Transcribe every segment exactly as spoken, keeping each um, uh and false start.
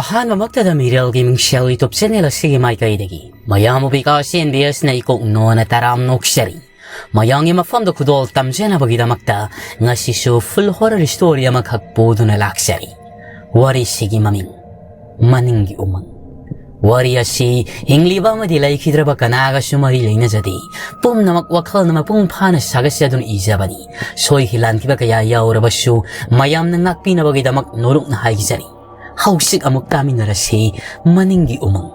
ꯑꯍꯥꯟꯕꯃꯛꯇꯗ ꯃꯤꯔꯦꯜꯒꯤ ꯃꯤꯡꯁꯦꯜ YouTube channel ꯑꯁꯤꯒꯤ ꯃꯥꯏꯀꯩꯗꯒꯤ ꯃꯌꯥꯝꯕꯨ ꯕꯤꯀꯥꯁ ꯑꯦꯟ ꯕꯤ ꯑꯦꯁꯅ ꯏꯀꯣꯛ ꯅꯣꯟꯅ ꯇꯔꯥꯝ ꯅꯣꯛꯆꯔꯤ꯫ ꯃꯌꯥꯝꯒꯤ ꯃꯐꯝꯗ ꯈꯨꯗꯣꯜ ꯇꯝꯖꯅꯕꯒꯤꯗꯃꯛꯇ ꯉꯁꯤꯁꯨ full horror story ꯑꯃꯈꯛ ꯄꯨꯗꯨꯅ ꯂꯥꯛꯆꯔꯤ꯫ ꯋꯥꯔꯤꯁꯤꯒꯤ ꯃꯃꯤꯡ ꯃꯅꯤꯡꯒꯤ ꯎꯃꯪ꯫ ꯋꯥꯔꯤ ꯑꯁꯤ ꯍꯤꯡꯂꯤꯕ ꯑꯃꯗꯤ ꯂꯩꯈꯤꯗ꯭ꯔꯕ ꯀꯅꯥꯒꯁꯨ ꯃꯔꯤ ꯂꯩꯅꯖꯗꯦ꯫ ꯄꯨꯝꯅꯃꯛ ꯋꯥꯈꯜꯅ ꯃꯄꯨꯡ ꯐꯥꯅ ꯁꯥꯒꯠꯆꯗꯨꯅ ꯏꯖꯕꯅꯤ꯫ ꯁꯣꯏꯈꯤ ꯂꯥꯟꯈꯤꯕ ꯀꯌꯥ ꯌꯥꯎꯔꯕꯁꯨ ꯃꯌꯥꯝꯅ ꯉꯥꯛꯄꯤꯅꯕꯒꯤꯗꯃꯛ ꯅꯣꯂꯨꯛꯅ ꯍꯥꯏꯖꯔꯤ꯫ ꯍꯧꯖꯤꯛ ꯑꯃꯨꯛ ꯇꯥꯃꯤꯟꯅꯔꯁꯤ ꯃꯅꯤꯡꯒꯤ ꯎꯃꯪ꯫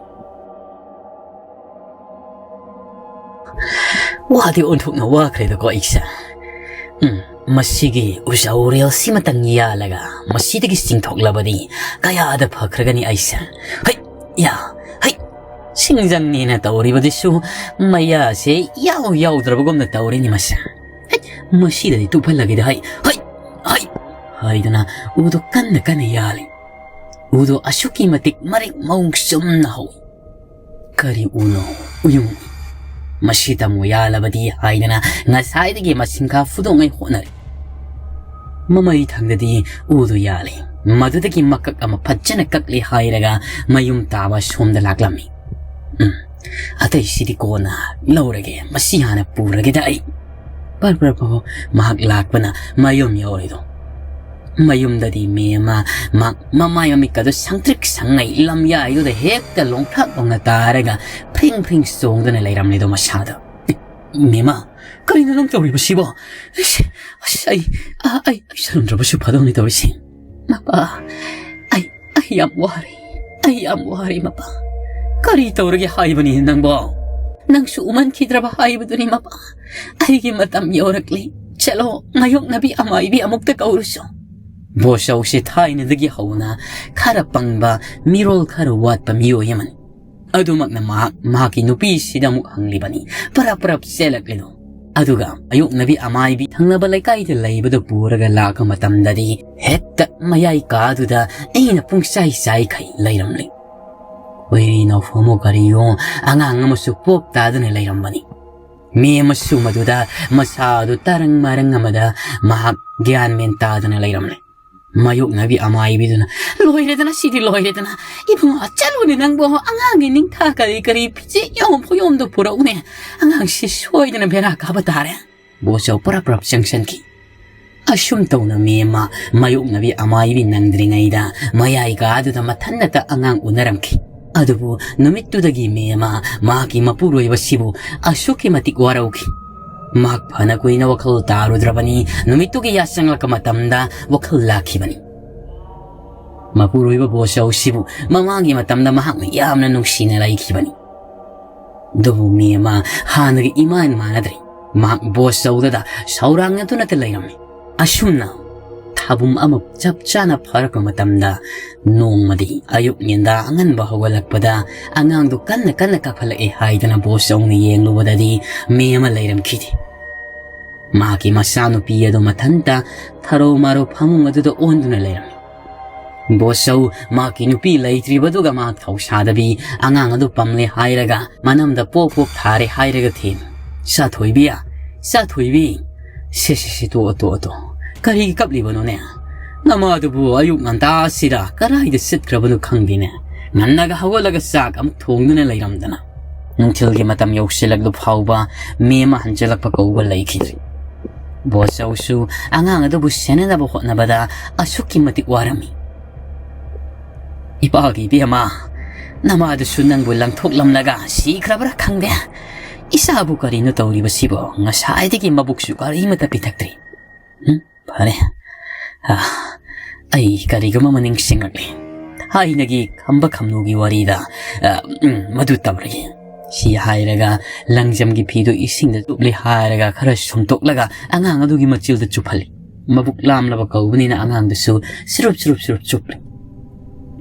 ꯋꯥꯗꯤ ꯑꯣꯟꯊꯣꯛꯅ ꯋꯥꯈ꯭ꯔꯦꯗꯀꯣ ꯑꯩꯁꯦ꯫ ꯎꯝ, ꯃꯁꯤꯒꯤ ꯎꯖꯥꯎ ꯔꯦꯜꯁꯤꯃꯇꯪ ꯌꯥꯜꯂꯒ ꯃꯁꯤꯗꯒꯤ ꯆꯤꯡꯊꯣꯛꯂꯕꯗꯤ ꯀꯌꯥꯗ ꯐꯈ꯭ꯔꯒꯅꯤ ꯑꯩꯁꯦ꯫ ꯍꯩ! ꯌꯥ! ꯍꯩ! ꯁꯤꯡꯖꯪꯅꯦꯅ ꯇꯧꯔꯤꯕꯗꯨꯁꯨ ꯃꯌꯥꯁꯦ ꯌꯥꯎ ꯌꯥꯎꯗ꯭ꯔꯕꯒꯨꯝꯅ ꯇꯧꯔꯤꯅꯤ ꯃꯁꯦ꯫ ꯍꯩ! ꯃꯁꯤꯗꯗꯤ ꯇꯨꯞꯍꯜꯂꯒꯦꯗ꯫ ꯍꯩ! ꯍꯩ! ꯍꯩ! ꯍꯥꯏꯗꯅ ꯎꯗꯣ ꯀꯟꯅ ꯀꯟꯅ ꯌꯥꯜꯂꯤ꯫ ꯎꯗꯣ ꯑꯁꯨꯛꯀꯤ ꯃꯇꯤꯛ ꯃꯔꯤꯛ ꯃꯑꯣꯡ ꯆꯨꯝꯅ ꯍꯧꯏ꯫ ꯀꯔꯤ ꯎꯅꯣ? ꯎꯌꯨꯡ꯫ ꯃꯁꯤ ꯇꯝꯃꯨ ꯌꯥꯜꯂꯕꯗꯤ ꯍꯥꯏꯗꯅ ꯉꯁꯥꯏꯗꯒꯤ ꯃꯁꯤꯡꯈꯥ ꯐꯨꯗꯣꯛꯉꯩ ꯍꯣꯠꯅꯔꯤ꯫ ꯃꯃꯩ ꯊꯪꯗꯗꯤ ꯎꯗꯨ ꯌꯥꯜꯂꯤ꯫ ꯃꯗꯨꯗꯒꯤ ꯃꯀꯛ ꯑꯃ ꯐꯖꯅ ꯀꯛꯂꯦ ꯍꯥꯏꯔꯒ ꯃꯌꯨꯝ ꯇꯥꯕ ꯁꯣꯝꯗ ꯂꯥꯛꯂꯝꯃꯤ꯫ ꯎꯝ, ꯑꯇꯩꯁꯤꯗꯤ ꯀꯣꯟꯅ ꯂꯧꯔꯒꯦ, ꯃꯁꯤ ꯍꯥꯟꯅ ꯄꯨꯔꯒꯦꯗ ꯑꯩ꯫ ꯄꯔ ꯄꯔ ꯄꯔ ꯃꯍꯥꯛ ꯂꯥꯛꯄꯅ ꯃꯌꯨꯝ ꯌꯧꯔꯤꯗꯣ꯫ ꯃꯌꯨꯝꯗꯗꯤ ꯃꯦꯝꯃ ꯃꯍꯥꯛ ꯃꯃꯥꯏ ꯃꯃꯤꯠꯀꯗꯨ ꯁꯪꯇ꯭ꯔꯤꯛ ꯁꯪꯉꯩ ꯂꯝꯌꯥꯏꯗꯨꯗ ꯍꯦꯛꯇ ꯂꯣꯡꯊ꯭ꯔꯥꯛ ꯂꯣꯡꯅ ꯇꯥꯔꯒ ꯐ꯭ꯔꯤꯡ ꯐ꯭ꯔꯤꯡ ꯆꯣꯡꯗꯨꯅ ꯂꯩꯔꯝꯂꯤꯗꯣ ꯃꯁꯥꯗ꯫ ꯃꯦꯝꯃ, ꯀꯔꯤꯅꯣ ꯅꯪ ꯇꯧꯔꯤꯕꯁꯤꯕꯣ? ꯑꯁ, ꯑꯁ, ꯑꯩ, ꯑ, ꯑꯩ, ꯑꯩ ꯁꯔꯝꯗ꯭ꯔꯕꯁꯨ ꯐꯗꯧꯅꯤ ꯇꯧꯔꯤꯁꯦ꯫ ꯃꯄꯥ, ꯑꯩ, ꯑꯩ ꯌꯥꯝ ꯋꯥꯔꯦ꯫ ꯑꯩ ꯌꯥꯝ ꯋꯥꯔꯦ, ꯃꯄꯥ꯫ ꯀꯔꯤ ꯇꯧꯔꯒꯦ ꯍꯥꯏꯕꯅꯤ ꯅꯪꯕꯣ? ꯅꯪꯁꯨ ꯎꯃꯟꯈꯤꯗ꯭ꯔꯕ ꯍꯥꯏꯕꯗꯨꯅꯤ, ꯃꯄꯥ꯫ ꯑꯩꯒꯤ ꯃꯇꯝ ꯌꯧꯔꯛꯂꯦ꯫ ꯆꯠꯂꯣ, ꯃꯥꯌꯣꯛꯅꯕꯤ ꯑꯃꯥꯏꯕꯤ ꯑꯃꯨꯛꯇ ꯀꯧꯔꯨꯁꯣ꯫ ꯕꯣꯆꯧꯁꯦ ꯊꯥꯏꯅꯗꯒꯤ ꯍꯧꯅ ꯈꯔ ꯄꯪꯕ, ꯃꯤꯔꯣꯜ ꯈꯔ ꯋꯥꯠꯄ ꯃꯤꯑꯣꯏ ꯑꯃꯅꯤ꯫ ꯑꯗꯨꯃꯛꯅ ꯃꯍꯥꯛ ꯃꯍꯥꯛꯀꯤ ꯅꯨꯄꯤꯁꯤꯗ ꯑꯃꯨꯛ ꯍꯪꯂꯤꯕꯅꯤ, ꯄꯔꯞ ꯄꯔꯞ ꯆꯦꯜꯂꯛꯂꯤꯗꯣ꯫ ꯑꯗꯨꯒ ꯃꯥꯌꯣꯛꯅꯕꯤ ꯑꯃꯥꯏꯕꯤ ꯊꯪꯅꯕ ꯂꯩꯀꯥꯏꯗ ꯂꯩꯕꯗꯨ ꯄꯨꯔꯒ ꯂꯥꯛꯄ ꯃꯇꯝꯗꯗꯤ ꯍꯦꯛꯇ ꯃꯌꯥꯏ ꯀꯥꯗꯨꯗ ꯑꯩꯅ ꯄꯨꯡꯆꯥꯏ ꯆꯥꯏꯈꯩ ꯂꯩꯔꯝꯂꯤ꯫ ꯈꯣꯏꯔꯤ ꯅꯥꯎꯐꯝꯃꯣ ꯀꯔꯤꯌꯣ ꯑꯉꯥꯡ ꯑꯃꯁꯨ ꯄꯣꯛ ꯇꯥꯗꯨꯅ ꯂꯩꯔꯝꯕꯅꯤ꯫ ꯃꯦꯝꯃꯁꯨ ꯃꯗꯨꯗ ꯃꯁꯥꯗꯨ ꯇꯔꯪ ꯃꯔꯪ ꯑꯃꯗ ꯃꯍꯥꯛ ꯒ꯭ꯌꯥꯟ ꯃꯦꯟ ꯇꯥꯗꯅ ꯂꯩꯔꯝꯂꯦ꯫ ꯃꯥꯌꯣꯛꯅꯕꯤ ꯑꯃꯥꯏꯕꯤꯗꯨꯅ, "ꯂꯣꯏꯔꯦꯗꯅ, ꯁꯤꯗꯤ ꯂꯣꯏꯔꯦꯗꯅ꯫ ꯏꯕꯨꯡꯉꯣ, ꯆꯠꯂꯨꯅꯦ ꯅꯪꯕꯨ, ꯑꯉꯥꯡꯒꯤ ꯅꯤꯡꯊꯥ ꯀꯔꯤ ꯀꯔꯤ ꯐꯤꯖꯦꯠ ꯌꯣꯝ ꯐꯨꯌꯣꯝꯗꯣ ꯄꯨꯔꯛꯎꯅꯦ꯫ ꯑꯉꯥꯡꯁꯤ ꯁꯣꯏꯗꯅ ꯕꯦꯔꯥ ꯀꯥꯕ ꯇꯥꯔꯦ"꯫ ꯕꯣꯆꯧ ꯄꯔꯞ ꯄꯔꯞ ꯆꯪꯁꯟꯈꯤ꯫ ꯑꯁꯨꯝ ꯇꯧꯅ ꯃꯦꯝꯃ ꯃꯥꯌꯣꯛꯅꯕꯤ ꯑꯃꯥꯏꯕꯤ ꯅꯪꯗ꯭ꯔꯤꯉꯩꯗ ꯃꯌꯥꯏ ꯀꯥꯗꯨꯗ ꯃꯊꯟꯅꯇ ꯑꯉꯥꯡ ꯎꯅꯔꯝꯈꯤ꯫ ꯑꯗꯨꯕꯨ ꯅꯨꯃꯤꯠꯇꯨꯗꯒꯤ ꯃꯦꯝꯃ ꯃꯍꯥꯛꯀꯤ ꯃꯄꯨꯔꯣꯏꯕꯁꯤꯕꯨ ꯑꯁꯨꯛꯀꯤ ꯃꯇꯤꯛ ꯋꯥꯔꯧꯈꯤ꯫ ꯃꯍꯥꯛ ꯐꯅ ꯀꯨꯏꯅ ꯋꯥꯈꯜ ꯇꯥꯔꯨꯗ꯭ꯔꯕꯅꯤ, ꯅꯨꯃꯤꯠꯇꯨꯒꯤ ꯌꯥꯆꯪꯂꯛꯄ ꯃꯇꯝꯗ ꯋꯥꯈꯜ ꯂꯥꯛꯈꯤꯕꯅꯤ꯫ ꯃꯄꯨꯔꯣꯏꯕ ꯕꯣꯆꯧꯁꯤꯕꯨ ꯃꯃꯥꯡꯒꯤ ꯃꯇꯝꯗ ꯃꯍꯥꯛꯅ ꯌꯥꯝꯅ ꯅꯨꯡꯁꯤꯅ ꯂꯩꯈꯤꯕꯅꯤ꯫ ꯑꯗꯨꯕꯨ ꯃꯦꯝꯃ ꯍꯥꯟꯅꯒ ꯏꯃꯥꯟ ꯃꯥꯟꯅꯗ꯭ꯔꯦ꯫ ꯃꯍꯥꯛ ꯕꯣꯆꯧꯗꯗ ꯁꯧꯔꯥꯡꯅꯗꯨꯅꯇ ꯂꯩꯔꯝꯃꯤ꯫ ꯑꯁꯨꯝꯅ ꯊꯥꯕꯨꯝ ꯑꯃ ꯆꯞ ꯆꯥꯅ ꯐꯥꯔꯛꯄ ꯃꯇꯝꯗ, ꯅꯣꯡꯃꯗꯤ ꯑꯌꯨꯛ ꯉꯟꯇꯥ ꯑꯉꯟꯕ ꯍꯧꯒꯠꯂꯛꯄꯗ ꯑꯉꯥꯡꯗꯨ ꯀꯟꯅ ꯀꯟꯅ ꯀꯞꯈꯠꯂꯛꯑꯦ ꯍꯥꯏꯗꯅ ꯕꯣꯆꯧꯅ ꯌꯦꯡꯂꯨꯕꯗꯗꯤ ꯃꯦꯝꯃ ꯂꯩꯔꯝꯈꯤꯗꯦ꯫ ꯃꯍꯥꯛꯀꯤ ꯃꯆꯥꯅꯨꯄꯤ ꯑꯗꯨ ꯃꯊꯟꯇ ꯊꯔꯣ ꯃꯥꯔꯣ ꯐꯃꯨꯡ ꯑꯗꯨꯗ ꯑꯣꯟꯗꯨꯅ ꯂꯩꯔꯝꯃꯤ꯫ ꯕꯣꯆꯧ ꯃꯍꯥꯛꯀꯤ ꯅꯨꯄꯤ ꯂꯩꯇ꯭ꯔꯤꯕꯗꯨꯒ ꯃꯍꯥꯛ ꯊꯧꯁꯥꯗꯕꯤ ꯑꯉꯥꯡ ꯑꯗꯨ ꯄꯝꯂꯦ ꯍꯥꯏꯔꯒ ꯃꯅꯝꯗ ꯄꯣꯞ ꯄꯣꯞ ꯊꯥꯔꯦ ꯍꯥꯏꯔꯒ ꯊꯦꯝꯃꯤ꯫ "ꯆꯥꯊꯣꯏꯕꯤ, ꯆꯥꯊꯣꯏꯕꯤ, ꯁꯦ, ꯁꯦ, ꯁꯦ, ꯇꯣꯛꯑꯣ, ꯇꯣꯛꯑꯣ, ꯇꯣꯛꯑꯣ꯫ ꯀꯔꯤꯒꯤ ꯀꯞꯂꯤꯕꯅꯣꯅꯦ? ꯅꯃꯥꯗꯨꯕꯨ ꯑꯌꯨꯛ ꯉꯟꯇꯥꯁꯤꯗ ꯀꯗꯥꯏꯗ ꯆꯠꯈ꯭ꯔꯕꯅꯣ ꯈꯪꯗꯦꯅꯦ꯫ ꯉꯟꯅꯒ ꯍꯧꯒꯠꯂꯒ ꯆꯥꯛ ꯑꯃꯨꯛ ꯊꯣꯡꯗꯨꯅ ꯂꯩꯔꯝꯗꯅ"꯫ ꯅꯨꯡꯊꯤꯜꯒꯤ ꯃꯇꯝ ꯌꯧꯁꯤꯜꯂꯛꯂꯨ ꯐꯥꯎꯕ ꯃꯦꯝꯃ ꯍꯟꯖꯤꯜꯂꯛꯄ ꯀꯧꯕ ꯂꯩꯈꯤꯗ꯭ꯔꯤ꯫ ꯕꯣꯆꯧꯁꯨ ꯑꯉꯥꯡ ꯑꯗꯨꯕꯨ ꯁꯦꯟꯅꯅꯕ ꯍꯣꯠꯅꯕꯗ ꯑꯁꯨꯛꯀꯤ ꯃꯇꯤꯛ ꯋꯥꯔꯝꯃꯤ꯫ "ꯏꯄꯥꯒꯤ ꯏꯕꯦꯝꯃ, ꯅꯃꯥꯗꯨꯁꯨ ꯅꯪꯕꯨ ꯂꯪꯊꯣꯛꯂꯝꯂꯒ ꯁꯤꯈ꯭ꯔꯕ꯭ꯔꯥ ꯈꯪꯗꯦ꯫ ꯏꯆꯥꯕꯨ ꯀꯔꯤꯅꯣ ꯇꯧꯔꯤꯕꯁꯤꯕꯣ? ꯉꯁꯥꯏꯗꯒꯤ ꯃꯕꯨꯛꯁꯨ ꯀꯔꯤꯃꯠꯇ ꯄꯤꯊꯛꯇ꯭ꯔꯤ꯫ ꯎꯝ, ꯐꯔꯦ꯫ ꯑ, ꯑꯩ ꯀꯔꯤꯒꯨꯝꯕ ꯑꯃ ꯅꯤꯡꯁꯤꯡꯂꯛꯂꯦ꯫ ꯊꯥꯏꯅꯒꯤ ꯈꯝꯕ ꯈꯝꯅꯨꯒꯤ ꯋꯥꯔꯤꯗ, ꯑ, ꯎꯝ, ꯃꯗꯨ ꯇꯧꯔꯒꯦ"꯫ ꯁꯤ ꯍꯥꯏꯔꯒ ꯂꯪꯖꯝꯒꯤ ꯐꯤꯗꯨ ꯏꯁꯤꯡꯗ ꯆꯨꯞꯂꯦ ꯍꯥꯏꯔꯒ ꯈꯔ ꯁꯨꯝꯇꯣꯛꯂꯒ ꯑꯉꯥꯡ ꯑꯗꯨꯒꯤ ꯃꯆꯤꯜꯗ ꯆꯨꯞꯍꯜꯂꯤ꯫ ꯃꯕꯨꯛ ꯂꯥꯝꯂꯕ ꯀꯧꯕꯅꯤꯅ ꯑꯉꯥꯡꯗꯨꯁꯨ ꯁꯨꯔꯨꯞ ꯁꯨꯔꯨꯞ ꯁꯨꯔꯨꯞ ꯆꯨꯞꯂꯤ꯫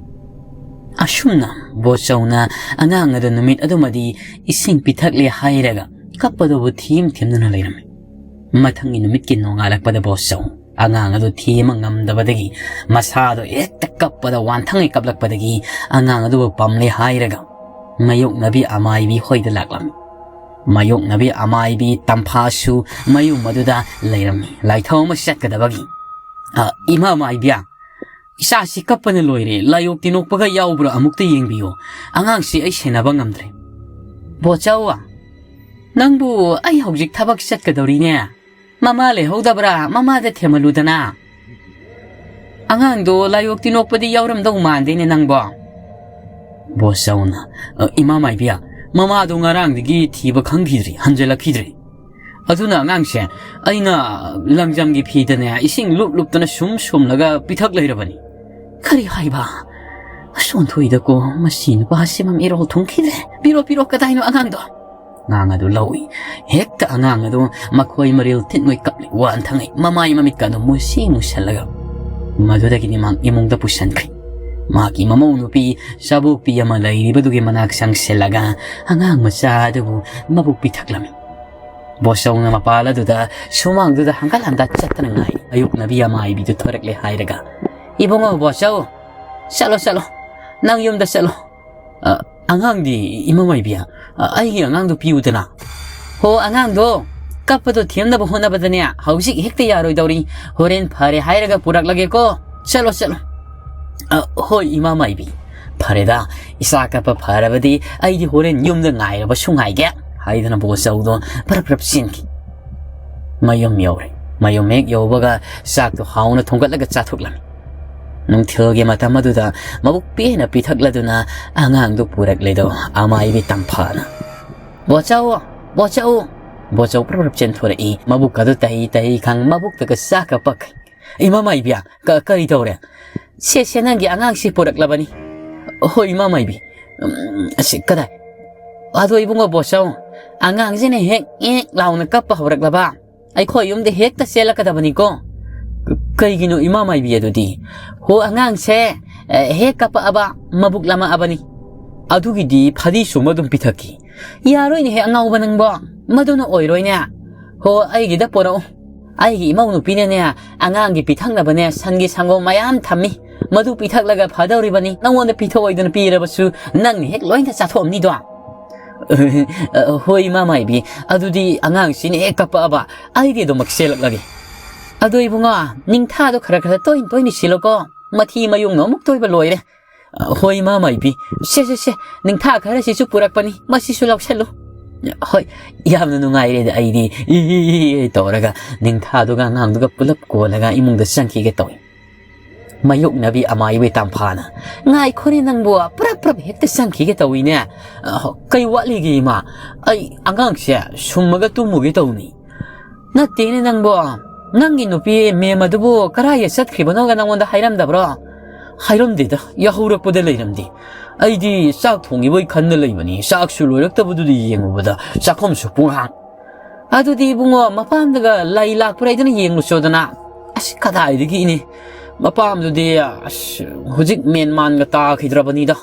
ꯑꯁꯨꯝꯅ ꯕꯣꯆꯧꯅ ꯑꯉꯥꯡ ꯑꯗꯨ ꯅꯨꯃꯤꯠ ꯑꯗꯨꯃꯗꯤ ꯏꯁꯤꯡ ꯄꯤꯊꯛꯂꯦ ꯍꯥꯏꯔꯒ ꯀꯞꯄꯗꯨꯕꯨ ꯊꯦꯝ ꯊꯦꯝꯗꯨꯅ ꯂꯩꯔꯝꯃꯤ꯫ ꯃꯊꯪꯒꯤ ꯅꯨꯃꯤꯠꯀꯤ ꯅꯣꯡꯉꯥꯜꯂꯛꯄꯗ ꯕꯣꯆꯧ ꯑꯉꯥꯡ ꯑꯗꯨ ꯊꯦꯝꯕ ꯉꯝꯗꯕꯗꯒꯤ ꯃꯁꯥꯗꯣ ꯍꯦꯛꯇ ꯀꯞꯄꯗ ꯋꯥꯟꯊꯪꯉꯩ ꯀꯞꯂꯛꯄꯗꯒꯤ ꯑꯉꯥꯡ ꯑꯗꯨꯕꯨ ꯄꯝꯂꯦ ꯍꯥꯏꯔꯒ ꯃꯥꯌꯣꯛꯅꯕꯤ ꯑꯃꯥꯏꯕꯤ ꯍꯣꯏꯗ ꯂꯥꯛꯂꯝꯃꯤ꯫ ꯃꯥꯌꯣꯛꯅꯕꯤ ꯑꯃꯥꯏꯕꯤ ꯇꯝꯐꯥꯁꯨ ꯃꯌꯨꯝ ꯑꯗꯨꯗ ꯂꯩꯔꯝꯃꯤ꯫ ꯂꯥꯏꯊꯧ ꯑꯃ ꯆꯠꯀꯗꯕꯒꯤ "ꯑ, ꯏꯃꯥ ꯃꯥꯏꯕꯤ, ꯏꯆꯥꯁꯤ ꯀꯞꯄꯅ ꯂꯣꯏꯔꯦ꯫ ꯂꯥꯏꯑꯣꯛ ꯇꯤꯟꯑꯣꯛꯄꯒ ꯌꯥꯎꯕ꯭ꯔꯥ ꯑꯃꯨꯛꯇ ꯌꯦꯡꯕꯤꯌꯨ꯫ ꯑꯉꯥꯡꯁꯤ ꯑꯩ ꯁꯦꯟꯅꯕ ꯉꯝꯗ꯭ꯔꯦ꯫" "ꯕꯣꯆꯧ, ꯅꯪꯕꯨ ꯑꯩ ꯍꯧꯖꯤꯛ ꯊꯕꯛ ꯆꯠꯀꯗꯧꯔꯤꯅꯦ꯫ ꯃꯃꯥ ꯂꯩꯍꯧꯗꯕ꯭ꯔꯥ? ꯃꯃꯥꯗ ꯊꯦꯝꯍꯜꯂꯨꯗꯅ꯫ ꯑꯉꯥꯡꯗꯣ ꯂꯥꯏꯑꯣꯛ ꯇꯤꯟꯑꯣꯛꯄꯗꯤ ꯌꯥꯎꯔꯝꯗꯧ ꯃꯥꯟꯗꯦꯅꯦ ꯅꯪꯕꯣ꯫" ꯕꯣꯆꯧꯅ, "ꯑ, ꯏꯃꯥ ꯃꯥꯏꯕꯤ, ꯃꯃꯥꯗꯣ ꯉꯔꯥꯡꯗꯒꯤ ꯊꯤꯕ ꯈꯪꯈꯤꯗ꯭ꯔꯤ, ꯍꯟꯖꯤꯜꯂꯛꯈꯤꯗ꯭ꯔꯤ꯫ ꯑꯗꯨꯅ ꯑꯉꯥꯡꯁꯦ ꯑꯩꯅ ꯂꯪꯖꯝꯒꯤ ꯐꯤꯗꯅꯦ ꯏꯁꯤꯡ ꯂꯨꯞ ꯂꯨꯞꯇꯅ ꯁꯨꯝ ꯁꯨꯝꯂꯒ ꯄꯤꯊꯛ ꯂꯩꯔꯕꯅꯤ꯫" "ꯀꯔꯤ ꯍꯥꯏꯕ? ꯑꯁ, ꯑꯣꯟꯊꯣꯛꯏꯗꯀꯣ, ꯃꯁꯤ ꯅꯨꯄꯥꯁꯤꯃ ꯃꯤꯔꯣꯜ ꯊꯨꯡꯈꯤꯗ꯭ꯔꯦ꯫ ꯄꯤꯔꯣ, ꯄꯤꯔꯣ, ꯀꯗꯥꯏꯅꯣ ꯑꯉꯥꯡꯗꯣ?" ꯑꯉꯥꯡ ꯑꯗꯨ ꯂꯧꯏ꯫ ꯍꯦꯛꯇ ꯑꯉꯥꯡ ꯑꯗꯨ ꯃꯈꯣꯏ ꯃꯔꯤꯜ ꯊꯤꯠ ꯃꯣꯏ ꯀꯞꯂꯤ ꯋꯥꯟꯊꯉꯩ, ꯃꯃꯥꯏ ꯃꯃꯤꯠꯀ ꯑꯗꯨ ꯃꯨꯁꯤ ꯃꯨꯁꯜꯂꯒ꯫ ꯃꯗꯨꯗꯒꯤꯗꯤ ꯃꯍꯥꯛ ꯏꯃꯨꯡꯗ ꯄꯨꯁꯤꯟꯈ꯭ꯔꯦ꯫ ꯃꯍꯥꯛꯀꯤ ꯃꯃꯧ ꯅꯨꯄꯤ ꯆꯥꯕꯣꯛꯄꯤ ꯑꯃ ꯂꯩꯔꯤꯕꯗꯨꯒꯤ ꯃꯅꯥꯛ ꯆꯪꯁꯤꯜꯂꯒ ꯑꯉꯥꯡ ꯃꯆꯥ ꯑꯗꯨꯕꯨ ꯃꯕꯨꯛ ꯄꯤꯊꯛꯂꯝꯃꯤ꯫ ꯕꯣꯆꯧꯅ ꯃꯄꯥꯜ ꯑꯗꯨꯗ ꯁꯨꯃꯥꯡꯗꯨꯗ ꯍꯪꯒꯠ ꯍꯟꯗ ꯆꯠꯇꯅ ꯉꯥꯏ꯫ ꯑꯌꯣꯛꯅꯕꯤ ꯑꯃꯥꯏꯕꯤꯗꯨ ꯊꯣꯔꯛꯂꯦ ꯍꯥꯏꯔꯒ, "ꯏꯕꯨꯡꯉꯣ ꯕꯣꯆꯧ, ꯆꯠꯂꯣ, ꯆꯠꯂꯣ, ꯅꯪ ꯌꯨꯝꯗ ꯆꯠꯂꯣ꯫ ꯑ, ꯑꯉꯥꯡꯗꯤ ꯏꯃꯥ ꯃꯥꯏꯕꯤ, ꯑ, ꯑꯩꯒꯤ ꯑꯉꯥꯡꯗꯨ ꯄꯤꯌꯨꯗꯅ꯫" "ꯍꯣ, ꯑꯉꯥꯡꯗꯣ ꯀꯞꯄꯗꯣ ꯊꯦꯝꯅꯕ ꯍꯣꯠꯅꯕꯗꯅꯦ ꯍꯧꯖꯤꯛ ꯍꯦꯛꯇ ꯌꯥꯔꯣꯏꯗꯧꯔꯤ꯫ ꯍꯣꯔꯦꯟ ꯐꯔꯦ ꯍꯥꯏꯔꯒ ꯄꯨꯔꯛꯂꯒꯦꯀꯣ꯫ ꯆꯠꯂꯣ, ꯆꯠꯂꯣ꯫" "ꯑ, ꯍꯣꯏ, ꯏꯃꯥ ꯃꯥꯏꯕꯤ꯫ ꯐꯔꯦꯗ, ꯏꯆꯥ ꯀꯞꯄ ꯐꯔꯕꯗꯤ ꯑꯩꯗꯤ ꯍꯣꯔꯦꯟ ꯌꯨꯝꯗ ꯉꯥꯏꯔꯕꯁꯨ ꯉꯥꯏꯒꯦ," ꯍꯥꯏꯗꯅ ꯕꯣꯆꯧꯗꯣ ꯄꯔꯞ ꯄꯔꯞ ꯆꯦꯟꯈꯤ꯫ ꯃꯌꯨꯝ ꯌꯧꯔꯦ꯫ ꯃꯌꯨꯝ ꯍꯦꯛ ꯌꯧꯕꯒ ꯆꯥꯛꯇꯣ ꯍꯥꯎꯅ ꯊꯣꯡꯒꯠꯂꯒ ꯆꯥꯊꯣꯛꯂꯝꯃꯤ꯫ ꯅꯨꯡꯊꯤꯜꯒꯤ ꯃꯇꯝ ꯑꯗꯨꯗ ꯃꯕꯨꯛ ꯄꯦꯟꯅ ꯄꯤꯊꯛꯂꯗꯨꯅ ꯑꯉꯥꯡꯗꯨ ꯄꯨꯔꯛꯂꯦꯗꯣ ꯑꯃꯥꯏꯕꯤ ꯇꯝꯐꯥꯅ꯫ "ꯕꯣꯆꯧ, ꯕꯣꯆꯧ!" ꯕꯣꯆꯧ ꯄ꯭ꯔꯞ ꯄ꯭ꯔꯞ ꯆꯦꯟꯊꯣꯔꯛꯏ꯫ ꯃꯕꯨꯛ ꯑꯗꯨ ꯇꯍꯤ ꯇꯍꯤ ꯈꯪ, ꯃꯕꯨꯛꯇꯒ ꯆꯥꯛꯀ ꯄꯛ꯫ "ꯏꯃꯥ ꯃꯥꯏꯕꯤ, ꯀ-, ꯀꯔꯤ ꯇꯧꯔꯦ?" "ꯁꯦ, ꯁꯦ, ꯅꯪꯒꯤ ꯑꯉꯥꯡꯁꯤ ꯄꯨꯔꯛꯂꯕꯅꯤ꯫" "ꯍꯣꯏ, ꯏꯃꯥ ꯃꯥꯏꯕꯤ꯫ ꯎꯝ, ꯑꯁꯤ ꯀꯗꯥꯏ? ꯑꯗꯣ ꯏꯕꯨꯡꯉꯣ ꯕꯣꯆꯧ, ꯑꯉꯥꯡꯁꯤꯅ ꯍꯦꯛ ꯑꯦꯛ ꯂꯥꯎꯅ ꯀꯞꯄ ꯍꯧꯔꯛꯂꯕ, ꯑꯩꯈꯣꯏ ꯌꯨꯝꯗ ꯍꯦꯛꯇ ꯆꯦꯜꯂꯛꯀꯗꯕꯅꯤꯀꯣ꯫" "ꯀ-, ꯀꯩꯒꯤꯅꯣ ꯏꯃꯥ ꯃꯥꯏꯕꯤ ꯑꯗꯨꯗꯤ?" "ꯍꯣ, ꯑꯉꯥꯡꯁꯦ, ꯑꯦ, ꯍꯦꯛ ꯀꯞꯄꯛꯑꯕ, ꯃꯕꯨꯛ ꯂꯥꯝꯃꯛꯑꯕꯅꯤ꯫ ꯑꯗꯨꯒꯤꯗꯤ ꯐꯗꯤ ꯆꯨꯝꯕ ꯑꯗꯨꯝ ꯄꯤꯊꯛꯈꯤ꯫" "ꯌꯥꯔꯣꯏꯅꯦꯍꯦ ꯑꯉꯥꯎꯕ ꯅꯪꯕꯣ, ꯃꯗꯨꯅ ꯑꯣꯏꯔꯣꯏꯅꯦ꯫ ꯍꯣ, ꯑꯩꯒꯤꯗ ꯄꯣꯔꯛꯎ꯫ ꯑꯩꯒꯤ ꯏꯃꯧ ꯅꯨꯄꯤꯅꯅꯦ ꯑꯉꯥꯡꯒꯤ ꯄꯤꯊꯛꯅꯕꯅꯦ ꯁꯟꯒꯤ ꯁꯪꯒꯣꯝ ꯃꯌꯥꯝ ꯊꯝꯃꯤ꯫ ꯃꯗꯨ ꯄꯤꯊꯛꯂꯒ ꯐꯗꯧꯔꯤꯕꯅꯤ꯫ ꯅꯉꯣꯟꯗ ꯄꯤꯊꯣꯛꯑꯣꯏꯗꯅ ꯄꯤꯔꯕꯁꯨ ꯅꯪꯅ ꯍꯦꯛ ꯂꯣꯏꯅ ꯆꯥꯊꯣꯛꯑꯝꯅꯤꯗꯣ꯫" "ꯍꯣꯏ, ꯏꯃꯥ ꯃꯥꯏꯕꯤ, ꯑꯗꯨꯗꯤ ꯑꯉꯥꯡꯁꯤꯅ ꯍꯦꯛ ꯀꯞꯄꯛꯑꯕ ꯑꯩꯗꯤ ꯑꯗꯨꯃꯛ ꯆꯦꯜꯂꯛꯂꯒꯦ꯫" ꯑꯗꯣ ꯏꯕꯨꯡꯉꯣ, ꯅꯤꯡꯊꯥꯗꯣ ꯈꯔ ꯈꯔ ꯇꯣꯏꯅ ꯇꯣꯏꯅ ꯁꯤꯜꯂꯣꯀꯣ꯫ ꯃꯊꯤ ꯃꯌꯨꯡꯅ ꯑꯃꯨꯛ ꯇꯣꯏꯕ ꯂꯣꯏꯔꯦ꯫ ꯑ, ꯍꯣꯏ, ꯏꯃꯥ ꯃꯥꯏꯕꯤ꯫ ꯁꯦ, ꯁꯦ, ꯁꯦ, ꯅꯤꯡꯊꯥ ꯈꯔꯁꯤꯁꯨ ꯄꯨꯔꯛꯄꯅꯤ, ꯃꯁꯤꯁꯨ ꯂꯧꯁꯜꯂꯨ꯫ ꯍꯣꯏ, ꯌꯥꯝꯅ ꯅꯨꯡꯉꯥꯏꯔꯦꯗ ꯑꯩꯗꯤ꯫ ꯏ, ꯏ, ꯏ, ꯏ ꯇꯧꯔꯒ ꯅꯤꯡꯊꯥꯗꯨꯒ ꯑꯉꯥꯡꯗꯨꯒ ꯄꯨꯂꯞ ꯀꯣꯜꯂꯒ ꯏꯃꯨꯡꯗ ꯆꯪꯈꯤꯒꯦ ꯇꯧꯏ꯫ ꯃꯥꯌꯣꯛꯅꯕꯤ ꯑꯃꯥꯏꯕꯤ ꯇꯝꯐꯥꯅ, "ꯉꯥꯏꯈꯣꯅꯦ ꯅꯪꯕꯨ, ꯄ꯭ꯔꯞ ꯄ꯭ꯔꯞ ꯍꯦꯛꯇ ꯆꯪꯈꯤꯒꯦ ꯇꯧꯏꯅꯦ꯫ ꯑ, ꯀꯩ ꯋꯥꯠꯂꯤꯒꯦ ꯏꯃꯥ? ꯑꯩ ꯑꯉꯥꯡꯁꯦ ꯁꯨꯝꯃꯒ ꯇꯨꯝꯃꯨꯒꯦ ꯇꯧꯅꯤ꯫" "ꯅꯠꯇꯦꯅꯦ ꯅꯪꯕꯣ, ꯅꯪꯒꯤ ꯅꯨꯄꯤ ꯃꯦꯝ ꯑꯗꯨꯕꯨ ꯀꯔꯥꯏꯗ ꯆꯠꯈ꯭ꯔꯤꯕꯅꯣꯒ ꯅꯪꯉꯣꯟꯗ ꯍꯥꯏꯔꯝꯗꯕ꯭ꯔꯣ?" "ꯍꯥꯏꯔꯝꯗꯦꯗ, ꯌꯥꯍꯧꯔꯛꯄꯗ ꯂꯩꯔꯝꯗꯦ꯫ ꯑꯩꯗꯤ ꯆꯥꯛ ꯊꯣꯡꯉꯤꯕꯣꯏ ꯈꯟꯅ ꯂꯩꯕꯅꯤ, ꯆꯥꯛꯁꯨ ꯂꯣꯏꯔꯛꯇꯕꯗꯨꯗ ꯌꯦꯡꯉꯨꯕꯗ ꯆꯥꯛꯈꯨꯝꯁꯨ ꯄꯨꯡꯍꯥꯡ꯫" "ꯑꯗꯨꯗꯤ ꯏꯕꯨꯡꯉꯣ, ꯃꯄꯥꯝꯗꯒ ꯂꯩ ꯂꯥꯛꯄ꯭ꯔꯥ ꯍꯥꯏꯗꯅ ꯌꯦꯡꯉꯨꯆꯣꯗꯅ꯫" "ꯑꯁ, ꯀꯗꯥꯏꯗꯒꯤ ꯏꯅꯦ, ꯃꯄꯥꯝꯗꯨꯗꯤ, ꯑꯁ, ꯍꯧꯖꯤꯛ ꯃꯦꯟ ꯃꯥꯟꯒ ꯇꯥꯈꯤꯗ꯭ꯔꯕꯅꯤꯗ꯫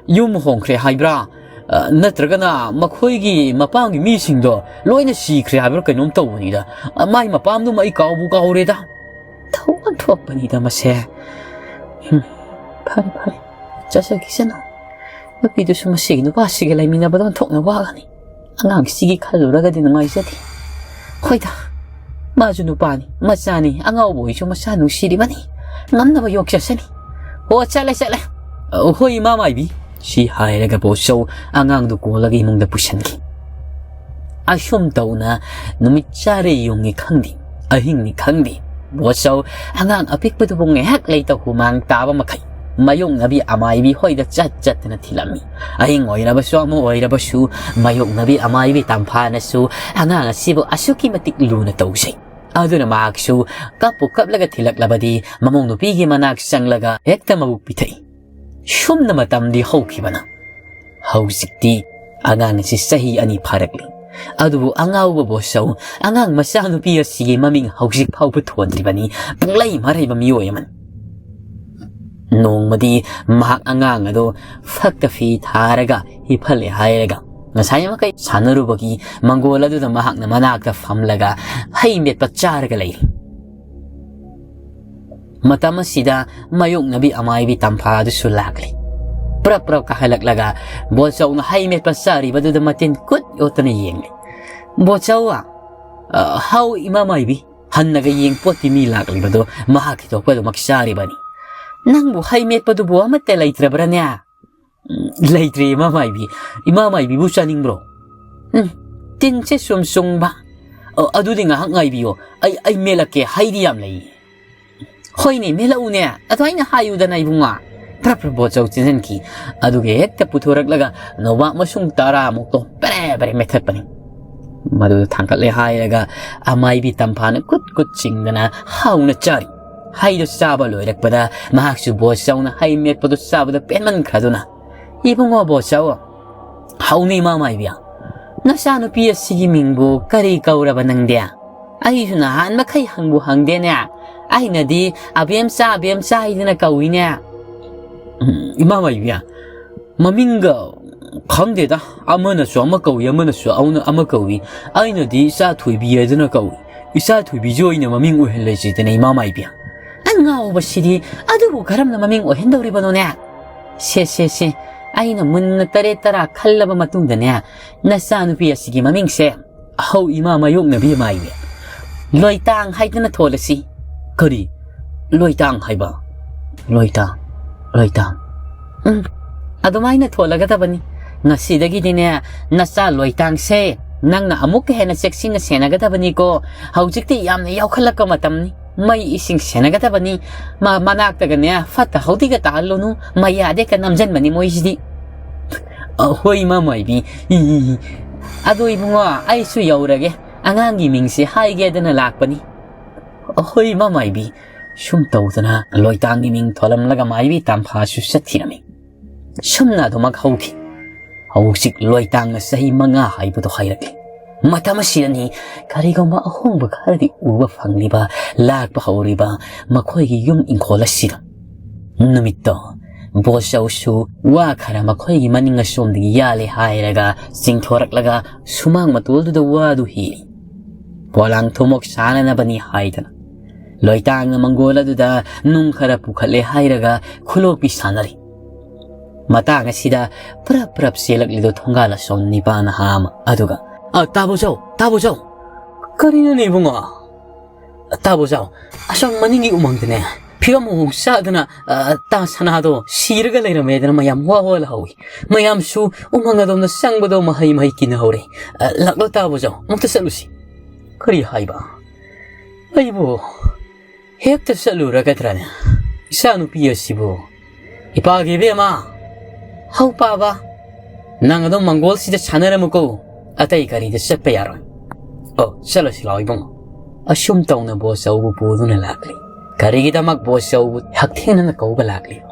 ꯌꯨꯝ ꯍꯣꯡꯈ꯭ꯔꯦ ꯍꯥꯏꯕ꯭ꯔꯥ, ꯑ, ꯅꯠꯇ꯭ꯔꯒꯅ ꯃꯈꯣꯏꯒꯤ ꯃꯄꯥꯝꯒꯤ ꯃꯤꯁꯤꯡꯗꯣ ꯂꯣꯏꯅ ꯁꯤꯈ꯭ꯔꯦ ꯍꯥꯏꯕ꯭ꯔꯥ ꯀꯩꯅꯣꯝ ꯇꯧꯕꯅꯤꯗ꯫ ꯑ, ꯃꯥꯏ ꯃꯄꯥꯝꯗꯨꯃ ꯑꯩ ꯀꯥꯎꯕꯨ ꯀꯥꯎꯔꯦꯗ꯫ ꯇꯧꯐꯝ ꯊꯣꯛꯄꯅꯤꯗ ꯃꯁꯦ꯫ ꯍꯨꯝ, ꯐꯔꯦ, ꯐꯔꯦ, ꯆꯠꯆꯈꯤꯁꯅꯨ꯫ ꯅꯨꯄꯤꯗꯨꯁꯨ ꯃꯁꯤꯒꯤ ꯅꯨꯄꯥꯁꯤꯒ ꯂꯩꯃꯤꯟꯅꯕꯗ ꯑꯣꯟꯊꯣꯛꯅ ꯋꯥꯒꯅꯤ꯫ ꯑꯉꯥꯡꯁꯤꯒꯤ ꯈꯜꯂꯨꯔꯒꯗꯤ ꯅꯨꯡꯉꯥꯏꯖꯗꯦ꯫ ꯍꯣꯏꯗ, ꯃꯥꯁꯨ ꯅꯨꯄꯥꯅꯤ, ꯃꯆꯥꯅꯤ, ꯑꯉꯥꯎꯕ ꯑꯣꯏꯁꯨ ꯃꯆꯥ ꯅꯨꯡꯁꯤꯔꯤꯕꯅꯤ꯫ ꯉꯝꯅꯕ ꯌꯣꯛꯆꯁꯅꯤ꯫ ꯍꯣ, ꯆꯠꯂꯦ, ꯆꯠꯂꯦ꯫ ꯑ, ꯍꯣꯏ, ꯏꯃꯥ ꯃꯥꯏꯕꯤ꯫" ꯁꯤ ꯍꯥꯏꯔꯒ ꯕꯣꯆꯧ ꯑꯉꯥꯡꯗꯨ ꯀꯣꯜꯂꯒ ꯏꯃꯨꯡꯗ ꯄꯨꯁꯤꯟꯈꯤ꯫ ꯑꯁꯨꯝ ꯇꯧꯅ ꯅꯨꯃꯤꯠ ꯆꯥꯔꯦ ꯌꯨꯡꯉꯤ ꯈꯪꯗꯦ, ꯑꯍꯤꯡꯅꯤ ꯈꯪꯗꯦ, ꯕꯣꯆꯧ ꯑꯉꯥꯡ ꯑꯄꯤꯛꯄꯗꯨꯕꯨ ꯉꯥꯏꯍꯥꯛ ꯂꯩꯇ ꯍꯨꯃꯥꯡ ꯇꯥꯕ ꯃꯈꯩ ꯃꯥꯌꯣꯛꯅꯕꯤ ꯑꯃꯥꯏꯕꯤ ꯍꯣꯏꯗ ꯆꯠ ꯆꯠꯇꯅ ꯊꯤꯜꯂꯝꯃꯤ꯫ ꯑꯍꯤꯡ ꯑꯣꯏꯔꯕꯁꯨ ꯑꯃ ꯑꯣꯏꯔꯕꯁꯨ ꯃꯥꯌꯣꯛꯅꯕꯤ ꯑꯃꯥꯏꯕꯤ ꯇꯝꯐꯥꯅꯁꯨ ꯑꯉꯥꯡ ꯑꯁꯤꯕꯨ ꯑꯁꯨꯛꯀꯤ ꯃꯇꯤꯛ ꯂꯨꯅ ꯇꯧꯖꯩ꯫ ꯑꯗꯨꯅ ꯃꯍꯥꯛꯁꯨ ꯀꯞꯄꯨ ꯀꯞꯂꯒ ꯊꯤꯜꯂꯛꯂꯕꯗꯤ ꯃꯃꯧ ꯅꯨꯄꯤꯒꯤ ꯃꯅꯥꯛ ꯆꯪꯂꯒ ꯍꯦꯛꯇ ꯃꯕꯨꯛ ꯄꯤꯊꯛꯏ꯫ ꯁꯨꯝꯅ ꯃꯇꯝꯗꯤ ꯍꯧꯈꯤꯕꯅ ꯍꯧꯖꯤꯛꯇꯤ ꯑꯉꯥꯡ ꯑꯁꯤ ꯆꯍꯤ ꯑꯅꯤ ꯐꯥꯔꯛꯂꯤ꯫ ꯑꯗꯨꯕꯨ ꯑꯉꯥꯎꯕ ꯕꯣꯆꯧ ꯑꯉꯥꯡ ꯃꯆꯥꯅꯨꯄꯤ ꯑꯁꯤꯒꯤ ꯃꯃꯤꯡ ꯍꯧꯖꯤꯛ ꯐꯥꯎꯕ ꯊꯣꯟꯗ꯭ꯔꯤꯕꯅꯤ꯫ ꯄꯨꯡꯂꯩ ꯃꯔꯩꯕ ꯃꯤꯑꯣꯏ ꯑꯃꯅꯤ꯫ ꯅꯣꯡꯃꯗꯤ ꯃꯍꯥꯛ ꯑꯉꯥꯡ ꯑꯗꯨ ꯐꯛꯇ ꯐꯤ ꯊꯥꯔꯒ ꯍꯤꯞꯍꯜꯂꯦ ꯍꯥꯏꯔꯒ ꯉꯁꯥꯏ ꯃꯈꯩ ꯁꯥꯟꯅꯔꯨꯕꯒꯤ ꯃꯪꯒꯣꯜ ꯑꯗꯨꯗ ꯃꯍꯥꯛꯅ ꯃꯅꯥꯛꯇ ꯐꯝꯂꯒ ꯍꯩ ꯃꯦꯠꯄ ꯆꯥꯔꯒ ꯂꯩꯔꯤ꯫ ꯃꯇꯝ ꯑꯁꯤꯗ ꯃꯥꯌꯣꯛꯅꯕꯤ ꯑꯃꯥꯏꯕꯤ ꯇꯝꯐꯥ ꯑꯗꯨꯁꯨ ꯂꯥꯛꯂꯤ꯫ ꯄ꯭ꯔꯞ ꯄ꯭ꯔꯞ ꯀꯥꯈꯠꯂꯛꯂꯒ ꯕꯣꯆꯧꯅ ꯍꯩ ꯃꯦꯠꯄ ꯆꯥꯔꯤꯕꯗꯨꯗ ꯃꯇꯤꯟ ꯀꯨꯠ ꯌꯣꯠꯇꯅ ꯌꯦꯡꯂꯤ꯫ "ꯕꯣꯆꯧ, ꯑ, ꯍꯥꯎ ꯏꯃꯥ ꯃꯥꯏꯕꯤ, ꯍꯟꯅꯒ ꯌꯦꯡ ꯄꯣꯠꯇꯤ ꯃꯤ ꯂꯥꯛꯂꯤꯕꯗꯣ ꯃꯍꯥꯛꯀꯤ ꯊꯣꯛꯄ ꯑꯗꯨꯃꯛ ꯆꯥꯔꯤꯕꯅꯤ꯫ "ꯅꯪꯕꯨ ꯍꯩ ꯃꯦꯠꯄꯗꯨꯕꯨ ꯑꯃꯠꯇ ꯂꯩꯇ꯭ꯔꯕ꯭ꯔꯅꯦ?" "ꯎꯝ, ꯂꯩꯇ꯭ꯔꯦ, ꯏꯃꯥ ꯃꯥꯏꯕꯤ꯫ ꯏꯃꯥ ꯃꯥꯏꯕꯤꯕꯨ ꯆꯥꯅꯤꯡꯕ꯭ꯔꯣ?" "ꯎꯝ, ꯇꯤꯟꯁꯦ ꯁꯨꯝ ꯆꯨꯡꯕ꯫ ꯑ, ꯑꯗꯨꯗꯤ ꯉꯥꯏꯍꯥꯛ ꯉꯥꯏꯕꯤꯌꯣ, ꯑꯩ, ꯑꯩ ꯃꯦꯠꯂꯛꯀꯦ, ꯍꯩꯗꯤ ꯌꯥꯝ ꯂꯩ꯫" "ꯍꯣꯏꯅꯦ, ꯃꯦꯠꯂꯛꯎꯅꯦ, ꯑꯗꯨꯃꯥꯏꯅ ꯍꯥꯏꯌꯨꯗꯅ ꯏꯕꯨꯡꯉꯣ꯫" ꯄ꯭ꯔꯞ ꯄ꯭ꯔꯞ ꯕꯣꯠꯆꯧ ꯆꯦꯟꯁꯤꯟꯈꯤ꯫ ꯑꯗꯨꯒ ꯍꯦꯛꯇ ꯄꯨꯊꯣꯔꯛꯂꯒ ꯅꯣꯕꯥꯞ ꯃꯁꯨꯡ ꯇꯔꯥꯃꯨꯛꯇꯣ ꯄꯦꯔꯦ ꯄꯦꯔꯦ ꯃꯦꯠꯊꯠꯄꯅꯤ꯫ ꯃꯗꯨꯗ ꯊꯥꯡꯒꯠꯂꯦ ꯍꯥꯏꯔꯒ ꯑꯃꯥꯏꯕꯤ ꯇꯝꯐꯥꯅ ꯀꯨꯠ ꯀꯨꯠ ꯆꯤꯡꯗꯅ ꯍꯥꯎꯅ ꯆꯥꯔꯤ꯫ ꯍꯩꯗꯣ ꯆꯥꯕ ꯂꯣꯏꯔꯛꯄꯗ ꯃꯍꯥꯛꯁꯨ ꯕꯣꯠꯆꯧꯅ ꯍꯩ ꯃꯦꯠꯄꯗꯣ ꯆꯥꯕꯗ ꯄꯦꯟꯃꯟꯈ꯭ꯔꯗꯨꯅ, "ꯏꯕꯨꯡꯉꯣ ꯕꯣꯠꯆꯧ, ꯍꯧꯅ ꯏꯃꯥ ꯃꯥꯏꯕꯤ, ꯅꯆꯥꯅꯨꯄꯤ ꯑꯁꯤꯒꯤ ꯃꯤꯡꯕꯨ ꯀꯔꯤ ꯀꯧꯔꯕ ꯅꯪꯗꯤ? ꯑꯩꯁꯨ ꯅꯍꯥꯟ ꯃꯈꯩ ꯍꯪꯕꯨ ꯍꯪꯗꯦꯅꯦ꯫ ꯑꯩꯅꯗꯤ ꯑꯕꯦꯝꯆꯥ, ꯑꯕꯦꯝꯆꯥ ꯍꯥꯏꯗꯅ ꯀꯧꯏꯅꯦ꯫" "ꯎꯝ, ꯏꯃꯥ ꯃꯥꯏꯕꯤ, ꯃꯃꯤꯡꯒ ꯈꯪꯗꯦꯗ, ꯑꯃꯅꯁꯨ ꯑꯃ ꯀꯧꯏ, ꯑꯃꯅꯁꯨ ꯑꯃ, ꯑꯃ ꯀꯧꯏ꯫ ꯑꯩꯅꯗꯤ ꯏꯆꯥ ꯊꯣꯏꯕꯤ ꯍꯥꯏꯗꯅ ꯀꯧꯏ꯫ ꯏꯆꯥ ꯊꯣꯏꯕꯤꯁꯨ ꯑꯣꯏꯅ ꯃꯃꯤꯡ ꯑꯣꯏꯍꯜꯂꯁꯤꯗꯅ, ꯏꯃꯥ ꯃꯥꯏꯕꯤ꯫" "ꯑꯉꯥꯎꯕꯁꯤꯗꯤ, ꯑꯗꯨꯕꯨ ꯀꯔꯝꯅ ꯃꯃꯤꯡ ꯑꯣꯏꯍꯟꯗꯧꯔꯤꯕꯅꯣꯅꯦ?" "ꯁꯦ, ꯁꯦ, ꯁꯦ, ꯑꯩꯅ ꯃꯨꯟꯅ ꯇꯔꯦꯠ ꯇꯔꯥ ꯈꯜꯂꯕ ꯃꯇꯨꯡꯗꯅꯦ, ꯅꯆꯥꯅꯨꯄꯤ ꯑꯁꯤꯒꯤ ꯃꯃꯤꯡꯁꯦ ꯍꯧ ꯏꯃꯥ ꯃꯥꯌꯣꯛꯅꯕꯤ ꯃꯥꯏꯕꯤ, ꯂꯣꯏꯇꯥꯡ ꯍꯥꯏꯗꯅ ꯊꯣꯜꯂꯁꯤ꯫" "ꯀꯔꯤ? ꯂꯣꯏꯇꯥꯡ ꯍꯥꯏꯕ? ꯂꯣꯏꯇꯥꯡ, ꯂꯣꯏꯇꯥꯡ꯫ ꯎꯝ, ꯑꯗꯨꯃꯥꯏꯅ ꯊꯣꯜꯂꯒꯗꯕꯅꯤ꯫ ꯉꯁꯤꯗꯒꯤꯗꯤꯅꯦ, ꯅꯆꯥ ꯂꯣꯏꯇꯥꯡꯁꯦ ꯅꯪꯅ ꯑꯃꯨꯛꯀ ꯍꯦꯟꯅ ꯆꯦꯛꯁꯤꯟꯅ ꯁꯦꯟꯅꯒꯗꯕꯅꯤꯀꯣ꯫ ꯍꯧꯖꯤꯛꯇꯤ ꯌꯥꯝꯅ ꯌꯥꯎꯈꯠꯂꯛꯄ ꯃꯇꯝꯅꯤ꯫ ꯃꯩ ꯏꯁꯤꯡ ꯁꯦꯟꯅꯒꯗꯕꯅꯤ꯫ ꯃ-, ꯃꯅꯥꯛꯇꯒꯅꯦ ꯐꯠꯇ ꯍꯥꯎꯗꯤꯒ ꯇꯥꯍꯜꯂꯨꯅꯨ꯫ ꯃꯌꯥꯗ ꯍꯦꯛꯇ ꯅꯝꯖꯟꯕꯅꯤ ꯃꯣꯏꯁꯤꯗꯤ꯫" "ꯑ, ꯍꯣꯏ, ꯏꯃꯥ ꯃꯥꯏꯕꯤ꯫ E, E, E. ꯑꯗꯣ ꯏꯕꯨꯡꯉꯣ, ꯑꯩꯁꯨ ꯌꯧꯔꯒꯦ꯫ ꯑꯉꯥꯡꯒꯤ ꯃꯤꯡꯁꯦ ꯍꯥꯏꯒꯦꯗꯅ ꯂꯥꯛꯄꯅꯤ꯫" "ꯑ, ꯍꯣꯏ, ꯏꯃꯥ ꯃꯥꯏꯕꯤ꯫" ꯁꯨꯝ ꯇꯧꯗꯅ ꯂꯣꯏꯇꯥꯡꯒꯤ ꯃꯤꯡ ꯊꯣꯜꯂꯝꯂꯒ ꯃꯥꯏꯕꯤ ꯇꯝꯐꯥꯁꯨ ꯆꯠꯈꯤꯔꯝꯃꯤ꯫ ꯁꯨꯝꯅ ꯑꯗꯨꯃꯛ ꯍꯧꯈꯤ꯫ ꯍꯧꯖꯤꯛ ꯂꯣꯏꯇꯥꯡꯅ ꯆꯍꯤ ꯃꯉꯥ ꯍꯥꯏꯕꯗꯣ ꯍꯥꯏꯔꯛꯂꯤ꯫ ꯃꯇꯝ ꯑꯁꯤꯗꯅꯤ ꯀꯔꯤꯒꯨꯝꯕ ꯑꯍꯣꯡꯕ ꯈꯔꯗꯤ ꯎꯕ ꯐꯪꯂꯤꯕ, ꯂꯥꯛꯄ ꯍꯧꯔꯤꯕ ꯃꯈꯣꯏꯒꯤ ꯌꯨꯝ ꯏꯪꯈꯣꯜ ꯑꯁꯤꯗ꯫ ꯅꯨꯃꯤꯠꯇꯣ ꯕꯣꯁꯧꯁꯨ ꯋꯥ ꯈꯔ ꯃꯈꯣꯏꯒꯤ ꯃꯅꯤꯡ ꯑꯁꯣꯝꯗꯒꯤ ꯌꯥꯜꯂꯦ ꯍꯥꯏꯔꯒ ꯆꯤꯡꯊꯣꯔꯛꯂꯒ ꯁꯨꯃꯥꯡ ꯃꯇꯣꯜꯗꯨꯗ ꯋꯥꯗꯨ ꯍꯦꯛꯏ꯫ ꯄꯣꯂꯥꯡ ꯊꯨꯝꯃꯣꯛ ꯁꯥꯅꯅꯕꯅꯤ ꯍꯥꯏꯗꯅ ꯂꯣꯏꯇꯥꯡꯅ ꯃꯪꯒꯣꯜ ꯑꯗꯨꯗ ꯅꯨꯡ ꯈꯔ ꯄꯨꯈꯠꯂꯦ ꯍꯥꯏꯔꯒ ꯈꯨꯂꯣꯛꯄꯤ ꯁꯥꯟꯅꯔꯤ꯫ ꯃꯇꯥꯡ ꯑꯁꯤꯗ ꯄ꯭ꯔꯞ ꯄ꯭ꯔꯞ ꯆꯦꯜꯂꯛꯂꯤꯗꯨ ꯊꯣꯡꯒꯥꯜ ꯑꯁꯣꯝ ꯅꯤꯄꯥ ꯅꯍꯥ ꯑꯃ, ꯑꯗꯨꯒ, "ꯑ, ꯇꯥꯕꯣꯖꯧ, ꯇꯥꯕꯣꯖꯧ!" "ꯀꯔꯤꯅꯣꯅꯦ ꯏꯕꯨꯡꯉꯣ?" ꯇꯥꯕꯣꯖꯥꯎ, ꯑꯁꯣꯝ ꯃꯅꯤꯡꯒꯤ ꯎꯃꯪꯗꯅꯦ ꯐꯤꯕꯝ ꯑꯃꯨꯛ ꯆꯥꯗꯅ, ꯑ, ꯇꯥ ꯁꯅꯥꯗꯣ ꯁꯤꯔꯒ ꯂꯩꯔꯝꯃꯦꯗꯅ ꯃꯌꯥꯝ ꯋꯥ ꯋꯥ ꯂꯥꯎꯏ꯫ ꯃꯌꯥꯝꯁꯨ ꯎꯃꯪ ꯑꯗꯣꯝꯗ ꯆꯪꯕꯗꯣ ꯃꯍꯩ ꯃꯍꯩ ꯀꯤꯅꯍꯧꯔꯦ꯫ ꯑ, ꯂꯥꯛꯂꯣ ꯇꯥꯕꯣꯖꯥꯎ, ꯑꯃꯨꯛꯇ ꯆꯠꯂꯨꯁꯤ꯫ ꯀꯔꯤ ꯍꯥꯏꯕ? ꯑꯩꯕꯨ ꯍꯦꯛꯇ ꯆꯠꯂꯨꯔꯒꯗ꯭ꯔꯅꯦ? ꯏꯆꯥꯅꯨꯄꯤ ꯑꯁꯤꯕꯨ ꯏꯄꯥꯒꯤ ꯏꯕꯦꯝꯃ, ꯍꯧ ꯄꯥꯕ, ꯅꯪ ꯑꯗꯨꯝ ꯃꯪꯒꯣꯜꯁꯤꯗ ꯁꯥꯟꯅꯔꯝꯃꯨꯀꯣ, ꯑꯇꯩ ꯀꯔꯤꯗ ꯆꯠꯄ ꯌꯥꯔꯣꯏ꯫ ꯑꯣ, ꯆꯠꯂꯁꯤ ꯂꯥꯛꯑꯣ ꯏꯕꯨꯡꯉꯣ꯫ ꯑꯁꯨꯝ ꯇꯧꯅ ꯕꯣꯁ ꯆꯧꯕꯨ ꯄꯨꯗꯨꯅ ꯂꯥꯛꯂꯤ꯫ ꯀꯔꯤꯒꯤꯗꯃꯛ ꯕꯣꯁ ꯆꯧꯕꯨ ꯍꯛꯊꯦꯡꯅꯅ ꯀꯧꯕ ꯂꯥꯛꯂꯤꯕ?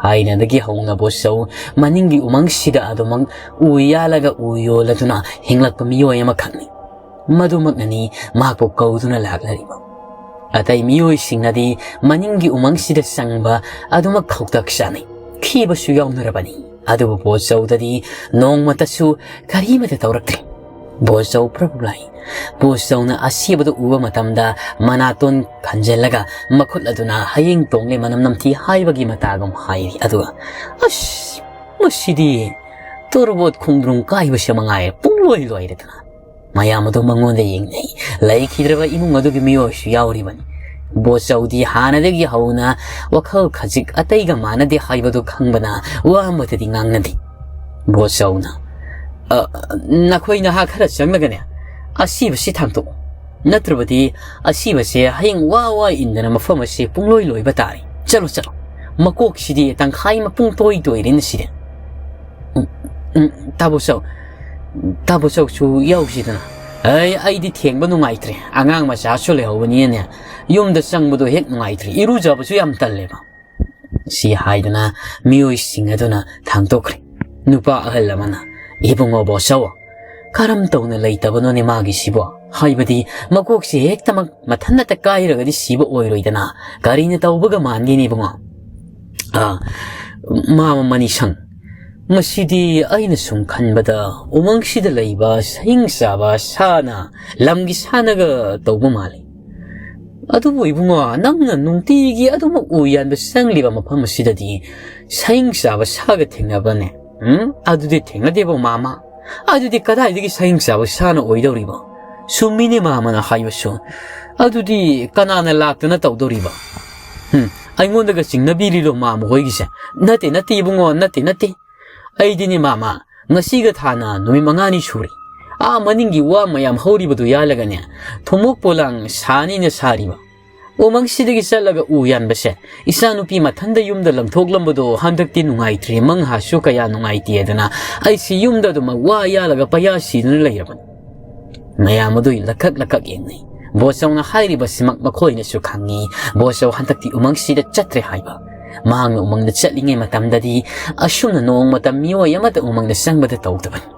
ꯊꯥꯏꯅꯗꯒꯤ ꯍꯧꯅ ꯕꯣꯁ ꯆꯧ ꯃꯅꯤꯡꯒꯤ ꯎꯃꯪꯁꯤꯗ ꯑꯗꯨꯃꯛ ꯎ ꯌꯥꯜꯂꯒ ꯎ ꯌꯣꯜꯂꯗꯨꯅ ꯍꯤꯡꯂꯛꯄ ꯃꯤꯑꯣꯏ ꯑꯃꯈꯛꯅꯤ꯫ ꯃꯗꯨꯃꯛꯅꯅꯤ ꯃꯍꯥꯛꯄꯨ ꯀꯧꯗꯨꯅ ꯂꯥꯛꯂꯤꯕ꯫ ꯑꯇꯩ ꯃꯤꯑꯣꯏꯁꯤꯡꯅꯗꯤ ꯃꯅꯤꯡꯒꯤ ꯎꯃꯪꯁꯤꯗ ꯆꯪꯕ ꯑꯗꯨꯃꯛ ꯈꯧꯇꯛ ꯆꯥꯅꯩ, ꯊꯤꯕꯁꯨ ꯌꯥꯎꯅꯔꯕꯅꯤ꯫ ꯑꯗꯨꯕꯨ ꯕꯣꯁ ꯆꯧꯗꯗꯤ ꯅꯣꯡꯃꯇꯁꯨ ꯀꯔꯤꯃꯠꯇ ꯇꯧꯔꯛꯇ꯭ꯔꯤ꯫ ꯕꯣꯁ ꯆꯧ ꯄ꯭ꯔꯚꯨ ꯂꯥꯏ꯫ ꯕꯣꯁ ꯆꯧꯅ ꯑꯁꯤꯕꯗꯨ ꯎꯕ ꯃꯇꯝꯗ ꯃꯅꯥꯇꯣꯟ ꯈꯟꯖꯤꯜꯂꯒ ꯃꯈꯨꯠ ꯑꯗꯨꯅ ꯍꯌꯦꯡ ꯇꯣꯡꯂꯦ ꯃꯅꯝ ꯅꯝꯊꯤ ꯍꯥꯏꯕꯒꯤ ꯃꯇꯥꯒꯨꯝ ꯍꯥꯏꯔꯤ꯫ ꯑꯗꯨꯒ, "ꯑꯁ, ꯃꯁꯤꯗꯤ ꯇꯣꯔꯕꯣꯠ ꯈꯣꯡꯗ꯭ꯔꯨꯝ ꯀꯥꯏꯕꯁꯦ ꯃꯉꯥꯏꯔꯦ, ꯄꯨꯡꯂꯣꯏ ꯂꯣꯏꯔꯦꯗꯅ"꯫ ꯃꯌꯥꯝ ꯑꯗꯨ ꯃꯉꯣꯟꯗ ꯌꯦꯡꯅꯩ꯫ ꯂꯩꯈꯤꯗ꯭ꯔꯕ ꯏꯃꯨꯡ ꯑꯗꯨꯒꯤ ꯃꯤꯑꯣꯏꯁꯨ ꯌꯥꯎꯔꯤꯕꯅꯤ꯫ ꯕꯣꯁ ꯆꯧꯗꯤ ꯍꯥꯟꯅꯗꯒꯤ ꯍꯧꯅ ꯋꯥꯈꯜ ꯈꯖꯤꯛ ꯑꯇꯩꯒ ꯃꯥꯟꯅꯗꯦ ꯍꯥꯏꯕꯗꯨ ꯈꯪꯕꯅ ꯋꯥ ꯑꯃꯠꯇꯗꯤ ꯉꯥꯡꯅꯗꯦ꯫ ꯕꯣꯁ ꯆꯧꯅ, "ꯑ, ꯅꯈꯣꯏ ꯅꯍꯥ ꯈꯔ ꯆꯪꯂꯒꯅꯦ, ꯑꯁꯤꯕꯁꯤ ꯊꯥꯡꯇꯣꯛꯎ꯫ ꯅꯠꯇ꯭ꯔꯕꯗꯤ ꯑꯁꯤꯕꯁꯦ ꯍꯌꯦꯡ ꯋꯥ ꯋꯥ ꯏꯟꯗꯅ ꯃꯐꯝ ꯑꯁꯤ ꯄꯨꯡꯂꯣꯏ ꯂꯣꯏꯕ ꯇꯥꯔꯦ꯫ ꯆꯠꯂꯣ, ꯆꯠꯂꯣ꯫ ꯃꯀꯣꯛꯁꯤꯗꯤ ꯇꯪꯈꯥꯏ ꯃꯄꯨꯡ ꯇꯣꯏ ꯇꯣꯏꯔꯦꯅ ꯁꯤꯗꯤ"꯫ "ꯎꯝ, ꯎꯝ, ꯇꯥꯕꯣ ꯆꯧ, ꯇꯥꯕꯣ ꯆꯧꯁꯨ ꯌꯥꯎꯁꯤꯗꯅ"꯫ "ꯑꯩ, ꯑꯩꯗꯤ ꯊꯦꯡꯕ ꯅꯨꯡꯉꯥꯏꯇ꯭ꯔꯦ꯫ ꯑꯉꯥꯡ ꯃꯆꯥꯁꯨ ꯂꯩꯍꯧꯕꯅꯤꯅꯅꯦ, ꯌꯨꯝꯗ ꯆꯪꯕꯗꯣ ꯍꯦꯛ ꯅꯨꯡꯉꯥꯏꯇ꯭ꯔꯦ꯫ ꯏꯔꯨꯖꯕꯁꯨ ꯌꯥꯝ ꯇꯜꯂꯦꯕ"꯫ ꯁꯤ ꯍꯥꯏꯗꯨꯅ ꯃꯤꯑꯣꯏꯁꯤꯡ ꯑꯗꯨꯅ ꯊꯥꯡꯇꯣꯛꯈ꯭ꯔꯦ꯫ ꯅꯨꯄꯥ ꯑꯍꯜ ꯑꯃꯅ, "ꯏꯕꯨꯡꯉꯣ ꯕꯣꯁ ꯆꯧ, ꯀꯔꯝ ꯇꯧꯅ ꯂꯩꯇꯕꯅꯣꯅꯦ ꯃꯥꯒꯤꯁꯤꯕꯣ? ꯍꯥꯏꯕꯗꯤ ꯃꯀꯣꯛꯁꯤ ꯍꯦꯛꯇꯃꯛ ꯃꯊꯟꯇ ꯀꯥꯏꯔꯒꯗꯤ ꯁꯤꯕ ꯑꯣꯏꯔꯣꯏꯗꯅ꯫ ꯀꯔꯤꯅ ꯇꯧꯕꯒ ꯃꯥꯟꯒꯦꯅꯦ ꯏꯕꯨꯡꯉꯣ?" "ꯑ, ꯃꯥꯃ ꯃꯅꯤꯁꯪ, ꯃꯁꯤꯗꯤ ꯑꯩꯅ ꯁꯨꯝ ꯈꯟꯕꯗ ꯎꯃꯪꯁꯤꯗ ꯂꯩꯕ ꯁꯍꯤꯡ ꯆꯥꯕ ꯁꯥꯅ, ꯂꯝꯒꯤ ꯁꯥꯅꯒ ꯇꯧꯕ ꯃꯥꯜꯂꯤ꯫ ꯑꯗꯨꯕꯨ ꯏꯕꯨꯡꯉꯣ, ꯅꯪꯅ ꯅꯨꯡꯇꯤꯒꯤ ꯑꯗꯨꯃꯛ ꯎ ꯌꯥꯟꯕ ꯆꯪꯂꯤꯕ ꯃꯐꯝ ꯑꯁꯤꯗꯗꯤ ꯁꯍꯤꯡ ꯆꯥꯕ ꯁꯥꯒ ꯊꯦꯡꯅꯕꯅꯦ?" "ꯎꯝ, ꯑꯗꯨꯗꯤ ꯊꯦꯡꯅꯗꯦꯕꯣ ꯃꯥꯃ꯫ ꯑꯗꯨꯗꯤ ꯀꯗꯥꯏꯗꯒꯤ ꯁꯍꯤꯡ ꯆꯥꯕ ꯁꯥꯅ ꯑꯣꯏꯗꯧꯔꯤꯕꯣ?" "ꯆꯨꯝꯃꯤꯅꯦ ꯃꯥꯃꯅ ꯍꯥꯏꯕꯁꯨ꯫ ꯑꯗꯨꯗꯤ ꯀꯅꯥꯅ ꯂꯥꯛꯇꯅ ꯇꯧꯗꯣꯔꯤꯕ? ꯍꯨꯝ, ꯑꯩꯉꯣꯟꯗꯒ ꯆꯤꯡꯅꯕꯤꯔꯤꯔꯣ ꯃꯥꯃ ꯍꯣꯏꯒꯤꯁꯦ? ꯅꯠꯇꯦ, ꯅꯠꯇꯦ ꯏꯕꯨꯡꯉꯣ, ꯅꯠꯇꯦ, ꯅꯠꯇꯦ꯫ ꯑꯩꯗꯤꯅꯦ ꯃꯥꯃ, ꯉꯁꯤꯒ ꯊꯥꯅ ꯅꯨꯃꯤꯠ ꯃꯉꯥꯅꯤ ꯁꯨꯔꯦ꯫ ꯑꯥ ꯃꯅꯤꯡꯒꯤ ꯋꯥ ꯃꯌꯥꯝ ꯍꯧꯔꯤꯕꯗꯨ ꯌꯥꯜꯂꯒꯅꯦ, ꯊꯨꯝꯃꯣꯛ ꯄꯣꯂꯥꯡ ꯁꯥꯅꯤꯅ ꯁꯥꯔꯤꯕ꯫ ꯎꯃꯪꯁꯤꯗꯒꯤ ꯆꯠꯂꯒ ꯎ ꯌꯥꯟꯕꯁꯦ, ꯏꯆꯥꯅꯨꯄꯤ ꯃꯊꯟꯗ ꯌꯨꯝꯗ ꯂꯪꯊꯣꯛꯂꯝꯕꯗꯣ ꯍꯟꯗꯛꯇꯤ ꯅꯨꯡꯉꯥꯏꯇ꯭ꯔꯦ, ꯃꯪꯍꯥꯁꯨ ꯀꯌꯥ ꯅꯨꯡꯉꯥꯏꯇꯦ ꯑꯗꯨꯅ ꯑꯩꯁꯤ ꯌꯨꯝꯗ ꯑꯗꯨꯃꯛ ꯋꯥ ꯌꯥꯜꯂꯒ ꯄꯩꯌꯥ ꯁꯤꯗꯨꯅ ꯂꯩꯔꯕꯅꯤ꯫ ꯃꯌꯥꯝ ꯑꯗꯨ ꯂꯛꯀꯛ ꯂꯛꯀꯛ ꯌꯦꯡꯅꯩ꯫ ꯕꯣꯁꯆꯧꯅ ꯍꯥꯏꯔꯤꯕꯁꯤꯃꯛ ꯃꯈꯣꯏꯅꯁꯨ ꯈꯪꯉꯤ꯫ ꯕꯣꯁꯆꯧ ꯍꯟꯗꯛꯇꯤ ꯎꯃꯪꯁꯤꯗ ꯆꯠꯇ꯭ꯔꯦ ꯍꯥꯏꯕ꯫ ꯃꯍꯥꯛꯅ ꯎꯃꯪꯗ ꯆꯠꯂꯤꯉꯩ ꯃꯇꯝꯗꯗꯤ ꯑꯁꯨꯝꯅ ꯅꯣꯡꯃꯇ ꯃꯤꯑꯣꯏ ꯑꯃꯠꯇ ꯎꯃꯪꯗ ꯆꯪꯕꯗ ꯇꯧꯗꯕꯅꯤ꯫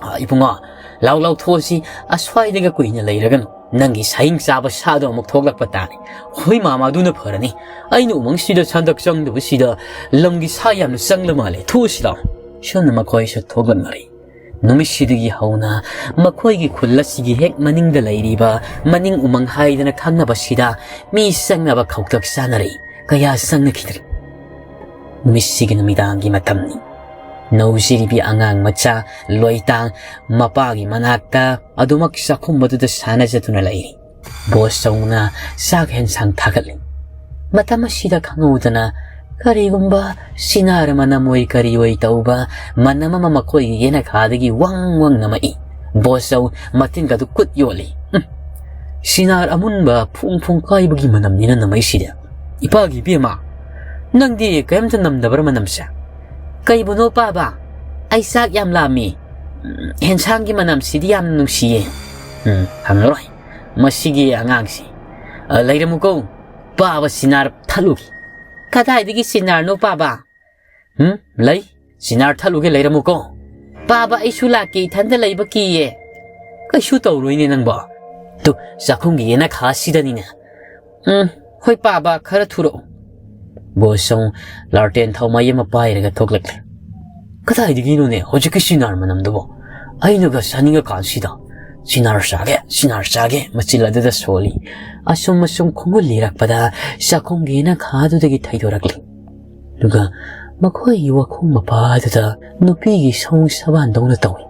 "ꯑ, ꯏꯕꯨꯡꯉꯣ, ꯂꯥꯎ ꯂꯥꯎ ꯊꯣꯛꯑꯁꯤ, ꯑꯁ꯭ꯋꯥꯏꯗꯒ ꯀꯨꯏꯅ ꯂꯩꯔꯒꯅꯨ꯫ ꯅꯪꯒꯤ ꯁꯥꯍꯤꯡ ꯆꯥꯕ ꯁꯥꯗꯣ ꯑꯃꯨꯛ ꯊꯣꯛꯂꯛꯄ ꯇꯥꯔꯦ꯫ ꯍꯣꯏ ꯃꯥꯃ, ꯑꯗꯨꯅ ꯐꯔꯅꯤ꯫ ꯑꯩꯅ ꯎꯃꯪꯁꯤꯗ ꯁꯟꯗꯛ ꯆꯪꯗꯕꯁꯤꯗ ꯂꯝꯒꯤ ꯁꯥ ꯌꯥꯝꯅ ꯆꯪꯂ ꯃꯥꯜꯂꯦ꯫ ꯊꯣꯛꯑꯁꯤ ꯂꯥꯎ꯫" ꯁꯨꯝꯅ ꯃꯈꯣꯏꯁꯨ ꯊꯣꯛꯂꯛꯅꯔꯦ꯫ ꯅꯨꯃꯤꯠꯁꯤꯗꯒꯤ ꯍꯧꯅ ꯃꯈꯣꯏꯒꯤ ꯈꯨꯜ ꯑꯁꯤꯒꯤ ꯍꯦꯛ ꯃꯅꯤꯡꯗ ꯂꯩꯔꯤꯕ ꯃꯅꯤꯡ ꯎꯃꯪ ꯍꯥꯏꯗꯅ ꯈꯪꯅꯕꯁꯤꯗ ꯃꯤ ꯆꯪꯅꯕ ꯈꯧꯇꯛ ꯆꯥꯅꯔꯛꯏ꯫ ꯀꯌꯥ ꯆꯪꯅꯈꯤꯗ꯭ꯔꯦ꯫ ꯅꯨꯃꯤꯠꯁꯤꯒꯤ ꯅꯨꯃꯤꯗꯥꯡꯒꯤ ꯃꯇꯝꯅꯤ꯫ ꯅꯧꯖꯔꯤꯕꯤ ꯑꯉꯥꯡ ꯃꯆꯥ ꯂꯣꯏꯇꯥꯡ ꯃꯄꯥꯒꯤ ꯃꯅꯥꯛꯇ ꯑꯗꯨꯃꯛ ꯆꯥꯛꯈꯨꯝ ꯑꯗꯨꯗ ꯁꯥꯟꯅꯖꯗꯨꯅ ꯂꯩꯔꯤ꯫ ꯕꯣꯁꯆꯧꯅ ꯆꯥꯛ ꯍꯦꯟꯁꯥꯡ ꯊꯥꯒꯠꯂꯤ꯫ ꯃꯇꯝ ꯑꯁꯤꯗ ꯈꯪꯍꯧꯗꯅ ꯀꯔꯤꯒꯨꯝꯕ ꯁꯤꯅꯥꯔ ꯃꯅꯝ ꯑꯣꯏ ꯀꯔꯤ ꯑꯣꯏ ꯇꯧꯕ ꯃꯅꯝ ꯑꯃ ꯃꯈꯣꯏꯒꯤ ꯌꯦꯅꯈꯥꯗꯒꯤ ꯋꯪ ꯋꯪ ꯅꯝꯃꯛꯏ꯫ ꯕꯣꯁꯆꯧ ꯃꯇꯤꯟꯒꯗꯨ ꯀꯨꯠ ꯌꯣꯠꯂꯤ꯫ "ꯎꯝ, ꯁꯤꯅꯥꯔ ꯑꯃꯨꯟꯕ ꯐꯣꯡ ꯐꯣꯡ ꯀꯥꯏꯕꯒꯤ ꯃꯅꯝꯅꯤꯅ ꯅꯝꯃꯛꯏꯁꯤꯗꯤ꯫ ꯏꯄꯥꯒꯤ ꯏꯕꯦꯝꯃ, ꯅꯪꯗꯤ ꯀꯔꯤꯝꯇ ꯅꯝꯗꯕ꯭ꯔꯥ ꯃꯅꯝꯁꯦ?" "ꯀꯩꯕꯨꯅꯣ ꯄꯥꯕ? ꯑꯩ ꯆꯥꯛ ꯌꯥꯝ ꯂꯥꯝꯃꯤ꯫ ꯎꯝ, ꯍꯦꯟꯁꯥꯡꯒꯤ ꯃꯅꯝꯁꯤꯗꯤ ꯌꯥꯝ ꯅꯨꯡꯁꯤꯌꯦ꯫" "ꯎꯝ, ꯍꯪꯉꯔꯣꯏ ꯃꯁꯤꯒꯤ ꯑꯉꯥꯡꯁꯤ꯫ ꯑ, ꯂꯩꯔꯝꯃꯨꯀꯣ, ꯄꯥꯕ ꯁꯤꯅꯥꯔ ꯊꯠꯂꯨꯒꯦ꯫" "ꯀꯗꯥꯏꯗꯒꯤ ꯁꯤꯅꯥꯔꯅꯣ ꯄꯥꯕ?" "ꯎꯝ, ꯂꯩ꯫ ꯁꯤꯅꯥꯔ ꯊꯠꯂꯨꯒꯦ, ꯂꯩꯔꯝꯃꯨꯀꯣ꯫" "ꯄꯥꯕ, ꯑꯩꯁꯨ ꯂꯥꯛꯀꯦ, ꯏꯊꯟꯗ ꯂꯩꯕ ꯀꯤꯌꯦ꯫" "ꯀꯩꯁꯨ ꯇꯧꯔꯣꯏꯅꯦ ꯅꯪꯕꯣ꯫ ꯇꯨ, ꯆꯥꯛꯈꯨꯝꯒꯤ ꯌꯦꯅꯈꯥꯁꯤꯗꯅꯤꯅꯦ꯫" "ꯎꯝ, ꯍꯣꯏ ꯄꯥꯕ, ꯈꯔ ꯊꯨꯔꯛꯎ꯫" ꯕꯣꯁꯆꯧ ꯂꯥꯔꯇꯦꯟ ꯊꯥꯎꯃꯩ ꯑꯃ ꯄꯥꯏꯔꯒ ꯊꯣꯛꯂꯛꯂꯦ꯫ "ꯀꯗꯥꯏꯗꯒꯤꯅꯣꯅꯦ ꯍꯧꯖꯤꯛꯀꯤ ꯁꯤꯅꯥꯔ ꯃꯅꯝꯗꯨꯕꯣ? ꯑꯩꯅꯒ ꯆꯥꯅꯤꯡꯉꯀꯥꯟꯁꯤꯗ ꯁꯤꯅꯥꯔ ꯆꯥꯒꯦ, ꯁꯤꯅꯥꯔ ꯆꯥꯒꯦ" ꯃꯆꯤꯜ ꯑꯗꯨꯗ ꯁꯣꯜꯂꯤ꯫ ꯑꯁꯨꯝ ꯑꯁꯨꯝ ꯈꯣꯡꯒꯨꯜ ꯂꯤꯔꯛꯄꯗ ꯆꯥꯛꯈꯨꯝꯒꯤ ꯌꯦꯅꯈꯥꯗꯨꯗꯒꯤ ꯊꯩꯗꯣꯔꯛꯂꯤ꯫ ꯑꯗꯨꯒ ꯃꯈꯣꯏꯒꯤ ꯋꯥꯈꯣꯡ ꯃꯄꯥꯗꯨꯗ ꯅꯨꯄꯤꯒꯤ ꯁꯑꯣꯡ ꯁꯕꯥꯟꯗꯧꯅ ꯇꯧꯏ꯫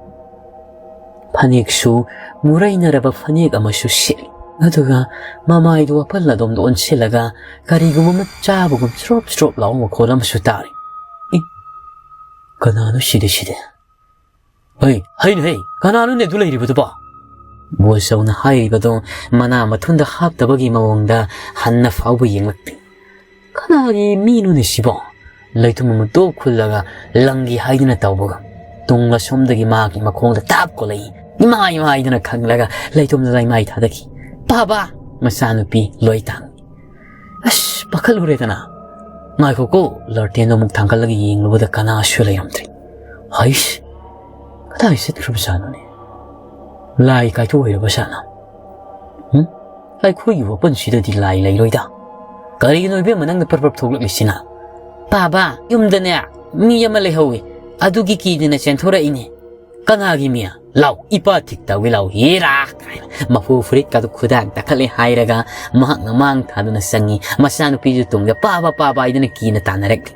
ꯐꯅꯦꯛꯁꯨ ꯃꯨꯔꯩꯅꯔꯕ ꯐꯅꯦꯛ ꯑꯃꯁꯨ ꯁꯦꯠꯂꯤ꯫ ꯑꯗꯨꯒ ꯃꯃꯥꯏꯗꯨ ꯋꯥꯄꯜ ꯑꯗꯣꯝꯗ ꯑꯣꯟꯁꯤꯜꯂꯒ ꯀꯔꯤꯒꯨꯝꯕ ꯑꯃ ꯆꯥꯕꯒꯨꯝ ꯆ꯭ꯔꯣꯞ ꯆ꯭ꯔꯣꯞ ꯂꯥꯎꯕ ꯃꯈꯣꯜ ꯑꯃꯁꯨ ꯇꯥꯔꯤ꯫ "ꯏ, ꯀꯅꯥꯅꯣ ꯁꯤꯗꯤ, ꯁꯤꯗꯤ? ꯍꯩ, ꯍꯩꯅꯦ, ꯍꯩ, ꯀꯅꯥꯅꯣꯅꯦ ꯑꯗꯨ ꯂꯩꯔꯤꯕꯗꯨꯕꯣ?" ꯕꯣꯁ ꯆꯧꯅ ꯍꯥꯏꯔꯤꯕꯗꯣ ꯃꯅꯥ ꯃꯊꯨꯟꯗ ꯍꯥꯞꯇꯕꯒꯤ ꯃꯑꯣꯡꯗ ꯍꯟꯅ ꯐꯥꯎꯕ ꯌꯦꯡꯂꯛꯇꯦ꯫ "ꯀꯅꯥꯒꯤ ꯃꯤꯅꯣꯅꯦ ꯁꯤꯕꯣ?" ꯂꯩꯊꯨꯝ ꯑꯃ ꯇꯣꯛ ꯈꯨꯜꯂꯒ ꯂꯪꯒꯤ ꯍꯥꯏꯗꯨꯅ ꯇꯧꯕꯒ ꯇꯨꯡ ꯑꯁꯣꯝꯗꯒꯤ ꯃꯍꯥꯛꯀꯤ ꯃꯈꯣꯡꯗ ꯇꯥꯞ ꯀꯣꯜꯂꯛꯏ꯫ "ꯏꯃꯥ, ꯏꯃꯥ" ꯍꯥꯏꯗꯨꯅ ꯈꯪꯂꯒ ꯂꯩꯊꯨꯝꯗ ꯂꯩꯃꯥꯏ ꯊꯥꯗꯈꯤ꯫ "ꯄꯥꯕ!" ꯃꯆꯥꯅꯨꯄꯤ ꯂꯣꯏ ꯇꯥꯡ꯫ "ꯑꯁ, ꯄꯥꯈꯠꯂꯨꯔꯦꯗꯅ꯫ ꯉꯥꯏꯈꯣꯀꯣ", ꯂꯥꯔꯇꯦꯟꯗꯣ ꯑꯃꯨꯛ ꯊꯥꯡꯒꯠꯂꯒ ꯌꯦꯡꯂꯨꯕꯗ ꯀꯅꯥꯁꯨ ꯂꯩꯔꯝꯗ꯭ꯔꯦ꯫ "ꯍꯩꯁ, ꯀꯗꯥꯏ ꯆꯠꯈ꯭ꯔꯕꯖꯥꯠꯅꯣꯅꯦ? ꯂꯥꯏ ꯀꯥꯏꯊꯣꯛ ꯑꯣꯏꯔꯕ ꯖꯥꯠꯅ? ꯍꯨꯝ? ꯑꯩꯈꯣꯏꯒꯤ ꯋꯥꯄꯟꯁꯤꯗꯗꯤ ꯂꯥꯏ ꯂꯩꯔꯣꯏꯗ꯫ ꯀꯔꯤꯒꯤꯅꯣ ꯏꯕꯦꯝꯃ ꯅꯪꯅ ꯄꯔꯞ ꯄꯔꯞ ꯊꯣꯛꯂꯛꯂꯤꯁꯤꯅ?" "ꯄꯥꯕ, ꯌꯨꯝꯗꯅꯦ ꯃꯤ ꯑꯃ ꯂꯩꯍꯧꯋꯤ, ꯑꯗꯨꯒꯤ ꯀꯤꯗꯅ ꯆꯦꯟꯊꯣꯔꯛꯏꯅꯦ꯫" "ꯀꯅꯥꯒꯤ ꯃꯤ? ꯂꯥꯎ, ꯏꯄꯥ ꯊꯤꯛ ꯇꯧꯏ ꯂꯥꯎ, ꯍꯦꯔꯥ!" ꯀꯥꯏꯅ ꯃꯄꯨ ꯐꯨꯔꯤꯠꯀꯗꯨ ꯈꯨꯗꯥꯡ ꯇꯛꯈꯠꯂꯦ ꯍꯥꯏꯔꯒ ꯃꯍꯥꯛꯅ ꯃꯥꯡ ꯊꯥꯗꯨꯅ ꯆꯪꯉꯤ꯫ ꯃꯆꯥꯅꯨꯄꯤꯁꯨ ꯇꯨꯡꯗ "ꯄꯥꯕ, ꯄꯥꯕ" ꯍꯥꯏꯗꯨꯅ ꯀꯤꯅ ꯇꯥꯟꯅꯔꯛꯂꯤ꯫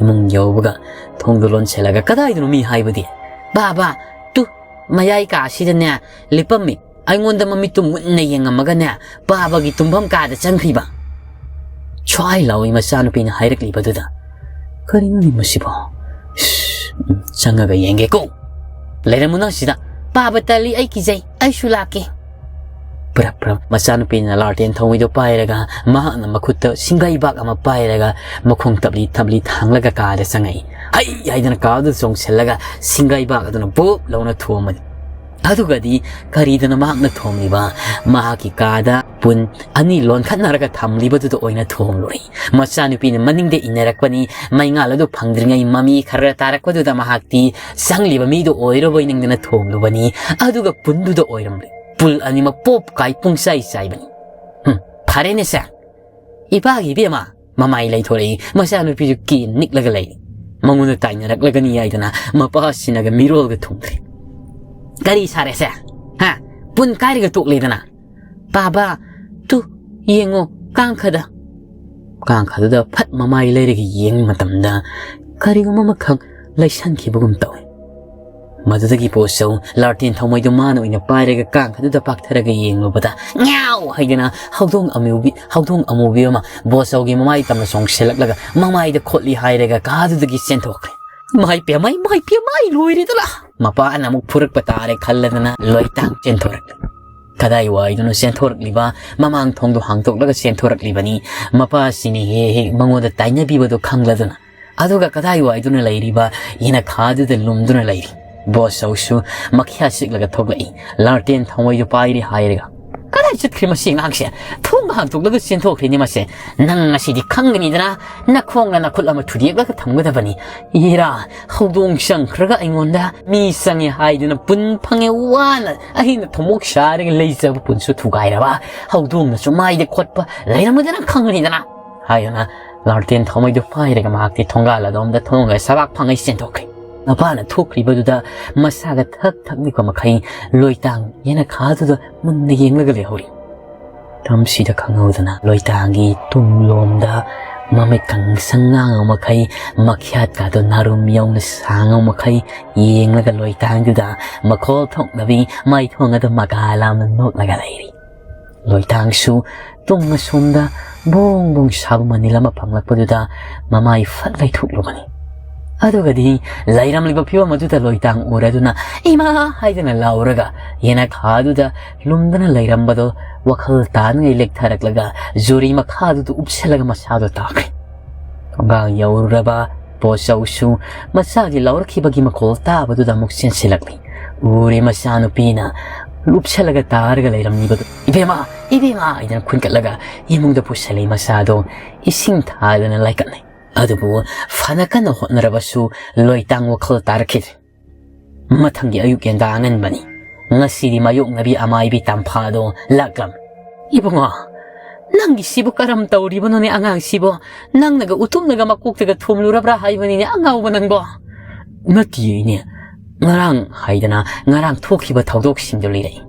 ꯏꯃꯨꯡ ꯌꯧꯕꯒ ꯊꯣꯡꯗꯨ ꯂꯣꯟꯁꯤꯜꯂꯒ "ꯀꯗꯥꯏꯗꯅꯣ ꯃꯤ ꯍꯥꯏꯕꯗꯤ?" "ꯄꯥꯕ, ꯇꯨ, ꯃꯌꯥꯏ ꯀꯥ ꯑꯁꯤꯗꯅꯦ ꯂꯦꯞꯄꯝꯃꯤ꯫ ꯑꯩꯉꯣꯟꯗ ꯃꯃꯤꯠꯇꯨ ꯃꯨꯟꯅ ꯌꯦꯡꯉꯝꯃꯒꯅꯦ, ꯄꯥꯕꯒꯤ ꯇꯨꯝꯐꯝ ꯀꯥꯗ ꯆꯪꯈ꯭ꯔꯤꯕ꯫" ꯁ꯭ꯋꯥꯏ ꯂꯥꯎꯏ ꯃꯆꯥꯅꯨꯄꯤꯅ ꯍꯥꯏꯔꯛꯂꯤꯕꯗꯨꯗ꯫ "ꯀꯔꯤꯅꯣꯅꯦ ꯃꯁꯤꯕꯣ? ꯏꯁ, ꯎꯝ, ꯆꯪꯉꯒ ꯌꯦꯡꯒꯦꯀꯣ꯫ ꯂꯩꯔꯝꯃꯨ ꯅꯪ ꯁꯤꯗ꯫ ꯄꯥꯕ ꯇꯜꯂꯤ, ꯑꯩ ꯀꯤꯖꯩ, ꯑꯩꯁꯨ ꯂꯥꯛꯀꯦ꯫" ꯄ꯭ꯔꯞ ꯄ꯭ꯔꯞ ꯃꯆꯥꯅꯨꯄꯤꯅ ꯂꯥꯔꯇꯦꯟ ꯊꯧꯃꯩꯗꯣ ꯄꯥꯏꯔꯒ, ꯃꯍꯥꯛꯅ ꯃꯈꯨꯠꯇ ꯁꯤꯡꯒꯩꯕꯥꯛ ꯑꯃ ꯄꯥꯏꯔꯒ, ꯃꯈꯣꯡ ꯇꯞꯂꯤ ꯇꯞꯂꯤ ꯊꯥꯡꯂꯒ ꯀꯥꯗ ꯆꯪꯉꯛꯏ꯫ "ꯍꯩ!" ꯍꯥꯏꯗꯨꯅ ꯀꯥꯗꯨ ꯆꯣꯡꯁꯤꯜꯂꯒ ꯁꯤꯡꯒꯩꯕꯥꯛ ꯑꯗꯨꯅ ꯕꯣꯞ ꯂꯧꯅ ꯊꯣꯝꯕꯅꯤ꯫ ꯑꯗꯨꯒꯗꯤ ꯀꯔꯤꯗꯅꯣ ꯃꯍꯥꯛꯅ ꯊꯣꯝꯂꯤꯕ? ꯃꯍꯥꯛꯀꯤ ꯀꯥꯗ ꯄꯨꯟ ꯑꯅꯤ ꯂꯣꯟꯈꯠꯅꯔꯒ ꯊꯝꯂꯤꯕꯗꯨꯗ ꯑꯣꯏꯅ ꯊꯣꯝꯂꯨꯔꯦ꯫ ꯃꯆꯥꯅꯨꯄꯤꯅ ꯃꯅꯤꯡꯗ ꯏꯟꯅꯔꯛꯄꯅꯤ꯫ ꯃꯩꯉꯥꯜ ꯑꯗꯨ ꯐꯪꯗ꯭ꯔꯤꯉꯩ ꯃꯃꯤ ꯈꯔ ꯇꯥꯔꯛꯄꯗꯨꯗ ꯃꯍꯥꯛꯇꯤ ꯆꯪꯂꯤꯕ ꯃꯤꯗꯨ ꯑꯣꯏꯔꯕꯣꯏ ꯅꯤꯡꯗꯅ ꯊꯣꯝꯂꯨꯕꯅꯤ꯫ ꯑꯗꯨꯒ ꯄꯨꯟꯗꯨꯗ ꯑꯣꯏꯔꯝꯂꯦ꯫ ꯄꯨꯜ ꯑꯅꯤꯃꯛ ꯄꯣꯞ ꯀꯥꯏ ꯄꯨꯡꯆꯥꯏ ꯆꯥꯏꯕꯅꯤ꯫ "ꯍꯨꯝ, ꯐꯔꯦꯅꯦ ꯁꯦ꯫ ꯏꯄꯥꯒꯤ ꯏꯕꯦꯝꯃ!" ꯃꯃꯥꯏ ꯂꯩꯊꯣꯔꯛꯏ꯫ ꯃꯆꯥꯅꯨꯄꯤꯁꯨ ꯀꯤ ꯅꯤꯛꯂꯒ ꯂꯩꯔꯤ꯫ ꯃꯉꯣꯟꯗ ꯇꯥꯏꯅꯔꯛꯂꯒꯅꯤ ꯍꯥꯏꯗꯅ ꯃꯄꯥꯁꯤꯅꯒ ꯃꯤꯔꯣꯜꯒ ꯊꯨꯡꯗ꯭ꯔꯦ꯫ "ꯀꯔꯤ ꯁꯥꯔꯦꯁꯦ? ꯍꯥ? ꯄꯨꯟ ꯀꯥꯏꯔꯒ ꯇꯣꯛꯂꯦꯗꯅ?" "ꯄꯥꯕ, ꯇꯨ, ꯌꯦꯡꯉꯣ, ꯀꯥꯡꯈꯗ꯫" ꯀꯥꯡꯈꯗꯨꯗ ꯐꯠ ꯃꯃꯥꯏ ꯂꯩꯔꯒ ꯌꯦꯡꯕ ꯃꯇꯝꯗ ꯀꯔꯤꯒꯨꯝꯕ ꯑꯃꯈꯛ ꯂꯩꯁꯟꯈꯤꯕꯒꯨꯝ ꯇꯧꯏ꯫ ꯃꯗꯨꯗꯒꯤ ꯕꯣꯆꯧ ꯂꯥꯔꯇꯦꯟ ꯊꯥꯎꯃꯩꯗꯨ ꯃꯥꯅ ꯑꯣꯏꯅ ꯄꯥꯏꯔꯒ ꯀꯥꯡ ꯑꯗꯨꯗ ꯄꯥꯛꯊꯔꯒ ꯌꯦꯡꯂꯨꯕꯗ, "ꯉ꯭ꯌꯥꯎ!" ꯍꯥꯏꯗꯅ ꯍꯧꯗꯣꯡ ꯑꯃꯨꯕꯤ, ꯍꯧꯗꯣꯡ ꯑꯃꯨꯕꯤ ꯑꯃ ꯕꯣꯆꯧꯒꯤ ꯃꯃꯥꯏ ꯇꯝꯅ ꯆꯣꯡꯁꯤꯜꯂꯛꯂꯒ ꯃꯃꯥꯏꯗ ꯈꯣꯠꯂꯤ ꯍꯥꯏꯔꯒ ꯀꯥꯗꯨꯗꯒꯤ ꯆꯦꯟꯊꯣꯛꯈ꯭ꯔꯦ꯫ "ꯏꯃꯥꯏ ꯄꯦꯝꯃ, ꯏꯃꯥꯏ ꯄꯦꯝꯃ, ꯑꯩ ꯂꯣꯏꯔꯦꯗꯅ!" ꯃꯄꯥꯅ ꯑꯃꯨꯛ ꯐꯨꯔꯛꯄ ꯇꯥꯔꯦ ꯈꯜꯂꯗꯅ ꯂꯣꯏꯇꯥꯡ ꯆꯦꯟꯊꯣꯔꯛꯂꯦ꯫ ꯀꯗꯥꯏ ꯋꯥꯏꯗꯨꯅꯣ ꯆꯦꯟꯊꯣꯔꯛꯂꯤꯕ? ꯃꯃꯥꯡ ꯊꯣꯡꯗꯣ ꯍꯥꯡꯗꯣꯛꯂꯒ ꯆꯦꯟꯊꯣꯔꯛꯂꯤꯕꯅꯤ꯫ ꯃꯄꯥꯁꯤꯅ ꯍꯦꯛ ꯍꯦꯛ ꯃꯉꯣꯟꯗ ꯇꯥꯏꯅꯕꯤꯕꯗꯣ ꯈꯪꯂꯗꯨꯅ꯫ ꯑꯗꯨꯒ ꯀꯗꯥꯏ ꯋꯥꯏꯗꯨꯅ ꯂꯩꯔꯤꯕ ꯌꯦꯅꯈꯥꯗꯨꯗ ꯂꯨꯝꯗꯨꯅ ꯂꯩꯔꯤ꯫ ꯕꯣꯆꯧꯁꯨ ꯃꯈ꯭ꯌꯥ ꯆꯤꯛꯂꯒ ꯊꯣꯛꯂꯛꯏ꯫ ꯂꯥꯔꯇꯦꯟ ꯊꯥꯎꯃꯩꯗꯨ ꯄꯥꯏꯔꯤ ꯍꯥꯏꯔꯒ, "ꯀꯗꯥꯏ ꯆꯠꯈ꯭ꯔꯦ ꯃꯁꯤ ꯑꯉꯥꯡꯁꯦ? ꯊꯣꯡ ꯍꯥꯡꯗꯣꯛꯂꯒ ꯆꯦꯟꯊꯣꯛꯈ꯭ꯔꯦꯅꯦ ꯃꯁꯦ꯫ ꯅꯪ ꯉꯁꯤꯗꯤ ꯈꯪꯒꯅꯤꯗꯅ, ꯅꯈꯣꯡꯅ ꯅꯈꯨꯠ ꯑꯃ ꯊꯨꯗꯦꯛꯂꯒ ꯊꯝꯒꯗꯕꯅꯤ꯫ ꯏꯔꯥ, ꯍꯧꯗꯣꯡ ꯆꯪꯈ꯭ꯔꯒ ꯑꯩꯉꯣꯟꯗ ꯃꯤ ꯆꯪꯉꯦ ꯍꯥꯏꯗꯨꯅ ꯄꯨꯟ ꯐꯪꯉꯦ ꯋꯥꯅ ꯑꯩꯅ ꯊꯨꯝꯃꯣꯛ ꯁꯥꯔꯒ ꯂꯩꯖꯕ ꯄꯨꯟꯁꯨ ꯊꯨꯒꯥꯏꯔꯕ, ꯍꯧꯗꯣꯡꯅꯁꯨ ꯃꯥꯏꯗ ꯈꯣꯠꯄ ꯂꯩꯔꯝꯃꯗꯅ ꯈꯪꯒꯅꯤꯗꯅ!" ꯍꯥꯏꯗꯨꯅ ꯂꯥꯔꯇꯦꯟ ꯊꯥꯎꯃꯩꯗꯨ ꯄꯥꯏꯔꯒ ꯃꯍꯥꯛꯇꯤ ꯊꯣꯡꯒꯥꯜ ꯑꯗꯣꯝꯗ ꯊꯣꯡꯒ ꯁꯕꯥꯛ ꯐꯪꯉꯩ ꯆꯦꯟꯊꯣꯛꯈ꯭ꯔꯦ꯫ ꯃꯄꯥꯅ ꯊꯣꯛꯈ꯭ꯔꯤꯕꯗꯨꯗ ꯃꯁꯥꯒ ꯊꯛ ꯊꯛ ꯅꯤꯛꯄ ꯃꯈꯩ ꯂꯣꯏꯇꯥꯡ ꯌꯦꯅꯈꯥꯗꯨꯗ ꯃꯨꯟꯅ ꯌꯦꯡꯂꯒ ꯂꯩꯍꯧꯔꯤ꯫ ꯃꯇꯝꯁꯤꯗ ꯈꯪꯍꯧꯗꯅ ꯂꯣꯏꯇꯥꯡꯒꯤ ꯇꯨꯡꯂꯣꯝꯗ ꯃꯃꯤꯠ ꯀꯪꯁꯪ ꯉꯥꯡꯕ ꯃꯈꯩ, ꯃꯈ꯭ꯌꯥꯠꯀꯥꯗꯣ ꯅꯥꯔꯨꯝ ꯌꯧꯅ ꯁꯥꯡꯕ ꯃꯈꯩ ꯌꯦꯡꯂꯒ ꯂꯣꯏꯇꯥꯡꯗꯨꯗ ꯃꯈꯣꯜ ꯊꯣꯛꯅꯕꯤ ꯃꯥꯏꯊꯣꯡ ꯑꯗꯨ ꯃꯒꯥ ꯂꯥꯝꯅ ꯅꯣꯛꯂꯒ ꯂꯩꯔꯤ꯫ ꯂꯣꯏꯇꯥꯡꯁꯨ ꯇꯨꯡ ꯑꯁꯣꯝꯗ ꯕꯣꯡ ꯕꯣꯡ ꯁꯥꯕ ꯃꯅꯤꯜ ꯑꯃ ꯐꯪꯂꯛꯄꯗꯨꯗ ꯃꯃꯥꯏ ꯐꯠ ꯂꯩꯊꯣꯛꯂꯨꯕꯅꯤ꯫ ꯑꯗꯨꯒꯗꯤ ꯂꯩꯔꯝꯂꯤꯕ ꯐꯤꯕꯝ ꯑꯗꯨꯗ ꯂꯣꯏꯇꯥꯡ ꯎꯔꯗꯨꯅ "ꯏꯃꯥ!" ꯍꯥꯏꯗꯨꯅ ꯂꯥꯎꯔꯒ ꯌꯦꯅꯈꯥꯗꯨꯗ ꯂꯨꯝꯗꯨꯅ ꯂꯩꯔꯝꯕꯗꯣ ꯋꯥꯈꯜ ꯇꯥꯅꯉꯩ ꯂꯦꯛꯊꯔꯛꯂꯒ ꯖꯨꯔꯤ ꯃꯈꯥꯗꯨꯗ ꯎꯞꯁꯜꯂꯒ ꯃꯁꯥꯗꯣ ꯇꯥꯈ꯭ꯔꯦ꯫ ꯊꯣꯡꯒꯥꯜ ꯌꯧꯔꯨꯔꯕ ꯕꯣꯆꯧꯁꯨ ꯃꯆꯥꯒꯤ ꯂꯥꯎꯔꯛꯈꯤꯕꯒꯤ ꯃꯈꯣꯜ ꯇꯥꯕꯗꯨꯗ ꯑꯃꯨꯛ ꯆꯦꯟꯁꯤꯜꯂꯛꯂꯤ꯫ ꯎꯔꯦ ꯃꯆꯥꯅꯨꯄꯤꯅ ꯂꯨꯞꯁꯜꯂꯒ ꯇꯥꯔꯒ ꯂꯩꯔꯝꯂꯤꯕꯗꯨ꯫ "ꯏꯕꯦꯝꯃ! ꯏꯕꯦꯝꯃ!" ꯍꯥꯏꯗꯅ ꯈꯨꯟꯒꯠꯂꯒ ꯏꯃꯨꯡꯗ ꯄꯨꯁꯜꯂꯤ꯫ ꯃꯆꯥꯗꯣ ꯏꯁꯤꯡ ꯊꯥꯗꯅ ꯂꯥꯏꯀꯠꯅꯩ꯫ ꯑꯗꯨꯕꯨ ꯐꯅ ꯀꯟꯅ ꯍꯣꯠꯅꯔꯕꯁꯨ ꯂꯣꯏꯇꯥꯡ ꯋꯥꯈꯜ ꯇꯥꯔꯛꯈꯤꯗ꯭ꯔꯦ꯫ ꯃꯊꯪꯒꯤ ꯑꯌꯨꯛ ꯌꯦꯟꯗꯥ ꯑꯉꯟꯕꯅꯤ꯫ ꯉꯁꯤꯗꯤ ꯃꯥꯌꯣꯛꯅꯕꯤ ꯑꯃꯥꯏꯕꯤ ꯇꯝꯐꯥꯗꯣ ꯂꯥꯛꯂꯝ꯫ "ꯏꯕꯨꯡꯉꯣ, ꯅꯪꯒꯤꯁꯤꯕꯨ ꯀꯔꯝ ꯇꯧꯔꯤꯕꯅꯣꯅꯦ ꯑꯉꯥꯡꯁꯤꯕꯨ? ꯅꯪꯅꯒ ꯎꯇꯨꯞꯅꯒ ꯃꯀꯣꯛꯇꯒ ꯊꯣꯝꯂꯨꯔꯕ꯭ꯔꯥ ꯍꯥꯏꯕꯅꯤꯅꯦ ꯑꯉꯥꯎꯕ ꯅꯪꯕꯣ?" "ꯅꯠꯇꯤꯌꯦ ꯏꯅꯦ, ꯉꯔꯥꯡ" ꯍꯥꯏꯗꯅ ꯉꯔꯥꯡ ꯊꯣꯛꯈꯤꯕ ꯊꯧꯗꯣꯛꯁꯤꯡꯗꯨ ꯂꯤꯔꯛꯏ꯫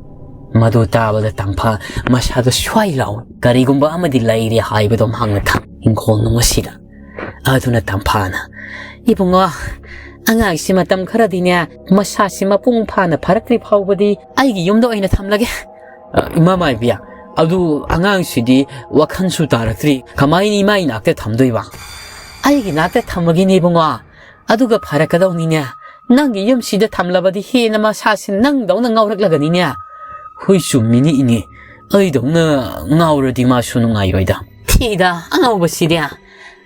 ꯃꯗꯨ ꯇꯥꯕꯗ ꯇꯝꯐꯥ ꯃꯁꯥꯗ ꯁ꯭ꯋꯥꯏ ꯂꯥꯎꯏ꯫ ꯀꯔꯤꯒꯨꯝꯕ ꯑꯃꯗꯤ ꯂꯩꯔꯦ ꯍꯥꯏꯕꯗꯣ ꯃꯍꯥꯛꯅ ꯈꯪꯏ꯫ ꯏꯪꯈꯣꯜ ꯅꯨꯡ ꯑꯁꯤꯗ꯫ ꯑꯗꯨꯅ ꯇꯝꯐꯥꯅ, "ꯏꯕꯨꯡꯉꯣ, ꯑꯉꯥꯡꯁꯤ ꯃꯇꯝ ꯈꯔꯗꯤꯅꯦ, ꯃꯁꯥꯁꯤ ꯃꯄꯨꯡ ꯐꯥꯅ ꯐꯔꯛꯇ꯭ꯔꯤ ꯐꯥꯎꯕꯗꯤ ꯑꯩꯒꯤ ꯌꯨꯝꯗ ꯑꯣꯏꯅ ꯊꯝꯂꯒꯦ꯫ ꯑ, ꯏꯃꯥ ꯃꯥꯏꯕꯤ, ꯑꯗꯨ ꯑꯉꯥꯡꯁꯤꯗꯤ ꯋꯥꯈꯜꯁꯨ ꯇꯥꯔꯛꯇ꯭ꯔꯤ, ꯀꯃꯥꯏꯅ ꯏꯃꯥ ꯏꯅꯥꯛꯇ ꯊꯝꯗꯣꯏꯕ? ꯑꯩꯒꯤ ꯅꯥꯛꯇ ꯊꯝꯃꯒꯦꯅꯦ ꯏꯕꯨꯡꯉꯣ, ꯑꯗꯨꯒ ꯐꯔꯛꯀꯗꯧꯅꯤꯅꯦ꯫ ꯅꯪꯒꯤ ꯌꯨꯝꯁꯤꯗ ꯊꯝꯂꯕꯗꯤ ꯍꯦꯟꯅ ꯃꯁꯥꯁꯤ ꯅꯪꯗꯧꯅ ꯉꯥꯎꯔꯛꯂꯒꯅꯤꯅꯦ꯫ ꯍꯣꯏ, ꯆꯨꯝꯃꯤꯅꯤ ꯏꯅꯦ, ꯑꯩꯗꯧꯅ ꯉꯥꯎꯔꯗꯤ ꯃꯥꯁꯨ ꯅꯨꯡꯉꯥꯏꯔꯣꯏꯗ꯫ ꯊꯤꯗ ꯑꯉꯥꯎꯕꯁꯤꯗꯤ꯫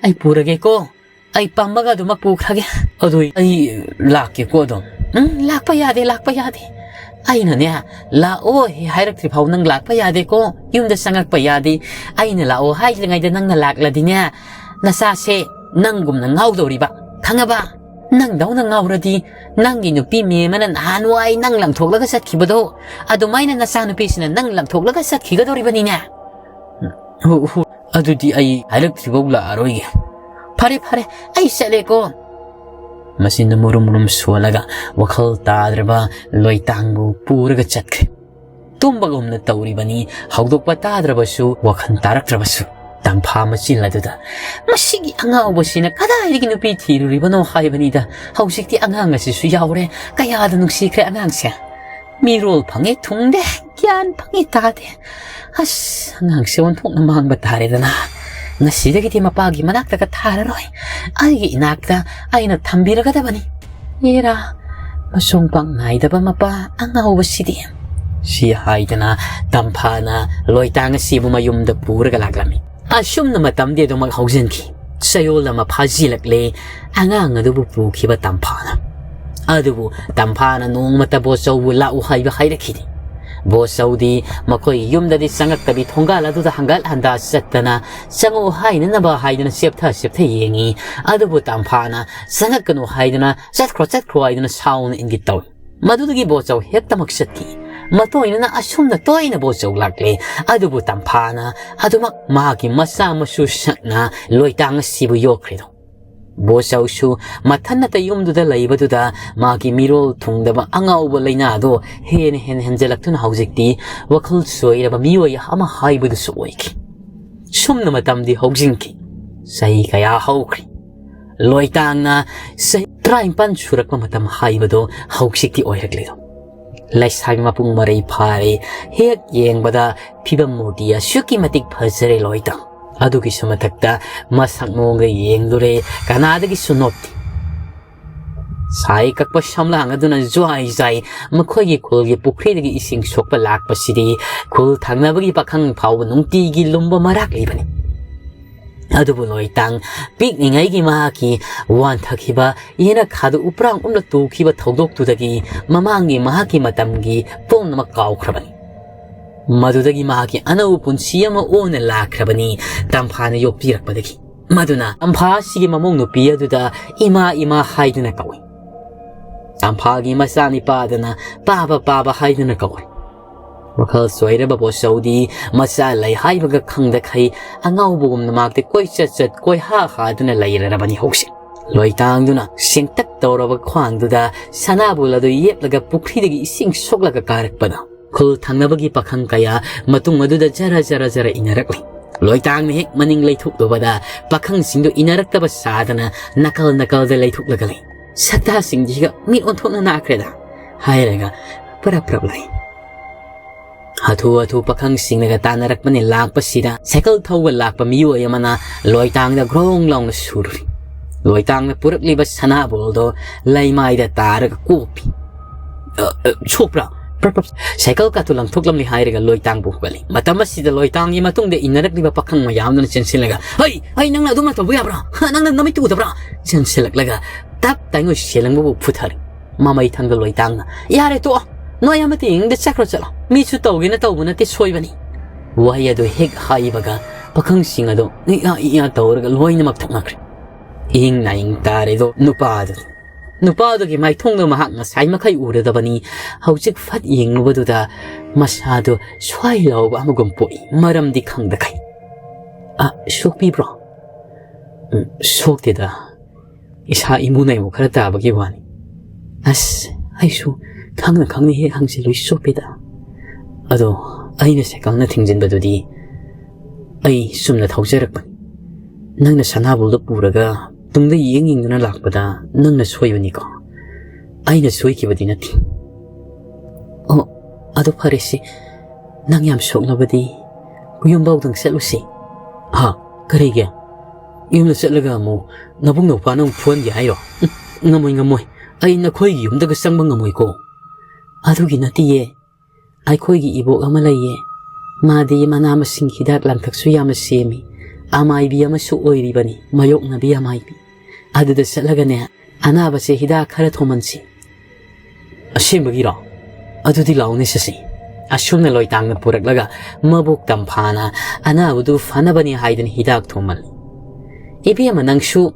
ꯑꯩ ꯄꯨꯔꯒꯦꯀꯣ, ꯑꯩ ꯄꯥꯝꯕꯒ ꯑꯗꯨꯃꯛ ꯄꯨꯈ꯭ꯔꯒꯦ꯫ ꯑꯗꯨ ꯑꯩ ꯂꯥꯛꯀꯦꯀꯣ ꯑꯗꯨꯝ꯫ ꯎꯝ, ꯂꯥꯛꯄ ꯌꯥꯗꯦ, ꯂꯥꯛꯄ ꯌꯥꯗꯦ꯫ ꯑꯩꯅꯅꯦ, ꯂꯥꯛꯑꯣ ꯍꯥꯏꯔꯛꯇ꯭ꯔꯤ ꯐꯥꯎ ꯅꯪ ꯂꯥꯛꯄ ꯌꯥꯗꯦꯀꯣ꯫ ꯌꯨꯝꯗ ꯆꯪꯉꯛꯄ ꯌꯥꯗꯦ꯫ ꯑꯩꯅ ꯂꯥꯛꯑꯣ ꯍꯥꯏꯗ꯭ꯔꯤꯉꯩꯗ ꯅꯪꯅ ꯂꯥꯛꯂꯗꯤꯅꯦ, ꯅꯆꯥꯁꯦ ꯅꯪꯒꯨꯝꯅ ꯉꯥꯎꯗꯧꯔꯤꯕ, ꯈꯪꯉꯕ? ꯅꯪꯗꯧꯅ ꯉꯥꯎꯔꯗꯤ, ꯅꯪꯒꯤ ꯅꯨꯄꯤ ꯃꯦꯝꯃꯅ ꯅꯍꯥꯟꯋꯥꯏ ꯅꯪ ꯂꯪꯊꯣꯛꯂꯒ ꯆꯠꯈꯤꯕꯗꯣ, ꯑꯗꯨꯃꯥꯏꯅ ꯅꯆꯥꯅꯨꯄꯤꯁꯤꯅ ꯅꯪ ꯂꯪꯊꯣꯛꯂꯒ ꯆꯠꯈꯤꯒꯗꯧꯔꯤꯕꯅꯤꯅꯦ꯫ ꯍꯣ, ꯍꯣ, ꯑꯗꯨꯗꯤ ꯑꯩ ꯍꯥꯏꯔꯛꯇ꯭ꯔꯤꯐꯥꯎ ꯂꯥꯛꯑꯔꯣꯏꯒꯦ꯫ ꯐꯔꯦ, ꯐꯔꯦ, ꯑꯩ ꯆꯠꯂꯦꯀꯣ꯫ ꯃꯆꯤꯟꯗꯨ ꯃꯨꯔꯨꯝ ꯃꯨꯔꯨꯝ ꯁꯣꯜꯂꯒ ꯋꯥꯈꯜ ꯇꯥꯗ꯭ꯔꯕ ꯂꯣꯏꯇꯥꯡꯕꯨ ꯄꯨꯔꯒ ꯆꯠꯈ꯭ꯔꯦ꯫ ꯇꯨꯝꯕꯒꯨꯝꯅ ꯇꯧꯔꯤꯕꯅꯤ, ꯍꯧꯗꯣꯛꯄ ꯇꯥꯗ꯭ꯔꯕꯁꯨ, ꯋꯥꯈꯜ ꯇꯥꯔꯛꯇ꯭ꯔꯕꯁꯨ꯫ ꯇꯝꯐꯥ ꯃꯆꯤꯜ ꯑꯗꯨꯗ, "ꯃꯁꯤꯒꯤ ꯑꯉꯥꯎꯕꯁꯤꯅ ꯀꯗꯥꯏꯗꯒꯤ ꯅꯨꯄꯤ ꯊꯤꯔꯨꯔꯤꯕꯅꯣ ꯍꯥꯏꯕꯅꯤꯗ, ꯍꯧꯖꯤꯛꯇꯤ ꯑꯉꯥꯡ ꯑꯁꯤꯁꯨ ꯌꯥꯎꯔꯦ, ꯀꯌꯥꯗ ꯅꯨꯡꯁꯤꯈ꯭ꯔꯦ ꯑꯉꯥꯡꯁꯦ꯫ ꯃꯤꯔꯣꯜ ꯐꯪꯉꯦ ꯊꯨꯡꯗꯦ, ꯒ꯭ꯌꯥꯟ ꯐꯪꯉꯦ ꯇꯥꯗꯦ꯫ ꯑꯁ, ꯑꯉꯥꯡꯁꯦ ꯑꯣꯟꯊꯣꯛꯅ ꯃꯥꯡꯕ ꯇꯥꯔꯦꯗꯅ꯫ ꯉꯁꯤꯗꯒꯤꯗꯤ ꯃꯄꯥꯒꯤ ꯃꯅꯥꯛꯇꯒ ꯊꯥꯔꯔꯣꯏ, ꯑꯩꯒꯤ ꯏꯅꯥꯛꯇ ꯑꯩꯅ ꯊꯝꯕꯤꯔꯒꯗꯕꯅꯤ꯫ ꯑꯦꯔꯥ, ꯃꯁꯣꯡ ꯄꯥꯛ ꯅꯥꯏꯗꯕ ꯃꯄꯥ ꯑꯉꯥꯎꯕꯁꯤꯗꯤ"꯫ ꯁꯤ ꯍꯥꯏꯗꯅ ꯇꯝꯐꯥꯅ ꯂꯣꯏꯇꯥꯡ ꯑꯁꯤꯕꯨ ꯃꯌꯨꯝꯗ ꯄꯨꯔꯒ ꯂꯥꯛꯂꯝꯃꯤ꯫ ꯑꯁꯨꯝꯅ ꯃꯇꯝꯗꯤ ꯑꯗꯨꯃꯛ ꯍꯧꯖꯤꯟꯈꯤ꯫ ꯆꯌꯣꯜ ꯑꯃ ꯐꯥꯖꯤꯜꯂꯛꯂꯦ ꯑꯉꯥꯡ ꯑꯗꯨꯕꯨ ꯄꯨꯈꯤꯕ ꯇꯝꯐꯥꯅ꯫ ꯑꯗꯨꯕꯨ ꯇꯝꯐꯥꯅ ꯅꯣꯡꯃꯇ ꯕꯣꯆꯧꯕꯨ ꯂꯥꯛꯎ ꯍꯥꯏꯕ ꯍꯥꯏꯔꯛꯈꯤꯗꯦ꯫ ꯕꯣꯆꯧꯗꯤ ꯃꯈꯣꯏꯒꯤ ꯌꯨꯝꯗꯗꯤ ꯆꯪꯉꯛꯇꯕꯤ, ꯊꯣꯡꯒꯥꯜ ꯑꯗꯨꯗ ꯍꯪꯒꯠ ꯍꯟꯗꯥ ꯆꯠꯇꯅ ꯆꯪꯉꯛꯎ ꯍꯥꯏꯅꯅꯕ ꯍꯥꯏꯗꯨꯅ ꯆꯦꯞꯊ ꯆꯦꯞꯊ ꯌꯦꯡꯉꯤ꯫ ꯑꯗꯨꯕꯨ ꯇꯝꯐꯥꯅ ꯆꯪꯉꯛꯀꯅꯨ ꯍꯥꯏꯗꯨꯅ, "ꯆꯠꯈ꯭ꯔꯣ, ꯆꯠꯈ꯭ꯔꯣ" ꯍꯥꯏꯗꯨꯅ ꯁꯥꯎꯅ ꯏꯪꯒꯤꯠ ꯇꯧꯏ꯫ ꯃꯗꯨꯗꯒꯤ ꯕꯣꯆꯧ ꯍꯦꯛꯇꯃꯛ ꯆꯠꯈꯤ꯫ ꯃꯇꯣꯏꯅꯅ ꯑꯁꯨꯝꯅ ꯇꯣꯏꯅ ꯕꯣꯆꯧ ꯂꯥꯛꯂꯦ꯫ ꯑꯗꯨꯕꯨ ꯇꯝꯐꯥꯅ ꯑꯗꯨꯃꯛ ꯃꯍꯥꯛꯀꯤ ꯃꯆꯥ ꯃꯁꯨ ꯁꯛꯅ ꯂꯣꯏꯇꯥꯡ ꯑꯁꯤꯕꯨ ꯌꯣꯛꯈ꯭ꯔꯤꯗꯣ꯫ ꯕꯣꯆꯧꯁꯨ ꯃꯊꯟꯅꯇ ꯌꯨꯝꯗꯨꯗ ꯂꯩꯕꯗꯨꯗ ꯃꯥꯒꯤ ꯃꯤꯔꯣꯜ ꯊꯨꯡꯗꯕ ꯑꯉꯥꯎꯕ ꯂꯩꯅꯥꯗꯣ ꯍꯦꯟꯅ ꯍꯦꯟꯅ ꯍꯦꯟꯖꯜꯂꯛꯇꯨꯅ ꯍꯧꯖꯤꯛꯇꯤ ꯋꯥꯈꯜ ꯆꯣꯏꯔꯕ ꯃꯤꯑꯣꯏ ꯑꯃ ꯍꯥꯏꯕꯗꯨꯁꯨ ꯑꯣꯏꯈꯤ꯫ ꯁꯨꯝꯅ ꯃꯇꯝꯗꯤ ꯍꯧꯖꯤꯟꯈꯤ꯫ ꯆꯍꯤ ꯀꯌꯥ ꯍꯧꯈ꯭ꯔꯤ꯫ ꯂꯣꯏꯇꯥꯡꯅ ꯆꯍꯤ ꯇꯔꯥꯅꯤꯄꯥꯟ ꯁꯨꯔꯛꯄ ꯃꯇꯝ ꯍꯥꯏꯕꯗꯣ ꯍꯧꯖꯤꯛꯇꯤ ꯑꯣꯏꯔꯛꯂꯦꯗꯣ꯫ ꯂꯩꯁꯥꯕꯤ ꯃꯄꯨꯡ ꯃꯔꯩ ꯐꯥꯔꯦ꯫ ꯍꯦꯛ ꯌꯦꯡꯕꯗ ꯐꯤꯕꯝ ꯃꯨꯔꯇꯤ ꯑꯁꯨꯛꯀꯤ ꯃꯇꯤꯛ ꯐꯖꯔꯦ ꯂꯣꯏꯇꯥꯡ꯫ ꯑꯗꯨꯒꯤꯁꯨ ꯃꯊꯛꯇ ꯃꯁꯛ ꯃꯑꯣꯡꯒ ꯌꯦꯡꯂꯨꯔꯦ, ꯀꯅꯥꯗꯒꯤꯁꯨ ꯅꯣꯞꯇꯦ꯫ ꯁꯥꯏ ꯀꯛꯄ ꯁꯝꯂꯥꯡ ꯑꯗꯨꯅ ꯖ꯭ꯋꯥꯏ ꯖ꯭ꯋꯥꯏ ꯃꯈꯣꯏꯒꯤ ꯈꯨꯜꯒꯤ ꯄꯨꯈ꯭ꯔꯤꯗꯒꯤ ꯏꯁꯤꯡ ꯁꯣꯛꯄ ꯂꯥꯛꯄꯁꯤꯗꯤ ꯈꯨꯜ ꯊꯪꯅꯕꯒꯤ ꯄꯥꯈꯪ ꯐꯥꯎꯕ ꯅꯨꯡꯇꯤꯒꯤ ꯂꯨꯝꯕ ꯃꯔꯥꯛꯂꯤꯕꯅꯤ꯫ ꯑꯗꯨꯕꯨ ꯂꯣꯏꯇꯥꯡ ꯄꯤꯛꯂꯤꯉꯩꯒꯤ ꯃꯍꯥꯛꯀꯤ ꯋꯥꯟꯊꯈꯤꯕ ꯌꯦꯅꯈꯥꯗꯨ ꯎꯄ꯭ꯔꯥꯡ ꯎꯝꯂ ꯇꯨꯈꯤꯕ ꯊꯧꯗꯣꯛꯇꯨꯗꯒꯤ ꯃꯃꯥꯡꯒꯤ ꯃꯍꯥꯛꯀꯤ ꯃꯇꯝꯒꯤ ꯄꯨꯝꯅꯃꯛ ꯀꯥꯎꯈ꯭ꯔꯕꯅꯤ꯫ ꯃꯗꯨꯗꯒꯤ ꯃꯍꯥꯛꯀꯤ ꯑꯅꯧꯕ ꯄꯨꯟꯁꯤ ꯑꯃ ꯑꯣꯟꯅ ꯂꯥꯛꯈ꯭ꯔꯕꯅꯤ꯫ ꯇꯝꯐꯥꯅ ꯌꯣꯛꯄꯤꯔꯛꯄꯗꯒꯤ꯫ ꯃꯗꯨꯅ ꯇꯝꯐꯥ ꯑꯁꯤꯒꯤ ꯃꯃꯧ ꯅꯨꯄꯤ ꯑꯗꯨꯗ ꯏꯃꯥ ꯏꯃꯥ ꯍꯥꯏꯗꯨꯅ ꯀꯧꯏ꯫ ꯇꯝꯐꯥꯒꯤ ꯃꯆꯥꯅꯤꯄꯥ ꯑꯗꯨꯅ ꯄꯥꯕ ꯄꯥꯕ ꯍꯥꯏꯗꯨꯅ ꯀꯧꯏ꯫ ꯋꯥꯈꯜ ꯆꯣꯏꯔꯕ ꯕꯣꯆꯧꯗꯤ ꯃꯆꯥ ꯂꯩ ꯍꯥꯏꯕꯒ ꯈꯪꯗꯈꯩ ꯑꯉꯥꯎꯕꯒꯨꯝꯅ ꯃꯍꯥꯛꯇꯤ ꯀꯣꯏꯆꯠ ꯆꯠ ꯀꯣꯏꯍꯥ ꯍꯥꯗꯨꯅ ꯂꯩꯔꯔꯕꯅꯤ ꯍꯧꯖꯤꯛ꯫ ꯂꯣꯏꯇꯥꯡꯗꯨꯅ ꯁꯦꯡꯇꯛ ꯇꯧꯔꯕ ꯈ꯭ꯋꯥꯡꯗꯨꯗ ꯁꯅꯥꯕꯨꯜ ꯑꯗꯨ ꯌꯦꯞꯂꯒ ꯄꯨꯈ꯭ꯔꯤꯗꯒꯤ ꯏꯁꯤꯡ ꯁꯣꯛꯂꯒ ꯀꯥꯔꯛꯄꯗ ꯈꯨꯜ ꯊꯪꯅꯕꯒꯤ ꯄꯥꯈꯪ ꯀꯌꯥ ꯃꯇꯨꯡ ꯑꯗꯨꯗ ꯖꯔ ꯖꯔ ꯖꯔ ꯏꯟꯅꯔꯛꯂꯤ꯫ ꯂꯣꯏꯇꯥꯡꯅ ꯍꯦꯛ ꯃꯅꯤꯡ ꯂꯩꯊꯣꯛꯂꯨꯕꯗ ꯄꯥꯈꯪꯁꯤꯡꯗꯨ ꯏꯟꯅꯔꯛꯇꯕ ꯁꯥꯗꯅ ꯅꯥꯀꯜ ꯅꯥꯀꯜꯗ ꯂꯩꯊꯣꯛꯂꯒ ꯂꯩ꯫ "ꯁꯛꯇꯥꯁꯤꯡꯁꯤꯒ ꯃꯤꯠ ꯑꯣꯟꯊꯣꯛꯅ ꯅꯥꯈ꯭ꯔꯦꯗ" ꯍꯥꯏꯔꯒ ꯄꯔꯞ ꯄꯔꯞ ꯂꯩ꯫ ꯍꯥꯊꯨ ꯍꯥꯊꯨ ꯄꯥꯈꯪꯁꯤꯡꯅꯒ ꯇꯥꯟꯅꯔꯛꯄꯅꯤ꯫ ꯂꯥꯛꯄꯁꯤꯗ ꯁꯥꯏꯀꯜ ꯊꯧꯕ ꯂꯥꯛꯄ ꯃꯤꯑꯣꯏ ꯑꯃꯅ ꯂꯣꯏꯇꯥꯡꯗ ꯒ꯭ꯔꯣꯡ ꯂꯥꯎꯅ ꯁꯨꯔꯨꯔꯤ꯫ ꯂꯣꯏꯇꯥꯡꯅ ꯄꯨꯔꯛꯂꯤꯕ ꯁꯅꯥꯕꯣꯜꯗꯣ ꯂꯩꯃꯥꯏꯗ ꯇꯥꯔꯒ ꯀꯣꯞꯄꯤ꯫ "ꯑ, ꯑ, ꯁꯣꯛꯄ꯭ꯔꯥ?" ꯄ꯭ꯔꯞ ꯄ꯭ꯔꯞ ꯁꯥꯏꯀꯜ ꯀꯥꯇꯨ ꯂꯪꯊꯣꯛꯂꯝꯂꯤ ꯍꯥꯏꯔꯒ ꯂꯣꯏꯇꯥꯡꯕꯨ ꯍꯧꯒꯠꯂꯤ꯫ ꯃꯇꯝ ꯑꯁꯤꯗ ꯂꯣꯏꯇꯥꯡꯒꯤ ꯃꯇꯨꯡꯗ ꯏꯟꯅꯔꯛꯂꯤꯕ ꯄꯥꯈꯪ ꯃꯌꯥꯝꯗꯨꯅ ꯆꯦꯟꯁꯤꯜꯂꯒ, "ꯍꯩ, ꯍꯩ, ꯅꯪꯅ ꯑꯗꯨꯝꯅ ꯇꯧꯕ ꯌꯥꯕ꯭ꯔꯥ? ꯍꯥ, ꯅꯪꯅ ꯅꯃꯤꯠꯇꯨ ꯎꯗꯕ꯭ꯔꯥ?" ꯆꯦꯟꯁꯤꯜꯂꯛꯂꯒ ꯇꯞ ꯇꯥꯏꯉꯣꯏ ꯁꯦꯂꯪꯕꯕꯨ ꯐꯨꯊꯔꯤ꯫ ꯃꯃꯩ ꯊꯪꯗ ꯂꯣꯏꯇꯥꯡꯅ, "ꯌꯥꯔꯦ, ꯇꯣꯛꯑꯣ, ꯅꯣꯏ ꯑꯃꯠꯇ ꯌꯦꯡꯅꯤꯡꯗ ꯆꯠꯈ꯭ꯔꯣ, ꯆꯠꯂꯣ꯫ ꯃꯤꯁꯨ ꯇꯧꯒꯦꯅ ꯇꯧꯕ ꯅꯠꯇꯦ, ꯁꯣꯏꯕꯅꯤ"꯫ ꯋꯥꯍꯩ ꯑꯗꯨ ꯍꯦꯛ ꯍꯥꯏꯕꯒ ꯄꯥꯈꯪꯁꯤꯡ ꯑꯗꯨ ꯏꯌꯥ ꯏꯌꯥ ꯇꯧꯔꯒ ꯂꯣꯏꯅꯃꯛ ꯊꯛꯅꯈ꯭ꯔꯦ꯫ ꯏꯍꯤꯡ ꯅꯥꯍꯤꯡ ꯇꯥꯔꯦꯗꯣ ꯅꯨꯄꯥꯗꯨ꯫ ꯅꯨꯄꯥꯗꯨꯒꯤ ꯃꯥꯏꯊꯣꯡꯗꯨ ꯃꯍꯥꯛ ꯉꯁꯥꯏ ꯃꯈꯩ ꯎꯔꯗꯕꯅꯤ꯫ ꯍꯧꯖꯤꯛ ꯐꯠ ꯌꯦꯡꯂꯨꯕꯗꯨꯗ ꯃꯁꯥꯗꯨ ꯁ꯭ꯋꯥꯏ ꯂꯥꯎꯕ ꯑꯃꯒꯨꯝ ꯄꯣꯛꯏ, ꯃꯔꯝꯗꯤ ꯈꯪꯗꯈꯩ꯫ "ꯑ, ꯁꯣꯛꯄꯤꯕ꯭ꯔꯣ?" "ꯎꯝ, ꯁꯣꯛꯇꯦꯗ꯫ ꯏꯁꯥ ꯏꯃꯨ ꯅꯩꯃꯨ ꯈꯔ ꯇꯥꯕꯒꯤ ꯋꯥꯅꯤ"꯫ "ꯑꯁ, ꯑꯩꯁꯨ ꯈꯪꯅ ꯈꯪꯅ ꯍꯦꯛ ꯍꯪꯖꯤꯜꯂꯨꯏ ꯆꯣꯞꯄꯦꯗ꯫ ꯑꯗꯣ ꯑꯩꯅ ꯁꯥꯏꯀꯜꯅ ꯊꯤꯡꯖꯤꯟꯕꯗꯨꯗꯤ ꯑꯩ ꯆꯨꯝꯅ ꯊꯧꯖꯔꯛꯄꯅꯤ꯫ ꯅꯪꯅ ꯁꯅꯥꯕꯨꯜꯗꯣ ꯄꯨꯔꯒ ꯇꯨꯡꯗ ꯌꯦꯡ ꯌꯦꯡꯗꯨꯅ ꯂꯥꯛꯄꯗ ꯅꯪꯅ ꯁꯣꯏꯕꯅꯤꯀꯣ, ꯑꯩꯅ ꯁꯣꯏꯈꯤꯕꯗꯤ ꯅꯠꯇꯦ꯫ ꯑꯣ, ꯑꯗꯨ ꯐꯔꯦꯁꯦ, ꯅꯪ ꯌꯥꯝ ꯁꯣꯛꯂꯕꯗꯤ ꯌꯨꯝꯐꯥꯎꯗꯪ ꯆꯠꯂꯨꯁꯤ꯫ ꯍꯥ? ꯀꯔꯤꯒꯤ? ꯌꯨꯝꯗ ꯆꯠꯂꯒ ꯑꯃꯨꯛ ꯅꯕꯨꯡ ꯅꯧꯄꯥꯅ ꯑꯃꯨꯛ ꯐꯨꯍꯟꯒꯦ ꯍꯥꯏꯔꯣ? ꯎꯝ, ꯉꯝꯃꯣꯏ, ꯉꯝꯃꯣꯏ꯫ ꯑꯩ ꯅꯈꯣꯏꯒꯤ ꯌꯨꯝꯗꯒ ꯆꯪꯕ ꯉꯝꯃꯣꯏꯀꯣ꯫ ꯑꯗꯨꯒꯤ ꯅꯠꯇꯤꯌꯦ, ꯑꯩꯈꯣꯏꯒꯤ ꯏꯕꯣꯛ ꯑꯃ ꯂꯩꯌꯦ꯫ ꯃꯥꯗꯤ ꯃꯅꯥ ꯃꯁꯤꯡ ꯍꯤꯗꯥꯛ ꯂꯥꯡꯊꯛꯁꯨ ꯌꯥꯝꯅ ꯁꯦꯝꯃꯤ꯫ ꯑꯃꯥꯏꯕꯤ ꯑꯃꯁꯨ ꯑꯣꯏꯔꯤꯕꯅꯤ, ꯃꯥꯌꯣꯛꯅꯕꯤ ꯑꯃꯥꯏꯕꯤ꯫ ꯑꯗꯨꯗ ꯆꯠꯂꯒꯅꯦ, ꯑꯅꯥꯕꯁꯦ ꯍꯤꯗꯥꯛ ꯈꯔ ꯊꯣꯝꯍꯟꯁꯤ꯫ ꯑꯁꯦꯡꯕꯒꯤꯔꯣ? ꯑꯗꯨꯗꯤ ꯂꯥꯛꯑꯣꯅꯦ ꯆꯠꯁꯤ꯫ ꯑꯁꯨꯝꯅ ꯂꯣꯏꯇꯥꯡꯅ ꯄꯨꯔꯛꯂꯒ ꯃꯕꯨꯛ ꯇꯝꯐꯥꯅ ꯑꯅꯥꯕꯗꯨ ꯐꯅꯕꯅꯤ ꯍꯥꯏꯗꯅ ꯍꯤꯗꯥꯛ ꯊꯣꯝꯍꯜꯂꯤ꯫ ꯏꯕꯦꯝꯃ, ꯅꯪꯁꯨ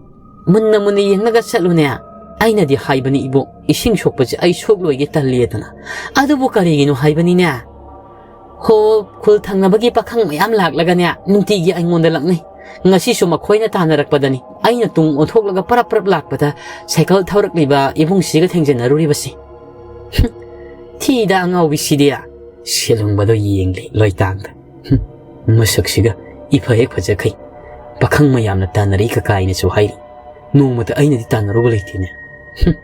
ꯃꯨꯟꯅ ꯃꯨꯟꯅ ꯌꯦꯡꯂꯒ ꯆꯠꯂꯨꯅꯦ꯫ ꯑꯩꯅꯗꯤ ꯍꯥꯏꯕꯅꯤ ꯏꯕꯣꯛ, ꯏꯁꯤꯡ ꯁꯣꯛꯄꯁꯦ ꯑꯩ ꯁꯣꯛꯂꯣꯏꯒꯦ ꯇꯜꯂꯦꯗꯅ꯫ ꯑꯗꯨꯕꯨ ꯀꯔꯤꯒꯤꯅꯣ ꯍꯥꯏꯕꯅꯤꯅꯦ꯫ ꯍꯣ, ꯈꯨꯜ ꯊꯪꯅꯕꯒꯤ ꯄꯥꯈꯪ ꯃꯌꯥꯝ ꯂꯥꯛꯂꯒꯅꯦ, ꯅꯨꯡꯇꯤꯒꯤ ꯑꯩꯉꯣꯟꯗ ꯂꯛꯅꯩ꯫ ꯉꯁꯤꯁꯨ ꯃꯈꯣꯏꯅ ꯇꯥꯟꯅꯔꯛꯄꯗꯅꯤ ꯑꯩꯅ ꯇꯨꯡ ꯑꯣꯟꯊꯣꯛꯂꯒ ꯄꯔꯞ ꯄꯔꯞ ꯂꯥꯛꯄꯗ ꯁꯥꯏꯀꯜ ꯊꯧꯔꯛꯂꯤꯕ ꯏꯕꯨꯡꯁꯤꯒ ꯊꯦꯡꯖꯟꯅꯔꯨꯔꯤꯕꯁꯤ꯫ ꯍꯨꯝ, ꯊꯤꯗ ꯑꯉꯥꯎꯕꯤꯁꯤꯗꯤ꯫ ꯁꯦꯂꯨꯡꯕꯗꯣ ꯌꯦꯡꯂꯤ ꯂꯣꯏꯇꯥꯡꯗ꯫ ꯍꯨꯝ, ꯃꯁꯛꯁꯤꯒ ꯏꯐ ꯍꯦꯛ ꯐꯖꯈꯩ꯫ ꯄꯥꯈꯪ ꯃꯌꯥꯝꯅ ꯇꯥꯟꯅꯔꯛꯏ ꯀꯀꯥꯏꯅꯁꯨ ꯍꯥꯏꯔꯤ꯫ ꯅꯣꯡꯃꯇ ꯑꯩꯅꯗꯤ ꯇꯥꯟꯅꯔꯨꯕ ꯂꯩꯇꯦꯅꯦ꯫ ꯍꯨꯝ,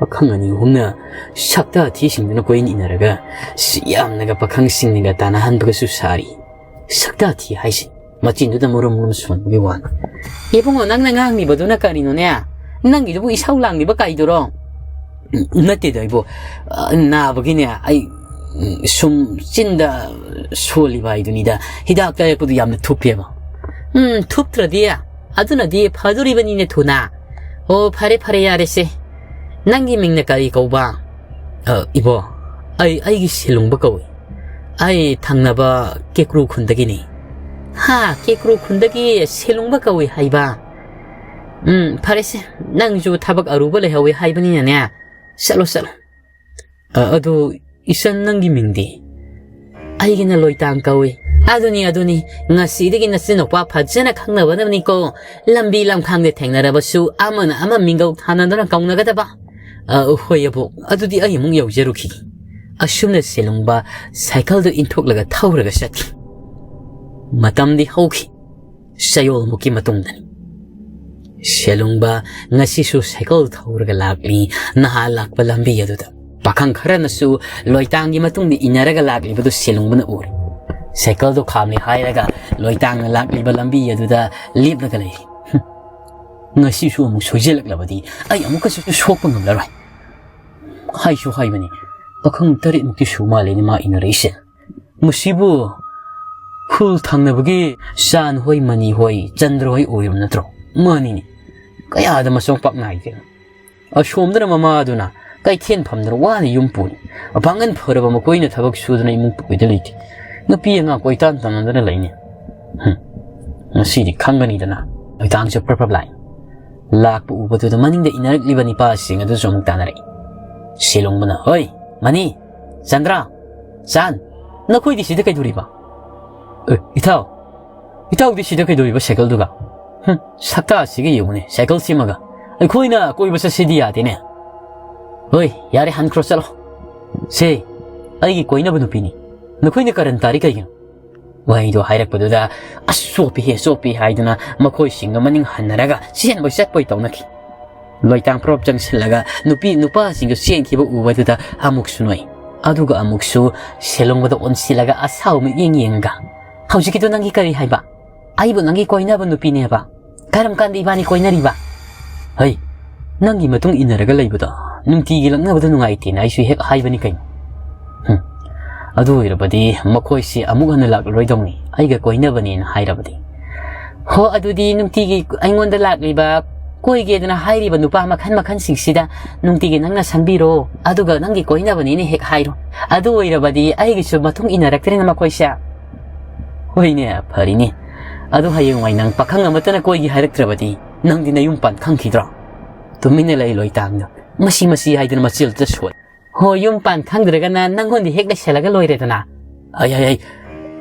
ꯄꯥꯈꯪ ꯑꯅꯤ ꯑꯍꯨꯝꯅ ꯁꯛꯇꯥ ꯊꯤꯁꯤꯡꯗꯨꯅ ꯀꯣꯏꯏꯟ ꯏꯟꯅꯔꯒ ꯁꯤ ꯌꯥꯝꯅꯒ ꯄꯥꯈꯪꯁꯤꯡꯅꯒ ꯇꯥꯟꯅꯍꯟꯕꯒꯁꯨ ꯁꯥꯔꯤ꯫ ꯁꯛꯇꯥ ꯊꯤ ꯍꯥꯏꯁꯤ ꯃꯆꯤꯟꯗꯨꯗ ꯃꯔꯨꯝ ꯃꯔꯨꯝ ꯁꯣꯟꯕꯒꯤ ꯋꯥꯅꯤ꯫ ꯏꯕꯨꯡꯉꯣ, ꯅꯪꯅ ꯉꯥꯡꯂꯤꯕꯗꯨꯅ ꯀꯔꯤꯅꯣꯅꯦ? ꯅꯪꯒꯤꯗꯨꯕꯨ ꯏꯁꯧ ꯂꯥꯡꯂꯤꯕ ꯀꯥꯏꯗꯨꯔꯣ? ꯎꯝ, ꯅꯠꯇꯦꯗ ꯏꯕꯣ꯫ ꯑ, ꯅꯥꯕꯒꯤꯅꯦ ꯑꯩ, ꯎꯝ, ꯁꯨꯝ ꯆꯤꯟꯗ ꯁꯣꯜꯂꯤꯕ ꯍꯥꯏꯗꯨꯅꯤꯗ꯫ ꯍꯤꯗꯥꯛ ꯇꯩꯔꯛꯄꯗꯨ ꯌꯥꯝꯅ ꯊꯨꯞꯄꯦꯕ꯫ ꯎꯝ, ꯊꯨꯞꯇ꯭ꯔꯗꯤ ꯑꯗꯨꯅꯗꯤ ꯐꯗꯣꯔꯤꯕꯅꯤꯅꯦ ꯊꯨꯅ꯫ ꯑꯣ, ꯐꯔꯦ ꯐꯔꯦ, ꯌꯥꯔꯦꯁꯦ꯫ ꯅꯪꯒꯤ ꯃꯤꯡꯅ ꯀꯔꯤ ꯀꯧꯕ? ꯑ, ꯏꯕꯣ, ꯑꯩ, ꯑꯩꯒꯤ ꯁꯦꯂꯨꯡꯕ ꯀꯧꯏ꯫ ꯑꯩ ꯊꯪꯅꯕ ꯀꯦꯀ꯭ꯔꯨ ꯈꯨꯟꯗꯒꯤꯅꯤ꯫ ꯍꯥ, ꯀꯦꯀ꯭ꯔꯨ ꯈꯨꯟꯗꯒꯤ ꯁꯦꯂꯨꯡꯕ ꯀꯧꯏ ꯍꯥꯏꯕ? ꯎꯝ, ꯐꯔꯦꯁꯦ, ꯅꯪꯁꯨ ꯊꯕꯛ ꯑꯔꯨꯕ ꯂꯩꯍꯧꯋꯤ ꯍꯥꯏꯕꯅꯤꯅꯅꯦ, ꯆꯠꯂꯣ, ꯆꯠꯂꯣ꯫ ꯑ, ꯑꯗꯨ ꯏꯆꯟ, ꯅꯪꯒꯤ ꯃꯤꯡꯗꯤ? ꯑꯩꯒꯤꯅ ꯂꯣꯏꯇꯥꯡ ꯀꯧꯏ꯫ ꯑꯗꯨꯅꯤ, ꯑꯗꯨꯅꯤ, ꯉꯁꯤꯗꯒꯤ ꯅꯆꯤꯟ ꯅꯨꯄꯥ ꯐꯖꯅ ꯈꯪꯅꯕꯅꯕꯅꯤꯀꯣ꯫ ꯂꯝꯕꯤ ꯂꯝꯈꯥꯡꯗ ꯊꯦꯡꯅꯔꯕꯁꯨ ꯑꯃꯅ ꯑꯃ ꯃꯤꯡꯒꯧ ꯊꯥꯅꯗꯨꯅ ꯀꯧꯅꯒꯗꯕ꯫ ꯑ, ꯍꯣꯏ ꯑꯕꯣꯛ, ꯑꯗꯨꯗꯤ ꯑꯩ ꯑꯃꯨꯛ ꯌꯧꯖꯔꯨꯈꯤꯒꯦ꯫ ꯑꯁꯨꯝꯅ ꯁꯦꯂꯨꯡꯕ ꯁꯥꯏꯀꯜꯗꯨ ꯏꯟꯊꯣꯛꯂꯒ ꯊꯧꯔꯒ ꯆꯠꯈꯤ꯫ ꯃꯇꯝꯗꯤ ꯍꯧꯈꯤ꯫ ꯆꯌꯣꯜꯃꯨꯛꯀꯤ ꯃꯇꯨꯡꯗꯅꯤ꯫ ꯁꯦꯂꯨꯡꯕ ꯉꯁꯤꯁꯨ ꯁꯥꯏꯀꯜ ꯊꯧꯔꯒ ꯂꯥꯛꯂꯤ꯫ ꯅꯍꯥꯟ ꯂꯥꯛꯄ ꯂꯝꯕꯤ ꯑꯗꯨꯗ ꯄꯥꯈꯪ ꯈꯔꯅꯁꯨ ꯂꯣꯏꯇꯥꯡꯒꯤ ꯃꯇꯨꯡꯗ ꯏꯟꯅꯔꯒ ꯂꯥꯛꯂꯤꯕꯗꯨ ꯁꯦꯂꯨꯡꯕꯅ ꯎꯔꯦ꯫ ꯁꯥꯏꯀꯜꯗꯣ ꯈꯥꯝꯂꯦ ꯍꯥꯏꯔꯒ ꯂꯣꯏꯇꯥꯡꯅ ꯂꯥꯛꯂꯤꯕ ꯂꯝꯕꯤ ꯑꯗꯨꯗ ꯂꯦꯞꯂꯒ ꯂꯩꯔꯤ꯫ "ꯍꯨꯝ, ꯉꯁꯤꯁꯨ ꯑꯃꯨꯛ ꯁꯣꯏꯖꯜꯂꯛꯂꯕꯗꯤ ꯑꯩ ꯑꯃꯨꯛꯀꯁꯨ ꯁꯣꯛꯄ ꯉꯝꯂꯔꯣꯏ꯫ ꯍꯥꯏꯁꯨ ꯍꯥꯏꯕꯅꯤ, ꯄꯥꯈꯪ ꯇꯔꯦꯠꯃꯨꯛꯇꯤ ꯁꯨ ꯃꯥꯜꯂꯦꯅꯦ ꯃꯥ ꯏꯟꯅꯔꯛꯏꯁꯦ꯫ ꯃꯁꯤꯕꯨ ꯈꯨꯜ ꯊꯪꯅꯕꯒꯤ ꯆꯥꯟ ꯍꯣꯏ, ꯃꯅꯤ ꯍꯣꯏ, ꯆꯟꯗ꯭ꯔ ꯍꯣꯏ ꯑꯣꯏꯔꯕ ꯅꯠꯇ꯭ꯔꯣ?" "ꯃꯥꯅꯤꯅꯦ, ꯀꯌꯥꯗ ꯃꯁꯣꯡ ꯄꯥꯛ ꯅꯥꯏꯗꯦ꯫ ꯑꯁꯣꯝꯗꯅ ꯃꯃꯥꯗꯨꯅ ꯀꯩꯊꯦꯜ ꯐꯝꯗꯅ ꯋꯥꯅ ꯌꯨꯝ ꯄꯨꯔꯤ꯫ ꯑꯄꯥꯡꯒꯜ ꯐꯔꯕ ꯃꯈꯣꯏꯅ ꯊꯕꯛ ꯁꯨꯗꯅ ꯏꯃꯨꯡ ꯄꯨꯏꯗ ꯂꯩꯇꯦ꯫ ꯅꯨꯄꯤ ꯑꯉꯥꯡ ꯀꯣꯏꯇꯥꯟ ꯇꯥꯟꯅꯗꯅ ꯂꯩꯅꯤ꯫ ꯍꯨꯝ, ꯉꯁꯤꯗꯤ ꯈꯪꯒꯅꯤꯗꯅ꯫" ꯂꯣꯏꯇꯥꯡꯁꯨ ꯄ꯭ꯔꯞ ꯄ꯭ꯔꯞ ꯂꯥꯛꯏ꯫ ꯂꯥꯛꯄ ꯎꯕꯗꯨꯗ ꯃꯅꯤꯡꯗ ꯏꯟꯅꯔꯛꯂꯤꯕ ꯅꯤꯄꯥꯁꯤꯡ ꯑꯗꯨꯁꯨ ꯑꯃꯨꯛ ꯇꯥꯟꯅꯔꯛꯏ꯫ ꯁꯦꯂꯣꯡꯕꯅ, "ꯍꯣꯏ, ꯃꯅꯤ, ꯆꯟꯗ꯭ꯔ, ꯆꯥꯟ, ꯅꯈꯣꯏꯗꯤ ꯁꯤꯗ ꯀꯩꯗꯧꯔꯤꯕ?" "ꯑꯦ, ꯏꯇꯥꯎ, ꯏꯇꯥꯎꯗꯤ ꯁꯤꯗ ꯀꯩꯗꯧꯔꯤꯕ ꯁꯥꯏꯀꯜꯗꯨꯒ? ꯍꯨꯝ, ꯁꯛꯇꯥꯁꯤꯒ ꯌꯦꯡꯉꯨꯅꯦ, ꯁꯥꯏꯀꯜ ꯁꯦꯝꯃꯒ꯫ ꯑꯩꯈꯣꯏꯅ ꯀꯣꯏꯕ ꯆꯠꯁꯤꯗꯤ ꯌꯥꯗꯦꯅꯦ꯫" "ꯍꯣꯏ, ꯌꯥꯔꯦ, ꯍꯟꯈ꯭ꯔꯣ, ꯆꯠꯂꯣ꯫ ꯁꯦ, ꯑꯩꯒꯤ ꯀꯣꯏꯅꯕ ꯅꯨꯄꯤꯅꯤ꯫ ꯅꯈꯣꯏꯅ ꯀꯔꯟ ꯇꯥꯔꯤ ꯀꯩꯒꯤꯅꯣ?" ꯋꯥꯍꯩꯗꯣ ꯍꯥꯏꯔꯛꯄꯗꯨꯗ, "ꯑꯁ, ꯆꯣꯞꯄꯤꯍꯦ, ꯆꯣꯞꯄꯤ" ꯍꯥꯏꯗꯨꯅ ꯃꯈꯣꯏꯁꯤꯡꯗꯣ ꯃꯅꯤꯡ ꯍꯟꯅꯔꯒ ꯆꯦꯟꯕꯣꯏ ꯆꯠꯄꯣꯏ ꯇꯧꯅꯈꯤ꯫ ꯂꯣꯏꯇꯥꯡ ꯄ꯭ꯔꯣꯞ ꯆꯪꯁꯤꯜꯂꯒ ꯅꯨꯄꯤ ꯅꯨꯄꯥꯁꯤꯡꯗꯨ ꯆꯦꯟꯈꯤꯕ ꯎꯕꯗꯨꯗ ꯑꯃꯨꯛꯁꯨ ꯅꯣꯛꯏ꯫ ꯑꯗꯨꯒ ꯑꯃꯨꯛꯁꯨ ꯁꯦꯂꯣꯡꯕꯗ ꯑꯣꯟꯁꯤꯜꯂꯒ ꯑꯁꯥꯎꯕ ꯃꯤꯠꯌꯦꯡ ꯌꯦꯡꯉꯒ, "ꯍꯧꯖꯤꯛꯀꯤꯗꯣ ꯅꯪꯒꯤ ꯀꯔꯤ ꯍꯥꯏꯕ? ꯑꯩꯕꯨ ꯅꯪꯒꯤ ꯀꯣꯏꯅꯕ ꯅꯨꯄꯤꯅꯦꯕ? ꯀꯔꯝ ꯀꯥꯟꯗ ꯏꯕꯥꯅꯤ ꯀꯣꯏꯅꯔꯤꯕ? ꯍꯩ, ꯅꯪꯒꯤ ꯃꯇꯨꯡ ꯏꯟꯅꯔꯒ ꯂꯩꯕꯗꯣ ꯅꯨꯡꯇꯤꯒꯤ ꯂꯛꯅꯕꯗ ꯅꯨꯡꯉꯥꯏꯇꯦꯅ ꯑꯩꯁꯨ ꯍꯦꯛ ꯍꯥꯏꯕꯅꯤ ꯀꯩꯅꯣ꯫" ꯍꯨꯝ, ꯑꯗꯨ ꯑꯣꯏꯔꯕꯗꯤ ꯃꯈꯣꯏꯁꯤ ꯑꯃꯨꯛ ꯍꯟꯅ ꯂꯥꯛꯂꯔꯣꯏꯗꯧꯅꯤ, ꯑꯩꯒ ꯀꯣꯏꯅꯕꯅꯦꯅ ꯍꯥꯏꯔꯕꯗꯤ꯫ "ꯍꯣ, ꯑꯗꯨꯗꯤ ꯅꯨꯡꯇꯤꯒꯤ ꯑꯩꯉꯣꯟꯗ ꯂꯥꯛꯂꯤꯕ, ꯀꯣꯏꯒꯦꯗꯅ ꯍꯥꯏꯔꯤꯕ ꯅꯨꯄꯥ ꯃꯈꯜ ꯃꯈꯜꯁꯤꯡꯁꯤꯗ ꯅꯨꯡꯇꯤꯒꯤ ꯅꯪꯅ ꯁꯪꯕꯤꯔꯣ, ꯑꯗꯨꯒ ꯅꯪꯒꯤ ꯀꯣꯏꯅꯕꯅꯦꯅ ꯍꯦꯛ ꯍꯥꯏꯔꯣ꯫ ꯑꯗꯨ ꯑꯣꯏꯔꯕꯗꯤ ꯑꯩꯒꯤꯁꯨ ꯃꯇꯨꯡ ꯏꯟꯅꯔꯛꯇ꯭ꯔꯦꯅ ꯃꯈꯣꯏꯁꯦ꯫" "ꯍꯣꯏꯅꯦ, ꯐꯔꯤꯅꯦ꯫ ꯑꯗꯨ ꯍꯌꯦꯡꯋꯥꯏ ꯅꯪ ꯄꯥꯈꯪ ꯑꯃꯠꯇꯅ ꯀꯣꯏꯒꯦ ꯍꯥꯏꯔꯛꯇ꯭ꯔꯕꯗꯤ ꯅꯪꯗꯤ ꯅꯌꯨꯝ ꯄꯥꯟ ꯈꯪꯈꯤꯗ꯭ꯔꯣ?" ꯇꯨꯃꯤꯟꯅ ꯂꯩ ꯂꯣꯏꯇꯥꯡꯗꯣ꯫ "ꯃꯁꯤ, ꯃꯁꯤ" ꯍꯥꯏꯗꯨꯅ ꯃꯆꯤꯜꯗ ꯁꯣꯠ꯫ "ꯍꯣ, ꯌꯨꯝ ꯄꯥꯟ ꯈꯪꯗ꯭ꯔꯒꯅ ꯅꯪꯉꯣꯟꯗ ꯍꯦꯛ ꯂꯩꯁꯜꯂꯒ ꯂꯣꯏꯔꯦꯗꯅ꯫" "ꯑꯩ, ꯑꯩ, ꯑꯩ,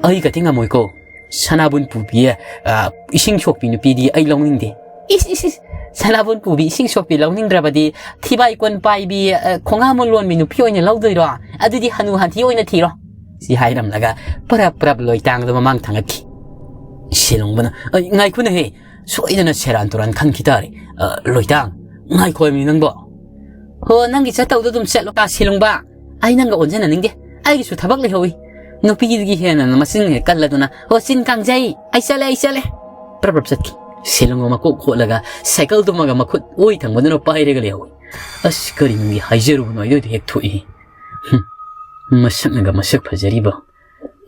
ꯑꯩ ꯀꯗꯤ ꯉꯝꯃꯣꯏꯀꯣ꯫ ꯁꯅꯥꯕꯨꯟ ꯄꯨꯕꯤ, ꯑ, ꯏꯁꯤꯡ ꯁꯣꯛꯄꯤ ꯅꯨꯄꯤꯗꯤ ꯑꯩ ꯂꯧꯅꯤꯡꯗꯦ꯫" "ꯏꯁ, ꯏꯁ, ꯏꯁ, ꯁꯅꯥꯕꯨꯟ ꯄꯨꯕꯤ ꯏꯁꯤꯡ ꯁꯣꯛꯄꯤ ꯂꯧꯅꯤꯡꯗ꯭ꯔꯕꯗꯤ ꯊꯤꯕꯥꯏ ꯀꯣꯟ ꯄꯥꯏꯕꯤ, ꯑ, ꯈꯣꯡꯍꯥꯝ ꯂꯣꯟꯕꯤ ꯅꯨꯄꯤ ꯑꯣꯏꯅ ꯂꯧꯗꯣꯏꯔꯣ? ꯑꯗꯨꯗꯤ ꯍꯅꯨ ꯍꯟꯊꯤ ꯑꯣꯏꯅ ꯊꯤꯔꯣ꯫" ꯁꯤ ꯍꯥꯏꯔꯝꯂꯒ ꯄꯔꯞ ꯄꯔꯞ ꯂꯣꯏꯇꯥꯡꯗ ꯃꯃꯥꯡ ꯊꯥꯡꯒꯠꯈꯤ꯫ ꯁꯦꯂꯣꯡꯕꯅ, "ꯑꯩ, ꯉꯥꯏꯈꯣꯅꯦꯍꯦ, ꯁꯣꯏꯗꯅ ꯁꯦꯔꯥꯟ ꯇꯨꯔꯥꯟ ꯈꯟꯈꯤ ꯇꯥꯔꯦ꯫ ꯑ, ꯂꯣꯏꯇꯥꯡ, ꯉꯥꯏꯈꯣ ꯍꯥꯏꯕꯅꯤ ꯅꯪꯕꯣ꯫ ꯍꯣ, ꯅꯪꯒꯤ ꯆꯠꯇꯧꯗꯣ ꯑꯗꯨꯝ ꯆꯠꯂꯣ꯫ ꯇꯥ ꯁꯦꯂꯨꯡꯕ, ꯑꯩ ꯅꯪꯒ ꯑꯣꯟꯖꯟꯅꯅꯤꯡꯗꯦ꯫ ꯑꯩꯒꯤꯁꯨ ꯊꯕꯛ ꯂꯩꯍꯧꯋꯤ꯫ ꯅꯨꯄꯤꯒꯤꯗꯒꯤ ꯍꯦꯟꯅ ꯃꯆꯤꯟ ꯍꯦꯛ ꯀꯜꯂꯗꯨꯅ, "ꯍꯣ, ꯆꯤꯟ ꯀꯥꯡꯖꯩ, ꯑꯩ ꯆꯠꯂꯦ, ꯑꯩ ꯆꯠꯂꯦ"꯫ ꯄ꯭ꯔꯞ ꯄ꯭ꯔꯞ ꯆꯠꯈꯤ꯫ ꯁꯦꯂꯨꯡꯕ ꯃꯀꯣꯛ ꯈꯣꯠꯂꯒ ꯁꯥꯏꯀꯜ ꯇꯨꯝꯃꯒ ꯃꯈꯨꯠ ꯑꯣꯏ ꯊꯪꯕꯗꯨꯅ ꯄꯥꯏꯔꯒ ꯂꯩꯍꯧꯋꯤ꯫ ꯑꯁ, ꯀꯔꯤ ꯅꯨꯡꯒꯤ ꯍꯥꯏꯖꯔꯨꯕꯅꯣ, ꯑꯩꯗꯣꯏꯗ ꯍꯦꯛ ꯊꯣꯛꯏ꯫ ꯍꯨꯝ, ꯃꯁꯛꯅꯒ ꯃꯁꯛ ꯐꯖꯔꯤꯕ꯫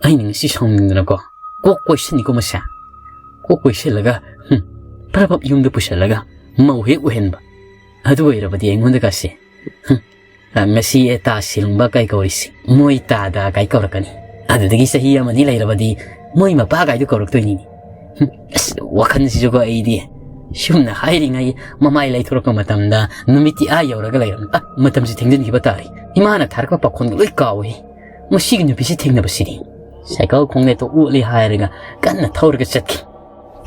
ꯑꯩꯅ ꯉꯁꯤ ꯁꯥꯎꯅꯤꯡꯗꯅꯀꯣ, ꯀꯣꯛ ꯀꯣꯏꯁꯟꯅꯤꯀꯣ ꯃꯁꯦ꯫ ꯀꯣꯛ ꯀꯣꯏꯁꯜꯂꯒ, ꯍꯨꯝ, ꯄ꯭ꯔꯞ ꯄ꯭ꯔꯞ ꯌꯨꯝꯗ ꯄꯨꯁꯜꯂꯒ ꯃꯧ ꯍꯦꯛ ꯑꯣꯏꯍꯟꯕ꯫ ꯑꯗꯨ ꯑꯣꯏꯔꯕꯗꯤ ꯑꯩꯉꯣꯟꯗꯒꯁꯦ, ꯍꯨꯝ, ꯑ, ꯉꯁꯤ ꯇꯥ ꯁꯤꯂꯨꯡꯕ ꯀꯥꯏ ꯀꯧꯔꯤꯁꯤ, ꯃꯣꯏ ꯇꯥꯗ ꯀꯥꯏ ꯀꯧꯔꯛꯀꯅꯤ꯫ ꯑꯗꯨꯗꯒꯤ ꯆꯍꯤ ꯑꯃꯅꯤ ꯂꯩꯔꯕꯗꯤ ꯃꯣꯏ ꯃꯄꯥ ꯀꯥꯏꯗꯨ ꯀꯧꯔꯛꯇꯣꯏꯅꯤꯅꯦ꯫ ꯍꯨꯝ, ꯑꯁ, ꯋꯥꯈꯜꯁꯤꯁꯨꯀꯣ ꯑꯩꯗꯤ ꯁꯨꯝꯅ ꯍꯥꯏꯔꯤꯉꯩ ꯃꯃꯥꯏ ꯂꯩꯊꯣꯔꯛꯄ ꯃꯇꯝꯗ ꯅꯨꯃꯤꯠꯇꯤ ꯑꯥ ꯌꯧꯔꯒ ꯂꯩꯔꯝꯃꯤ꯫ ꯑ, ꯃꯇꯝꯁꯤ ꯊꯦꯡꯖꯤꯟꯈꯤꯕ ꯇꯥꯔꯦ꯫ ꯏꯃꯥꯅ ꯊꯥꯔꯛꯄ ꯄꯥꯈꯣꯟꯒ ꯂꯣꯏ ꯀꯥꯎꯏ꯫ ꯃꯁꯤꯒꯤ ꯅꯨꯄꯤꯁꯤ ꯊꯦꯡꯅꯕꯁꯤꯗꯤ꯫ ꯁꯥꯏꯀꯜ ꯈꯣꯡꯅꯦꯠꯇꯣ ꯑꯣꯠꯂꯤ ꯍꯥꯏꯔꯒ ꯀꯟꯅ ꯊꯧꯔꯒ ꯆꯠꯈꯤ꯫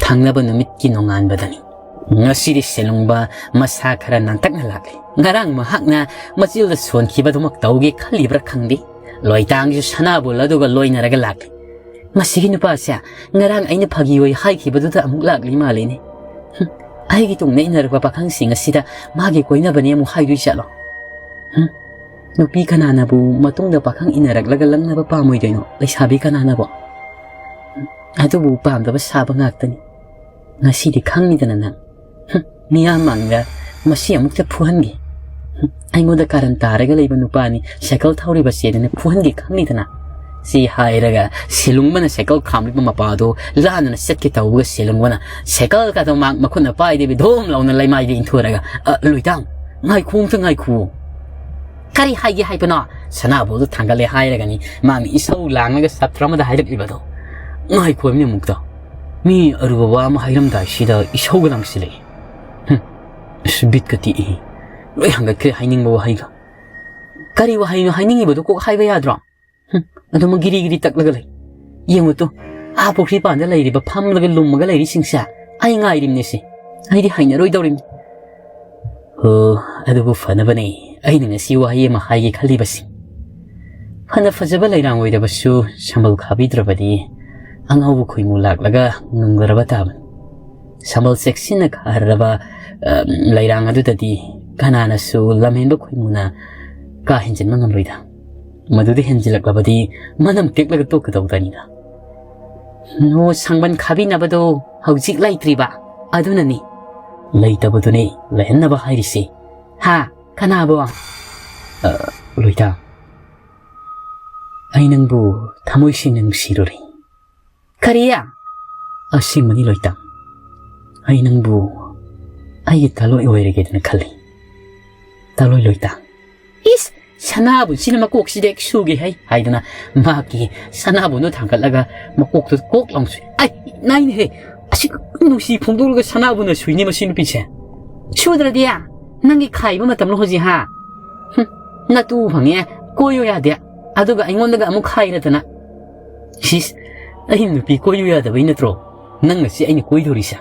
ꯊꯪꯅꯕ ꯅꯨꯃꯤꯠꯀꯤ ꯅꯣꯡꯉꯥꯟꯕꯗꯅꯤ꯫ ꯉꯁꯤꯗꯤ ꯁꯦꯂꯨꯡꯕ ꯃꯁꯥ ꯈꯔ ꯅꯥꯟꯇꯛꯅ ꯂꯥꯛꯂꯤ꯫ ꯉꯔꯥꯡ ꯃꯍꯥꯛꯅ ꯃꯆꯤꯜꯗ ꯁꯣꯟꯈꯤꯕꯗꯨꯃꯛ ꯇꯧꯒꯦ ꯈꯜꯂꯤꯕ꯭ꯔꯥ ꯈꯪꯗꯦ꯫ ꯂꯣꯏꯇꯥꯡꯁꯨ ꯁꯅꯥꯕꯨꯜ ꯑꯗꯨꯒ ꯂꯣꯏꯅꯔꯒ ꯂꯥꯛꯂꯤ꯫ ꯃꯁꯤꯒꯤ ꯅꯨꯄꯥꯁꯦ ꯉꯔꯥꯡ ꯑꯩꯅ ꯐꯥꯒꯤ ꯑꯣꯏ ꯍꯥꯏꯈꯤꯕꯗꯨꯗ ꯑꯃꯨꯛ ꯂꯥꯛꯂꯤ ꯃꯥꯜꯂꯤꯅꯦ꯫ ꯍꯨꯝ, ꯑꯩꯒꯤ ꯇꯨꯡꯗ ꯏꯟꯅꯔꯛꯄ ꯄꯥꯈꯪꯁꯤꯡ ꯑꯁꯤꯗ ꯃꯥꯒꯤ ꯀꯣꯏꯅꯕꯅꯦ ꯑꯃꯨꯛ ꯍꯥꯏꯗꯣꯏ ꯆꯠꯂꯣ꯫ ꯍꯨꯝ, ꯅꯨꯄꯤ ꯀꯅꯥꯅꯕꯨ ꯃꯇꯨꯡꯗ ꯄꯥꯈꯪ ꯏꯟꯅꯔꯛꯂꯒ ꯂꯪꯅꯕ ꯄꯥꯝꯃꯣꯏꯗꯣꯏꯅꯣ? ꯂꯩꯁꯥꯕꯤ ꯀꯅꯥꯅꯕꯨ? ꯍꯨꯝ, ꯑꯗꯨꯕꯨ ꯄꯥꯝꯗꯕ ꯁꯥꯕ ꯉꯥꯛꯇꯅꯤ꯫ ꯉꯁꯤꯗꯤ ꯈꯪꯅꯤꯗꯅ ꯅꯪ꯫ ꯍꯨꯝ, ꯃꯤꯌꯥꯝ ꯃꯥꯡꯗ ꯃꯁꯤ ꯑꯃꯨꯛꯇ ꯐꯨꯍꯟꯒꯦ꯫ ꯍꯨꯝ, ꯑꯩꯉꯣꯟꯗ ꯀꯥꯔꯟ ꯇꯥꯔꯒ ꯂꯩꯕ ꯅꯨꯄꯥꯅꯤ, ꯁꯥꯏꯀꯜ ꯊꯧꯔꯤꯕ ꯆꯦꯗꯅ ꯐꯨꯍꯟꯒꯦ ꯈꯪꯅꯤꯗꯅ꯫ ꯁꯤ ꯍꯥꯏꯔꯒ ꯁꯦꯂꯨꯡꯕꯅ ꯁꯥꯏꯀꯜ ꯈꯥꯝꯂꯤꯕ ꯃꯄꯥꯗꯣ ꯂꯥꯟꯗꯨꯅ ꯆꯠꯀꯦ ꯇꯧꯕꯒ ꯁꯦꯂꯨꯡꯕꯅ ꯁꯥꯏꯀꯜ ꯀꯥꯗꯣ ꯃꯥ ꯃꯈꯨꯠꯅ ꯄꯥꯏꯗꯕꯤ ꯙꯣꯝ ꯂꯥꯎꯅ ꯂꯩꯃꯥꯏꯗ ꯏꯟꯊꯣꯔꯒ, "ꯑ, ꯂꯣꯏꯇꯥꯡ, ꯉꯥꯏꯈꯨ ꯑꯝꯇ ꯉꯥꯏꯈꯨ"꯫ "ꯀꯔꯤ ꯍꯥꯏꯒꯦ ꯍꯥꯏꯕꯅꯣ?" ꯁꯅꯥꯕꯨꯜꯗꯨ ꯊꯥꯡꯒꯠꯂꯦ ꯍꯥꯏꯔꯒꯅꯤ ꯃꯥꯅ ꯏꯁꯧ ꯂꯥꯡꯂꯒ ꯁꯥꯇ꯭ꯔ ꯑꯃꯗ ꯍꯥꯏꯔꯛꯂꯤꯕꯗꯣ꯫ "ꯉꯥꯏꯈꯣ ꯍꯥꯏꯕꯅꯤ ꯑꯃꯨꯛꯇ꯫ ꯃꯤ ꯑꯔꯨꯕ ꯋꯥ ꯑꯃ ꯍꯥꯏꯔꯝꯗꯥꯏꯁꯤꯗ ꯏꯁꯧꯒ ꯂꯥꯡꯁꯤꯜꯂꯛꯏ꯫ ꯍꯨꯝ, ꯑꯁ, ꯕꯤꯠꯀ ꯇꯦꯛꯏ꯫ ꯂꯣꯏ ꯍꯪꯒꯠꯈ꯭ꯔꯦ ꯍꯥꯏꯅꯤꯡꯕ ꯋꯥꯍꯩꯒ꯫ ꯀꯔꯤ ꯋꯥꯍꯩꯅꯣ ꯍꯥꯏꯅꯤꯡꯉꯤꯕꯗꯣ ꯀꯣꯛ ꯍꯥꯏꯕ ꯌꯥꯗ꯭ꯔꯣ?" ꯍꯨꯝ, ꯑꯗꯨꯃꯛ ꯒꯤꯔꯤ ꯒꯤꯔꯤ ꯇꯛꯂꯒ ꯂꯩ꯫ ꯌꯦꯡꯉꯨ ꯇꯨ, ꯑꯥ ꯄꯨꯈ꯭ꯔꯤ ꯄꯥꯟꯗ ꯂꯩꯔꯤꯕ ꯐꯝꯂꯒ ꯂꯨꯝꯃꯒ ꯂꯩꯔꯤꯁꯤꯡꯁꯦ ꯑꯩ ꯉꯥꯏꯔꯤꯝꯅꯦ ꯁꯤ꯫ ꯑꯩꯗꯤ ꯍꯩꯅꯔꯣꯏꯗꯧꯔꯤꯝꯅꯤ꯫ ꯍꯣ, ꯑꯗꯨꯕꯨ ꯐꯅꯕꯅꯦ ꯑꯩꯅ ꯉꯁꯤ ꯋꯥꯍꯩ ꯑꯃ ꯍꯥꯏꯒꯦ ꯈꯜꯂꯤꯕꯁꯤ꯫ ꯐꯅ ꯐꯖꯕ ꯂꯩꯔꯥꯡ ꯑꯣꯏꯔꯕꯁꯨ ꯁꯝꯕꯜ ꯈꯥꯕꯤꯗ꯭ꯔꯕꯗꯤ ꯑꯉꯥꯎꯕ ꯈꯣꯏꯃꯨ ꯂꯥꯛꯂꯒ ꯉꯝꯒꯗ꯭ꯔꯕ ꯇꯥꯕꯅꯤ꯫ ꯁꯝꯕꯜ ꯆꯦꯛꯁꯤꯟꯅ ꯈꯥꯔꯔꯕ, ꯑ, ꯂꯩꯔꯥꯡ ꯑꯗꯨꯗꯗꯤ ꯀꯅꯥꯅꯁꯨ ꯂꯝꯍꯦꯟꯕ ꯈꯣꯏꯃꯨꯅ ꯀꯥ ꯍꯦꯟꯖꯤꯟꯕ ꯉꯝꯂꯣꯏꯗ꯫ ꯃꯗꯨꯗ ꯍꯦꯟꯖꯤꯜꯂꯛꯂꯕꯗꯤ ꯃꯅꯝ ꯇꯦꯛꯂꯒ ꯇꯣꯛꯀꯗꯧꯗꯅꯤꯗ꯫ ꯑꯣ, ꯁꯪꯕꯟ ꯈꯥꯕꯤꯅꯕꯗꯣ ꯍꯧꯖꯤꯛ ꯂꯩꯇ꯭ꯔꯤꯕ? ꯑꯗꯨꯅꯅꯤ꯫ ꯂꯩꯇꯕꯗꯨꯅꯦ ꯂꯩꯍꯟꯅꯕ ꯍꯥꯏꯔꯤꯁꯦ꯫ ꯍꯥ? ꯀꯅꯥꯕꯣ? ꯑ, ꯂꯣꯏꯇꯥ꯫ ꯑꯩ ꯅꯪꯕꯨ ꯊꯃꯣꯏ ꯁꯦꯡꯅ ꯅꯨꯡꯁꯤꯔꯨꯔꯦ꯫ ꯀꯔꯤ? ꯑꯁꯦꯡꯕꯅꯤ ꯂꯣꯏꯇꯥ꯫ ꯑꯩ ꯅꯪꯕꯨ ꯑꯩꯒꯤ ꯇꯥꯂꯣꯏ ꯑꯣꯏꯔꯒꯦꯗꯅ ꯈꯜꯂꯤ꯫ ꯇꯥꯂꯣꯏ ꯂꯣꯏꯇꯥ꯫ ꯏꯁ! ꯁꯅꯥꯕꯨꯟꯁꯤꯅ ꯃꯀꯣꯛꯁꯤꯗ ꯍꯦꯛ ꯁꯨꯒꯦ ꯍꯩ ꯍꯥꯏꯗꯅ ꯃꯍꯥꯛꯀꯤ ꯁꯅꯥꯕꯨꯟꯗꯣ ꯊꯥꯡꯒꯠꯂꯒ ꯃꯀꯣꯛꯇꯨ ꯀꯣꯛ ꯂꯥꯎ ꯁꯨꯏ꯫ ꯑꯩ, ꯅꯥꯏꯅꯦꯍꯦ! ꯑꯁꯤ ꯅꯨꯡꯁꯤ ꯐꯣꯡꯗꯣꯛꯂꯒ ꯁꯅꯥꯕꯨꯟꯅ ꯁꯨꯏꯅꯦ ꯃꯁꯤ ꯅꯨꯄꯤꯁꯦ꯫ ꯁꯨꯗ꯭ꯔꯗꯤ ꯅꯪꯒꯤ ꯈꯥꯏꯕ ꯃꯇꯝꯂꯣ ꯍꯧꯖꯤꯛ, ꯍꯥ? ꯍꯨꯝ, ꯅꯇꯨ ꯐꯪꯉꯦ, ꯀꯣꯏꯌꯨ ꯌꯥꯗꯦ, ꯑꯗꯨꯒ ꯑꯩꯉꯣꯟꯗꯒ ꯑꯃꯨꯛ ꯈꯥꯏꯔꯗꯅ꯫ ꯁꯤꯁ, ꯑꯩ ꯅꯨꯄꯤ ꯀꯣꯏꯌꯨ ꯌꯥꯗꯕꯩ ꯅꯠꯇ꯭ꯔꯣ ꯅꯪ ꯉꯁꯤ ꯑꯩꯅ ꯀꯣꯏꯗꯧꯔꯤꯁꯦ?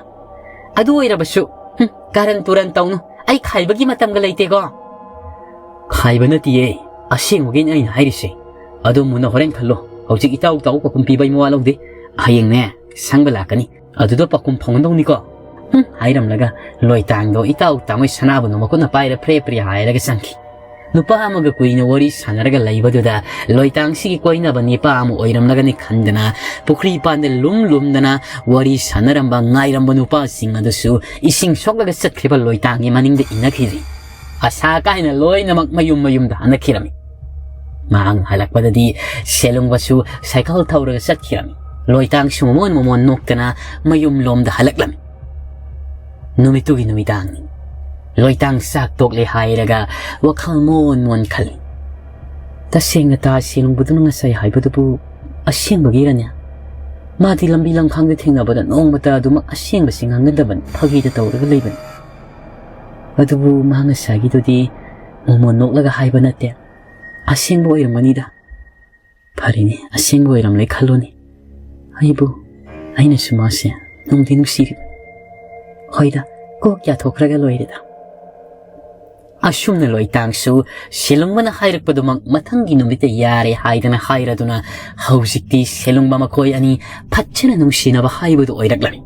ꯑꯗꯨ ꯑꯣꯏꯔꯕꯁꯨ, ꯍꯨꯝ, ꯀꯥꯔꯟ ꯇꯨꯔꯟ ꯇꯧꯅꯨ, ꯑꯩ ꯈꯥꯏꯕꯒꯤ ꯃꯇꯝꯒ ꯂꯩꯇꯦꯀꯣ꯫ ꯈꯥꯏꯕ ꯅꯠꯇꯤꯌꯦ, ꯑꯁꯦꯡꯕꯒꯤꯅꯤ ꯑꯩꯅ ꯍꯥꯏꯔꯤꯁꯦ꯫ ꯑꯗꯣ ꯃꯨꯟꯅ ꯍꯣꯔꯦꯟ ꯈꯜꯂꯣ, ꯍꯧꯖꯤꯛ ꯏꯇꯥꯎ ꯇꯥꯎ ꯄꯥꯎꯈꯨꯝ ꯄꯤꯕ ꯑꯩ ꯃꯋꯥ ꯂꯧꯗꯦ꯫ ꯍꯌꯦꯡꯅꯦ, ꯁꯪꯕ ꯂꯥꯛꯀꯅꯤ, ꯑꯗꯨꯗ ꯄꯥꯎꯈꯨꯝ ꯐꯪꯒꯗꯧꯅꯤꯀꯣ꯫ ꯍꯨꯝ, ꯍꯥꯏꯔꯝꯂꯒ ꯂꯣꯏꯇꯥꯡꯗꯣ ꯏꯇꯥꯎ ꯇꯥꯎꯉꯩ ꯁꯅꯥꯕꯨꯟꯗꯣ ꯃꯈꯨꯠꯅ ꯄꯥꯏꯔ ꯐ꯭ꯔꯦ ꯐ꯭ꯔꯦ ꯍꯥꯏꯔꯒ ꯆꯪꯈꯤ꯫ ꯅꯨꯄꯥ ꯑꯃꯒ ꯀꯨꯏꯅ ꯋꯥꯔꯤ ꯁꯥꯟꯅꯔꯒ ꯂꯩꯕꯗꯨꯗ ꯂꯣꯏꯇꯥꯡꯁꯤꯒꯤ ꯀꯣꯏꯅꯕ ꯅꯤꯄꯥ ꯑꯃ ꯑꯣꯏꯔꯝꯂꯒꯅꯤ ꯈꯟꯗꯅ ꯄꯨꯈ꯭ꯔꯤ ꯄꯥꯟꯗ ꯂꯨꯝ ꯂꯨꯝꯗꯅ ꯋꯥꯔꯤ ꯁꯥꯟꯅꯔꯝꯕ ꯉꯥꯏꯔꯝꯕ ꯅꯨꯄꯥꯁꯤꯡ ꯑꯗꯨꯁꯨ ꯏꯁꯤꯡ ꯁꯣꯛꯂꯒ ꯆꯠꯈ꯭ꯔꯤꯕ ꯂꯣꯏꯇꯥꯡꯒꯤ ꯃꯅꯤꯡꯗ ꯏꯟꯅꯈꯤꯔꯤ꯫ ꯑꯁꯥ ꯀꯥꯏꯅ ꯂꯣꯏꯅꯃꯛ ꯃꯌꯨꯝ ꯃꯌꯨꯝꯗ ꯍꯟꯅꯈꯤꯔꯝꯃꯤ꯫ ꯃꯍꯥꯛꯅ ꯍꯜꯂꯛꯄꯗꯗꯤ ꯁꯦꯂꯨꯡꯕꯁꯨ ꯁꯥꯏꯀꯜ ꯊꯧꯔꯒ ꯆꯠꯈꯤꯔꯝꯃꯤ꯫ ꯂꯣꯏꯇꯥꯡꯁꯨ ꯃꯃꯣꯟ ꯃꯃꯣꯟ ꯅꯣꯛꯇꯅ ꯃꯌꯨꯝ ꯂꯣꯝꯗ ꯍꯜꯂꯛꯂꯝꯃꯤ꯫ ꯅꯨꯃꯤꯠꯇꯨꯒꯤ ꯅꯨꯃꯤꯗꯥꯡꯅꯤ꯫ ꯂꯣꯏꯇꯥꯡ ꯆꯥꯛ ꯇꯣꯛꯂꯦ ꯍꯥꯏꯔꯒ ꯋꯥꯈꯜ ꯃꯣꯟ ꯃꯣꯟ ꯈꯜꯂꯤ꯫ ꯇꯁꯦꯡꯅ ꯇꯥ ꯁꯦꯂꯨꯡꯕꯗꯨꯅ ꯉꯁꯥꯏ ꯍꯥꯏꯕꯗꯨꯕꯨ ꯑꯁꯦꯡꯕꯒꯤꯔꯅꯦ? ꯃꯥꯗꯤ ꯂꯝꯕꯤ ꯂꯝꯈꯥꯡꯗ ꯊꯦꯡꯅꯕꯗ ꯅꯣꯡꯃꯇ ꯑꯗꯨꯃꯛ ꯑꯁꯦꯡꯕꯁꯤ ꯉꯥꯡꯒꯟꯗꯕꯅꯤ, ꯐꯥꯒꯤꯗ ꯇꯧꯔꯒ ꯂꯩꯕꯅꯤ꯫ ꯑꯗꯨꯕꯨ ꯃꯥ ꯉꯁꯥꯏꯒꯤꯗꯨꯗꯤ ꯃꯣꯃꯣꯟ ꯅꯣꯛꯂꯒ ꯍꯥꯏꯕ ꯅꯠꯇꯦ, ꯑꯁꯦꯡꯕ ꯑꯣꯏꯔꯝꯒꯅꯤꯗ꯫ ꯐꯔꯦꯅꯦ, ꯑꯁꯦꯡꯕ ꯑꯣꯏꯔꯝꯂꯦ ꯈꯜꯂꯣꯅꯦ꯫ ꯑꯩꯕꯨ, ꯑꯩꯅꯁꯨ ꯃꯥꯁꯦ ꯅꯨꯡꯗꯤ ꯅꯨꯡꯁꯤꯔꯤꯕꯅꯤ꯫ ꯍꯣꯏꯗ, ꯀꯣꯛ ꯌꯥꯊꯣꯛꯈ꯭ꯔꯒ ꯂꯣꯏꯔꯦꯗ꯫ ꯑꯁꯨꯝꯅ ꯂꯣꯏꯇꯥꯡꯁꯨ ꯁꯦꯂꯨꯡꯕꯅ ꯍꯥꯏꯔꯛꯄꯗꯨꯃꯛ ꯃꯊꯪꯒꯤ ꯅꯨꯃꯤꯠꯇ ꯌꯥꯔꯦ ꯍꯥꯏꯗꯅ ꯍꯥꯏꯔꯗꯨꯅ ꯍꯧꯖꯤꯛꯇꯤ ꯁꯦꯂꯨꯡꯕ ꯃꯈꯣꯏ ꯑꯅꯤ ꯐꯠꯖꯅ ꯅꯨꯡꯁꯤꯅꯕ ꯍꯥꯏꯕꯗꯨ ꯑꯣꯏꯔꯛꯂꯝꯃꯤ꯫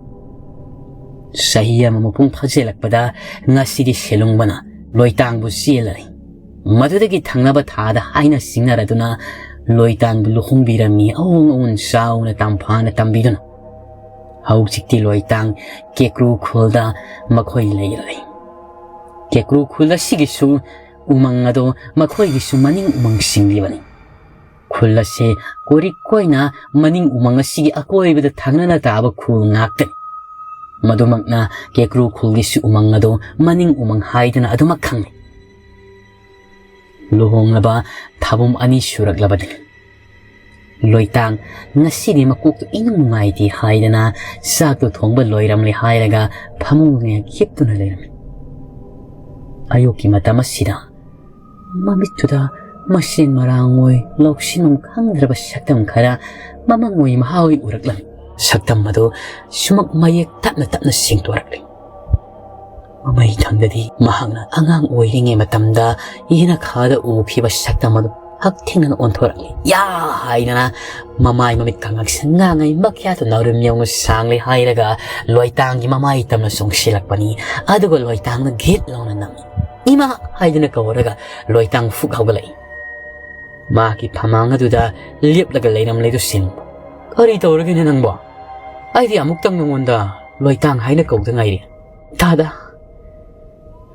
ꯆꯍꯤ ꯑꯃ ꯃꯄꯨꯡ ꯐꯥꯖꯤꯜꯂꯛꯄꯗ ꯉꯁꯤꯗꯤ ꯁꯦꯂꯨꯡꯕꯅ ꯂꯣꯏꯇꯥꯡꯕꯨ ꯆꯦꯜꯂꯔꯦ꯫ ꯃꯗꯨꯗꯒꯤ ꯊꯪꯅꯕ ꯊꯥꯗ ꯍꯥꯏꯅ ꯁꯤꯡꯅꯔꯗꯨꯅ ꯂꯣꯏꯇꯥꯡꯕꯨ ꯂꯨꯍꯣꯡꯕꯤꯔꯝꯃꯤ꯫ ꯑꯋꯣꯟ ꯑꯋꯣꯟ ꯆꯥꯎꯅ ꯇꯝꯐꯥꯅ ꯇꯝꯕꯤꯗꯨꯅ ꯍꯧꯖꯤꯛꯇꯤ ꯂꯣꯏꯇꯥꯡ ꯀꯦꯀ꯭ꯔꯨ ꯈꯨꯜꯗ ꯃꯈꯣꯏ ꯂꯩꯔꯦ꯫ ꯀꯦꯀ꯭ꯔꯨ ꯈꯨꯜ ꯑꯁꯤꯒꯤꯁꯨ ꯎꯃꯪ ꯑꯗꯣ ꯃꯈꯣꯏꯒꯤꯁꯨ ꯃꯅꯤꯡ ꯎꯃꯪ ꯁꯤꯡꯂꯤꯕꯅꯤ꯫ ꯈꯨꯜ ꯑꯁꯤ ꯀꯣꯔꯤꯛ ꯀꯣꯏꯅ ꯃꯅꯤꯡ ꯎꯃꯪ ꯑꯁꯤꯒꯤ ꯑꯀꯣꯏꯕꯗ ꯊꯪꯅꯅ ꯇꯥꯕ ꯈꯨꯜ ꯉꯥꯛꯇꯅꯤ꯫ ꯃꯗꯨꯃꯛꯅ ꯀꯦꯀ꯭ꯔꯨ ꯈꯨꯜꯒꯤꯁꯨ ꯎꯃꯪ ꯑꯗꯨ ꯃꯅꯤꯡ ꯎꯃꯪ ꯍꯥꯏꯗꯨꯅ ꯑꯗꯨꯃꯛ ꯈꯪꯅꯩ꯫ ꯂꯨꯍꯣꯡꯂꯕ ꯊꯥꯕꯨꯝ ꯑꯅꯤ ꯁꯨꯔꯛꯂꯕꯗꯤ ꯂꯣꯏꯇꯥꯡ ꯉꯁꯤꯗꯤ ꯃꯀꯣꯛꯇꯨ ꯏꯅꯨꯡ ꯅꯨꯡꯉꯥꯏꯇꯦ ꯍꯥꯏꯗꯅ ꯆꯥꯛꯇꯨ ꯊꯣꯡꯕ ꯂꯣꯏꯔꯝꯂꯦ ꯍꯥꯏꯔꯒ ꯐꯃꯨꯡꯗ ꯉꯥꯏꯍꯥꯛ ꯍꯤꯞꯇꯨꯅ ꯂꯩꯔꯝꯃꯤ꯫ ꯑꯌꯨꯛꯀꯤ ꯃꯇꯝ ꯑꯁꯤꯗ ꯃꯃꯤꯠꯇꯨꯗ ꯃꯁꯦꯟ ꯃꯔꯥꯡ ꯑꯣꯏ ꯂꯧꯁꯤꯟꯐꯝ ꯈꯪꯗ꯭ꯔꯕ ꯁꯛꯇꯝ ꯈꯔ ꯃꯃꯪ ꯑꯣꯏ ꯃꯍꯥ ꯑꯣꯏ ꯎꯔꯛꯂꯝꯃꯤ꯫ ꯁꯛꯇꯝ ꯑꯗꯨ ꯁꯨꯃꯛ ꯃꯌꯦꯛ ꯇꯞꯅ ꯇꯞꯅ ꯁꯦꯡꯗꯣꯔꯛꯂꯤ꯫ ꯃꯃꯩ ꯊꯪꯗꯗꯤ ꯃꯍꯥꯛꯅ ꯑꯉꯥꯡ ꯑꯣꯏꯔꯤꯉꯩ ꯃꯇꯝꯗ ꯌꯦꯅꯈꯥꯗ ꯎꯈꯤꯕ ꯁꯛꯇꯝ ꯑꯗꯨ ꯍꯛꯊꯦꯡꯅꯅ ꯑꯣꯟꯊꯣꯔꯛꯂꯤ꯫ "ꯌꯥ!" ꯍꯥꯏꯗꯅ ꯃꯃꯥꯏ ꯃꯃꯤꯠ ꯀꯥꯡꯉꯛꯁꯪ ꯉꯥꯡꯉꯩ ꯃꯈ꯭ꯌꯥꯠꯇꯨ ꯅꯥꯎꯔꯦꯝ ꯌꯧꯅ ꯁꯥꯡꯂꯦ ꯍꯥꯏꯔꯒ ꯂꯣꯏꯇꯥꯡꯒꯤ ꯃꯃꯥꯏ ꯇꯝꯅ ꯆꯣꯡꯁꯤꯜꯂꯛꯄꯅꯤ꯫ ꯑꯗꯨꯒ ꯂꯣꯏꯇꯥꯡꯅ ꯒꯤꯠ ꯂꯥꯎꯅ ꯅꯝꯃꯤ꯫ "ꯏꯃꯥ!" ꯍꯥꯏꯗꯨꯅ ꯀꯧꯔꯒ ꯂꯣꯏꯇꯥꯡ ꯐꯨꯛ ꯍꯧꯒꯠꯂꯛꯏ꯫ ꯃꯍꯥꯛꯀꯤ ꯐꯃꯥꯡ ꯑꯗꯨꯗ ꯂꯦꯞꯂꯒ ꯂꯩꯔꯝꯂꯦꯗꯨ ꯁꯤꯟ꯫ "ꯀꯔꯤ ꯇꯧꯔꯒꯦꯅꯦ ꯅꯪꯕꯣ? ꯑꯩꯗꯤ ꯑꯃꯨꯛꯇꯪ ꯅꯉꯣꯟꯗ ꯂꯣꯏꯇꯥꯡ ꯍꯥꯏꯅ ꯀꯧꯗ ꯉꯥꯏꯔꯤ꯫ ꯗꯥꯗꯥ,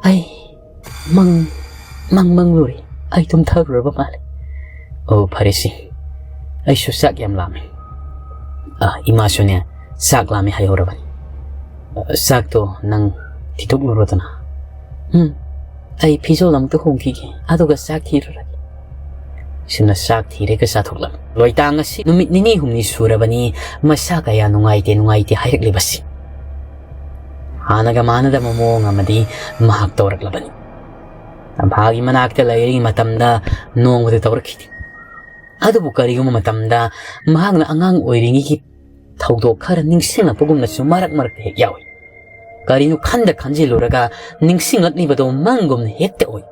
ꯑꯩ ꯃꯪ, ꯃꯪ ꯃꯪꯂꯨꯔꯦ꯫ ꯑꯩ ꯇꯨꯝꯊꯈ꯭ꯔꯕ ꯃꯥꯜꯂꯦ꯫ ꯑꯣ, ꯐꯔꯦꯁꯦ꯫ ꯑꯩꯁꯨ ꯆꯥꯛ ꯌꯥꯝ ꯂꯥꯝꯃꯦ꯫ ꯑ, ꯏꯃꯥꯁꯨꯅꯦ, ꯆꯥꯛ ꯂꯥꯝꯃꯦ ꯍꯥꯏꯍꯧꯔꯕꯅꯤ꯫ ꯑ, ꯆꯥꯛꯇꯣ ꯅꯪ ꯊꯤꯗꯣꯛꯂꯨꯔꯣꯗꯅ꯫" "ꯎꯝ, ꯑꯩ ꯐꯤꯖꯣꯜ ꯑꯃꯨꯛꯇ ꯍꯣꯡꯈꯤꯒꯦ, ꯑꯗꯨꯒ ꯆꯥꯛ ꯊꯤꯔꯨꯔꯒꯦ꯫" ꯁꯤꯅ ꯆꯥꯛ ꯊꯤꯔꯒ ꯆꯥꯊꯣꯛꯂꯝꯃꯤ꯫ ꯂꯣꯏꯇꯥꯡ ꯑꯁꯤ ꯅꯨꯃꯤꯠ ꯅꯤꯅꯤ ꯍꯨꯝꯅꯤ ꯁꯨꯔꯕꯅꯤ ꯃꯁꯥ ꯀꯌꯥ ꯅꯨꯡꯉꯥꯏꯇꯦ, ꯅꯨꯡꯉꯥꯏꯇꯦ ꯍꯥꯏꯔꯛꯂꯤꯕꯁꯤ꯫ ꯍꯥꯟꯅꯒ ꯃꯥꯟꯅꯗꯕ ꯃꯑꯣꯡ ꯑꯃꯗꯤ ꯃꯍꯥꯛ ꯇꯧꯔꯛꯂꯕꯅꯤ꯫ ꯇꯝꯐꯥꯒꯤ ꯃꯅꯥꯛꯇ ꯂꯩꯔꯤꯉꯩ ꯃꯇꯝꯗ ꯅꯣꯡꯃꯗ ꯇꯧꯔꯛꯈꯤꯗꯦ꯫ ꯑꯗꯨꯕꯨ ꯀꯔꯤꯒꯨꯝꯕ ꯃꯇꯝꯗ ꯃꯍꯥꯛꯅ ꯑꯉꯥꯡ ꯑꯣꯏꯔꯤꯉꯩꯒꯤ ꯊꯧꯗꯣꯛ ꯈꯔ ꯅꯤꯡꯁꯤꯡꯂꯛꯄꯒꯨꯝꯅꯁꯨ ꯃꯔꯛ ꯃꯔꯛꯇ ꯍꯦꯛ ꯌꯥꯎꯏ꯫ ꯀꯔꯤꯅꯣ ꯈꯟꯗ ꯈꯟꯖꯤꯜꯂꯨꯔꯒ ꯅꯤꯡꯁꯤꯡꯂꯛꯂꯤꯕꯗꯣ ꯃꯪꯒꯨꯝꯅ ꯍꯦꯛꯇ ꯑꯣꯏ꯫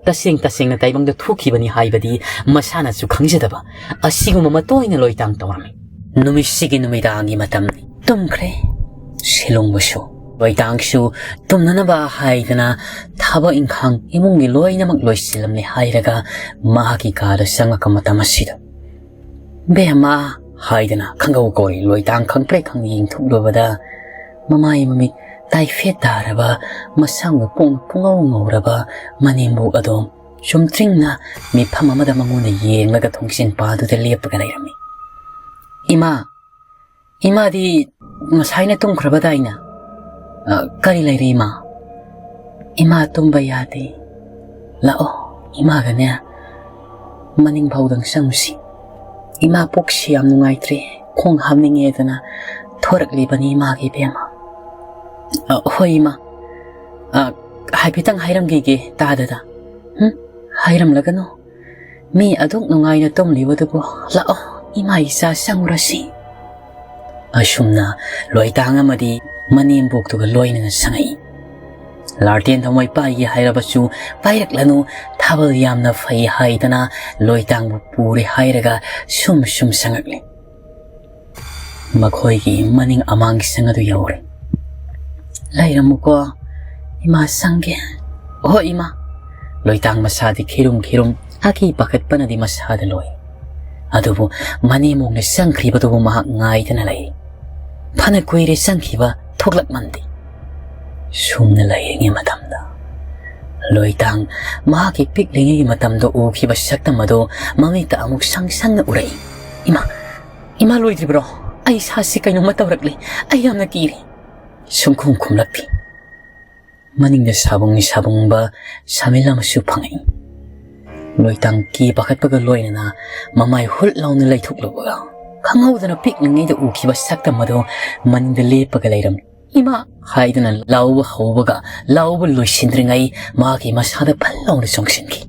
ꯇꯁꯦꯡ ꯇꯁꯦꯡꯅ ꯇꯥꯏꯕꯪꯗ ꯊꯣꯛꯈꯤꯕꯅꯤ ꯍꯥꯏꯕꯗꯤ ꯃꯁꯥꯅꯁꯨ ꯈꯪꯖꯗꯕ ꯑꯁꯤꯒꯨꯝꯕ ꯃꯇꯣꯏꯅ ꯂꯣꯏꯇꯥꯡ ꯇꯧꯔꯝꯃꯤ꯫ ꯅꯨꯃꯤꯠꯁꯤꯒꯤ ꯅꯨꯃꯤꯗꯥꯡꯒꯤ ꯃꯇꯝꯅꯤ꯫ "ꯇꯨꯝꯈ꯭ꯔꯦ, ꯁꯤꯂꯣꯡꯕꯁꯨ꯫ ꯂꯣꯏꯇꯥꯡꯁꯨ ꯇꯨꯝꯅꯅꯕ ꯍꯥꯏꯗꯅ ꯊꯕꯛ ꯏꯪꯈꯥꯡ ꯏꯃꯨꯡꯒꯤ ꯂꯣꯏꯅꯃꯛ ꯂꯣꯏꯁꯤꯜꯂꯝꯂꯦ ꯍꯥꯏꯔꯒ ꯃꯍꯥꯛꯀꯤ ꯀꯥꯗ ꯆꯪꯂꯛꯄ ꯃꯇꯝ ꯑꯁꯤꯗ, "ꯕꯦꯝꯃ" ꯍꯥꯏꯗꯅ ꯈꯪꯒꯧ ꯀꯧꯔꯤ ꯂꯣꯏꯇꯥꯡ ꯈꯪꯄ꯭ꯔꯦꯛ ꯈꯪꯅ ꯌꯦꯡꯊꯣꯛꯂꯨꯕꯗ, ꯃꯃꯥꯏ ꯃꯃꯤꯠ ꯇꯥꯏꯐꯦꯠ ꯇꯥꯔꯕ, ꯃꯁꯝꯒ ꯄꯣꯡ ꯄꯨꯡꯉꯧ ꯉꯧꯔꯕ ꯃꯅꯦꯝꯕꯣꯛ ꯑꯗꯣ ꯆꯨꯝꯇ꯭ꯔꯤꯡꯅ ꯃꯤꯐꯝ ꯑꯃꯗ ꯃꯉꯣꯟꯗ ꯌꯦꯡꯂꯒ ꯊꯣꯡꯖꯤꯟ ꯄꯥꯗꯨꯗ ꯂꯦꯞꯄꯒ ꯂꯩꯔꯝꯃꯤ꯫ "ꯏꯃꯥ, ꯏꯃꯥꯗꯤ ꯉꯁꯥꯏꯅ ꯇꯨꯝꯈ꯭ꯔꯕꯗꯥꯏꯅ?" "ꯑ, ꯀꯔꯤ ꯂꯩꯔꯦ, ꯏꯃꯥ?" "ꯏꯃꯥ ꯇꯨꯝꯕ ꯌꯥꯗꯦ꯫ ꯂꯥꯛꯑꯣ, ꯏꯃꯥꯒꯅꯦ ꯃꯅꯤꯡ ꯐꯥꯎꯗꯪ ꯆꯪꯉꯨꯁꯤ꯫ ꯏꯃꯥ ꯄꯨꯛꯁꯤ ꯌꯥꯝ ꯅꯨꯡꯉꯥꯏꯇ꯭ꯔꯦ, ꯈꯣꯡ ꯍꯥꯝꯅꯤꯡꯉꯦꯗꯅ ꯊꯣꯔꯛꯂꯤꯕꯅꯤ, ꯏꯃꯥꯒꯤ ꯏꯕꯦꯝꯃ꯫" "ꯑ, ꯍꯣꯏ, ꯏꯃꯥ꯫ ꯑ, ꯍꯥꯏꯐꯦꯠꯇꯪ ꯍꯥꯏꯔꯝꯈꯤꯒꯦ ꯇꯥꯗꯗ꯫" "ꯍꯨꯝ, ꯍꯥꯏꯔꯝꯂꯒꯅꯨ꯫ ꯃꯤ ꯑꯗꯨꯛ ꯅꯨꯡꯉꯥꯏꯅ ꯇꯨꯝꯂꯤꯕꯗꯨꯕꯨ꯫ ꯂꯥꯛꯑꯣ, ꯏꯃꯥ ꯏꯆꯥ ꯆꯪꯉꯨꯔꯁꯤ꯫" ꯑꯁꯨꯝꯅ ꯂꯣꯏꯇꯥꯡ ꯑꯃꯗꯤ ꯃꯅꯦꯝꯕꯣꯛꯇꯨꯒ ꯂꯣꯏꯅꯅ ꯆꯪꯉꯛꯏ꯫ ꯂꯥꯔꯇꯦꯟ ꯊꯃꯣꯏ ꯄꯥꯏꯒꯦ ꯍꯥꯏꯔꯕꯁꯨ ꯄꯥꯏꯔꯛꯂꯅꯨ, ꯊꯥꯕꯜ ꯌꯥꯝꯅ ꯐꯩ ꯍꯥꯏꯗꯅ ꯂꯣꯏꯇꯥꯡꯕꯨ ꯄꯨꯔꯦ ꯍꯥꯏꯔꯒ ꯁꯨꯝ ꯁꯨꯝ ꯆꯪꯉꯛꯂꯤ꯫ ꯃꯈꯣꯏꯒꯤ ꯃꯅꯤꯡ ꯑꯃꯥꯡꯒꯤ ꯁꯪ ꯑꯗꯨ ꯌꯧꯔꯦ꯫ "ꯂꯩꯔꯝꯃꯨꯀꯣ, ꯏꯃꯥ ꯆꯪꯒꯦ꯫" "ꯍꯣꯏ, ꯏꯃꯥ꯫" ꯂꯣꯏꯇꯥꯡ ꯃꯁꯥꯗꯤ ꯈꯤꯔꯨꯝ ꯈꯤꯔꯨꯝ, ꯑꯀꯤ ꯄꯥꯈꯠꯄꯅꯗꯤ ꯃꯁꯥꯗ ꯂꯣꯏ꯫ ꯑꯗꯨꯕꯨ ꯃꯅꯦꯝꯕꯣꯛꯅ ꯆꯪꯈ꯭ꯔꯤꯕꯗꯨꯕꯨ ꯃꯍꯥꯛ ꯉꯥꯏꯗꯅ ꯂꯩ꯫ ꯐꯅ ꯀꯨꯏꯔꯦ ꯆꯪꯈꯤꯕ, ꯊꯣꯛꯂꯛꯃꯟꯗꯦ꯫ ꯁꯨꯝꯅ ꯂꯩꯔꯤꯉꯩ ꯃꯇꯝꯗ ꯂꯣꯏꯇꯥꯡ ꯃꯍꯥꯛꯀꯤ ꯄꯤꯛꯂꯤꯉꯩꯒꯤ ꯃꯇꯝꯗ ꯎꯈꯤꯕ ꯁꯛꯇꯝ ꯑꯗꯨ ꯃꯃꯤꯠꯇ ꯑꯃꯨꯛ ꯁꯪ ꯁꯪꯅ ꯎꯔꯛꯏ꯫ "ꯏꯃꯥ, ꯏꯃꯥ, ꯂꯣꯏꯗ꯭ꯔꯤꯕ꯭ꯔꯣ? ꯑꯩ ꯏꯁꯥꯁꯤ ꯀꯩꯅꯣꯝꯃ ꯇꯧꯔꯛꯂꯦ꯫ ꯑꯩ ꯌꯥꯝꯅ ꯀꯤꯔꯦ꯫" ꯁꯨꯝꯈꯨꯝ ꯈꯨꯝꯂꯛꯇꯦ꯫ ꯃꯅꯤꯡꯗ ꯁꯥꯕꯨꯡꯅꯤ ꯁꯥꯕꯨꯡꯕ ꯁꯥꯃꯤꯜ ꯑꯃꯁꯨ ꯐꯪꯉꯛꯏ꯫ ꯂꯣꯏꯇꯥꯡ ꯀꯤ ꯄꯥꯈꯠꯄꯒ ꯂꯣꯏꯅꯅ ꯃꯃꯥꯏ ꯍꯨꯠ ꯂꯥꯎꯅ ꯂꯩꯊꯣꯛꯂꯨꯕꯒ, ꯈꯪꯍꯧꯗꯅ ꯄꯤꯛꯂꯤꯉꯩꯗ ꯎꯈꯤꯕ ꯁꯛꯇꯝ ꯑꯗꯨ ꯃꯅꯤꯡꯗ ꯂꯦꯞꯄꯒ ꯂꯩꯔꯝꯃꯤ꯫ "ꯏꯃꯥ!" ꯍꯥꯏꯗꯨꯅ ꯂꯥꯎꯕ ꯍꯧꯕꯒ, ꯂꯥꯎꯕ ꯂꯣꯏꯁꯤꯟꯗ꯭ꯔꯤꯉꯩ ꯃꯍꯥꯛꯀꯤ ꯃꯁꯥꯗ ꯐꯟ ꯂꯥꯎꯅ ꯆꯣꯡꯁꯤꯟꯈꯤ꯫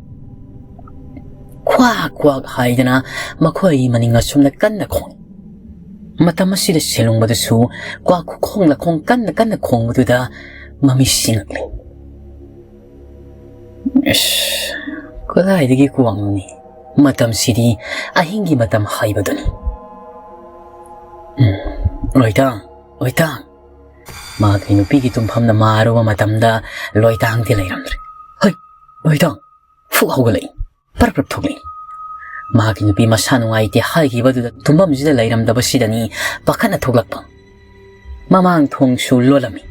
ꯈ꯭ꯋꯥꯛ ꯈ꯭ꯋꯥꯛ ꯍꯥꯏꯗꯅ ꯃꯈꯣꯏ ꯃꯅꯤꯡ ꯑꯁꯨꯝꯅ ꯀꯟꯅ ꯈꯣꯡꯏ꯫ ꯃꯇꯝ ꯑꯁꯤꯗ ꯁꯦꯂꯨꯡꯕꯗꯁꯨ ꯀ꯭ꯋꯥꯛ ꯈꯨꯈꯣꯡ ꯂꯈꯣꯡ ꯀꯟꯅ ꯀꯟꯅ ꯈꯣꯡꯕꯗꯨꯗ ꯃꯃꯤꯠ ꯁꯤꯡꯉꯛꯂꯤ꯫ "ꯏꯁ, ꯀꯗꯥꯏꯗꯒꯤ ꯀ꯭ꯋꯥꯛꯅꯣꯅꯦ? ꯃꯇꯝꯁꯤꯗꯤ ꯑꯍꯤꯡꯒꯤ ꯃꯇꯝ ꯍꯥꯏꯕꯗꯨꯅꯤ꯫" "ꯎꯝ, ꯂꯣꯏꯇꯥꯡ, ꯂꯣꯏꯇꯥꯡ, ꯃꯍꯥꯛꯀꯤ ꯅꯨꯄꯤꯒꯤ ꯇꯨꯝꯐꯝꯗ ꯃꯥꯔꯨꯕ ꯃꯇꯝꯗ ꯂꯣꯏꯇꯥꯡꯗꯤ ꯂꯩꯔꯝꯗ꯭ꯔꯦ꯫ "ꯍꯩ, ꯂꯣꯏꯇꯥꯡ!" ꯐꯨꯛ ꯍꯧꯒꯠꯂꯛꯏ꯫ ꯄꯔꯞ ꯄꯔꯞ ꯊꯣꯛꯂꯛꯏ꯫ ꯃꯍꯥꯛꯀꯤ ꯅꯨꯄꯤ ꯃꯁꯥ ꯅꯨꯡꯉꯥꯏꯇꯦ ꯍꯥꯏꯈꯤꯕꯗꯨꯗ ꯇꯨꯝꯐꯝꯁꯤꯗ ꯂꯩꯔꯝꯗꯕꯁꯤꯗꯅꯤ ꯄꯥꯈꯠꯅ ꯊꯣꯛꯂꯛꯄ꯫ ꯃꯃꯥꯡ ꯊꯣꯡꯁꯨ ꯂꯣꯜꯂꯝꯃꯤ꯫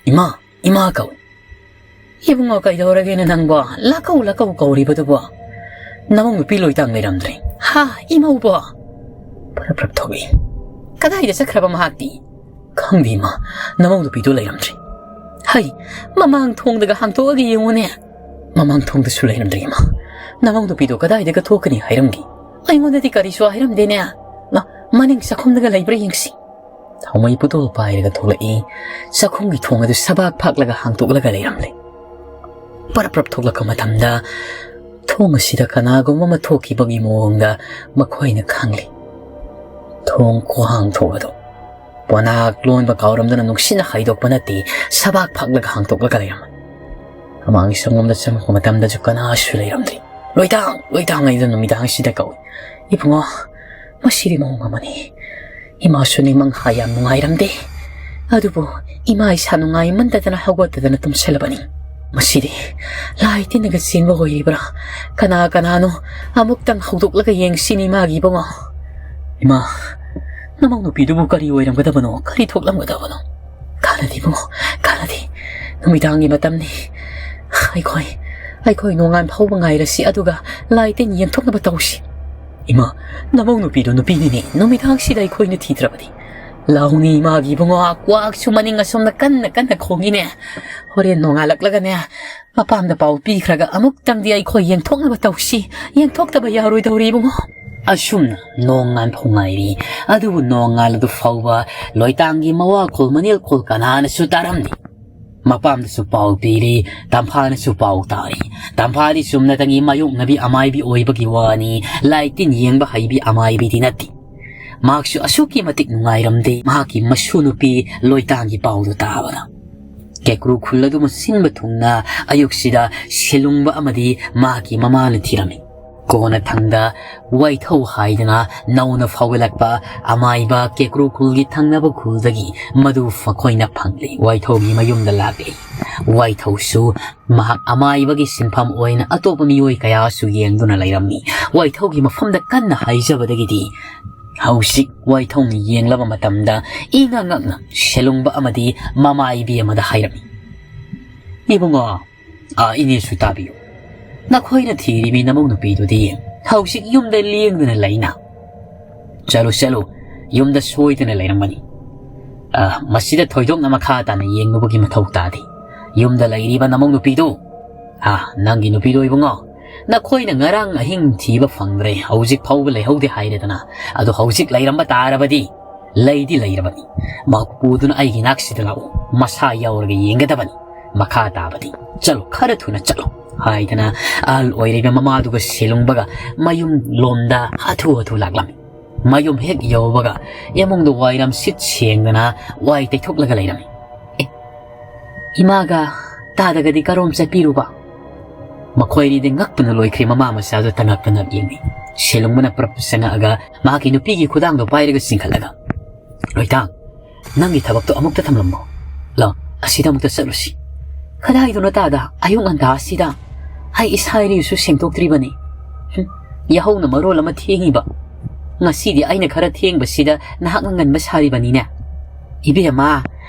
"ꯏꯃꯥ, ꯏꯃꯥ" ꯀꯧꯏ꯫ "ꯏꯕꯨꯡꯉꯣ, ꯀꯩꯗꯧꯔꯒꯦꯅꯦ ꯅꯪꯕꯣ? ꯂꯥꯛꯀꯧ ꯂꯥꯛꯀꯧ ꯀꯧꯔꯤꯕꯗꯨꯕꯣ? ꯅꯃꯧ ꯅꯨꯄꯤ ꯂꯣꯏꯇꯥꯡ ꯂꯩꯔꯝꯗ꯭ꯔꯦ꯫ ꯍꯥ, ꯏꯃꯧꯕꯣ?" ꯄꯔꯞ ꯄꯔꯞ ꯊꯣꯛꯂꯛꯏ꯫ "ꯀꯗꯥꯏꯗ ꯆꯠꯈ꯭ꯔꯕ ꯃꯍꯥꯛꯇꯤ?" "ꯈꯪꯗꯦ ꯏꯃꯥ, ꯅꯃꯧ ꯅꯨꯄꯤꯗꯣ ꯂꯩꯔꯝꯗ꯭ꯔꯦ꯫" "ꯍꯩ, ꯃꯃꯥꯡ ꯊꯣꯡꯗꯒ ꯍꯥꯡꯇꯣꯛꯑꯒ ꯌꯦꯡꯉꯨꯅꯦ꯫" "ꯃꯃꯥꯡ ꯊꯣꯡꯗꯁꯨ ꯂꯩꯔꯝꯗ꯭ꯔꯦ ꯏꯃꯥ꯫ ꯅꯃꯧ ꯅꯨꯄꯤꯗꯣ ꯀꯗꯥꯏꯗꯒ ꯊꯣꯛꯀꯅꯤ ꯍꯥꯏꯔꯝꯒꯦ?" "ꯑꯩꯉꯣꯟꯗꯗꯤ ꯀꯔꯤꯁꯨ ꯍꯥꯏꯔꯝꯗꯦꯅꯦ꯫ ꯃ-, ꯃꯅꯤꯡ ꯆꯥꯛꯈꯨꯝꯗꯒ ꯂꯩꯕ꯭ꯔꯥ ꯌꯦꯡꯁꯤ꯫" ꯊꯥꯎꯃꯩ ꯄꯨꯇꯣꯜ ꯄꯥꯏꯔꯒ ꯊꯣꯛꯂꯛꯏ꯫ ꯆꯥꯛꯈꯨꯝꯒꯤ ꯊꯣꯡ ꯑꯗꯨ ꯁꯕꯥꯛ ꯐꯥꯛꯂꯒ ꯍꯥꯡꯇꯣꯛꯂꯒ ꯂꯩꯔꯝꯂꯦ꯫ ꯄꯔꯞ ꯄꯔꯞ ꯊꯣꯛꯂꯛꯄ ꯃꯇꯝꯗ ꯊꯣꯡ ꯑꯁꯤꯗ ꯀꯅꯥꯒꯨꯝꯕ ꯑꯃ ꯊꯣꯛꯈꯤꯕꯒꯤ ꯃꯑꯣꯡꯗ ꯃꯈꯣꯏꯅ ꯈꯪꯂꯤ꯫ ꯊꯣꯡ ꯈꯨꯍꯥꯡ ꯊꯣꯛ ꯑꯗꯨ ꯄꯣꯅꯥꯛ ꯂꯣꯟꯕ ꯀꯥꯎꯔꯝꯗꯅ ꯅꯨꯡꯁꯤꯠꯅ ꯍꯥꯏꯗꯣꯛꯄ ꯅꯠꯇꯦ, ꯁꯕꯥꯛ ꯐꯥꯛꯂꯒ ꯍꯥꯡꯇꯣꯛꯂꯒ ꯂꯩꯔꯝꯃꯤ꯫ ꯃꯃꯥꯡꯒꯤ ꯁꯪꯒꯣꯝꯗ ꯆꯪꯂꯛꯄ ꯃꯇꯝꯗꯁꯨ ꯀꯅꯥꯁꯨ ꯂꯩꯔꯝꯗ꯭ꯔꯤ꯫ "ꯂꯣꯏꯇꯥꯡ! ꯂꯣꯏꯇꯥꯡ!" ꯍꯥꯏꯗꯨꯅ ꯅꯨꯃꯤꯗꯥꯡꯁꯤꯗ ꯀꯧꯏ꯫ "ꯏꯕꯨꯡꯉꯣ, ꯃꯁꯤꯗꯤ ꯃꯑꯣꯡ ꯑꯃꯅꯤ꯫ ꯏꯃꯥꯁꯨ ꯅꯤꯡꯃꯪ ꯍꯥ ꯌꯥꯝ ꯅꯨꯡꯉꯥꯏꯔꯝꯗꯦ꯫ ꯑꯗꯨꯕꯨ ꯏꯃꯥ ꯏꯁꯥ ꯅꯨꯡꯉꯥꯏꯃꯟꯗꯗꯅ ꯍꯧꯒꯠꯇꯗꯅ ꯇꯨꯝꯁꯜꯂꯕꯅꯤ꯫ ꯃꯁꯤꯗꯤ ꯂꯥꯏ ꯇꯤꯟꯅꯒ ꯆꯦꯟꯕ ꯑꯣꯏꯔꯤꯕ꯭ꯔꯥ? ꯀꯅꯥ ꯀꯅꯥꯅꯣ? ꯑꯃꯨꯛꯇꯪ ꯍꯧꯗꯣꯛꯂꯒ ꯌꯦꯡꯁꯤꯅꯤ ꯏꯃꯥꯒꯤ ꯏꯕꯨꯡꯉꯣ꯫" "ꯏꯃꯥ, ꯅꯃꯧ ꯅꯨꯄꯤꯗꯨꯕꯨ ꯀꯔꯤ ꯑꯣꯏꯔꯝꯒꯗꯕꯅꯣ? ꯀꯔꯤ ꯊꯣꯛꯂꯝꯒꯗꯕꯅꯣ?" "ꯀꯥꯟꯅꯗꯦ ꯏꯕꯨꯡꯉꯣ, ꯀꯥꯟꯅꯗꯦ꯫ ꯅꯨꯃꯤꯗꯥꯡꯒꯤ ꯃꯇꯝꯅꯤ꯫ ꯑꯩꯈꯣꯏ, ꯑꯩꯈꯣꯏ ꯅꯣꯡꯉꯥꯟ ꯐꯥꯎꯕ ꯉꯥꯏꯔꯁꯤ, ꯑꯗꯨꯒ ꯂꯥꯏ ꯇꯤꯟ ꯌꯦꯡꯊꯣꯛꯅꯕ ꯇꯧꯁꯤ꯫" "ꯏꯃꯥ, ꯅꯃꯧ ꯅꯨꯄꯤꯗꯨ ꯅꯨꯄꯤꯅꯤꯅꯦ, ꯅꯨꯃꯤꯗꯥꯡꯁꯤꯗ ꯑꯩꯈꯣꯏꯅ ꯊꯤꯗ꯭ꯔꯕꯗꯤ꯫" "ꯂꯥꯎꯅꯤ ꯏꯃꯥꯒꯤ ꯏꯕꯨꯡꯉꯣ, ꯀ꯭ꯋꯥꯛꯁꯨ ꯃꯅꯤꯡ ꯑꯁꯣꯝꯗ ꯀꯟꯅ ꯀꯟꯅ ꯈꯣꯡꯉꯤꯅꯦ꯫ ꯍꯣꯔꯦꯟ ꯅꯣꯡꯉꯥꯜꯂꯛꯂꯒꯅꯦ, ꯃꯄꯥꯝꯗ ꯄꯥꯎ ꯄꯤꯈ꯭ꯔꯒ ꯑꯃꯨꯛꯇꯪꯗꯤ ꯑꯩꯈꯣꯏ ꯌꯦꯡꯊꯣꯛꯅꯕ ꯇꯧꯁꯤ꯫ ꯌꯦꯡꯊꯣꯛꯇꯕ ꯌꯥꯔꯣꯏꯗꯧꯔꯤ ꯏꯕꯨꯡꯉꯣ꯫" ꯑꯁꯨꯝꯅ ꯅꯣꯡꯉꯥꯟꯐꯥꯎ ꯉꯥꯏꯔꯤ꯫ ꯑꯗꯨꯕꯨ ꯅꯣꯡꯉꯥꯜꯂꯗꯨ ꯐꯥꯎꯕ ꯂꯣꯏꯇꯥꯡꯒꯤ ꯃꯋꯥꯈꯣꯜ ꯃꯅꯦꯜꯈꯣꯜ ꯀꯅꯥꯅꯁꯨ ꯇꯥꯔꯝꯗꯦ꯫ ꯃꯄꯥꯝꯗꯁꯨ ꯄꯥꯎ ꯄꯤꯔꯤ, ꯇꯝꯐꯥꯅꯁꯨ ꯄꯥꯎ ꯇꯥꯔꯤ꯫ ꯇꯝꯐꯥꯗꯤ ꯆꯨꯝꯅꯇꯪꯒꯤ ꯃꯥꯌꯣꯛꯅꯕꯤ ꯑꯃꯥꯏꯕꯤ ꯑꯣꯏꯕꯒꯤ ꯋꯥꯅꯤ, ꯂꯥꯏ ꯇꯤꯟ ꯌꯦꯡꯕ ꯍꯩꯕꯤ ꯑꯃꯥꯏꯕꯤꯗꯤ ꯅꯠꯇꯦ꯫ ꯃꯍꯥꯛꯁꯨ ꯑꯁꯨꯛꯀꯤ ꯃꯇꯤꯛ ꯅꯨꯡꯉꯥꯏꯔꯝꯗꯦ, ꯃꯍꯥꯛꯀꯤ ꯃꯁꯨ ꯅꯨꯄꯤ ꯂꯣꯏꯇꯥꯡꯒꯤ ꯄꯥꯎꯗꯨ ꯇꯥꯕꯗ꯫ ꯀꯦꯀ꯭ꯔꯨ ꯈꯨꯜ ꯑꯗꯨꯃ ꯁꯤꯟꯕ ꯊꯨꯡꯅ ꯑꯌꯨꯛꯁꯤꯗ ꯁꯤꯂꯨꯡꯕ ꯑꯃꯗꯤ ꯃꯍꯥꯛꯀꯤ ꯃꯃꯥꯅ ꯊꯤꯔꯝꯃꯤ꯫ ꯀꯣꯟꯅꯊꯪꯗ ꯋꯥꯏꯊꯧ ꯍꯥꯏꯗꯅ ꯅꯧꯅ ꯐꯥꯎꯒꯠꯂꯛꯄ ꯑꯃꯥꯏꯕ ꯀꯦꯀ꯭ꯔꯨ ꯈꯨꯜꯒꯤ ꯊꯪꯅꯕ ꯈꯨꯜꯗꯒꯤ ꯃꯗꯨ ꯃꯈꯣꯏꯅ ꯐꯪꯂꯦ꯫ ꯋꯥꯏꯊꯧꯒꯤ ꯃꯌꯨꯝꯗ ꯂꯥꯛꯂꯦ꯫ ꯋꯥꯏꯊꯧꯁꯨ ꯃꯍꯥꯛ ꯑꯃꯥꯏꯕꯒꯤ ꯁꯤꯟꯐꯝ ꯑꯣꯏꯅ ꯑꯇꯣꯞꯄ ꯃꯤꯑꯣꯏ ꯀꯌꯥꯁꯨ ꯌꯦꯡꯗꯨꯅ ꯂꯩꯔꯝꯃꯤ꯫ ꯋꯥꯏꯊꯧꯒꯤ ꯃꯐꯝꯗ ꯀꯟꯅ ꯍꯥꯏꯖꯕꯗꯒꯤꯗꯤ ꯍꯧꯖꯤꯛ ꯋꯥꯏꯊꯧꯅ ꯌꯦꯡꯂꯕ ꯃꯇꯝꯗ ꯏꯉꯛ ꯉꯛꯅ ꯁꯦꯂꯨꯡꯕ ꯑꯃꯗꯤ ꯃꯃꯥꯏꯕꯤ ꯑꯃꯗ ꯍꯥꯏꯔꯝꯃꯤ, "ꯏꯕꯨꯡꯉꯣ, ꯑꯥ, ꯏꯅꯦꯁꯨ ꯇꯥꯕꯤꯌꯨ꯫ ꯅꯈꯣꯏꯅ ꯊꯤꯔꯤꯕꯤ ꯅꯃꯧ ꯅꯨꯄꯤꯗꯨꯗꯤ ꯍꯧꯖꯤꯛ ꯌꯨꯝꯗ ꯂꯦꯡꯗꯅ ꯂꯩꯅ? ꯆꯠꯂꯨ, ꯆꯠꯂꯨ, ꯌꯨꯝꯗ ꯁꯣꯏꯗꯅ ꯂꯩꯔꯝꯒꯅꯤ꯫ ꯑꯥ, ꯃꯁꯤꯗ ꯊꯣꯏꯗꯣꯛꯅ ꯃꯈꯥ ꯇꯥꯅ ꯌꯦꯡꯂꯨꯕꯒꯤ ꯃꯊꯧ ꯇꯥꯗꯦ꯫ ꯌꯨꯝꯗ ꯂꯩꯔꯤꯕ ꯅꯃꯧ ꯅꯨꯄꯤꯗꯨ, ꯑꯥ, ꯅꯪꯒꯤ ꯅꯨꯄꯤꯗꯣ ꯏꯕꯨꯡꯉꯣ, ꯅꯈꯣꯏꯅ ꯉꯔꯥꯡ ꯑꯍꯤꯡ ꯊꯤꯕ ꯐꯪꯗ꯭ꯔꯦ, ꯍꯧꯖꯤꯛ ꯐꯥꯎꯕ ꯂꯩꯍꯧꯗꯦ ꯍꯥꯏꯔꯦꯗꯅ꯫ ꯑꯗꯣ ꯍꯧꯖꯤꯛ ꯂꯩꯔꯝꯕ ꯇꯥꯔꯕꯗꯤ ꯂꯩꯗꯤ ꯂꯩꯔꯕꯅꯤ꯫ ꯃꯍꯥꯛ ꯄꯨꯗꯨꯅ ꯑꯩꯒꯤ ꯅꯥꯛꯁꯤꯗ ꯂꯥꯛꯎ, ꯃꯁꯥ ꯌꯥꯎꯔꯒ ꯌꯦꯡꯒꯗꯕꯅꯤ꯫ ꯃꯈꯥ ꯇꯥꯕꯗꯤ ꯆꯠꯂꯨ, ꯈꯔ ꯊꯨꯅ ꯆꯠꯂꯨ" ꯍꯥꯏꯗꯅ ꯑꯍꯜ ꯑꯣꯏꯔꯤꯕ ꯃꯃꯥꯗꯨꯒ ꯁꯦꯂꯨꯡꯕꯒ ꯃꯌꯨꯝ ꯂꯣꯝꯗ ꯍꯥꯊꯨ ꯍꯥꯊꯨ ꯂꯥꯛꯂꯝꯃꯤ꯫ ꯃꯌꯨꯝ ꯍꯦꯛ ꯌꯧꯕꯒ ꯏꯃꯨꯡꯗ ꯋꯥꯏꯔꯝ ꯁꯤꯠ ꯁꯦꯡꯗꯅ ꯋꯥꯏ ꯇꯩꯊꯣꯛꯂꯒ ꯂꯩꯔꯝꯃꯤ꯫ "ꯑꯦ, ꯏꯃꯥꯒ ꯇꯥꯗꯒꯗꯤ ꯀꯔꯣꯝ ꯆꯠꯄꯤꯔꯨꯕ?" ꯃꯈꯣꯏ ꯑꯅꯤꯗꯤ ꯉꯛꯄꯅ ꯂꯣꯏꯈ꯭ꯔꯦ꯫ ꯃꯃꯥ ꯃꯆꯥꯗꯨ ꯇꯉꯛ ꯇꯉꯛ ꯌꯦꯡꯅꯩ꯫ ꯁꯦꯂꯨꯡꯕꯅ ꯄ꯭ꯔꯞ ꯆꯪꯉꯛꯑꯒ ꯃꯍꯥꯛꯀꯤ ꯅꯨꯄꯤꯒꯤ ꯈꯨꯗꯥꯡꯗꯣ ꯄꯥꯏꯔꯒ ꯆꯤꯡꯈꯠꯂꯒ, "ꯂꯣꯏꯇꯥꯡ, ꯅꯪꯒꯤ ꯊꯕꯛꯇꯣ ꯑꯃꯨꯛꯇ ꯊꯝꯂꯝꯃꯣ꯫ ꯂꯥꯎ, ꯑꯁꯤꯗ ꯑꯃꯨꯛꯇ ꯆꯠꯂꯨꯁꯤ꯫" "ꯀꯗꯥꯏꯗꯅꯣ ꯇꯥꯗ? ꯑꯌꯨꯛ ꯉꯟꯇꯥ ꯑꯁꯤꯗ? ꯑꯩ ꯏꯁꯥ ꯏꯔꯨꯁꯨ ꯁꯦꯡꯗꯣꯛꯇ꯭ꯔꯤꯕꯅꯤ꯫ ꯍꯨꯝ, ꯌꯥꯍꯧꯅ ꯃꯔꯣꯜ ꯑꯃ ꯊꯦꯡꯉꯤꯕ꯫ ꯉꯁꯤꯗꯤ ꯑꯩꯅ ꯈꯔ ꯊꯦꯡꯕꯁꯤꯗ ꯅꯍꯥꯛꯅ ꯉꯟꯕ ꯁꯥꯔꯤꯕꯅꯤꯅꯦ꯫ ꯏꯕꯦꯝꯃ,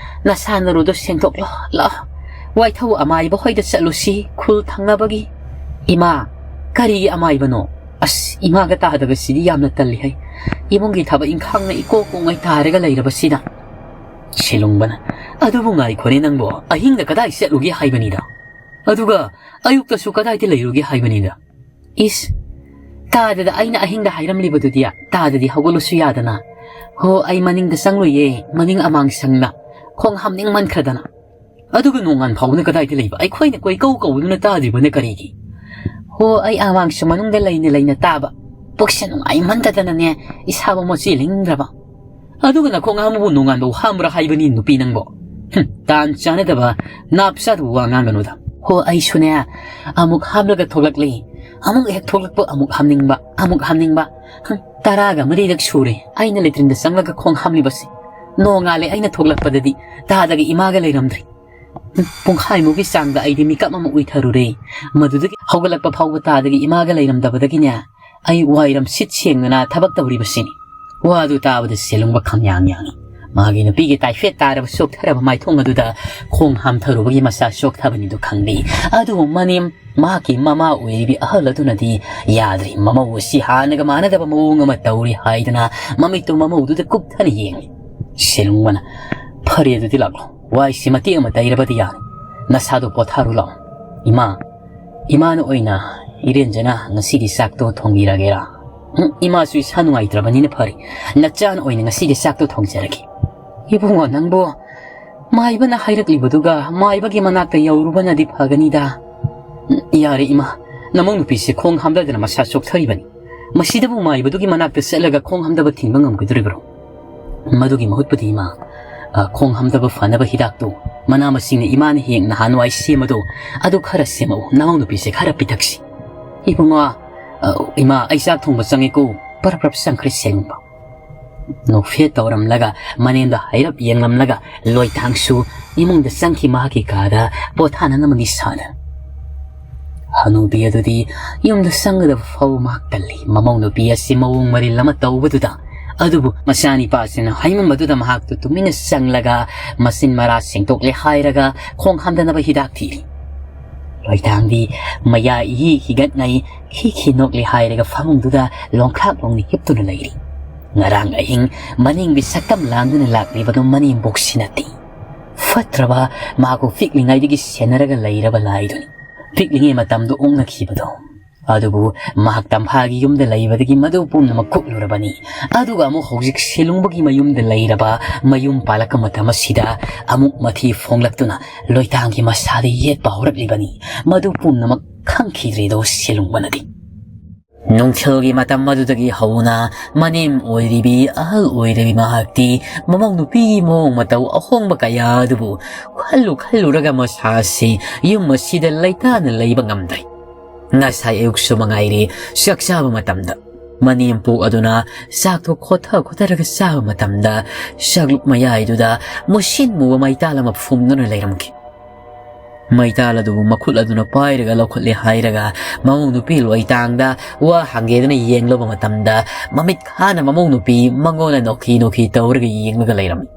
ꯅꯁꯥ ꯅꯔꯨꯗꯣ ꯁꯦꯡꯗꯣꯛꯂꯣ, ꯂꯥꯎ꯫ ꯋꯥꯏꯊꯧ ꯑꯃꯥꯏꯕ ꯍꯣꯏꯗ ꯆꯠꯂꯨꯁꯤ, ꯈꯨꯜ ꯊꯪꯅꯕꯒꯤ꯫" "ꯏꯃꯥ, ꯀꯔꯤꯒꯤ ꯑꯃꯥꯏꯕꯅꯣ? ꯑꯁ, ꯏꯃꯥꯒ ꯇꯥꯗꯕꯁꯤꯗꯤ ꯌꯥꯝꯅ ꯇꯜꯂꯤ ꯍꯩ꯫ ꯏꯃꯨꯡꯒꯤ ꯊꯕꯛ ꯏꯪꯈꯥꯡꯅ ꯏꯀꯣꯛ ꯀꯣꯛꯉꯩ ꯇꯥꯔꯒ ꯂꯩꯔꯕꯁꯤꯗ꯫" ꯁꯦꯂꯨꯡꯕꯅ, "ꯑꯗꯨꯕꯨ ꯉꯥꯏꯈꯣꯅꯦ ꯅꯪꯕꯣ, ꯑꯍꯤꯡꯗ ꯀꯗꯥꯏ ꯆꯠꯂꯨꯒꯦ ꯍꯥꯏꯕꯅꯤꯗ? ꯑꯗꯨꯒ ꯑꯌꯨꯛꯇꯁꯨ ꯀꯗꯥꯏꯗ ꯂꯩꯔꯨꯒꯦ ꯍꯥꯏꯕꯅꯤꯗ?" "ꯏꯁ, ꯇꯥꯗꯗ ꯑꯩꯅ ꯑꯍꯤꯡꯗ ꯍꯥꯏꯔꯝꯂꯤꯕꯗꯨꯗꯤ, ꯇꯥꯗꯗꯤ ꯍꯧꯒꯠꯂꯨꯁꯨ ꯌꯥꯗꯅ꯫" "ꯍꯣ, ꯑꯩ ꯃꯅꯤꯡꯗ ꯆꯪꯂꯨꯏꯌꯦ, ꯃꯅꯤꯡ ꯑꯃꯥꯡ ꯁꯪꯅ꯫ ꯈꯣꯡ ꯍꯥꯝꯅꯤꯡꯃꯟꯈ꯭ꯔꯗꯅ꯫" "ꯑꯗꯨꯒ ꯅꯣꯡꯉꯥꯟ ꯐꯥꯎꯅ ꯀꯗꯥꯏꯗ ꯂꯩꯕ? ꯑꯩꯈꯣꯏꯅ ꯀꯣꯏꯀꯧ ꯀꯧꯗꯨꯅ ꯇꯥꯗ꯭ꯔꯤꯕꯅ ꯀꯔꯤꯒꯤ?" "ꯍꯣ, ꯑꯩ ꯑꯃꯥꯡꯁꯪ ꯃꯅꯨꯡꯗ ꯂꯩꯅ ꯂꯩꯅ ꯇꯥꯕ꯫ ꯄꯨꯛꯁꯦ ꯅꯨꯡꯉꯥꯏꯃꯟꯗꯗꯅꯅꯦ, ꯏꯁꯥꯕꯨ ꯃꯣꯠꯁꯤꯜꯂꯤꯡꯗ꯭ꯔꯕ꯫" "ꯑꯗꯨꯒ ꯅꯈꯣꯡ ꯍꯥꯝꯕꯕꯨ ꯅꯣꯡꯉꯥꯟꯕꯧ ꯍꯥꯝꯕ꯭ꯔꯥ ꯍꯥꯏꯕꯅꯤ, ꯅꯨꯄꯤ ꯅꯪꯕꯣ? ꯍꯨꯝ, ꯇꯥꯟ ꯆꯥꯅꯗꯕ, ꯅꯥꯞ ꯆꯥꯗꯕ ꯋꯥ ꯉꯥꯡꯒꯅꯨꯗ꯫" "ꯍꯣ, ꯑꯩꯁꯨꯅꯦ, ꯑꯃꯨꯛ ꯍꯥꯝꯂꯒ ꯊꯣꯛꯂꯛꯂꯤ꯫ ꯑꯃꯨꯛ ꯍꯦꯛ ꯊꯣꯛꯂꯛꯄ, ꯑꯃꯨꯛ ꯍꯥꯝꯅꯤꯡꯕ, ꯑꯃꯨꯛ ꯍꯥꯝꯅꯤꯡꯕ꯫ ꯍꯝ, ꯇꯔꯥꯒ ꯃꯔꯤꯔꯛ ꯁꯨꯔꯦ ꯑꯩꯅ latrine ꯗ ꯆꯪꯂꯒ ꯈꯣꯡ ꯍꯥꯝꯂꯤꯕꯁꯤ꯫ ꯅꯣꯡꯉꯥꯜꯂꯦ ꯑꯩꯅ ꯊꯣꯛꯂꯛꯄꯗꯗꯤ ꯇꯥꯗꯒꯤ ꯏꯃꯥꯒ ꯂꯩꯔꯝꯗ꯭ꯔꯦ꯫ ꯍꯝ, ꯄꯨꯡꯈꯥꯏꯃꯨꯛꯀꯤ ꯆꯥꯡꯗ ꯑꯩꯗꯤ ꯃꯤꯀꯞ ꯑꯃ ꯎꯏꯊꯔꯨꯔꯦ꯫ ꯃꯗꯨꯗꯒꯤ ꯍꯧꯒꯠꯂꯛꯄ ꯐꯥꯎꯕ ꯇꯥꯗꯒꯤ ꯏꯃꯥꯒ ꯂꯩꯔꯝꯗꯕꯗꯒꯤꯅꯦ, ꯑꯩ ꯋꯥꯏꯔꯝ ꯁꯤꯠ ꯁꯦꯡꯗꯅ ꯊꯕꯛ ꯇꯧꯔꯤꯕꯁꯤꯅꯤ꯫ ꯋꯥꯗꯨ ꯇꯥꯕꯗ ꯁꯦꯂꯨꯡꯕ ꯈꯪꯌꯥꯡ ꯌꯥꯡꯏ꯫ ꯃꯥꯒꯤ ꯅꯨꯄꯤꯒꯤ ꯇꯥꯏꯐꯦꯠ ꯇꯥꯔꯕ ꯆꯣꯛꯊꯔꯕ ꯃꯥꯏꯊꯣꯡ ꯑꯗꯨꯗ ꯈꯣꯡ ꯍꯥꯝꯊꯔꯨꯕꯒꯤ ꯃꯆꯥ ꯆꯣꯛꯊꯕꯅꯤꯗꯨ ꯈꯪꯂꯤ꯫ ꯑꯗꯨꯕꯨ ꯃꯅꯦꯝ, ꯃꯍꯥꯛꯀꯤ ꯃꯃꯥ ꯑꯣꯏꯔꯤꯕꯤ ꯑꯍꯜ ꯑꯗꯨꯅꯗꯤ ꯌꯥꯗ꯭ꯔꯤ꯫ ꯃꯃꯧ ꯑꯁꯤ ꯍꯥꯟꯅꯒ ꯃꯥꯟꯅꯗꯕ ꯃꯑꯣꯡ ꯑꯃ ꯇꯧꯔꯤ ꯍꯥꯏꯗꯅ ꯃꯃꯤꯠꯇꯨ ꯃꯃꯧꯗꯨꯗ ꯀꯨꯞꯊꯅ ꯌꯦꯡꯂꯤ꯫ ꯁꯦꯂꯨꯡꯕꯅ, "ꯐꯔꯦ, ꯑꯗꯨꯗꯤ ꯂꯥꯛꯂꯣ꯫ ꯋꯥꯏꯁꯤ ꯃꯇꯦꯛ ꯑꯃ ꯇꯩꯔꯕꯗꯤ ꯌꯥꯔꯦ꯫ ꯅꯁꯥꯗꯣ ꯄꯣꯊꯥꯔꯨ ꯂꯥꯛꯑꯣ꯫ ꯏꯃꯥ, ꯏꯃꯥꯅ ꯑꯣꯏꯅ ꯏꯔꯦꯟꯖꯅ ꯉꯁꯤꯒꯤ ꯆꯥꯛꯇꯣ ꯊꯣꯡꯕꯤꯔꯒꯦꯔꯥ?" "ꯎꯝ, ꯏꯃꯥꯁꯨ ꯏꯁꯥ ꯅꯨꯡꯉꯥꯏꯇ꯭ꯔꯕꯅꯤꯅ ꯐꯔꯦ꯫ ꯅꯆꯥꯅ ꯑꯣꯏꯅ ꯉꯁꯤꯒꯤ ꯆꯥꯛꯇꯣ ꯊꯣꯡꯖꯔꯒꯦ꯫" "ꯏꯕꯨꯡꯉꯣ, ꯅꯪꯕꯨ ꯃꯥꯏꯕꯅ ꯍꯥꯏꯔꯛꯂꯤꯕꯗꯨꯒ ꯃꯥꯏꯕꯒꯤ ꯃꯅꯥꯛꯇ ꯌꯧꯔꯨꯕꯅꯗꯤ ꯐꯒꯅꯤꯗ꯫" "ꯎꯝ, ꯌꯥꯔꯦ ꯏꯃꯥ, ꯅꯃꯧ ꯅꯨꯄꯤꯁꯦ ꯈꯣꯡ ꯍꯥꯝꯊꯗꯅ ꯃꯁꯥ ꯆꯣꯛꯊꯔꯤꯕꯅꯤ꯫ ꯃꯁꯤꯗꯕꯨ ꯃꯥꯏꯕꯗꯨꯒꯤ ꯃꯅꯥꯛꯇ ꯆꯠꯂꯒ ꯈꯣꯡ ꯍꯥꯝꯊꯕ ꯊꯤꯡꯕ ꯉꯝꯒꯗꯧꯔꯤꯕ꯭ꯔꯣ? ꯃꯗꯨꯒꯤ ꯃꯍꯨꯠꯄꯨꯗꯤ ꯏꯃꯥ, ꯑ, ꯈꯣꯡ ꯍꯥꯝꯊꯕ ꯐꯅꯕ ꯍꯤꯗꯥꯛꯇꯨ, ꯃꯅꯥ ꯃꯁꯤꯡꯅ ꯏꯃꯥꯅ ꯍꯦꯛ ꯅꯍꯥꯟꯋꯥꯏ ꯁꯦꯝꯕꯗꯣ, ꯑꯗꯨ ꯈꯔ ꯁꯦꯝꯃꯛꯎ, ꯅꯃꯧ ꯅꯨꯄꯤꯁꯦ ꯈꯔ ꯄꯤꯊꯛꯁꯤ꯫" "ꯏꯕꯨꯡꯉꯣ, ꯑ, ꯏꯃꯥ, ꯑꯩ ꯆꯥꯛ ꯊꯣꯡꯕ ꯆꯪꯉꯦꯀꯣ꯫" ꯄꯔꯞ ꯄꯔꯞ ꯆꯪꯈ꯭ꯔꯦ ꯁꯦꯂꯨꯡꯕ꯫ ꯅꯣꯛꯐꯦꯠ ꯇꯧꯔꯝꯂꯒ ꯃꯅꯦꯝꯗ ꯍꯥꯏꯔꯞ ꯌꯦꯡꯂꯝꯂꯒ ꯂꯣꯏꯇꯥꯡꯁꯨ ꯏꯃꯨꯡꯗ ꯆꯪꯈꯤ, ꯃꯍꯥꯛꯀꯤ ꯀꯥꯗ ꯄꯣꯊꯥꯅꯅꯕ ꯅꯤꯁꯥꯗ꯫ ꯍꯅꯨꯕꯤ ꯑꯗꯨꯗꯤ ꯌꯨꯝꯗ ꯆꯪꯒꯗꯕ ꯐꯥꯎꯕ ꯃꯍꯥꯛ ꯇꯜꯂꯤ꯫ ꯃꯃꯧ ꯅꯨꯄꯤ ꯑꯁꯤ ꯃꯑꯣꯡ ꯃꯔꯤꯜ ꯑꯃ ꯇꯧꯕꯗꯨꯗ, ꯑꯗꯨꯕꯨ ꯃꯆꯥꯅꯤꯄꯥꯁꯤꯅ ꯍꯥꯏꯃꯟꯕꯗꯨꯗ ꯃꯍꯥꯛꯇꯨ ꯇꯨꯃꯤꯟꯅ ꯆꯪꯂꯒ ꯃꯆꯤꯟ ꯃꯔꯥ ꯁꯦꯡꯗꯣꯛꯂꯦ ꯍꯥꯏꯔꯒ ꯈꯣꯡ ꯍꯥꯝꯗꯅꯕ ꯍꯤꯗꯥꯛ ꯊꯤꯔꯤ꯫ ꯂꯣꯏꯇꯥꯡꯗꯤ ꯃꯌꯥ ꯏꯍꯤ ꯍꯤꯒꯠꯅꯩ, ꯈꯤ ꯈꯤ ꯅꯣꯛꯂꯦ ꯍꯥꯏꯔꯒ ꯐꯃꯨꯡꯗꯨꯗ ꯂꯣꯡꯈ꯭ꯔꯥꯛ ꯂꯣꯡꯅ ꯍꯤꯞꯇꯨꯅ ꯂꯩꯔꯤ꯫ ꯉꯔꯥꯡ ꯑꯍꯤꯡ ꯃꯅꯤꯡꯒꯤ ꯁꯛꯇꯝ ꯂꯥꯡꯗꯨꯅ ꯂꯥꯛꯂꯤꯕꯗꯨ ꯃꯅꯦꯝꯕꯣꯛꯁꯤ ꯅꯠꯇꯦ꯫ ꯐꯠꯇ꯭ꯔꯕ ꯃꯍꯥꯛꯄꯨ ꯄꯤꯛꯂꯤꯉꯩꯗꯒꯤ ꯁꯦꯟꯅꯔꯒ ꯂꯩꯔꯕ ꯂꯥꯏꯗꯨꯅꯤ꯫ ꯄꯤꯛꯂꯤꯉꯩ ꯃꯇꯝꯗ ꯑꯣꯛꯅꯈꯤꯕꯗꯣ, ꯑꯗꯨꯕꯨ ꯃꯍꯥꯛ ꯇꯝꯐꯥꯒꯤ ꯌꯨꯝꯗ ꯂꯩꯕꯗꯒꯤ ꯃꯗꯨ ꯄꯨꯝꯅꯃꯛ ꯀꯨꯞꯂꯨꯔꯕꯅꯤ꯫ ꯑꯗꯨꯒ ꯑꯃꯨꯛ ꯍꯧꯖꯤꯛ ꯁꯦꯂꯨꯡꯕꯒꯤ ꯃꯌꯨꯝꯗ ꯂꯩꯔꯕ, ꯃꯌꯨꯝ ꯄꯥꯜꯂꯛꯄ ꯃꯇꯝ ꯑꯁꯤꯗ ꯑꯃꯨꯛ ꯃꯊꯤ ꯐꯣꯡꯂꯛꯇꯨꯅ ꯂꯣꯏꯇꯥꯡꯒꯤ ꯃꯁꯥꯗ ꯌꯦꯠꯄ ꯍꯧꯔꯛꯂꯤꯕꯅꯤ꯫ ꯃꯗꯨ ꯄꯨꯝꯅꯃꯛ ꯈꯪꯈꯤꯗ꯭ꯔꯦꯗꯣ ꯁꯦꯂꯨꯡꯕꯅꯗꯤ꯫ ꯅꯨꯡꯊꯤꯜꯒꯤ ꯃꯇꯝ ꯑꯗꯨꯗꯒꯤ ꯍꯧꯅ ꯃꯅꯦꯝ ꯑꯣꯏꯔꯤꯕꯤ, ꯑꯍꯜ ꯑꯣꯏꯔꯤꯕꯤ ꯃꯍꯥꯛꯇꯤ ꯃꯃꯧ ꯅꯨꯄꯤꯒꯤ ꯃꯑꯣꯡ ꯃꯇꯧ ꯑꯍꯣꯡꯕ ꯀꯌꯥ ꯑꯗꯨꯕꯨ ꯈꯜꯂꯨ ꯈꯜꯂꯨꯔꯒ ꯃꯁꯥꯁꯤ ꯌꯨꯝ ꯑꯁꯤꯗ ꯂꯩꯇꯥꯅ ꯂꯩꯕ ꯉꯝꯗ꯭ꯔꯦ꯫ ꯉꯁꯥꯏ ꯑꯌꯨꯛꯁꯨ ꯃꯉꯥꯏꯔꯦ, ꯆꯥꯛ ꯆꯥꯕ ꯃꯇꯝꯗ ꯃꯅꯦꯝꯄꯣꯛ ꯑꯗꯨꯅ ꯆꯥꯛꯇꯣ ꯈꯣꯠꯊ ꯈꯣꯠꯊꯔꯒ ꯆꯥꯕ ꯃꯇꯝꯗ ꯆꯥꯛꯂꯨꯛ ꯃꯌꯥꯏꯗꯨꯗ ꯃꯨꯁꯤꯟ ꯃꯨꯕ ꯃꯩꯇꯥꯜ ꯑꯃ ꯐꯨꯝꯗꯨꯅ ꯂꯩꯔꯝꯈꯤ꯫ ꯃꯩꯇꯥꯜ ꯑꯗꯨꯕꯨ ꯃꯈꯨꯠ ꯑꯗꯨꯅ ꯄꯥꯏꯔꯒ ꯂꯧꯈꯠꯂꯦ ꯍꯥꯏꯔꯒ ꯃꯃꯧ ꯅꯨꯄꯤ ꯂꯣꯏꯇꯥꯡꯗ ꯋꯥ ꯍꯪꯒꯦꯗꯅ ꯌꯦꯡꯂꯨꯕ ꯃꯇꯝꯗ ꯃꯃꯤꯠ ꯈꯥꯅ ꯃꯃꯧ ꯅꯨꯄꯤ ꯃꯉꯣꯟꯗ ꯅꯣꯛꯈꯤ ꯅꯣꯛꯈꯤ ꯇꯧꯔꯒ ꯌꯦꯡꯂꯒ ꯂꯩꯔꯝꯃꯤ꯫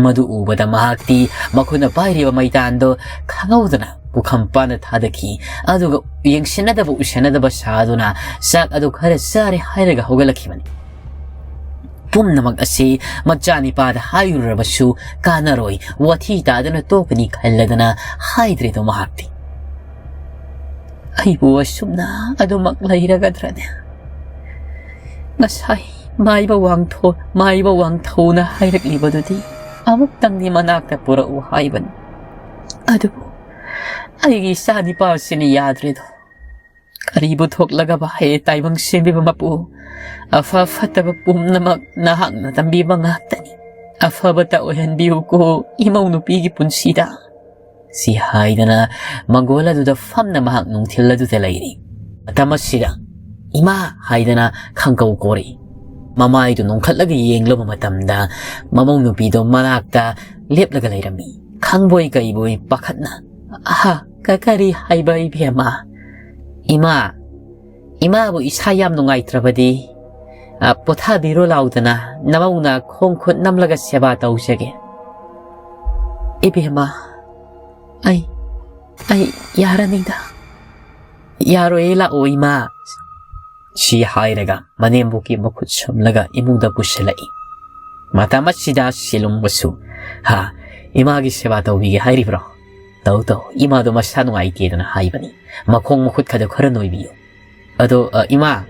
ꯃꯗꯨ ꯎꯕꯗ ꯃꯍꯥꯛꯇꯤ ꯃꯈꯨꯠꯅ ꯄꯥꯏꯔꯤꯕ ꯃꯩꯇꯥꯟꯗꯣ ꯈꯪꯍꯧꯗꯅ ꯄꯨꯈꯝ ꯄꯥꯟꯗ ꯊꯥꯗꯈꯤ꯫ ꯑꯗꯨꯒ ꯌꯦꯡꯁꯤꯟꯅꯗꯕ ꯎꯁꯤꯟꯅꯗꯕ ꯁꯥꯗꯨꯅ ꯆꯥꯛ ꯑꯗꯨ ꯈꯔ ꯆꯥꯔꯦ ꯍꯥꯏꯔꯒ ꯍꯧꯒꯠꯂꯛꯈꯤꯕꯅꯤ꯫ ꯄꯨꯝꯅꯃꯛ ꯑꯁꯤ ꯃꯆꯥꯅꯤꯄꯥꯗ ꯍꯥꯏꯔꯨꯔꯕꯁꯨ ꯀꯥꯟꯅꯔꯣꯏ, ꯋꯥꯊꯤ ꯇꯥꯗꯅ ꯇꯣꯛꯀꯅꯤ ꯈꯜꯂꯗꯅ ꯍꯥꯏꯗ꯭ꯔꯦꯗꯣ ꯃꯍꯥꯛꯇꯤ꯫ ꯑꯩꯕꯨ ꯑꯁꯨꯝꯅ ꯑꯗꯨꯃꯛ ꯂꯩꯔꯒꯗ꯭ꯔꯅꯦ? ꯉꯁꯥꯏ ꯃꯥꯏꯕ ꯋꯥꯡꯊꯣ-, ꯃꯥꯏꯕ ꯋꯥꯡꯊꯧꯅ ꯍꯥꯏꯔꯛꯂꯤꯕꯗꯨꯗꯤ ꯑꯃꯨꯛꯇꯪꯗꯤ ꯃꯅꯥꯛꯇ ꯄꯨꯔꯛꯎ ꯍꯥꯏꯕꯅꯤ꯫ ꯑꯗꯨꯕꯨ ꯑꯩꯒꯤ ꯏꯆꯥ ꯅꯤꯄꯥꯁꯤꯅ ꯌꯥꯗ꯭ꯔꯦꯗꯣ꯫ ꯀꯔꯤꯕꯨ ꯊꯣꯛꯂꯒꯕ ꯍꯦ ꯇꯥꯏꯕꯪ ꯁꯦꯝꯕꯤꯕ ꯃꯄꯨ? ꯑꯐ ꯐꯠꯇꯕ ꯄꯨꯝꯅꯃꯛ ꯅꯍꯥꯛꯅ ꯇꯝꯕꯤꯕ ꯉꯥꯛꯇꯅꯤ꯫ ꯑꯐꯕꯇ ꯑꯣꯏꯍꯟꯕꯤꯌꯨꯀꯣ ꯏꯃꯧ ꯅꯨꯄꯤꯒꯤ ꯄꯨꯟꯁꯤꯗ꯫ ꯁꯤ ꯍꯥꯏꯗꯅ ꯃꯪꯒꯣꯜ ꯑꯗꯨꯗ ꯐꯝꯅ ꯃꯍꯥꯛ ꯅꯨꯡꯊꯤꯜ ꯑꯗꯨꯗ ꯂꯩꯔꯤ꯫ ꯃꯇꯝ ꯑꯁꯤꯗ "ꯏꯃꯥ" ꯍꯥꯏꯗꯅ ꯈꯪꯀꯧ ꯀꯧꯔꯤ꯫ ꯃꯃꯥꯏꯗꯨ ꯅꯣꯡꯈꯠꯂꯒ ꯌꯦꯡꯂꯨꯕ ꯃꯇꯝꯗ ꯃꯃꯧ ꯅꯨꯄꯤꯗꯣ ꯃꯅꯥꯛꯇ ꯂꯦꯞꯂꯒ ꯂꯩꯔꯝꯃꯤ꯫ ꯈꯪꯕꯣꯏ ꯀꯩꯕꯣꯏ ꯄꯥꯈꯠꯅ, "ꯑꯍ, ꯀ-, ꯀꯔꯤ ꯍꯥꯏꯕ ꯏꯕꯦꯝꯃ?" "ꯏꯃꯥ, ꯏꯃꯥꯕꯨ ꯏꯁꯥ ꯌꯥꯝ ꯅꯨꯡꯉꯥꯏꯇ꯭ꯔꯕꯗꯤ, ꯑ, ꯄꯣꯊꯥꯕꯤꯔꯣ ꯂꯥꯎꯗꯅ, ꯅꯃꯧꯅ ꯈꯣꯡ ꯈꯨꯠ ꯅꯝꯂꯒ ꯁꯦꯕꯥ ꯇꯧꯖꯒꯦ꯫" "ꯏꯕꯦꯝꯃ, ꯑꯩ, ꯑꯩ ꯌꯥꯔꯅꯤꯗ꯫" "ꯌꯥꯔꯣꯏꯌꯦ, ꯂꯥꯛꯑꯣ ꯏꯃꯥ꯫" ꯁꯤ ꯍꯥꯏꯔꯒ ꯃꯅꯦꯝꯕꯣꯛꯀꯤ ꯃꯈꯨꯠ ꯁꯨꯝꯂꯒ ꯏꯃꯨꯡꯗ ꯄꯨꯁꯤꯜꯂꯛꯏ꯫ ꯃꯇꯝ ꯑꯁꯤꯗ ꯁꯤꯂꯨꯡꯕꯁꯨ, "ꯍꯥ, ꯏꯃꯥꯒꯤ ꯁꯦꯕꯥ ꯇꯧꯕꯤꯒꯦ ꯍꯥꯏꯔꯤꯕ꯭ꯔꯣ? ꯇꯧ ꯇꯧ, ꯏꯃꯥꯗꯣ ꯃꯁꯥ ꯅꯨꯡꯉꯥꯏꯇꯦꯗꯅ ꯍꯥꯏꯕꯅꯤ, ꯃꯈꯣꯡ ꯃꯈꯨꯠ ꯈꯗꯣ ꯈꯔ ꯅꯣꯏꯕꯤꯌꯨ꯫ ꯑꯗꯣ, ꯑ, ꯏꯃꯥ,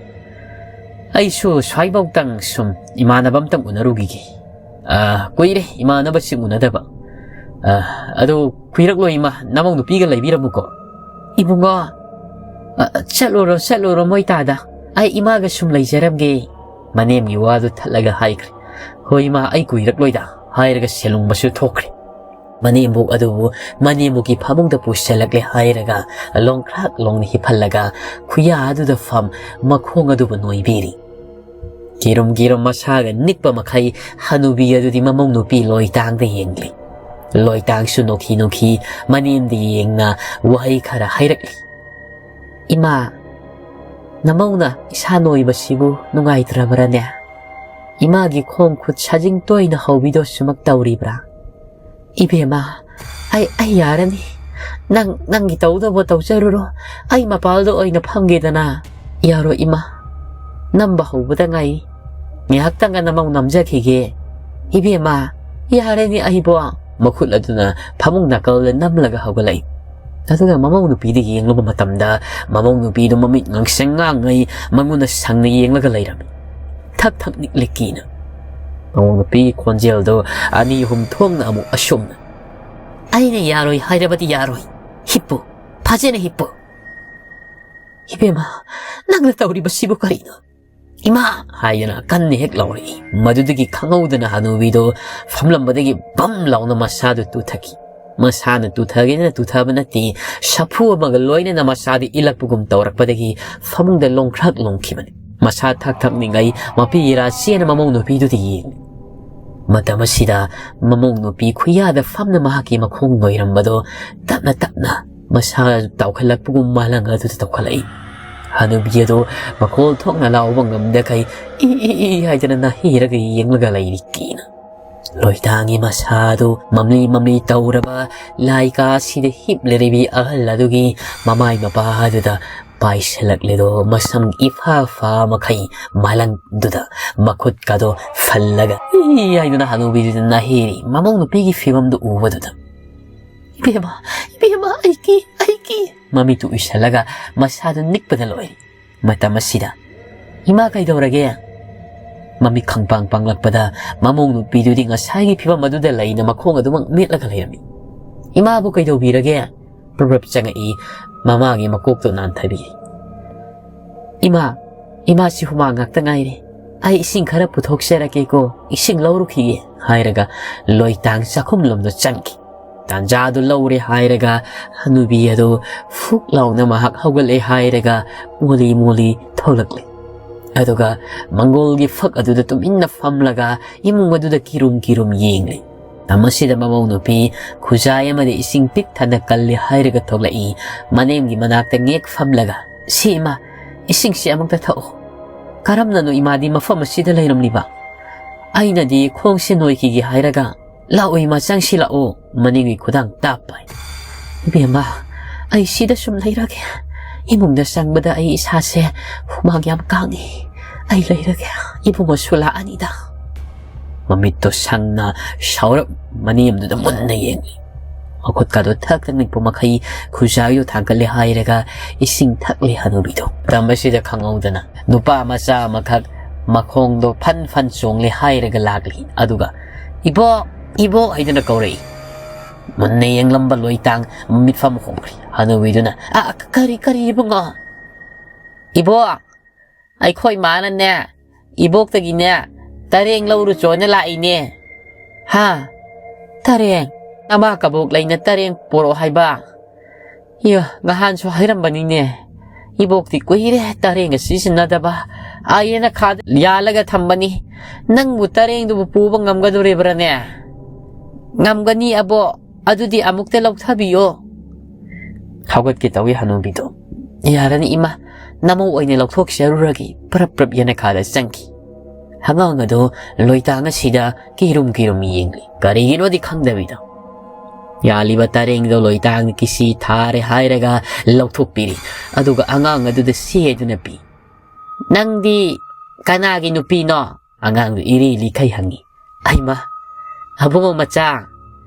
ꯑꯩꯁꯨ ꯁ꯭ꯋꯥꯏꯐꯥꯎꯇꯪ ꯁꯨꯝ ꯏꯃꯥꯟꯅꯕ ꯑꯝꯇꯪ ꯎꯅꯔꯨꯈꯤꯒꯦ꯫ ꯑ, ꯀꯨꯏꯔꯦ ꯏꯃꯥꯟꯅꯕꯁꯤꯡ ꯎꯅꯗꯕ꯫ ꯑ, ꯑꯗꯣ ꯀꯨꯏꯔꯛꯂꯣꯏ ꯏꯃꯥ, ꯅꯃꯧ ꯅꯨꯄꯤꯒ ꯂꯩꯕꯤꯔꯝꯃꯨꯀꯣ꯫" "ꯏꯕꯨꯡꯉꯣ, ꯑ, ꯆꯠꯂꯨꯔꯣ, ꯆꯠꯂꯨꯔꯣ ꯃꯣꯏ ꯇꯥꯗ꯫ ꯑꯩ ꯏꯃꯥꯒ ꯁꯨꯝ ꯂꯩꯖꯔꯝꯒꯦ꯫" ꯃꯅꯦꯝꯒꯤ ꯋꯥꯗꯨ ꯊꯠꯂꯒ ꯍꯥꯏꯈ꯭ꯔꯦ꯫ "ꯍꯣꯏ ꯏꯃꯥ, ꯑꯩ ꯀꯨꯏꯔꯛꯂꯣꯏꯗ," ꯍꯥꯏꯔꯒ ꯁꯦꯂꯨꯡꯕꯁꯨ ꯊꯣꯛꯈ꯭ꯔꯦ꯫ ꯃꯅꯦꯝꯕꯣꯛ ꯑꯗꯨꯕꯨ ꯃꯅꯦꯝꯕꯣꯛꯀꯤ ꯐꯃꯨꯡꯗ ꯄꯨꯁꯤꯜꯂꯛꯂꯦ ꯍꯥꯏꯔꯒ ꯂꯣꯡꯈ꯭ꯔꯥꯛ ꯂꯣꯡꯅ ꯍꯤꯞꯍꯜꯂꯒ ꯈꯨꯌꯥ ꯑꯗꯨꯗ ꯐꯝ ꯃꯈꯣꯡ ꯑꯗꯨꯕꯨ ꯅꯣꯏꯕꯤꯔꯤ꯫ ꯀꯤꯔꯨꯝ ꯀꯤꯔꯨꯝ ꯃꯁꯥꯒ ꯅꯤꯛꯄ ꯃꯈꯩ ꯍꯅꯨꯕꯤ ꯑꯗꯨꯗꯤ ꯃꯃꯧ ꯅꯨꯄꯤ ꯂꯣꯏꯇꯥꯡꯗ ꯌꯦꯡꯂꯤ꯫ ꯂꯣꯏꯇꯥꯡꯁꯨ ꯅꯣꯛꯈꯤ ꯅꯣꯛꯈꯤ ꯃꯅꯦꯝꯗ ꯌꯦꯡꯅ ꯋꯥꯍꯩ ꯈꯔ ꯍꯥꯏꯔꯛꯂꯤ꯫ "ꯏꯃꯥ, ꯅꯃꯧꯅ ꯏꯁꯥ ꯅꯣꯏꯕꯁꯤꯕꯨ ꯅꯨꯡꯉꯥꯏꯇ꯭ꯔꯕ꯭ꯔꯅꯦ? ꯏꯃꯥꯒꯤ ꯈꯣꯡ ꯈꯨꯠ ꯁꯥꯖꯤꯡ ꯇꯣꯏꯅ ꯍꯧꯕꯤꯗꯣ ꯁꯨꯃꯛ ꯇꯧꯔꯤꯕ꯭ꯔꯥ? ꯏꯕꯦꯝꯃ, ꯑꯩ, ꯑꯩ ꯌꯥꯔꯅꯤ꯫ ꯅꯪ, ꯅꯪꯒꯤ ꯇꯧꯗꯧꯕ ꯇꯧꯖꯔꯨꯔꯣ꯫ ꯑꯩ ꯃꯄꯥꯜꯗ ꯑꯣꯏꯅ ꯐꯝꯒꯦꯗꯅ꯫" "ꯌꯥꯔꯣꯏ ꯏꯃꯥ, ꯅꯝꯕ ꯍꯧꯕꯗ ꯉꯥꯏ꯫ ꯉꯥꯏꯍꯥꯛꯇꯪꯒ ꯅꯃꯧ ꯅꯝꯖꯈꯤꯒꯦ꯫" "ꯏꯕꯦꯝꯃ, ꯌꯥꯔꯅꯤ ꯑꯩꯕꯣ꯫" ꯃꯈꯨꯠ ꯑꯗꯨꯅ ꯐꯃꯨꯡ ꯅꯥꯀꯜꯗ ꯅꯝꯂꯒ ꯍꯧꯒꯠꯂꯛꯏ꯫ ꯑꯗꯨꯒ ꯃꯃꯧ ꯅꯨꯄꯤꯗ ꯌꯦꯡꯂꯨꯕ ꯃꯇꯝꯗ ꯃꯃꯧ ꯅꯨꯄꯤꯗꯨ ꯃꯃꯤꯠ ꯉꯥꯡꯁꯪ ꯉꯥꯡꯉꯩ ꯃꯉꯣꯟꯗ ꯁꯪꯅ ꯌꯦꯡꯂꯒ ꯂꯩꯔꯝꯃꯤ꯫ ꯊꯛ ꯊꯛ ꯅꯤꯛꯂꯤ ꯀꯤꯅ꯫ ꯃꯃꯧ ꯅꯨꯄꯤꯒꯤ ꯈꯣꯟꯖꯦꯜꯗꯣ ꯑꯅꯤ ꯑꯍꯨꯝ ꯊꯣꯛꯅ ꯑꯃꯨꯛ ꯑꯁꯨꯝꯅ, "ꯑꯩꯅ ꯌꯥꯔꯣꯏ ꯍꯥꯏꯔꯕꯗꯤ ꯌꯥꯔꯣꯏ꯫ ꯍꯤꯞꯄꯨ, ꯐꯖꯅ ꯍꯤꯞꯄꯨ꯫" "ꯏꯕꯦꯝꯃ, ꯅꯪꯅ ꯇꯧꯔꯤꯕꯁꯤꯕꯨ ꯀꯔꯤꯅꯣ?" "ꯏꯃꯥ!" ꯍꯥꯏꯗꯨꯅ ꯀꯟꯅ ꯍꯦꯛ ꯂꯥꯎꯔꯛꯏ꯫ ꯃꯗꯨꯗꯒꯤ ꯈꯪꯍꯧꯗꯅ ꯍꯅꯨꯕꯤꯗꯣ ꯐꯝꯂꯝꯕꯗꯒꯤ ꯕꯝ ꯂꯥꯎꯅ ꯃꯁꯥꯗꯨ ꯇꯨꯊꯈꯤ꯫ ꯃꯁꯥꯅ ꯇꯨꯊꯒꯦꯅ ꯇꯨꯊꯕ ꯅꯠꯇꯦ, ꯁꯥꯐꯨ ꯑꯃꯒ ꯂꯣꯏꯅꯅ ꯃꯁꯥꯗ ꯏꯜꯂꯛꯄꯒꯨꯝ ꯇꯧꯔꯛꯄꯗꯒꯤ ꯐꯃꯨꯡꯗ ꯂꯣꯡꯈ꯭ꯔꯛ ꯂꯣꯡꯈꯤꯕꯅꯤ꯫ ꯃꯁꯥ ꯊꯛ ꯊꯛ ꯅꯤꯡꯉꯩ ꯃꯄꯤ ꯏꯔꯥ ꯆꯦꯅ ꯃꯃꯧ ꯅꯨꯄꯤꯗꯨꯗ ꯌꯦꯡꯂꯤ꯫ ꯃꯇꯝ ꯑꯁꯤꯗ ꯃꯃꯧ ꯅꯨꯄꯤ ꯈꯨꯌꯥꯗ ꯐꯝꯅ ꯃꯍꯥꯛꯀꯤ ꯃꯈꯣꯡ ꯅꯣꯏꯔꯝꯕꯗꯣ ꯇꯞꯅ ꯇꯞꯅ ꯃꯁꯥ ꯇꯥꯎꯈꯠꯂꯛꯄꯒꯨꯝ ꯃꯥꯂꯪ ꯑꯗꯨꯗ ꯇꯧꯈꯠꯂꯛꯏ꯫ ꯍꯅꯨꯕꯤ ꯑꯗꯨ ꯃꯈꯣꯜ ꯊꯣꯛꯅ ꯂꯥꯎꯕ ꯉꯝꯗꯈꯩ "ꯏ, ꯏ, ꯏ" ꯍꯥꯏꯗꯅ ꯅꯥꯍꯩꯔꯒ ꯌꯦꯡꯂꯒ ꯂꯩꯔꯤ ꯀꯤꯅ꯫ ꯂꯣꯏꯇꯥꯡꯒꯤ ꯃꯁꯥꯗꯨ ꯃꯝꯂꯤ ꯃꯝꯂꯤ ꯇꯧꯔꯕ ꯂꯥꯏꯀꯥ ꯑꯁꯤꯗ ꯍꯤꯞꯂꯤꯔꯤꯕꯤ ꯑꯍꯜ ꯑꯗꯨꯒꯤ ꯃꯃꯥꯏ ꯃꯄꯥ ꯑꯗꯨꯗ ꯄꯥꯏꯁꯤꯜꯂꯛꯂꯤꯗꯣ ꯃꯁꯝ ꯏꯐꯥ ꯐꯥ ꯃꯈꯩ ꯃꯥꯂꯪꯗꯨꯗ ꯃꯈꯨꯠꯀꯗꯣ ꯐꯜꯂꯒ "ꯏ" ꯍꯥꯏꯗꯨꯅ ꯍꯅꯨꯕꯤꯗꯨꯗ ꯅꯥꯍꯩꯔꯤ꯫ ꯃꯃꯧ ꯅꯨꯄꯤꯒꯤ ꯐꯤꯕꯝꯗꯨ ꯎꯕꯗꯨꯗ "ꯏꯕꯦꯝꯃ, ꯏꯕꯦꯝꯃ, ꯑꯩ ꯀꯤ, ꯑꯩ ꯀꯤ!" ꯃꯃꯤꯠꯇꯨ ꯎꯏꯁꯜꯂꯒ ꯃꯁꯥꯗꯨ ꯅꯤꯛꯄꯗ ꯂꯣꯏꯔꯦ꯫ ꯃꯇꯝ ꯑꯁꯤꯗ "ꯏꯃꯥ, ꯀꯩꯗꯧꯔꯒꯦ?" ꯃꯃꯤꯠ ꯈꯪꯄꯥꯡ ꯄꯥꯡꯂꯛꯄꯗ ꯃꯃꯧ ꯅꯨꯄꯤꯗꯨꯗꯤ ꯉꯁꯥꯏꯒꯤ ꯐꯤꯕꯝ ꯑꯗꯨꯗ ꯂꯩꯅ ꯃꯈꯣꯡ ꯑꯗꯨꯃꯛ ꯃꯦꯠꯂꯒ ꯂꯩꯔꯝꯃꯤ꯫ "ꯏꯃꯥꯕꯨ ꯀꯩꯗꯧꯕꯤꯔꯒꯦ?" ꯄ꯭ꯔꯞ ꯄ꯭ꯔꯞ ꯆꯪꯉꯛꯏ꯫ ꯃꯃꯥꯒꯤ ꯃꯀꯣꯛꯇꯨ ꯅꯥꯟꯊꯕꯤꯔꯤ꯫ "ꯏꯃꯥ, ꯏꯃꯥꯁꯤ ꯍꯨꯃꯥꯡ ꯉꯥꯛꯇ ꯉꯥꯏꯔꯦ꯫ ꯑꯩ ꯏꯁꯤꯡ ꯈꯔ ꯄꯨꯊꯣꯛꯆꯔꯛꯀꯦꯀꯣ, ꯏꯁꯤꯡ ꯂꯧꯔꯨꯈꯤꯒꯦ" ꯍꯥꯏꯔꯒ ꯂꯣꯏꯇꯥꯡ ꯆꯥꯛꯈꯨꯝꯂꯣꯝꯗ ꯆꯪꯈꯤ꯫ ꯇꯥꯟꯖꯥꯗꯨ ꯂꯧꯔꯦ ꯍꯥꯏꯔꯒ ꯍꯅꯨꯕꯤ ꯑꯗꯨ ꯐꯨꯛ ꯂꯥꯎꯅ ꯃꯍꯥꯛ ꯍꯧꯒꯠꯂꯦ ꯍꯥꯏꯔꯒ ꯃꯣꯂꯤ ꯃꯣꯂꯤ ꯊꯣꯛꯂꯛꯂꯦ꯫ ꯑꯗꯨꯒ ꯃꯪꯒꯣꯜꯒꯤ ꯐꯛ ꯑꯗꯨꯗ ꯇꯨꯃꯤꯟꯅ ꯐꯝꯂꯒ ꯏꯃꯨꯡ ꯑꯗꯨꯗ ꯀꯤꯔꯨꯝ ꯀꯤꯔꯨꯝ ꯌꯦꯡꯂꯤ꯫ ꯃꯁꯤꯗ ꯃꯃꯧ ꯅꯨꯄꯤ ꯈꯨꯖꯥꯏ ꯑꯃꯗꯤ ꯏꯁꯤꯡ ꯄꯤꯛ ꯊꯟꯅ ꯀꯜꯂꯤ ꯍꯥꯏꯔꯒ ꯊꯣꯛꯂꯛꯏ꯫ ꯃꯅꯦꯝꯒꯤ ꯃꯅꯥꯛꯇ ꯉꯦꯛ ꯐꯝꯂꯒ, "ꯁꯤ ꯏꯃꯥ, ꯏꯁꯤꯡꯁꯤ ꯑꯃꯨꯛꯇ ꯊꯛꯎ꯫ ꯀꯔꯝꯅꯅꯣ ꯏꯃꯥꯗꯤ ꯃꯐꯝ ꯑꯁꯤꯗ ꯂꯩꯔꯝꯂꯤꯕ? ꯑꯩꯅꯗꯤ ꯈꯣꯡꯁꯦ ꯅꯣꯏꯈꯤꯒꯦ ꯍꯥꯏꯔꯒ, ꯂꯥꯛꯎ ꯏꯃꯥ, ꯆꯪꯁꯤꯜꯂꯛꯎ꯫" ꯃꯅꯦꯝꯒꯤ ꯈꯨꯗꯥꯡ ꯇꯥꯞꯄ꯫ "ꯏꯕꯦꯝꯃ, ꯑꯩ ꯁꯤꯗ ꯁꯨꯝ ꯂꯩꯔꯒꯦ꯫ ꯏꯃꯨꯡꯗ ꯆꯪꯕꯗ ꯑꯩ ꯏꯁꯥꯁꯦ ꯍꯨꯃꯥꯡ ꯌꯥꯝ ꯀꯥꯡꯉꯤ꯫ ꯑꯩ ꯂꯩꯔꯒꯦ꯫ ꯏꯕꯨꯡꯉꯣꯁꯨ ꯂꯥꯛꯑꯅꯤꯗ꯫" ꯃꯃꯤꯠꯇꯣ ꯁꯪꯅ ꯁꯥꯎꯔꯞ ꯃꯅꯦꯝꯗꯨꯗ ꯃꯨꯟꯅ ꯌꯦꯡꯂꯤ꯫ ꯃꯈꯨꯠꯀꯗꯣ ꯊꯛ ꯊꯛ ꯅꯤꯛꯄ ꯃꯈꯩ ꯈꯨꯖꯥꯏꯗꯣ ꯊꯥꯡꯒꯠꯂꯦ ꯍꯥꯏꯔꯒ ꯏꯁꯤꯡ ꯊꯛꯂꯤ ꯍꯅꯨꯕꯤꯗꯣ꯫ ꯃꯇꯝ ꯑꯁꯤꯗ ꯈꯪꯍꯧꯗꯅ ꯅꯨꯄꯥ ꯃꯆꯥ ꯑꯃꯈꯛ ꯃꯈꯣꯡꯗꯣ ꯐꯟ ꯐꯟ ꯆꯣꯡꯂꯦ ꯍꯥꯏꯔꯒ ꯂꯥꯛꯂꯤ꯫ ꯑꯗꯨꯒ, "ꯏꯕꯣꯛ, ꯏꯕꯣꯛ" ꯍꯥꯏꯗꯨꯅ ꯀꯧꯔꯛꯏ꯫ ꯃꯨꯟꯅ ꯌꯦꯡꯂꯝꯕ ꯂꯣꯏꯇꯥꯡ ꯃꯤꯠꯐꯝ ꯍꯣꯡꯈ꯭ꯔꯤ꯫ ꯍꯅꯨꯕꯤꯗꯨꯅ, "ꯑ, ꯀꯔꯤ, ꯀꯔꯤ ꯏꯕꯨꯡꯉꯣ?" "ꯏꯕꯣꯛ, ꯑꯩꯈꯣꯏ ꯃꯥꯅꯅꯦ, ꯏꯕꯣꯛꯇꯒꯤꯅꯦ, ꯇꯔꯦꯡ ꯂꯧꯔꯨꯆꯣꯅ ꯂꯥꯛꯏꯅꯦ꯫" "ꯍꯥ? ꯇꯔꯦꯡ? ꯅꯃꯥ ꯀꯕꯣꯛ ꯂꯩꯅ ꯇꯔꯦꯡ ꯄꯣꯔꯛꯑꯣ ꯍꯥꯏꯕ? ꯏꯌꯥ, ꯉꯍꯥꯟꯁꯨ ꯍꯥꯏꯔꯝꯕꯅꯤꯅꯦ꯫ ꯏꯕꯣꯛꯇꯤ ꯀꯨꯏꯔꯦ ꯇꯔꯦꯡꯒ ꯁꯤꯖꯤꯟꯅꯗꯕ꯫ ꯑꯥ ꯌꯦꯅꯈꯥꯗ ꯌꯥꯜꯂꯒ ꯊꯝꯕꯅꯤ꯫ ꯅꯪꯕꯨ ꯇꯔꯦꯡꯗꯨꯕꯨ ꯄꯨꯕ ꯉꯝꯒꯗꯣꯔꯤꯕ꯭ꯔꯥꯅꯦ?" "ꯉꯝꯒꯅꯤ ꯑꯕꯣꯛ, ꯑꯗꯨꯗꯤ ꯑꯃꯨꯛꯇ ꯂꯧꯊꯕꯤꯌꯣ꯫" ꯍꯧꯒꯠꯀꯦ ꯇꯧꯏ ꯍꯅꯨꯕꯤꯗꯣ꯫ "ꯌꯥꯔꯅꯤ ꯏꯃꯥ, ꯅꯃꯧ ꯑꯣꯏꯅ ꯂꯧꯊꯣꯛꯆꯔꯨꯔꯒꯦ꯫" ꯄ꯭ꯔꯞ ꯄ꯭ꯔꯞ ꯌꯦꯅꯈꯥꯗ ꯆꯪꯈꯤ꯫ ꯑꯉꯥꯡ ꯑꯗꯨ ꯂꯣꯏꯇꯥꯡ ꯑꯁꯤꯗ ꯀꯤꯔꯨꯝ ꯀꯤꯔꯨꯝ ꯌꯦꯡꯂꯤ꯫ ꯀꯔꯤꯒꯤꯅꯣꯗꯤ ꯈꯪꯗꯕꯤꯗꯣ꯫ ꯌꯥꯜꯂꯤꯕ ꯇꯔꯦꯡꯗꯣ ꯂꯣꯏꯇꯥꯡ ꯀꯤꯁꯤ ꯊꯥꯔꯦ ꯍꯥꯏꯔꯒ ꯂꯧꯊꯣꯛꯄꯤꯔꯤ꯫ ꯑꯗꯨꯒ ꯑꯉꯥꯡ ꯑꯗꯨꯗ ꯁꯦ ꯍꯥꯏꯗꯨꯅ ꯄꯤ꯫ "ꯅꯪꯗꯤ ꯀꯅꯥꯒꯤ ꯅꯨꯄꯤꯅꯣ?" ꯑꯉꯥꯡꯗꯨ ꯏꯔꯤ ꯂꯤꯈꯩ ꯍꯪꯉꯤ꯫ "ꯑꯩꯃ, ꯑꯕꯨꯡꯉꯣ ꯃꯆꯥ,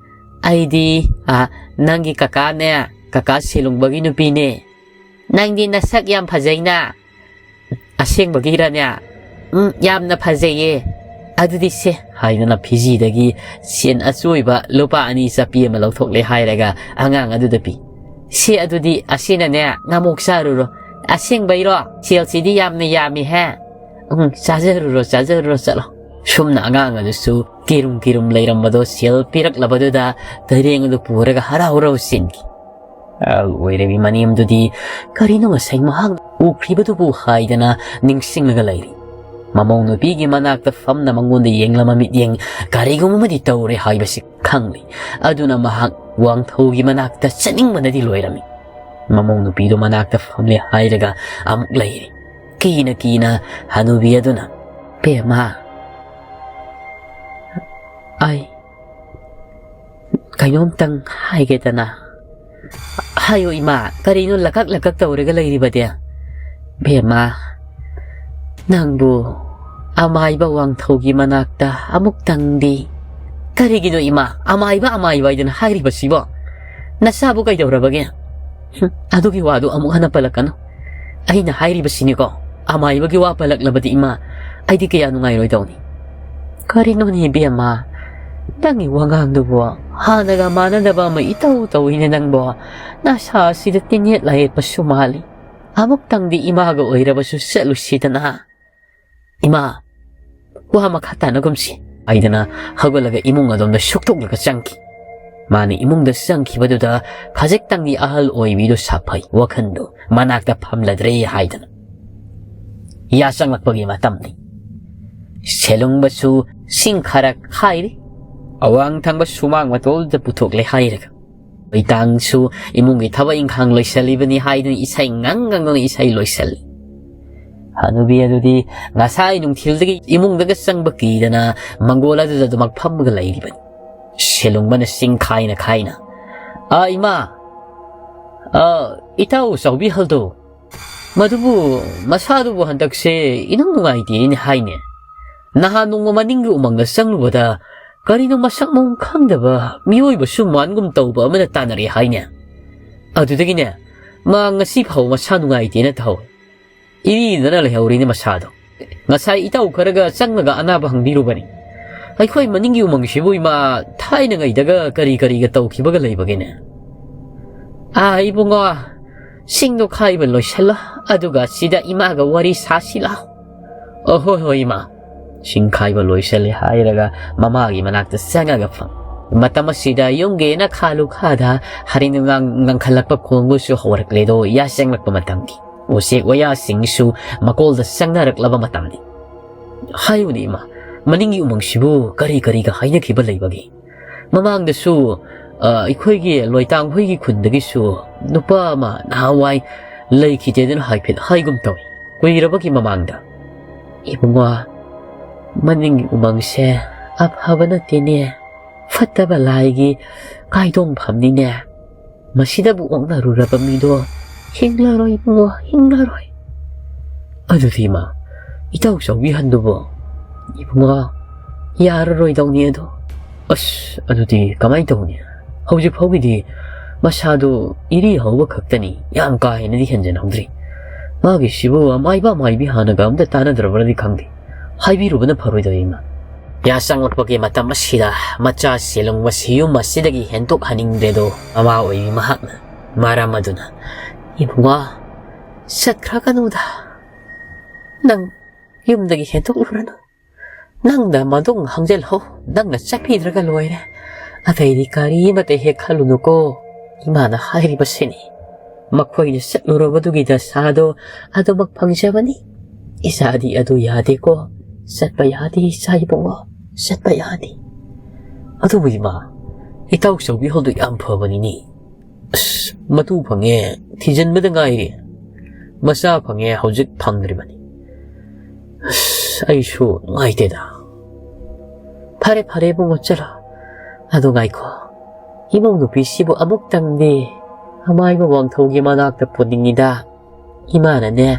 ꯑꯩꯗꯤ, ꯑ, ꯅꯪꯒꯤ ꯀꯀꯥꯅꯦ, ꯀꯀꯥ ꯁꯦꯂꯨꯡꯕꯒꯤ ꯅꯨꯄꯤꯅꯦ꯫ ꯅꯪꯗꯤ ꯅꯁꯛ ꯌꯥꯝ ꯐꯖꯩꯅ꯫ ꯑꯁꯦꯡꯕꯒꯤꯔꯅꯦ?" "ꯎꯝ, ꯌꯥꯝꯅ ꯐꯖꯩꯌꯦ꯫" "ꯑꯗꯨꯗꯤ ꯁꯦ," ꯍꯥꯏꯗꯨꯅ ꯐꯤꯖꯤꯗꯒꯤ ꯁꯦꯟ ꯑꯆꯣꯏꯕ ꯂꯨꯄꯥ ꯑꯅꯤ ꯆꯞꯄꯤ ꯑꯃ ꯂꯧꯊꯣꯛꯂꯦ ꯍꯥꯏꯔꯒ ꯑꯉꯥꯡ ꯑꯗꯨꯗ ꯄꯤ꯫ "ꯁꯦ, ꯑꯗꯨꯗꯤ ꯑꯁꯤꯅꯅꯦ ꯉꯥꯃꯣꯛ ꯆꯥꯔꯨꯔꯣ꯫ ꯑꯁꯦꯡꯕꯩꯔꯣ? ꯁꯦꯜꯁꯤꯗꯤ ꯌꯥꯝꯅ ꯌꯥꯝꯃꯤꯍꯦ꯫ ꯎꯝ, ꯆꯥꯖꯔꯨꯔꯣ, ꯆꯥꯖꯔꯨꯔꯣ, ꯆꯠꯂꯣ꯫" ꯁꯨꯝꯅ ꯑꯉꯥꯡ ꯑꯗꯨꯁꯨ ꯀꯤꯔꯨꯝ ꯀꯤꯔꯨꯝ ꯂꯩꯔꯝꯕꯗꯣ ꯁꯦꯜ ꯄꯤꯔꯛꯂꯕꯗꯨꯗ ꯇꯩꯔꯦꯡ ꯑꯗꯨ ꯄꯨꯔꯒ ꯍꯔꯥꯎ ꯍꯔꯥꯎ ꯆꯦꯟꯈꯤ꯫ ꯑꯍꯜ ꯑꯣꯏꯔꯕꯤ ꯃꯅꯦꯝꯗꯨꯗꯤ ꯀꯔꯤꯅꯣ ꯉꯁꯥꯏ ꯃꯍꯥꯛꯅ ꯎꯈ꯭ꯔꯤꯕꯗꯨꯕꯨ ꯍꯥꯏꯗꯅ ꯅꯤꯡꯁꯤꯡꯂꯒ ꯂꯩꯔꯤ꯫ ꯃꯃꯧ ꯅꯨꯄꯤꯒꯤ ꯃꯅꯥꯛꯇ ꯐꯝꯅ ꯃꯉꯣꯟꯗ ꯌꯦꯡꯂꯝꯕ ꯃꯤꯠꯌꯦꯡ ꯀꯔꯤꯒꯨꯝꯕ ꯑꯃꯗꯤ ꯇꯧꯔꯦ ꯍꯥꯏꯕꯁꯤ ꯈꯪꯂꯤ꯫ ꯑꯗꯨꯅ ꯃꯍꯥꯛ ꯋꯥꯡꯊꯧꯒꯤ ꯃꯅꯥꯛꯇ ꯆꯠꯅꯤꯡꯕꯅꯗꯤ ꯂꯣꯏꯔꯝꯃꯤ꯫ ꯃꯃꯧ ꯅꯨꯄꯤꯗꯨ ꯃꯅꯥꯛꯇ ꯐꯝꯂꯦ ꯍꯥꯏꯔꯒ ꯑꯃꯨꯛ ꯂꯩꯔꯤ꯫ ꯀꯤꯅ ꯀꯤꯅ ꯍꯅꯨꯕꯤ ꯑꯗꯨꯅ, "ꯕꯦꯝꯃ, ꯑꯩ ꯀꯩꯅꯣꯝꯇꯪ ꯍꯥꯏꯒꯦꯗꯅ?" "ꯍꯥꯏꯌꯣ ꯏꯃꯥ, ꯀꯔꯤꯅꯣ ꯂꯀꯛ ꯂꯀꯛ ꯇꯧꯔꯒ ꯂꯩꯔꯤꯕꯗꯤ?" "ꯕꯦꯝꯃ, ꯅꯪꯕꯨ ꯑꯃꯥꯏꯕ ꯋꯥꯡꯊꯧꯒꯤ ꯃꯅꯥꯛꯇ ꯑꯃꯨꯛꯇꯪꯗꯤ"꯫ "ꯀꯔꯤꯒꯤꯅꯣ ꯏꯃꯥ, ꯑꯃꯥꯏꯕ ꯑꯃꯥꯏꯕ ꯍꯥꯏꯗꯅ ꯍꯥꯏꯔꯤꯕꯁꯤꯕꯣ? ꯅꯆꯥꯕꯨ ꯀꯩꯗꯧꯔꯕꯒꯦ? ꯍꯨꯝ, ꯑꯗꯨꯒꯤ ꯋꯥꯗꯨ ꯑꯃꯨꯛ ꯍꯟꯅ ꯄꯜꯂꯛꯀꯅꯨ꯫ ꯑꯩꯅ ꯍꯥꯏꯔꯤꯕꯁꯤꯅꯤꯀꯣ, ꯑꯃꯥꯏꯕꯒꯤ ꯋꯥ ꯄꯜꯂꯛꯂꯕꯗꯤ ꯏꯃꯥ, ꯑꯩꯗꯤ ꯀꯌꯥ ꯅꯨꯡꯉꯥꯏꯔꯣꯏꯗꯧꯅꯤ"꯫ "ꯀꯔꯤꯅꯣꯅꯦ ꯏꯕꯦꯝꯃ, ꯅꯪꯒꯤ ꯋꯥꯉꯥꯡꯗꯨꯕꯨ ꯍꯥꯟꯅꯒ ꯃꯥꯟꯅꯗꯕ ꯑꯃ ꯏꯇꯧ ꯇꯧꯏꯅꯦ ꯅꯪꯕꯣ꯫ ꯅꯁꯥ ꯑꯁꯤꯗ ꯇꯤꯟꯌꯦꯠ ꯂꯥꯏꯌꯦꯠꯄꯁꯨ ꯃꯥꯜꯂꯤ꯫ ꯑꯃꯨꯛꯇꯪꯗꯤ ꯏꯃꯥꯒ ꯑꯣꯏꯔꯕꯁꯨ ꯆꯠꯂꯨꯁꯤꯗꯅ"꯫ "ꯏꯃꯥ, ꯋꯥ ꯃꯈꯥ ꯇꯥꯅꯒꯨꯝꯁꯤ" ꯍꯥꯏꯗꯅ ꯍꯧꯒꯠꯂꯒ ꯏꯃꯨꯡ ꯑꯗꯣꯝꯗ ꯁꯨꯛꯇꯣꯛꯂꯒ ꯆꯪꯈꯤ꯫ ꯃꯥꯅ ꯏꯃꯨꯡꯗ ꯆꯪꯈꯤꯕꯗꯨꯗ ꯈꯖꯤꯛꯇꯪꯗꯤ ꯑꯍꯜ ꯑꯣꯏꯕꯤꯗꯨ ꯁꯥꯐꯩ, ꯋꯥꯈꯟꯗꯨ ꯃꯅꯥꯛꯇ ꯐꯝꯂꯗ꯭ꯔꯦ ꯍꯥꯏꯗꯅ꯫ ꯌꯥꯆꯪꯂꯛꯄꯒꯤ ꯃꯇꯝꯅꯤ꯫ ꯁꯦꯂꯨꯡꯕꯁꯨ ꯁꯤꯡ ꯈꯔ ꯈꯥꯏꯔꯤ꯫ ꯑꯋꯥꯡ ꯊꯪꯕ ꯁꯨꯃꯥꯡ ꯃꯇꯣꯜꯗ ꯄꯨꯊꯣꯛꯂꯦ ꯍꯥꯏꯔꯒ꯫ ꯃꯩꯇꯥꯡꯁꯨ ꯏꯃꯨꯡꯒꯤ ꯊꯕꯛ ꯏꯪꯈꯥꯡ ꯂꯣꯏꯁꯤꯜꯂꯤꯕꯅꯤ ꯍꯥꯏꯗꯨꯅ ꯏꯁꯩ ꯉꯪ ꯉꯪꯗꯨꯅ ꯏꯁꯩ ꯂꯣꯏꯁꯤꯜꯂꯤ꯫ ꯍꯅꯨꯕꯤ ꯑꯗꯨꯗꯤ ꯉꯁꯥꯏ ꯅꯨꯡꯊꯤꯜꯗꯒꯤ ꯏꯃꯨꯡꯗꯒ ꯆꯪꯕ ꯀꯤꯗꯅ ꯃꯪꯒꯣꯜ ꯑꯗꯨꯗ ꯑꯗꯨꯃꯛ ꯐꯝꯃꯒ ꯂꯩꯔꯤꯕꯅꯤ꯫ ꯁꯦꯂꯨꯡꯕꯅ ꯁꯤꯡ ꯈꯥꯏꯅ ꯈꯥꯏꯅ, "ꯑ, ꯏꯃꯥ, ꯑ, ꯏꯇꯥꯎ ꯆꯥꯎꯕꯤꯍꯜꯗꯣ, ꯃꯗꯨꯕꯨ, ꯃꯁꯥꯗꯨꯕꯨ ꯍꯟꯗꯛꯁꯦ ꯏꯅꯨꯡ ꯅꯨꯡꯉꯥꯏꯇꯦꯅꯦ ꯍꯥꯏꯅꯦ꯫ ꯅꯍꯥꯟ ꯅꯣꯡꯃ ꯃꯅꯤꯡꯒꯤ ꯎꯃꯪꯗ ꯆꯪꯂꯨꯕꯗ ꯀꯔꯤꯅꯣ ꯃꯁꯛ ꯃꯑꯣꯡ ꯈꯪꯗꯕ ꯃꯤꯑꯣꯏꯕ ꯁꯨꯝ ꯃꯥꯟꯒꯨꯝ ꯇꯧꯕ ꯑꯃꯅ ꯇꯥꯟꯅꯔꯦ ꯍꯥꯏꯅꯦ꯫ ꯑꯗꯨꯗꯒꯤꯅꯦ ꯃꯥ ꯉꯁꯤ ꯐꯥꯎ ꯃꯁꯥ ꯅꯨꯡꯉꯥꯏꯇꯦꯅ ꯇꯧꯍꯧꯋꯦ꯫ ꯏꯔꯤꯗꯅ ꯂꯩꯍꯧꯔꯤꯅꯦ ꯃꯁꯥꯗꯣ꯫ ꯉꯁꯥꯏ ꯏꯇꯥꯎ ꯈꯔꯒ ꯆꯪꯂꯒ ꯑꯅꯥꯕ ꯍꯪꯕꯤꯔꯨꯕꯅꯤ꯫ ꯑꯩꯈꯣꯏ ꯃꯅꯤꯡꯒꯤ ꯎꯃꯪꯁꯤꯕꯨ ꯏꯃꯥ ꯊꯥꯏꯅꯉꯩꯗꯒ ꯀꯔꯤ ꯀꯔꯤꯒ ꯇꯧꯈꯤꯕꯒ ꯂꯩꯕꯒꯦꯅꯦ?" "ꯑꯥ, ꯏꯕꯨꯡꯉꯣ, ꯁꯤꯡꯗꯣ ꯈꯥꯏꯕ ꯂꯣꯏꯁꯜꯂꯣ, ꯑꯗꯨꯒ ꯁꯤꯗ ꯏꯃꯥꯒ ꯋꯥꯔꯤ ꯁꯥꯁꯤ ꯂꯥꯎ"꯫ "ꯑꯣ, ꯍꯣꯏ, ꯍꯣꯏ, ꯏꯃꯥ"꯫ ꯁꯤꯡ ꯈꯥꯏꯕ ꯂꯣꯏꯁꯤꯜꯂꯦ ꯍꯥꯏꯔꯒ ꯃꯃꯥꯒꯤ ꯃꯅꯥꯛꯇ ꯆꯪꯉꯒ ꯐꯝ꯫ ꯃꯇꯝ ꯑꯁꯤꯗ ꯌꯨꯝꯒꯤ ꯅꯈꯥ ꯂꯨꯈꯥꯗ ꯍꯔꯤꯅ ꯉꯥꯡ-, ꯉꯪꯈꯠꯂꯛꯄ ꯈꯣꯡꯕꯁꯨ ꯍꯧꯔꯛꯂꯦꯗꯣ, ꯌꯥ ꯆꯪꯂꯛꯄ ꯃꯇꯝꯒꯤ ꯎꯆꯦꯛ ꯋꯥꯌꯥꯁꯤꯡꯁꯨ ꯃꯀꯣꯜꯗ ꯆꯪꯅꯔꯛꯂꯕ ꯃꯇꯝꯅꯤ꯫ ꯍꯥꯏꯌꯨꯅꯦ ꯏꯃꯥ, ꯃꯅꯤꯡꯒꯤ ꯎꯃꯪꯁꯤꯕꯨ ꯀꯔꯤ ꯀꯔꯤꯒ ꯍꯥꯏꯅꯈꯤꯕ ꯂꯩꯕꯒꯦ? ꯃꯃꯥꯡꯗꯁꯨ, ꯑ, ꯑꯩꯈꯣꯏꯒꯤ ꯂꯣꯏꯇꯥꯡ ꯍꯣꯏꯒꯤ ꯈꯨꯟꯗꯒꯤꯁꯨ ꯅꯨꯄꯥ ꯑꯃ ꯅꯍꯥꯟꯋꯥꯏ ꯂꯩꯈꯤꯗꯦꯗꯅ ꯍꯥꯏꯐꯦꯠ ꯍꯥꯏꯒꯨꯝ ꯇꯧꯏ, ꯀꯨꯏꯔꯕꯒꯤ ꯃꯃꯥꯡꯗ꯫ ꯏꯕꯨꯡꯉꯣ, ꯃꯅꯤꯡꯒꯤ ꯎꯃꯪꯁꯦ ꯑꯐꯕ ꯅꯠꯇꯦꯅꯦ, ꯐꯠꯇꯕ ꯂꯥꯏꯒꯤ ꯀꯥꯏꯗꯣꯡꯐꯝꯅꯤꯅꯦ꯫ ꯃꯁꯤꯗꯕꯨ ꯑꯣꯛꯅꯔꯨꯔꯕ ꯃꯤꯗꯣ ꯍꯤꯡꯂꯔꯣꯏ ꯏꯕꯨꯡꯉꯣ, ꯍꯤꯡꯂꯔꯣꯏ꯫ ꯑꯗꯨꯗꯤ ꯏꯃꯥ, ꯏꯇꯥꯎ ꯆꯥꯎꯕꯤ ꯍꯟꯗꯨꯕꯨ? ꯏꯕꯨꯡꯉꯣ, ꯌꯥꯔꯔꯣꯏꯗꯧꯅꯤ ꯑꯗꯣ꯫ ꯑꯁ, ꯑꯗꯨꯗꯤ ꯀꯃꯥꯏꯅ ꯇꯧꯅꯤ? ꯍꯧꯖꯤꯛ ꯐꯥꯎꯒꯤꯗꯤ ꯃꯁꯥꯗꯨ ꯏꯔꯤ ꯍꯧꯕ ꯈꯛꯇꯅꯤ, ꯌꯥꯝ ꯀꯥ ꯍꯦꯟꯅꯗꯤ ꯍꯦꯟꯖꯟꯍꯧꯗ꯭ꯔꯤ꯫ ꯃꯥꯒꯤꯁꯤꯕꯨ ꯑꯃꯥꯏꯕ ꯑꯃꯥꯏꯕꯤ ꯍꯥꯟꯅꯒ ꯑꯝꯇ ꯇꯥꯟꯅꯗ꯭ꯔꯕ꯭ꯔꯗꯤ ꯈꯪꯗꯦ꯫ ꯍꯥꯏꯕꯤꯔꯨꯕꯅ ꯐꯔꯣꯏꯗꯧꯔꯤ ꯏꯃꯥ꯫ ꯌꯥ ꯆꯪꯂꯛꯄꯒꯤ ꯃꯇꯝ ꯑꯁꯤꯗ ꯃꯆꯥ ꯁꯦꯂꯨꯡꯕꯁꯤ ꯌꯨꯝ ꯑꯁꯤꯗꯒꯤ ꯍꯦꯟꯗꯣꯛꯍꯟꯅꯤꯡꯗ꯭ꯔꯦꯗꯣ ꯃꯃꯥ ꯑꯣꯏꯕꯤ ꯃꯍꯥꯛꯅ ꯃꯔꯝ ꯑꯗꯨꯅ, "ꯏꯕꯨꯡꯉꯣ, ꯆꯠꯈ꯭ꯔꯒꯅꯨꯗ꯫ ꯅꯪ ꯌꯨꯝꯗꯒꯤ ꯍꯦꯟꯗꯣꯛꯂꯨꯔꯅꯨ꯫ ꯅꯪꯅ ꯃꯗꯨ ꯍꯪꯖꯜꯍꯧ, ꯅꯪꯅ ꯆꯠꯄꯤꯗ꯭ꯔꯒ ꯂꯣꯏꯔꯦ꯫ ꯑꯇꯩꯗꯤ ꯀꯔꯤ ꯑꯃꯠꯇ ꯍꯦꯛ ꯈꯜꯂꯨꯅꯨꯀꯣ꯫ ꯏꯃꯥꯅ ꯍꯥꯏꯔꯤꯕꯁꯤꯅꯤ꯫ ꯃꯈꯣꯏꯅ ꯆꯠꯂꯨꯔꯕꯗꯨꯒꯤ ꯗꯁꯥꯗꯣ ꯑꯗꯨꯃꯛ ꯐꯪꯖꯕꯅꯤ꯫ ꯏꯆꯥꯗꯤ ꯑꯗꯨ ꯌꯥꯗꯦꯀꯣ꯫ ꯆꯠꯄ ꯌꯥꯗꯦ ꯏꯆꯥ ꯏꯕꯨꯡꯉꯣ, ꯆꯠꯄ ꯌꯥꯗꯦ꯫" "ꯑꯗꯨꯕꯨ ꯏꯃꯥ, ꯏꯇꯥꯎ ꯆꯧꯕꯤ ꯍꯣꯜꯗꯨ ꯌꯥꯝ ꯐꯕꯅꯤꯅꯦ꯫ ꯑꯁ, ꯃꯇꯨ ꯐꯪꯉꯦ, ꯊꯤꯖꯤꯟꯕꯗ ꯉꯥꯏꯔꯤ꯫ ꯃꯆꯥ ꯐꯪꯉꯦ, ꯍꯧꯖꯤꯛ ꯐꯪꯗ꯭ꯔꯤꯕꯅꯤ꯫ ꯑꯁ, ꯑꯩꯁꯨ ꯅꯨꯡꯉꯥꯏꯇꯦꯗ꯫" "ꯐꯔꯦ, ꯐꯔꯦ ꯏꯕꯨꯡꯉꯣ, ꯆꯠꯂꯣ꯫ ꯑꯗꯨ ꯉꯥꯏꯈꯣ, ꯏꯃꯧ ꯅꯨꯄꯤꯁꯤꯕꯨ ꯑꯃꯨꯛꯇꯪꯗꯤ ꯑꯃꯥꯏꯕ ꯋꯥꯡꯊꯧꯒꯤ ꯃꯅꯥꯛꯇ ꯄꯨꯅꯤꯡꯉꯤꯗ꯫ ꯏꯃꯥꯅꯅꯦ,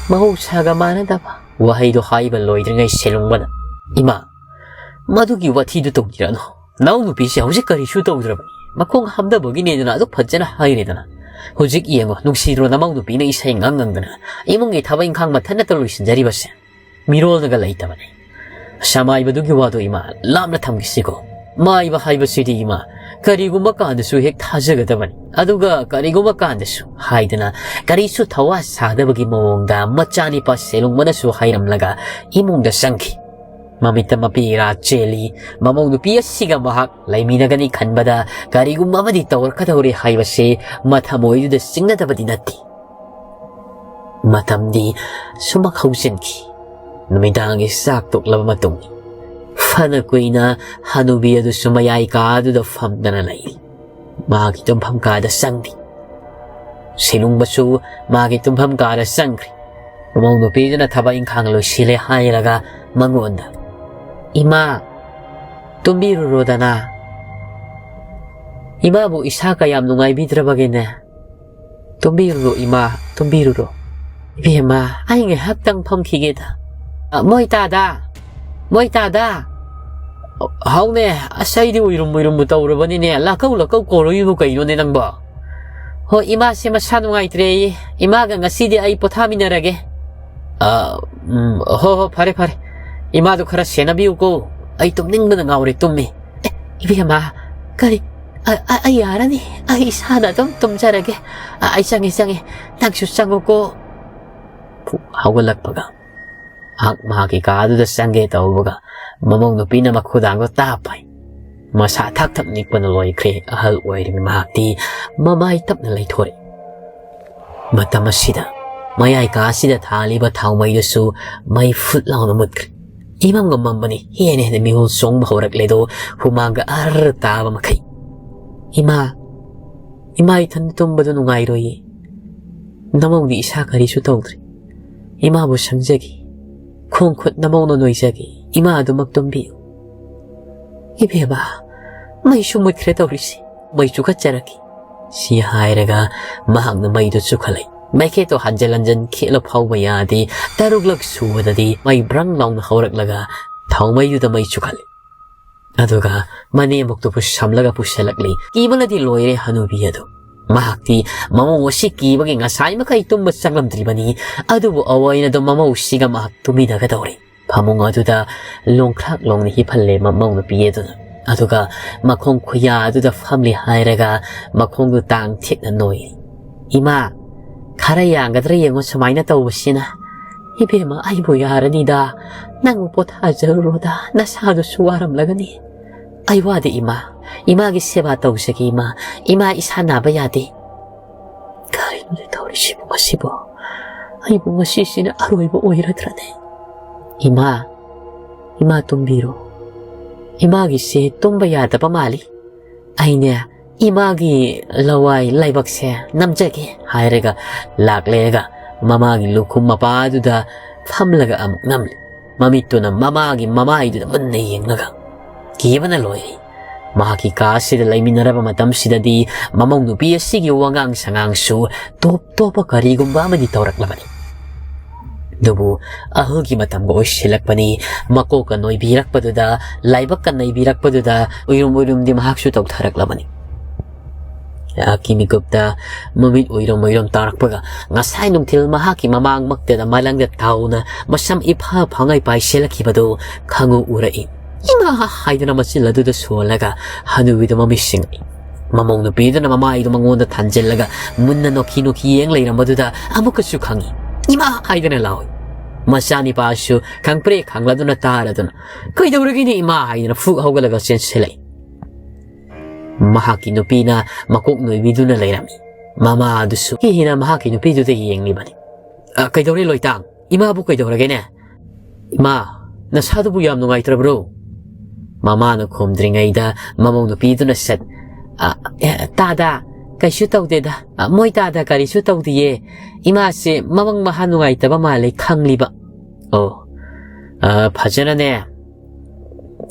ꯃꯍꯧꯁꯥꯒ ꯃꯥꯟꯅꯗꯕ ꯋꯥꯍꯩꯗꯣ ꯍꯥꯏꯕ ꯂꯣꯏꯗ꯭ꯔꯤꯉꯩ ꯁꯦꯂꯨꯡꯕꯅ, "ꯏꯃꯥ, ꯃꯗꯨꯒꯤ ꯋꯥꯊꯤꯗꯨ ꯇꯧꯕꯤꯔꯅꯨ꯫ ꯅꯅꯥꯎ ꯅꯨꯄꯤꯁꯦ ꯍꯧꯖꯤꯛ ꯀꯔꯤꯁꯨ ꯇꯧꯗ꯭ꯔꯕꯅꯤ꯫ ꯃꯈꯣꯡ ꯍꯥꯝꯗꯕꯒꯤꯅꯦꯗꯅ ꯑꯗꯨꯛ ꯐꯖꯅ ꯍꯥꯏꯔꯦꯗꯅ꯫ ꯍꯧꯖꯤꯛ ꯌꯦꯡꯉꯣ, ꯅꯨꯡꯁꯤꯗ꯭ꯔꯣ ꯅꯃꯧ ꯅꯨꯄꯤꯅ ꯏꯁꯩ ꯉꯥꯡ ꯉꯪꯗꯅ ꯏꯃꯨꯡꯒꯤ ꯊꯕꯛ ꯏꯪꯈꯥꯡ ꯃꯊꯟꯇ ꯂꯣꯏꯁꯤꯟꯖꯔꯤꯕꯁꯦ? ꯃꯤꯔꯣꯜꯅꯒ ꯂꯩꯇꯕꯅꯤ꯫" "ꯁꯃꯥꯏꯕꯗꯨꯒꯤ ꯋꯥꯗꯣ ꯏꯃꯥ, ꯂꯥꯞꯅ ꯊꯝꯈꯤꯁꯤꯀꯣ꯫ ꯃꯥꯏꯕ ꯍꯥꯏꯕꯁꯤꯗꯤ ꯏꯃꯥ, ꯀꯔꯤꯒꯨꯝꯕ ꯀꯥꯟꯗꯁꯨ ꯍꯦꯛ ꯊꯥꯖꯒꯗꯕꯅꯤ꯫ ꯑꯗꯨꯒ ꯀꯔꯤꯒꯨꯝꯕ ꯀꯥꯟꯗꯁꯨ" ꯍꯥꯏꯗꯅ ꯀꯔꯤꯁꯨ ꯊꯋꯥ ꯁꯥꯗꯕꯒꯤ ꯃꯑꯣꯡꯗ ꯃꯆꯥꯅꯤꯄꯥ ꯁꯦꯂꯨꯡꯕꯅꯁꯨ ꯍꯥꯏꯔꯝꯂꯒ ꯏꯃꯨꯡꯗ ꯆꯪꯈꯤ꯫ ꯃꯃꯤꯠꯇ ꯃꯄꯤ ꯏꯔꯥ ꯆꯦꯜꯂꯤ꯫ ꯃꯃꯧ ꯅꯨꯄꯤ ꯑꯁꯤꯒ ꯃꯍꯥꯛ ꯂꯩꯃꯤꯟꯅꯒꯅꯤ ꯈꯟꯕꯗ ꯀꯔꯤꯒꯨꯝꯕ ꯑꯃꯗꯤ ꯇꯧꯔꯛꯀꯗꯧꯔꯦ ꯍꯥꯏꯕꯁꯤ ꯃꯊꯃꯣꯏꯗꯨꯗ ꯆꯤꯡꯅꯗꯕꯗꯤ ꯅꯠꯇꯦ꯫ ꯃꯇꯝꯗꯤ ꯁꯨꯃꯛ ꯍꯧꯖꯤꯟꯈꯤ꯫ ꯅꯨꯃꯤꯗꯥꯡꯒꯤ ꯆꯥꯛ ꯇꯣꯛꯂꯕ ꯃꯇꯨꯡ ꯐꯅ ꯀꯨꯏꯅ ꯍꯅꯨꯕꯤ ꯑꯗꯨꯁꯨ ꯃꯌꯥꯏ ꯀꯥ ꯑꯗꯨꯗ ꯐꯝꯗꯅ ꯂꯩꯔꯤ꯫ ꯃꯥꯒꯤ ꯇꯨꯝꯐꯝ ꯀꯥꯗ ꯆꯪꯂꯤ꯫ ꯁꯤꯂꯨꯡꯕꯁꯨ ꯃꯥꯒꯤ ꯇꯨꯝꯐꯝ ꯀꯥꯗ ꯆꯪꯈ꯭ꯔꯦ꯫ ꯃꯃꯧ ꯅꯨꯄꯤꯗꯨꯅ ꯊꯕꯛ ꯏꯪꯈꯥꯡ ꯂꯣꯏꯁꯤꯜꯂꯦ ꯍꯥꯏꯔꯒ ꯃꯉꯣꯟꯗ, "ꯏꯃꯥ, ꯇꯨꯝꯕꯤꯔꯨꯔꯣꯗꯅ꯫ ꯏꯃꯥꯕꯨ ꯏꯁꯥ ꯀꯌꯥꯝ ꯅꯨꯡꯉꯥꯏꯕꯤꯗ꯭ꯔꯕꯒꯦꯅꯦ? ꯇꯨꯝꯕꯤꯔꯨꯔꯣ ꯏꯃꯥ, ꯇꯨꯝꯕꯤꯔꯨꯔꯣ꯫" "ꯏꯕꯦꯝꯃ, ꯑꯩ ꯉꯥꯏꯍꯥꯛꯇꯪ ꯐꯝꯈꯤꯒꯦꯗ꯫ ꯑ, ꯃꯣꯏ ꯇꯥꯗ, ꯃꯣꯏ ꯇꯥꯗ꯫ ꯍꯥꯎꯅꯦ, ꯑꯁ ꯑꯩꯗꯤ ꯎꯏꯔꯨꯝ ꯎꯏꯔꯨꯝꯕꯨ ꯇꯧꯔꯕꯅꯤꯅꯦ꯫ ꯂꯥꯛꯀꯧ ꯂꯥꯛꯀꯧ ꯀꯧꯔꯛꯏꯕꯨ ꯀꯩꯅꯣꯅꯦ ꯅꯪꯕꯣ?" "ꯍꯣꯏ, ꯏꯃꯥꯁꯦ ꯃꯁꯥ ꯅꯨꯡꯉꯥꯏꯇ꯭ꯔꯦꯌꯦ꯫ ꯏꯃꯥꯒ ꯉꯁꯤꯗꯤ ꯑꯩ ꯄꯣꯊꯥꯃꯤꯟꯅꯔꯒꯦ꯫" "ꯑ, ꯎꯝ, ꯍꯣ ꯍꯣ, ꯐꯔꯦ ꯐꯔꯦ꯫ ꯏꯃꯥꯗꯣ ꯈꯔ ꯁꯦꯟꯅꯕꯤꯌꯨꯀꯣ꯫ ꯑꯩ ꯇꯨꯝꯅꯤꯡꯕꯅ ꯉꯥꯎꯔꯦ, ꯇꯨꯝꯃꯤ꯫" "ꯑꯦ, ꯏꯕꯦꯝꯃ, ꯀꯔꯤ? ꯑ, ꯑ, ꯑꯩ ꯌꯥꯔꯅꯤ꯫ ꯑꯩ ꯏꯁꯥꯅ ꯑꯗꯨꯝ ꯇꯨꯝꯖꯔꯒꯦ꯫ ꯑ, ꯑꯩ ꯆꯪꯉꯦ, ꯆꯪꯉꯦ꯫ ꯅꯪꯁꯨ ꯆꯪꯉꯨꯀꯣ꯫" ꯐꯨꯛ ꯍꯧꯒꯠꯂꯛꯄꯒ ꯃꯍꯥꯛ ꯃꯍꯥꯛꯀꯤ ꯀꯥꯗꯨꯗ ꯆꯪꯒꯦ ꯇꯧꯕꯒ ꯃꯃꯧ ꯅꯨꯄꯤꯅ ꯃꯈꯨꯗꯥꯡꯗꯣ ꯇꯥꯞ ꯄꯥꯏ꯫ ꯃꯁꯥ ꯊꯛ ꯊꯛ ꯅꯤꯛꯄꯅ ꯂꯣꯏꯈ꯭ꯔꯦ꯫ ꯑꯍꯜ ꯑꯣꯏꯔꯤꯕ ꯃꯍꯥꯛꯇꯤ ꯃꯃꯥꯏ ꯇꯞꯅ ꯂꯩꯊꯣꯔꯛꯏ꯫ ꯃꯇꯝ ꯑꯁꯤꯗ ꯃꯌꯥꯏ ꯀꯥ ꯑꯁꯤꯗ ꯊꯥꯜꯂꯤꯕ ꯊꯥꯎꯃꯩꯗꯨꯁꯨ ꯃꯩ ꯐꯨꯠ ꯂꯥꯎꯅ ꯃꯨꯠꯈ꯭ꯔꯦ꯫ ꯏꯃꯝꯒ ꯃꯝꯕꯅꯤ꯫ ꯍꯦꯟꯅ ꯍꯦꯟꯅ ꯃꯤꯍꯨꯜ ꯆꯣꯡꯕ ꯍꯧꯔꯛꯂꯦꯗꯣ, ꯍꯨꯃꯥꯡꯒ ꯑꯔ ꯇꯥꯕ ꯃꯈꯩ꯫ "ꯏꯃꯥ, ꯏꯃꯥ, ꯏꯊꯟꯗ ꯇꯨꯝꯕꯗꯣ ꯅꯨꯡꯉꯥꯏꯔꯣꯏꯌꯦ꯫ ꯅꯃꯧꯗꯤ ꯏꯁꯥ ꯀꯔꯤꯁꯨ ꯇꯧꯗ꯭ꯔꯤ꯫ ꯏꯃꯥꯕꯨ ꯁꯪꯖꯒꯦ꯫ ꯈꯣꯡ ꯈꯨꯠ ꯅꯃꯧꯅ ꯅꯣꯏꯖꯒꯦ꯫ ꯏꯃꯥ ꯑꯗꯨꯃꯛ ꯇꯨꯝꯕꯤꯌꯨ꯫" "ꯏꯕꯦꯝꯃ, ꯃꯩꯁꯨ ꯃꯨꯠꯈ꯭ꯔꯦ ꯇꯧꯔꯤꯁꯦ꯫ ꯃꯩ ꯆꯨꯈꯠꯆꯔꯛꯈꯤ꯫" ꯁꯤ ꯍꯥꯏꯔꯒ ꯃꯍꯥꯛꯅ ꯃꯩꯗꯨ ꯆꯨꯈꯠꯂꯛꯏ꯫ ꯃꯩꯈꯦꯠꯇꯣ ꯍꯟꯖꯤꯟ ꯍꯟꯖꯤꯟ ꯈꯦꯠꯂ ꯐꯥꯎꯕ ꯌꯥꯗꯦ꯫ ꯇꯔꯨꯛꯂꯛ ꯁꯨꯕꯗꯗꯤ ꯃꯩ ꯕ꯭ꯔꯪ ꯂꯥꯎꯅ ꯍꯧꯔꯛꯂꯒ ꯊꯥꯎꯃꯩꯗꯨꯗ ꯃꯩ ꯆꯨꯈꯠꯂꯤ꯫ ꯑꯗꯨꯒ ꯃꯅꯦꯝꯕꯣꯛꯇꯨ ꯄꯨꯁꯝꯂꯒ ꯄꯨꯁꯜꯂꯛꯂꯤ꯫ ꯀꯤꯕꯅꯗꯤ ꯂꯣꯏꯔꯦ ꯍꯅꯨꯕꯤ ꯑꯗꯨ꯫ ꯃꯍꯥꯛꯇꯤ ꯃꯃꯧ ꯑꯁꯤ ꯀꯤꯕꯒꯤ ꯉꯁꯥꯏ ꯃꯈꯩ ꯇꯨꯝꯕ ꯆꯪꯂꯝꯗ꯭ꯔꯤꯕꯅꯤ꯫ ꯑꯗꯨꯕꯨ ꯑꯋꯥꯏꯅꯗꯣ ꯃꯃꯧꯁꯤꯒ ꯃꯍꯥꯛ ꯇꯨꯃꯤꯟꯅꯒꯗꯧꯔꯦ꯫ ꯐꯃꯨꯡ ꯑꯗꯨꯗ ꯂꯣꯡꯈ꯭ꯔꯥꯛ ꯂꯣꯡꯅ ꯍꯤꯞꯍꯜꯂꯦ ꯃꯃꯧ ꯅꯨꯄꯤ ꯑꯗꯨꯅ꯫ ꯑꯗꯨꯒ ꯃꯈꯣꯡ ꯈꯨꯌꯥ ꯑꯗꯨꯗ ꯐꯝꯂꯤ ꯍꯥꯏꯔꯒ ꯃꯈꯣꯡꯗꯨ ꯇꯥꯡ ꯊꯦꯛꯅ ꯅꯣꯏꯔꯤ꯫ "ꯏꯃꯥ, ꯈꯔ ꯌꯥꯡꯒꯗ꯭ꯔꯥ ꯌꯦꯡꯉꯣ ꯁꯨꯃꯥꯏꯅ ꯇꯧꯕꯁꯤꯅ꯫ "ꯏꯕꯦꯝꯃ, ꯑꯩꯕꯨ ꯌꯥꯔꯅꯤꯗ, ꯅꯪꯕꯨ ꯄꯣꯊꯥꯖꯔꯨꯔꯣꯗ, ꯅꯁꯥꯗꯨꯁꯨ ꯋꯥꯔꯝꯂꯒꯅꯤ꯫ ꯑꯩ ꯋꯥꯗꯦ ꯏꯃꯥ, ꯏꯃꯥꯒꯤ ꯁꯦꯕꯥ ꯇꯧꯖꯒꯦ ꯏꯃꯥ, ꯏꯃꯥ ꯏꯁꯥ ꯅꯥꯕ ꯌꯥꯗꯦ"꯫ ꯀꯔꯤꯅꯣꯅꯦ ꯇꯧꯔꯤꯁꯤꯕꯨ ꯉꯁꯤꯕꯣ? ꯑꯩꯕꯨ ꯉꯁꯤꯁꯤꯅ ꯑꯔꯣꯏꯕ ꯑꯣꯏꯔꯗ꯭ꯔꯅꯦ? "ꯏꯃꯥ, ꯏꯃꯥ ꯇꯨꯝꯕꯤꯔꯣ꯫ ꯏꯃꯥꯒꯤꯁꯦ ꯇꯨꯝꯕ ꯌꯥꯗꯕ ꯃꯥꯜꯂꯤ꯫ ꯑꯩꯅꯦ ꯏꯃꯥꯒꯤ ꯂꯋꯥꯏ ꯂꯥꯏꯕꯛꯁꯦ ꯅꯝꯖꯒꯦ" ꯍꯥꯏꯔꯒ ꯂꯥꯛꯂꯦꯒ ꯃꯃꯥꯒꯤ ꯂꯨꯈꯨꯝ ꯃꯄꯥꯗꯨꯗ ꯐꯝꯂꯒ ꯑꯃꯨꯛ ꯅꯝꯂꯤ꯫ ꯃꯃꯤꯠꯇꯨꯅ ꯃꯃꯥꯒꯤ ꯃꯃꯥꯏꯗꯨꯗ ꯃꯨꯟꯅ ꯌꯦꯡꯂꯒ ꯀꯤꯕꯅ ꯂꯣꯏꯔꯦ꯫ ꯃꯍꯥꯛꯀꯤ ꯀꯥ ꯑꯁꯤꯗ ꯂꯩꯃꯤꯟꯅꯔꯕ ꯃꯇꯝꯁꯤꯗꯗꯤ ꯃꯃꯧ ꯅꯨꯄꯤ ꯑꯁꯤꯒꯤ ꯋꯥꯉꯥꯡ ꯁꯉꯥꯡꯁꯨ ꯇꯣꯞ ꯇꯣꯞꯄ ꯀꯔꯤꯒꯨꯝꯕ ꯑꯃꯗꯤ ꯇꯧꯔꯛꯂꯕꯅꯤ꯫ ꯑꯗꯨꯕꯨ ꯑꯍꯜꯒꯤ ꯃꯇꯝꯒ ꯑꯣꯏꯁꯤꯜꯂꯛꯄꯅꯤ, ꯃꯀꯣꯛꯀ ꯅꯣꯏꯕꯤꯔꯛꯄꯗꯨꯗ, ꯂꯥꯏꯕꯛꯀ ꯅꯩꯕꯤꯔꯛꯄꯗꯨꯗ ꯎꯏꯔꯨꯝ ꯎꯏꯔꯨꯝꯗꯤ ꯃꯍꯥꯛꯁꯨ ꯇꯧꯊꯔꯛꯂꯕꯅꯤ꯫ ꯃꯍꯥꯛꯀꯤ ꯃꯤꯀꯨꯞꯇ ꯃꯃꯤꯠ ꯎꯏꯔꯨꯝ ꯎꯏꯔꯨꯝ ꯇꯥꯔꯛꯄꯒ ꯉꯁꯥꯏ ꯅꯨꯡꯊꯤꯜ ꯃꯍꯥꯛꯀꯤ ꯃꯃꯥꯡꯃꯛꯇꯗ ꯃꯂꯪꯗ ꯇꯥꯎꯅ ꯃꯁꯝ ꯏꯐ ꯐꯉꯩ ꯄꯥꯏꯁꯤꯜꯂꯛꯈꯤꯕꯗꯨ ꯈꯪꯎ ꯎꯔꯛꯏ꯫ "ꯏꯃꯥ!" ꯍꯥꯏꯗꯨꯅ ꯃꯆꯤꯜ ꯑꯗꯨꯗ ꯁꯣꯜꯂꯒ ꯍꯅꯨꯕꯤꯗ ꯃꯃꯤꯠ ꯁꯤꯡꯉꯛꯏ꯫ ꯃꯃꯧ ꯅꯨꯄꯤꯗꯨꯅ ꯃꯃꯥꯏꯗꯨ ꯃꯉꯣꯟꯗ ꯊꯥꯟꯖꯤꯜꯂꯒ ꯃꯨꯟꯅ ꯅꯣꯛꯈꯤ ꯅꯣꯛꯈꯤ ꯌꯦꯡ ꯂꯩꯔꯝꯕꯗꯨꯗ ꯑꯃꯨꯛꯀꯁꯨ ꯈꯪꯉꯤ꯫ "ꯏꯃꯥ!" ꯍꯥꯏꯗꯨꯅ ꯂꯥꯎꯏ꯫ ꯃꯆꯥꯅꯤꯄꯥꯁꯨ ꯈꯪꯄ꯭ꯔꯦꯛ ꯈꯪꯂꯗꯨꯅ ꯇꯥꯔꯗꯨꯅ, "ꯀꯩꯗꯧꯔꯒꯦꯅꯦ ꯏꯃꯥ?" ꯍꯥꯏꯗꯨꯅ ꯐꯨꯛ ꯍꯧꯒꯠꯂꯒ ꯆꯦꯟꯁꯤꯜꯂꯛꯏ꯫ ꯃꯍꯥꯛꯀꯤ ꯅꯨꯄꯤꯅ ꯃꯀꯣꯛ ꯅꯣꯏꯕꯤꯗꯨꯅ ꯂꯩꯔꯝꯃꯤ꯫ ꯃꯃꯥ ꯑꯗꯨꯁꯨ ꯀꯤꯅ ꯃꯍꯥꯛꯀꯤ ꯅꯨꯄꯤꯗꯨꯗ ꯌꯦꯡꯂꯤꯕꯅꯤ꯫ "ꯑ, ꯀꯩꯗꯧꯔꯦ ꯂꯣꯏꯇꯥꯡ? ꯏꯃꯥꯕꯨ ꯀꯩꯗꯧꯔꯒꯦꯅꯦ? ꯏꯃꯥ, ꯅꯁꯥꯗꯨꯕꯨ ꯌꯥꯝ ꯅꯨꯡꯉꯥꯏꯇ꯭ꯔꯕ꯭ꯔꯣ?" ꯃꯃꯥꯅ ꯈꯨꯝꯗ꯭ꯔꯤꯉꯩꯗ ꯃꯃꯧ ꯅꯨꯄꯤꯗꯨꯅ ꯁꯠ, "ꯑ, ꯑꯦ, ꯇꯥꯗ, ꯀꯩꯁꯨ ꯇꯧꯗꯦꯗ꯫ ꯑ, ꯃꯣꯏ ꯇꯥꯗ ꯀꯔꯤꯁꯨ ꯇꯧꯗꯤꯌꯦ꯫ ꯏꯃꯥꯁꯦ ꯃꯃꯪ ꯃꯍꯥ ꯅꯨꯡꯉꯥꯏꯇꯕ ꯃꯥꯜꯂꯦ ꯈꯪꯂꯤꯕ꯫" "ꯑꯣ, ꯑ, ꯐꯖꯅꯅꯦ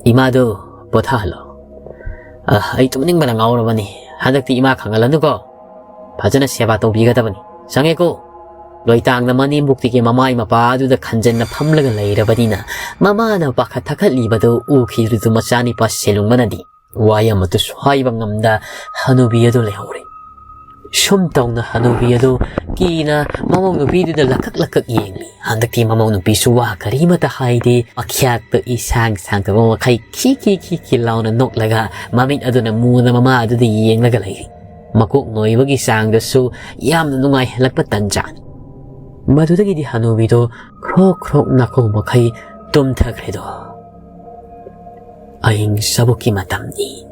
ꯏꯃꯥꯗꯨ ꯄꯣꯊꯥꯍꯜꯂꯣ꯫ ꯑ, ꯑꯩ ꯇꯨꯝꯅꯤꯡꯕꯅ ꯉꯥꯎꯔꯕꯅꯤ꯫ ꯍꯟꯗꯛꯇꯤ ꯏꯃꯥ ꯈꯪꯍꯜꯂꯅꯨꯀꯣ꯫ ꯐꯖꯅ ꯁꯦꯕꯥ ꯇꯧꯕꯤꯒꯗꯕꯅꯤ꯫ ꯁꯪꯉꯦꯀꯣ?" ꯂꯣꯏꯇꯥꯡꯅ ꯃꯅꯦꯝꯕꯣꯛꯇꯒꯤ ꯃꯃꯥꯏ ꯃꯄꯥꯗꯨꯗ ꯈꯟꯖꯟꯅ ꯐꯝꯂꯒ ꯂꯩꯔꯕꯅꯤꯅ ꯃꯃꯥꯅ ꯄꯥꯈꯠ ꯊꯛꯈꯠꯂꯤꯕꯗꯨ ꯎꯈꯤꯗ꯭ꯔꯤꯗꯨ ꯃꯆꯥꯅꯤꯄꯥ ꯁꯦꯂꯨꯡꯕꯅꯗꯤ ꯋꯥ ꯑꯃꯠꯇꯁꯨ ꯍꯥꯏꯕ ꯉꯝꯗ ꯍꯅꯨꯕꯤ ꯑꯗꯨ ꯂꯩꯍꯧꯔꯦ꯫ ꯁꯨꯝ ꯇꯧꯅ ꯍꯅꯨꯕꯤ ꯑꯗꯨ ꯀꯤꯅ ꯃꯃꯧ ꯅꯨꯄꯤꯗꯨꯗ ꯂꯀꯛ ꯂꯀꯛ ꯌꯦꯡꯂꯤ꯫ ꯍꯟꯗꯛꯇꯤ ꯃꯃꯧ ꯅꯨꯄꯤꯁꯨ ꯋꯥ ꯀꯔꯤꯃꯠꯇ ꯍꯥꯏꯗꯦ꯫ ꯃꯈ꯭ꯌꯥꯛꯇ ꯏꯁꯥꯡ ꯁꯥꯡꯗꯕ ꯃꯈꯩ ꯈꯤ ꯈꯤ ꯈꯤ ꯈꯤ ꯂꯥꯎꯅ ꯅꯣꯛꯂꯒ ꯃꯃꯤꯠ ꯑꯗꯨꯅ ꯃꯨꯅ ꯃꯃꯥ ꯑꯗꯨꯗ ꯌꯦꯡꯂꯒ ꯂꯩꯔꯤ꯫ ꯃꯀꯣꯛ ꯅꯣꯏꯕꯒꯤ ꯆꯥꯡꯗꯁꯨ ꯌꯥꯝꯅ ꯅꯨꯡꯉꯥꯏꯍꯜꯂꯛꯄ ꯇꯟꯖꯥꯅꯤ꯫ ꯃꯗꯨꯗꯒꯤꯗꯤ ꯍꯅꯨꯕꯤꯗꯣ ꯈ꯭ꯔꯣꯛ ꯈ꯭ꯔꯣꯛ ꯅꯥꯀꯧ ꯃꯈꯩ ꯇꯨꯝꯊꯈ꯭ꯔꯦꯗꯣ꯫ ꯑꯍꯤꯡ ꯆꯕꯨꯛꯀꯤ ꯃꯇꯝꯅꯤ꯫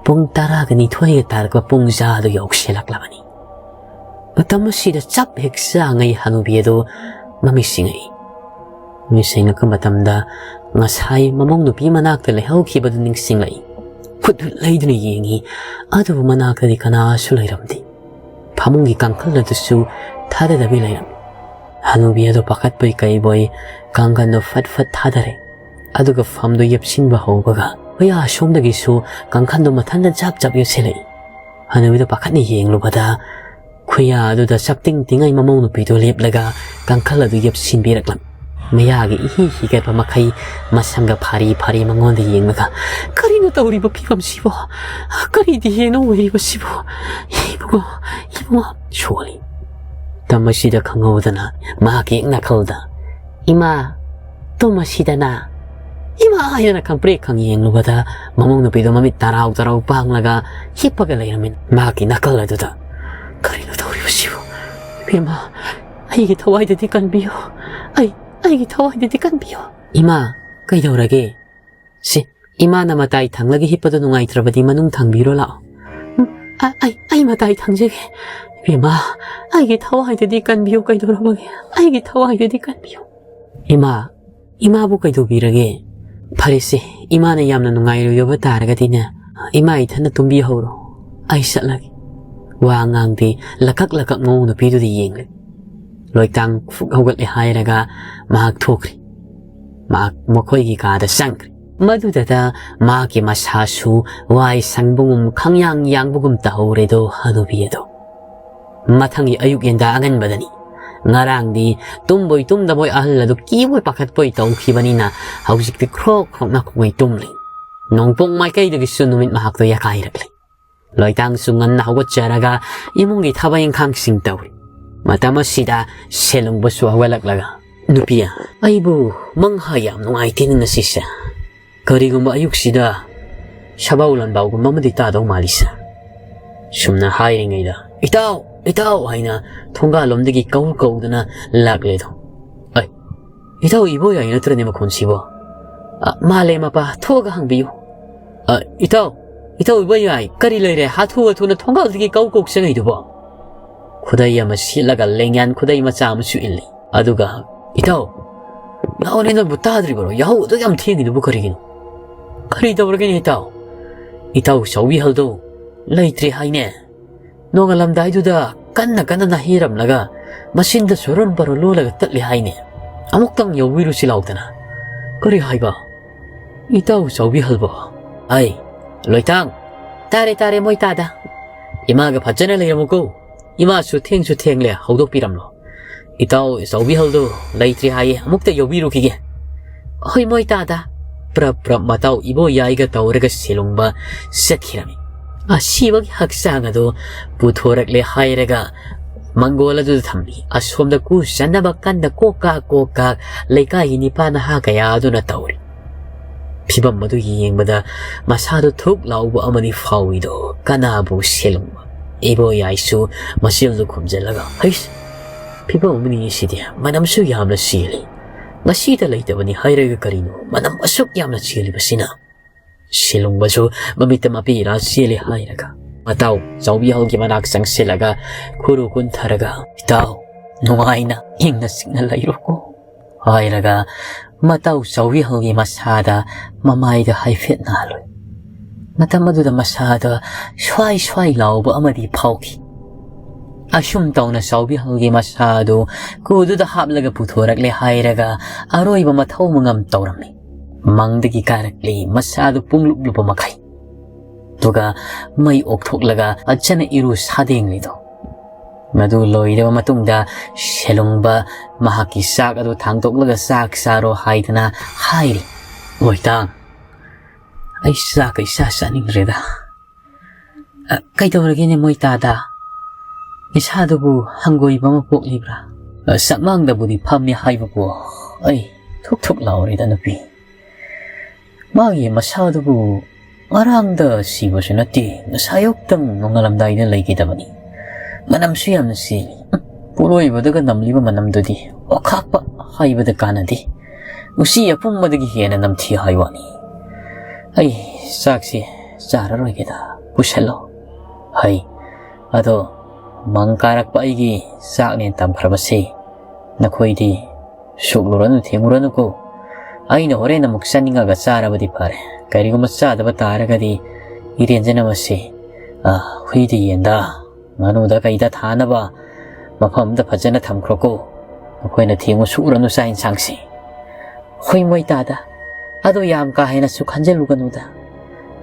ꯄꯨꯡ ꯇꯔꯥꯒ ꯅꯤꯊꯣꯏꯒ ꯇꯥꯔꯛꯄ ꯄꯨꯡ ꯖꯥꯗꯨ ꯌꯧꯁꯤꯜꯂꯛꯂꯕꯅꯤ꯫ ꯃꯇꯝ ꯑꯁꯤꯗ ꯆꯞ ꯍꯦꯛ ꯆꯥꯉꯩ ꯍꯅꯨꯕꯤ ꯑꯗꯨ ꯃꯃꯤꯠ ꯁꯤꯡꯉꯛꯏ꯫ ꯃꯤꯠ ꯁꯤꯡꯉꯛꯄ ꯃꯇꯝꯗ ꯉꯁꯥꯏ ꯃꯃꯧ ꯅꯨꯄꯤ ꯃꯅꯥꯛꯇ ꯂꯩꯍꯧꯈꯤꯕꯗꯨ ꯅꯤꯡꯁꯤꯡꯂꯛꯏ꯫ ꯈꯨꯠ ꯍꯨꯠ ꯂꯩꯗꯨꯅ ꯌꯦꯡꯉꯤ꯫ ꯑꯗꯨꯕꯨ ꯃꯅꯥꯛꯇꯗꯤ ꯀꯅꯥꯁꯨ ꯂꯩꯔꯝꯗꯦ꯫ ꯐꯃꯨꯡꯒꯤ ꯀꯥꯡꯈꯜ ꯑꯗꯨꯁꯨ ꯊꯥꯗꯗꯕꯤ ꯂꯩꯔꯝꯃꯤ꯫ ꯍꯅꯨꯕꯤ ꯑꯗꯨ ꯄꯥꯈꯠꯄꯣꯏ ꯀꯩꯕꯣꯏ ꯀꯥꯡꯈꯜꯗꯨ ꯐꯠ ꯐꯠ ꯊꯥꯗꯔꯦ꯫ ꯑꯗꯨꯒ ꯐꯝꯗꯨ ꯌꯦꯞꯁꯤꯟꯕ ꯍꯧꯕꯒ ꯃꯌꯥ ꯑꯁꯣꯝꯗꯒꯤꯁꯨ ꯀꯥꯡꯈꯜꯗꯨ ꯃꯊꯟꯇ ꯆꯞ ꯆꯞ ꯌꯦꯠꯁꯤꯜꯂꯛꯏ꯫ ꯍꯅꯨꯕꯤꯗꯨ ꯄꯥꯈꯠꯅ ꯌꯦꯡꯂꯨꯕꯗ ꯈꯨꯌꯥ ꯑꯗꯨꯗ ꯆꯞꯇꯤꯡ ꯇꯤꯡꯉꯩ ꯃꯃꯧ ꯅꯨꯄꯤꯗꯨ ꯂꯦꯞꯂꯒ ꯀꯥꯡꯈꯜ ꯑꯗꯨ ꯌꯦꯞꯁꯤꯟꯕꯤꯔꯛꯂꯝꯃꯤ꯫ ꯃꯌꯥꯒꯤ ꯏꯍꯤ ꯍꯤꯒꯠꯄ ꯃꯈꯩ ꯃꯁꯝꯒ ꯐꯥꯔꯤ ꯐꯥꯔꯤ ꯃꯉꯣꯟꯗ ꯌꯦꯡꯂꯒ, "ꯀꯔꯤꯅꯣ ꯇꯧꯔꯤꯕ ꯐꯤꯕꯝꯁꯤꯕꯣ? ꯀꯔꯤꯗꯤ ꯍꯦꯟꯅ ꯑꯣꯏꯔꯤꯕꯁꯤꯕꯣ? ꯏꯕꯨꯡꯉꯣ, ꯏꯕꯨꯡꯉꯣ," ꯁꯣꯜꯂꯤ꯫ ꯃꯇꯝ ꯑꯁꯤꯗ ꯈꯪꯍꯧꯗꯅ ꯃꯍꯥꯛꯀꯤ ꯅꯥꯀꯜꯗ, "ꯏꯃꯥ, ꯇꯨꯝꯃꯁꯤꯗꯅ, ꯏꯃꯥ" ꯍꯥꯏꯗꯅ ꯈꯪꯄ꯭ꯔꯦꯛ ꯈꯪ ꯌꯦꯡꯂꯨꯕꯗ ꯃꯃꯧ ꯅꯨꯄꯤꯗꯨ ꯃꯃꯤꯠ ꯇꯔꯥꯎ ꯇꯔꯥꯎ ꯄꯥꯡꯂꯒ ꯍꯤꯞꯄꯒ ꯂꯩꯔꯝꯃꯤ ꯃꯍꯥꯛꯀꯤ ꯅꯥꯀꯜ ꯑꯗꯨꯗ꯫ "ꯀꯔꯤꯅꯣ ꯇꯧꯔꯤꯕꯁꯤꯕꯨ? ꯏꯕꯦꯝꯃ, ꯑꯩꯒꯤ ꯊꯋꯥꯏꯗꯗꯤ ꯀꯟꯕꯤꯌꯨ꯫ ꯑꯩ, ꯑꯩꯒꯤ ꯊꯋꯥꯏꯗꯗꯤ ꯀꯟꯕꯤꯌꯨ꯫ ꯏꯃꯥ, ꯀꯩꯗꯧꯔꯒꯦ? ꯁꯤ, ꯏꯃꯥꯅ ꯃꯇꯥꯏ ꯊꯪꯂꯒ ꯍꯤꯞꯄꯗꯨ ꯅꯨꯡꯉꯥꯏꯇ꯭ꯔꯕꯗꯤ ꯃꯅꯨꯡ ꯊꯪꯕꯤꯔꯣ ꯂꯥꯛꯑꯣ꯫ ꯎꯝ, ꯑ-, ꯑꯩ, ꯑꯩ ꯃꯇꯥꯏ ꯊꯪꯖꯒꯦ꯫ ꯏꯕꯦꯝꯃ, ꯑꯩꯒꯤ ꯊꯋꯥꯏꯗꯗꯤ ꯀꯟꯕꯤꯌꯨ, ꯀꯩꯗꯧꯔꯕꯒꯦ? ꯑꯩꯒꯤ ꯊꯋꯥꯏꯗꯗꯤ ꯀꯟꯕꯤꯌꯨ꯫" "ꯏꯃꯥ, ꯏꯃꯥꯕꯨ ꯀꯩꯗꯧꯕꯤꯔꯒꯦ?" "ꯐꯔꯦꯁꯦ, ꯏꯃꯥꯅ ꯌꯥꯝꯅ ꯅꯨꯡꯉꯥꯏꯔꯣꯏꯗꯕ ꯇꯥꯔꯒꯗꯤꯅꯦ, ꯏꯃꯥ ꯏꯊꯟꯅ ꯇꯨꯝꯕꯤꯍꯧꯔꯣ꯫ ꯑꯩ ꯆꯠꯂꯒꯦ꯫" ꯋꯥ ꯉꯥꯡꯗꯦ, ꯂꯀꯛ ꯂꯀꯛ ꯃꯃꯧ ꯅꯨꯄꯤꯗꯨꯗ ꯌꯦꯡꯂꯦ꯫ ꯂꯣꯏꯇꯥꯡ ꯐꯨꯛ ꯍꯧꯒꯠꯂꯦ ꯍꯥꯏꯔꯒ ꯃꯍꯥꯛ ꯊꯣꯛꯈ꯭ꯔꯦ꯫ ꯃꯍꯥꯛ ꯃꯈꯣꯏꯒꯤ ꯀꯥꯗ ꯆꯪꯈ꯭ꯔꯦ꯫ ꯃꯗꯨꯗ ꯃꯍꯥꯛꯀꯤ ꯃꯁꯥꯁꯨ ꯋꯥꯏ ꯁꯪꯕꯒꯨꯝ ꯈꯪꯌꯥꯡ ꯌꯥꯡꯕꯒꯨꯝ ꯇꯧꯍꯧꯔꯦꯗꯣ ꯍꯅꯨꯕꯤ ꯑꯗꯣ꯫ ꯃꯊꯪꯒꯤ ꯑꯌꯨꯛ ꯌꯦꯟꯗꯥ ꯑꯉꯟꯕꯗꯅꯤ꯫ ꯉꯔꯥꯡꯗꯤ ꯇꯨꯝꯕꯣꯏ ꯇꯨꯝꯗꯕꯣꯏ ꯑꯍꯜ ꯑꯗꯨ ꯀꯤꯕꯣꯏ ꯄꯥꯈꯠꯄꯣꯏ ꯇꯧꯈꯤꯕꯅꯤꯅ ꯍꯧꯖꯤꯛꯇꯤ ꯈ꯭ꯔꯣꯛ ꯈ꯭ꯔꯣꯛ ꯅꯥꯀꯣꯡꯉꯩ ꯇꯨꯝꯂꯤ꯫ ꯅꯣꯡꯄꯣꯛ ꯃꯥꯏꯀꯩꯗꯒꯤꯁꯨ ꯅꯨꯃꯤꯠ ꯃꯍꯥꯛꯇꯣ ꯌꯥꯀꯥꯏꯔꯛꯂꯤ꯫ ꯂꯣꯏꯇꯥꯡꯁꯨ ꯉꯟꯅ ꯍꯧꯒꯠꯆꯔꯒ ꯏꯃꯨꯡꯒꯤ ꯊꯕꯛ ꯏꯪꯈꯥꯡꯁꯤꯡ ꯇꯧꯔꯤ꯫ ꯃꯇꯝ ꯑꯁꯤꯗ ꯁꯦꯂꯨꯡꯕꯁꯨ ꯍꯧꯒꯠꯂꯛꯂꯒ, "ꯅꯨꯄꯤ, ꯑꯩꯕꯨ ꯃꯪꯍꯥ ꯌꯥꯝ ꯅꯨꯡꯉꯥꯏꯇꯦꯅꯦ ꯉꯁꯤꯁꯦ꯫ ꯀꯔꯤꯒꯨꯝꯕ ꯑꯌꯨꯛꯁꯤꯗ ꯁꯕꯥꯎ ꯂꯥꯟꯕꯥꯎꯒꯨꯝꯕ ꯑꯃꯗꯤ ꯇꯥꯗꯧ ꯃꯥꯜꯂꯤꯁꯦ꯫" ꯁꯨꯝꯅ ꯍꯥꯏꯔꯤꯉꯩꯗ, "ꯏꯇꯥꯎ, "ꯏꯇꯥꯎ" ꯍꯥꯏꯅ ꯊꯣꯡꯒꯥꯜꯂꯣꯝꯗꯒꯤ ꯀꯧ ꯀꯧꯗꯅ ꯂꯥꯛꯂꯦꯗꯣ꯫ "ꯑꯩ, ꯏꯇꯥꯎ ꯏꯕꯣꯌꯥꯏ ꯅꯠꯇ꯭ꯔꯅꯦ ꯃꯈꯣꯟꯁꯤꯕꯣ?" "ꯑ, ꯃꯥꯜꯂꯦ ꯃꯄꯥ, ꯊꯣꯛꯑꯒ ꯍꯪꯕꯤꯌꯨ꯫" "ꯑ, ꯏꯇꯥꯎ, ꯏꯇꯥꯎ ꯏꯕꯣꯌꯥꯏ, ꯀꯔꯤ ꯂꯩꯔꯦ? ꯍꯥꯊꯨ ꯍꯥꯊꯨꯅ ꯊꯣꯡꯒꯥꯜꯗꯒꯤ ꯀꯧ ꯀꯧ ꯆꯪꯉꯛꯏꯗꯨꯕꯣ?" ꯈꯨꯗꯩ ꯑꯃ ꯁꯦꯠꯂꯒ ꯂꯦꯡꯌꯥꯟ ꯈꯨꯗꯩ ꯃꯆꯥ ꯑꯃꯁꯨ ꯏꯜꯂꯤ꯫ ꯑꯗꯨꯒ, "ꯏꯇꯥꯎ, ꯌꯥꯍꯧꯅꯦ, ꯅꯪꯕꯨ ꯇꯥꯗ꯭ꯔꯤꯕꯔꯣ? ꯌꯥꯍꯧ ꯑꯗꯨꯛ ꯌꯥꯝ ꯊꯦꯡꯉꯤꯗꯨꯕꯨ ꯀꯔꯤꯒꯤꯅꯣ? ꯀꯔꯤ ꯇꯧꯔꯒꯦꯅꯦ ꯏꯇꯥꯎ? ꯏꯇꯥꯎ ꯆꯥꯎꯕꯤꯍꯜꯗꯣ ꯂꯩꯇ꯭ꯔꯦ ꯍꯥꯏꯅꯦ꯫ ꯅꯣꯡꯉꯥꯜꯂꯝꯗꯥꯏꯗꯨꯗ ꯀꯟꯅ ꯀꯟꯅ ꯅꯥꯍꯦꯔꯝꯂꯒ ꯃꯆꯤꯟꯗ ꯁꯣꯔꯣꯟ ꯄꯥꯔꯣ ꯂꯣꯜꯂꯒ ꯇꯠꯂꯦ ꯍꯥꯏꯅꯦ꯫ ꯑꯃꯨꯛꯇꯪ ꯌꯧꯕꯤꯔꯨꯁꯤ ꯂꯥꯎꯗꯅ꯫" "ꯀꯔꯤ ꯍꯥꯏꯕ? ꯏꯇꯥꯎ ꯆꯥꯎꯕꯤꯍꯜꯕꯣ?" "ꯑꯩ, ꯂꯣꯏꯇꯥꯡ!" "ꯇꯥꯔꯦ, ꯇꯥꯔꯦ, ꯃꯣꯏ ꯇꯥꯗ꯫ ꯏꯃꯥꯒ ꯐꯖꯅ ꯂꯩꯔꯝꯃꯨꯀꯣ꯫ ꯏꯃꯥꯁꯨ ꯊꯦꯡꯁꯨ ꯊꯦꯡꯂꯦ, ꯍꯧꯗꯣꯛꯄꯤꯔꯝꯂꯣ꯫ ꯏꯇꯥꯎ ꯆꯥꯎꯕꯤꯍꯜꯗꯣ ꯂꯩꯇ꯭ꯔꯦ ꯍꯥꯏꯌꯦ, ꯑꯃꯨꯛꯇ ꯌꯧꯕꯤꯔꯨꯈꯤꯒꯦ꯫" "ꯍꯣꯏ, ꯃꯣꯏ ꯇꯥꯗ꯫" ꯄ꯭ꯔꯞ ꯄ꯭ꯔꯞ ꯃꯇꯥꯎ ꯏꯕꯣꯌꯥꯏꯒ ꯇꯧꯔꯒ ꯁꯦꯂꯨꯡꯕ ꯆꯠꯈꯤꯔꯝꯃꯤ꯫ ꯑꯁꯤꯕꯒꯤ ꯍꯛꯆꯥꯡ ꯑꯗꯨ ꯄꯨꯊꯣꯔꯛꯂꯦ ꯍꯥꯏꯔꯒ ꯃꯪꯒꯣꯜ ꯑꯗꯨꯗ ꯊꯝꯂꯤ꯫ ꯑꯁꯣꯝꯗ ꯀꯨ ꯆꯟꯅꯕ ꯀꯟꯅ ꯀꯣꯛ ꯀꯥꯛ ꯀꯣꯛ ꯀꯥꯛ ꯂꯩꯀꯥꯏꯒꯤ ꯅꯤꯄꯥ ꯅꯍꯥ ꯀꯌꯥ ꯑꯗꯨꯅ ꯇꯧꯔꯤ꯫ ꯐꯤꯚꯝ ꯑꯗꯨ ꯌꯦꯡꯕꯗ ꯃꯁꯥꯗꯨ ꯊꯨꯛ ꯂꯥꯎꯕ ꯑꯃꯗꯤ ꯐꯥꯎꯏꯗꯣ ꯀꯅꯥꯕꯨ ꯁꯦꯜꯂꯨꯡꯕ꯫ ꯏꯕꯣꯌꯥꯏꯁꯨ ꯃꯆꯤꯜꯗꯨ ꯈꯨꯝꯖꯤꯜꯂꯒ, "ꯍꯩꯁ, ꯐꯤꯚꯝ ꯑꯃꯅꯤ ꯁꯤꯗꯤ, ꯃꯅꯝꯁꯨ ꯌꯥꯝꯅ ꯆꯦꯜꯂꯤ꯫ ꯉꯁꯤꯗ ꯂꯩꯇꯕꯅꯤ ꯍꯥꯏꯔꯒ ꯀꯔꯤꯅꯣ ꯃꯅꯝ ꯑꯁꯨꯛ ꯌꯥꯝꯅ ꯆꯦꯜꯂꯤꯕꯁꯤꯅ?" ꯁꯦꯜꯂꯨꯡꯕꯁꯨ ꯃꯃꯤꯠꯇ ꯃꯄꯤ ꯏꯔꯥ ꯆꯦꯜꯂꯤ ꯍꯥꯏꯔꯒ ꯃꯇꯥꯎ ꯆꯥꯎꯕꯤꯍꯜꯒꯤ ꯃꯅꯥꯛ ꯆꯪꯁꯤꯜꯂꯒ ꯈꯨꯔꯨ ꯀꯨꯟꯊꯔꯒ, "ꯏꯇꯥꯎ, ꯅꯨꯡꯉꯥꯏꯅ ꯏꯪꯅ ꯆꯤꯛꯅ ꯂꯩꯔꯣꯀꯣ" ꯍꯥꯏꯔꯒ ꯃꯇꯥꯎ ꯆꯥꯎꯕꯤꯍꯜꯒꯤ ꯃꯁꯥꯗ ꯃꯃꯥꯏꯗ ꯍꯥꯏꯐꯦꯠ ꯅꯥꯜꯂꯨꯏ꯫ ꯃꯇꯝ ꯑꯗꯨꯗ ꯃꯁꯥꯗ ꯁ꯭ꯋꯥꯏ ꯁ꯭ꯋꯥꯏ ꯂꯥꯎꯕ ꯑꯃꯗꯤ ꯐꯥꯎꯈꯤ꯫ ꯑꯁꯨꯝ ꯇꯧꯅ ꯆꯥꯎꯕꯤꯍꯜꯒꯤ ꯃꯁꯥ ꯑꯗꯨ ꯀꯨꯗꯨꯗ ꯍꯥꯞꯂꯒ ꯄꯨꯊꯣꯔꯛꯂꯦ ꯍꯥꯏꯔꯒ ꯑꯔꯣꯏꯕ ꯃꯊꯧ ꯃꯉꯝ ꯇꯧꯔꯝꯃꯤ꯫ ꯃꯪꯗꯒꯤ ꯀꯥꯔꯛꯂꯤ ꯃꯁꯥꯗꯨ ꯄꯨꯡꯂꯨꯞ ꯂꯨꯞꯄ ꯃꯈꯩ꯫ ꯑꯗꯨꯒ ꯃꯩ ꯑꯣꯛꯊꯣꯛꯂꯒ ꯐꯖꯅ ꯏꯔꯨ ꯁꯥꯗꯦꯡꯂꯤꯗꯣ꯫ ꯃꯗꯨ ꯂꯣꯏꯔꯕ ꯃꯇꯨꯡꯗ ꯁꯦꯂꯨꯡꯕ ꯃꯍꯥꯛꯀꯤ ꯆꯥꯛ ꯑꯗꯨ ꯊꯥꯡꯗꯣꯛꯂꯒ ꯆꯥꯛ ꯆꯥꯔꯣ ꯍꯥꯏꯗꯅ ꯍꯥꯏꯔꯤ꯫ "ꯃꯣꯏꯇꯥꯡ, ꯑꯩ ꯆꯥꯛꯀ ꯏꯆꯥ ꯆꯥꯅꯤꯡꯗ꯭ꯔꯦꯗ꯫" "ꯑ, ꯀꯩꯗꯧꯔꯒꯦꯅꯦ ꯃꯣꯏꯇꯥꯗ? ꯏꯁꯥꯗꯨꯕꯨ ꯍꯪꯒꯣꯏꯕ ꯑꯃ ꯄꯣꯛꯂꯤꯕ꯭ꯔꯥ?" "ꯑ, ꯆꯥꯛꯃꯥꯡꯗꯕꯨꯗꯤ ꯐꯝꯃꯤ ꯍꯥꯏꯕꯕꯨ ꯑꯩ ꯊꯨꯛ ꯊꯨꯛ ꯂꯥꯎꯔꯤꯗ ꯅꯨꯄꯤ꯫ ꯃꯥꯒꯤ ꯃꯁꯥꯗꯨꯕꯨ ꯉꯔꯥꯡꯗ ꯁꯤꯕꯁꯨ ꯅꯠꯇꯦ, ꯉꯁꯥꯏ ꯑꯌꯨꯛꯇꯪ ꯅꯣꯡꯉꯥꯜꯂꯝꯗꯥꯏꯗ ꯂꯩꯈꯤꯗꯕꯅꯤ꯫ ꯃꯅꯝꯁꯨ ꯌꯥꯝꯅ ꯆꯦꯜꯂꯤ꯫ ꯄꯣꯠꯂꯣꯏꯕꯗꯒ ꯅꯝꯂꯤꯕ ꯃꯅꯝꯗꯨꯗꯤ ꯑꯣꯈꯥꯛꯄ ꯍꯥꯏꯕꯗ ꯀꯥꯟꯅꯗꯦ꯫ ꯎꯆꯤ ꯑꯄꯨꯝꯕꯗꯒꯤ ꯍꯦꯟꯅ ꯅꯝꯊꯤ ꯍꯥꯏ ꯋꯥꯅꯤ꯫ ꯑꯩ ꯆꯥꯛꯁꯤ ꯆꯥꯔꯔꯣꯏꯒꯦꯗ, ꯄꯨꯁꯜꯂꯣ꯫ ꯍꯩ, ꯑꯗꯣ ꯃꯪ ꯀꯥꯔꯛꯄ ꯑꯩꯒꯤ ꯆꯥꯛꯅꯦꯅ ꯇꯝꯈ꯭ꯔꯕꯁꯤ ꯅꯈꯣꯏꯗꯤ ꯁꯣꯛꯂꯨꯔꯅꯨ, ꯊꯦꯡꯉꯨꯔꯅꯨꯀꯣ꯫ ꯑꯩꯅ ꯍꯣꯔꯦꯟ ꯑꯃꯨꯛ ꯆꯥꯅꯤꯡꯉꯒ ꯆꯥꯔꯕꯗꯤ ꯐꯔꯦ꯫ ꯀꯔꯤꯒꯨꯝꯕ ꯆꯥꯗꯕ ꯇꯥꯔꯒꯗꯤ ꯏꯔꯦꯟꯖꯅ ꯃꯁꯤ, ꯑ, ꯍꯨꯏꯗ ꯌꯦꯟꯗ, ꯉꯥꯅꯨꯗ ꯀꯩꯗ ꯊꯥꯅꯕ ꯃꯐꯝ ꯑꯃꯗ ꯐꯖꯅ ꯊꯝꯈ꯭ꯔꯣꯀꯣ꯫ ꯅꯈꯣꯏꯅ ꯊꯦꯡꯉꯨ ꯁꯣꯛꯎꯔꯅꯨ ꯆꯥꯛ ꯌꯦꯟꯁꯥꯡꯁꯤ꯫ ꯍꯣꯏ ꯃꯣꯏ ꯇꯥꯗ, ꯑꯗꯣ ꯌꯥꯝ ꯀꯥ ꯍꯦꯟꯅꯁꯨ ꯈꯟꯖꯤꯜꯂꯨꯒꯅꯨꯗ꯫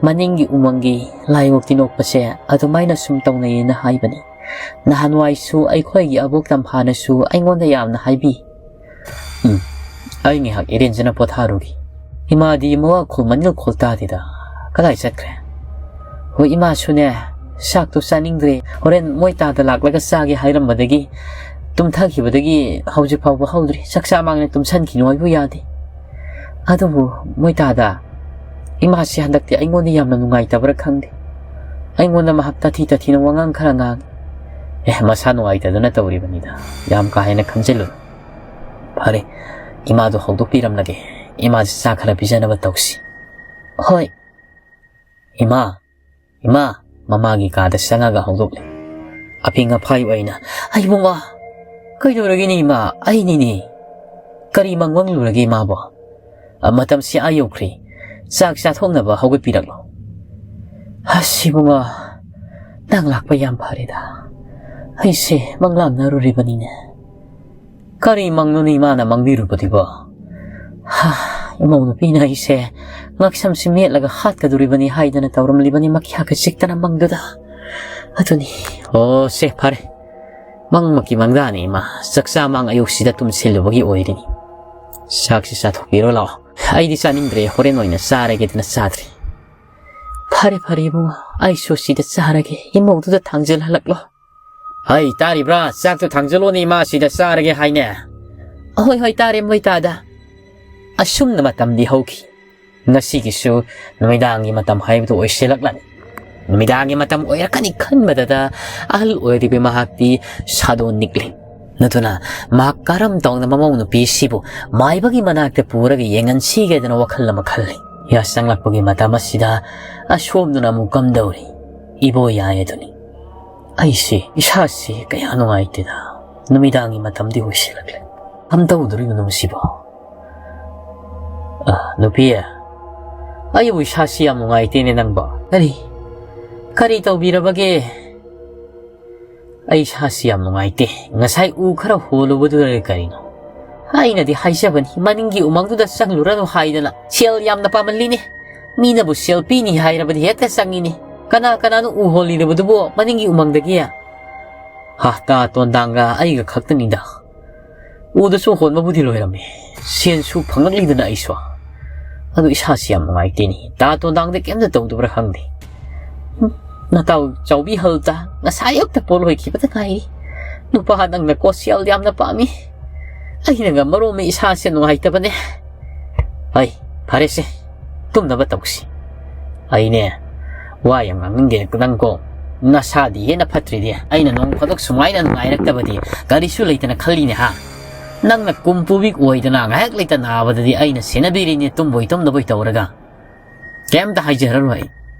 ꯃꯅꯤꯡꯒꯤ ꯎꯃꯪꯒꯤ ꯂꯥꯏꯑꯣꯛꯇꯤ ꯅꯣꯛꯄꯁꯦ ꯑꯗꯨꯃꯥꯏꯅ ꯁꯨꯝ ꯇꯧꯅꯩꯌꯦꯅ ꯍꯥꯏꯕꯅꯤ꯫ ꯅꯍꯥꯟꯋꯥꯏꯁꯨ ꯑꯩꯈꯣꯏꯒꯤ ꯑꯕꯣꯛ ꯇꯝꯐꯥꯅꯁꯨ ꯑꯩꯉꯣꯟꯗ ꯌꯥꯝꯅ ꯍꯥꯏꯕꯤ꯫ ꯎꯝ, ꯑꯩ ꯉꯥꯏꯍꯥꯛ ꯏꯔꯦꯟꯖꯅ ꯄꯣꯊꯥꯔꯨꯒꯦ꯫ ꯏꯃꯥꯗꯤ ꯃꯋꯥ ꯈꯨꯝꯃꯟꯒ ꯈꯣꯜ ꯇꯥꯗꯦꯗ꯫ ꯀꯗꯥꯏ ꯆꯠꯈ꯭ꯔꯦ? ꯍꯣꯏ, ꯏꯃꯥꯁꯨꯅꯦ, ꯆꯥꯛꯇꯣ ꯆꯥꯅꯤꯡꯗ꯭ꯔꯦ, ꯍꯣꯔꯦꯟ ꯃꯣꯏ ꯇꯥꯗ ꯂꯥꯛꯂꯒ ꯆꯥꯒꯦ ꯍꯥꯏꯔꯝꯕꯗꯒꯤ, ꯇꯨꯝꯊꯈꯤꯕꯗꯒꯤ ꯍꯧꯖꯤꯛ ꯐꯥꯎꯕ ꯍꯧꯗ꯭ꯔꯤ꯫ ꯆꯥꯛ ꯆꯥ ꯃꯥꯡꯅ ꯇꯨꯝꯁꯟꯈꯤꯅꯨ ꯍꯥꯏꯕꯨ ꯌꯥꯗꯦ꯫ ꯑꯗꯨꯕꯨ ꯃꯣꯏ ꯇꯥꯗ, ꯏꯃꯥꯁꯤ ꯍꯟꯗꯛꯇꯤ ꯑꯩꯉꯣꯟꯗ ꯌꯥꯝꯅ ꯅꯨꯡꯉꯥꯏꯇꯕ꯭ꯔꯥ ꯈꯪꯗꯦ꯫ ꯑꯩꯉꯣꯟꯗ ꯃꯍꯥꯛ ꯇꯥꯊꯤ ꯇꯥꯊꯤꯅ ꯋꯥꯉꯥꯡ ꯈꯔ ꯉꯥꯡꯉꯤ꯫ ꯑꯦ, ꯃꯁꯥ ꯅꯨꯡꯉꯥꯏꯇꯗꯅ ꯇꯧꯔꯤꯕꯅꯤꯗ꯫ ꯌꯥꯝ ꯀꯥ ꯍꯦꯟꯅ ꯈꯟꯖꯤꯜꯂꯨ꯫ ꯐꯔꯦ, ꯏꯃꯥꯗꯣ ꯍꯧꯗꯣꯛꯄꯤꯔꯝꯂꯒꯦ꯫ ꯏꯃꯥꯁꯤ ꯆꯥꯛ ꯈꯔ ꯄꯤꯖꯅꯕ ꯇꯧꯁꯤ꯫ ꯍꯣꯏ꯫ ꯏꯃꯥ, ꯏꯃꯥ, ꯃꯃꯥꯒꯤ ꯀꯥꯗ ꯆꯪꯉꯒ ꯍꯧꯗꯣꯛꯂꯦ꯫ ꯑꯐꯤꯡ ꯑꯐꯥꯏ ꯑꯣꯏꯅ, "ꯑꯩ ꯏꯕꯨꯡꯉꯣ, ꯀꯩꯗꯧꯔꯒꯦꯅꯦ ꯏꯃꯥ? ꯑꯩꯅꯤꯅꯦ꯫ ꯀꯔꯤ ꯃꯪ ꯃꯪꯂꯨꯔꯒꯦ ꯏꯃꯥꯕꯣ? ꯑ, ꯃꯇꯝꯁꯤ ꯑꯥ ꯌꯧꯈ꯭ꯔꯦ꯫ ꯆꯥꯛ ꯆꯥꯊꯣꯛꯅꯕ ꯍꯧꯒꯠꯄꯤꯔꯛꯂꯣ꯫" "ꯑꯁ ꯏꯕꯨꯡꯉꯣ, ꯅꯪ ꯂꯥꯛꯄ ꯌꯥꯝ ꯐꯔꯦꯗ꯫ ꯑꯩꯁꯦ ꯃꯪꯂꯥꯝꯅꯔꯨꯔꯤꯕꯅꯤꯅꯦ꯫" "ꯀꯔꯤ ꯃꯪꯅꯣꯅꯦ ꯏꯃꯥꯅ ꯃꯪꯕꯤꯔꯨꯕꯗꯨꯕꯣ?" "ꯍꯥ, ꯏꯃꯧ ꯅꯨꯄꯤꯅ ꯑꯩꯁꯦ ꯉꯛꯁꯝꯁꯤ ꯃꯦꯠꯂꯒ ꯍꯥꯠꯀꯗꯧꯔꯤꯕꯅꯤ ꯍꯥꯏꯗꯅ ꯇꯧꯔꯝꯂꯤꯕꯅꯤ ꯃꯈ꯭ꯌꯥꯒ ꯆꯤꯛꯇꯅ ꯃꯪꯗꯨꯗ꯫ ꯑꯗꯨꯅꯤ꯫" "ꯑꯣ, ꯁꯦ, ꯐꯔꯦ꯫ ꯃꯪꯃꯛꯀꯤ ꯃꯪꯗꯥꯅꯤ ꯏꯃꯥ꯫ ꯆꯥꯛꯆꯥ ꯃꯥꯡ ꯑꯌꯨꯛꯁꯤꯗ ꯇꯨꯝꯁꯤꯜꯂꯨꯕꯒꯤ ꯑꯣꯏꯔꯤꯅꯤ꯫ ꯆꯥꯛꯁꯤ ꯆꯥꯊꯣꯛꯄꯤꯔꯣ ꯂꯥꯛꯑꯣ꯫ ꯑꯩꯗꯤ ꯆꯥꯅꯤꯡꯗ꯭ꯔꯦ, ꯍꯣꯔꯦꯟ ꯑꯣꯏꯅ ꯆꯥꯔꯒꯦꯗꯅ ꯆꯥꯗ꯭ꯔꯤ꯫" "ꯐꯔꯦ, ꯐꯔꯦ ꯏꯕꯨꯡꯉꯣ, ꯑꯩꯁꯨ ꯁꯤꯗ ꯆꯥꯔꯒꯦ꯫ ꯏꯃꯧꯗꯨꯗ ꯊꯥꯡꯖꯜꯍꯜꯂꯛꯂꯣ꯫" "ꯍꯩ, ꯇꯥꯔꯤꯕ꯭ꯔꯥ? ꯆꯥꯛꯇꯨ ꯊꯥꯡꯖꯜꯂꯣꯅꯦ, ꯏꯃꯥ ꯁꯤꯗ ꯆꯥꯔꯒꯦ ꯍꯥꯏꯅꯦ꯫" "ꯑꯍꯣꯏ, ꯍꯣꯏ, ꯇꯥꯔꯦ ꯃꯣꯏ ꯇꯥꯗ꯫" ꯑꯁꯨꯝꯅ ꯃꯇꯝꯗꯤ ꯍꯧꯈꯤ꯫ ꯉꯁꯤꯒꯤꯁꯨ ꯅꯨꯃꯤꯗꯥꯡꯒꯤ ꯃꯇꯝ ꯍꯥꯏꯕꯗꯨ ꯑꯣꯏꯁꯤꯜꯂꯛꯂꯅꯤ꯫ ꯅꯨꯃꯤꯗꯥꯡꯒꯤ ꯃꯇꯝ ꯑꯣꯏꯔꯛꯀꯅꯤ ꯈꯟꯕꯗꯗ ꯑꯍꯜ ꯑꯣꯏꯔꯤꯕꯤ ꯃꯍꯥꯛꯇꯤ ꯁꯥꯗꯣꯟ ꯅꯤꯛꯂꯤ꯫ ꯅꯠꯇꯨꯅ ꯃꯍꯥꯛ ꯀꯔꯝ ꯇꯧꯅ ꯃꯃꯧ ꯅꯨꯄꯤꯁꯤꯕꯨ ꯃꯥꯏꯕꯒꯤ ꯃꯅꯥꯛꯇ ꯄꯨꯔꯒ ꯌꯦꯡꯍꯟꯁꯤꯒꯦꯗꯅ ꯋꯥꯈꯜ ꯑꯃ ꯈꯜꯂꯤ꯫ ꯌꯥ ꯆꯪꯂꯛꯄꯒꯤ ꯃꯇꯝ ꯑꯁꯤꯗ ꯑꯁꯣꯝꯗꯨꯅ ꯑꯃꯨꯛ ꯀꯝꯗꯧꯔꯤ? ꯏꯕꯣ ꯌꯥꯏ ꯑꯗꯨꯅꯤ꯫ ꯑꯩꯁꯤ ꯏꯁꯥꯁꯤ ꯀꯌꯥ ꯅꯨꯡꯉꯥꯏꯇꯦꯗ꯫ ꯅꯨꯃꯤꯗꯥꯡꯒꯤ ꯃꯇꯝꯗꯤ ꯑꯣꯏꯁꯤꯜꯂꯛꯂꯦ꯫ ꯀꯝꯗꯧꯗꯣꯔꯤꯕꯅꯣ ꯃꯁꯤꯕꯣ? ꯑ, ꯅꯨꯄꯤ, ꯑꯩꯕꯨ ꯏꯁꯥꯁꯤ ꯌꯥꯝ ꯅꯨꯡꯉꯥꯏꯇꯦꯅꯦ ꯅꯪꯕꯣ꯫ ꯀꯔꯤ? ꯀꯔꯤ ꯇꯧꯕꯤꯔꯕꯒꯦ? ꯑꯩ ꯏꯁꯥꯁꯤ ꯌꯥꯝ ꯅꯨꯡꯉꯥꯏꯇꯦ꯫ ꯉꯁꯥꯏ ꯎ ꯈꯔ ꯍꯣꯜꯂꯨꯕꯗꯨꯗ ꯀꯔꯤꯅꯣ? ꯑꯩꯅꯗꯤ ꯍꯥꯏꯖꯕꯅꯤ, ꯃꯅꯤꯡꯒꯤ ꯎꯃꯪꯗꯨꯗ ꯆꯪꯂꯨꯔꯅꯨ ꯍꯥꯏꯗꯅ꯫ ꯁꯦꯜ ꯌꯥꯝꯅ ꯄꯥꯝꯃꯜꯂꯤꯅꯦ꯫ ꯃꯤꯅꯕꯨ ꯁꯦꯜ ꯄꯤꯅꯤ ꯍꯥꯏꯔꯕꯗꯤ ꯍꯦꯛꯇ ꯆꯪꯉꯤꯅꯦ꯫ ꯀꯅꯥ ꯀꯅꯥꯅꯣ ꯎ ꯍꯣꯜꯂꯤꯔꯕꯗꯨꯕꯨ ꯃꯅꯤꯡꯒꯤ ꯎꯃꯪꯗꯒꯤ? ꯍꯥ, ꯇꯥ ꯇꯣꯟꯗꯥꯡꯒ ꯑꯩꯒ ꯈꯛꯇꯅꯤꯗ꯫ ꯎꯗꯁꯨ ꯍꯣꯟꯕꯕꯨꯗꯤ ꯂꯣꯏꯔꯝꯃꯦ꯫ ꯁꯦꯟꯁꯨ ꯐꯪꯂꯛꯂꯤꯗꯅ ꯑꯩꯁꯨ꯫ ꯑꯗꯨ ꯏꯁꯥꯁꯤ ꯌꯥꯝ ꯅꯨꯡꯉꯥꯏꯇꯦꯅꯦ꯫ ꯇꯥ ꯇꯣꯟꯗꯥꯡꯗ ꯀꯩꯝꯇ ꯇꯧꯗꯕ꯭ꯔꯥ ꯈꯪꯗꯦ꯫ ꯎꯝ, ꯅꯇꯥꯎ ꯆꯥꯎꯕꯤ ꯍꯜꯇ ꯉꯁꯥꯏ ꯑꯌꯨꯛꯇ ꯄꯣꯠ ꯂꯣꯏꯈꯤꯕꯗ ꯉꯥꯏꯔꯤ꯫ ꯅꯨꯄꯥ ꯅꯪꯅ ꯀꯣ ꯁꯦꯜ ꯌꯥꯝꯅ ꯄꯥꯝꯃꯤ꯫ ꯑꯩꯅꯒ ꯃꯔꯣꯝꯃ ꯏꯁꯥꯁꯦ ꯅꯨꯡꯉꯥꯏꯇꯕꯅꯦ꯫ ꯍꯩ, ꯐꯔꯦꯁꯦ, ꯇꯨꯝꯅꯕ ꯇꯧꯁꯤ꯫ ꯑꯩꯅꯦ, ꯋꯥ ꯌꯥꯝ ꯉꯥꯡꯅꯤꯡꯗꯦ ꯅꯪꯀꯣ꯫ ꯅꯁꯥꯗꯤ ꯍꯦꯟꯅ ꯐꯠꯇ꯭ꯔꯤꯗꯤ꯫ ꯑꯩꯅ ꯅꯣꯡ ꯐꯥꯗꯣꯛ ꯁꯨꯃꯥꯏꯅ ꯅꯨꯡꯉꯥꯏꯔꯛꯇꯕꯗꯤ ꯀꯔꯤꯁꯨ ꯂꯩꯇꯅ ꯈꯜꯂꯤꯅꯦ ꯍꯥ? ꯅꯪꯅ ꯀꯨꯝ ꯄꯨꯕꯤ ꯑꯣꯏꯗꯅ ꯉꯥꯏꯍꯥꯛ ꯂꯩꯇ ꯅꯥꯕꯗꯗꯤ ꯑꯩꯅ ꯁꯦꯟꯅꯕꯤꯔꯤꯅꯦ, ꯇꯨꯝꯕꯣꯏ ꯇꯨꯝꯗꯕꯣꯏ ꯇꯧꯔꯒ꯫ ꯀꯩꯝꯇ ꯍꯥꯏꯖꯔꯔꯣꯏ ꯑꯩ꯫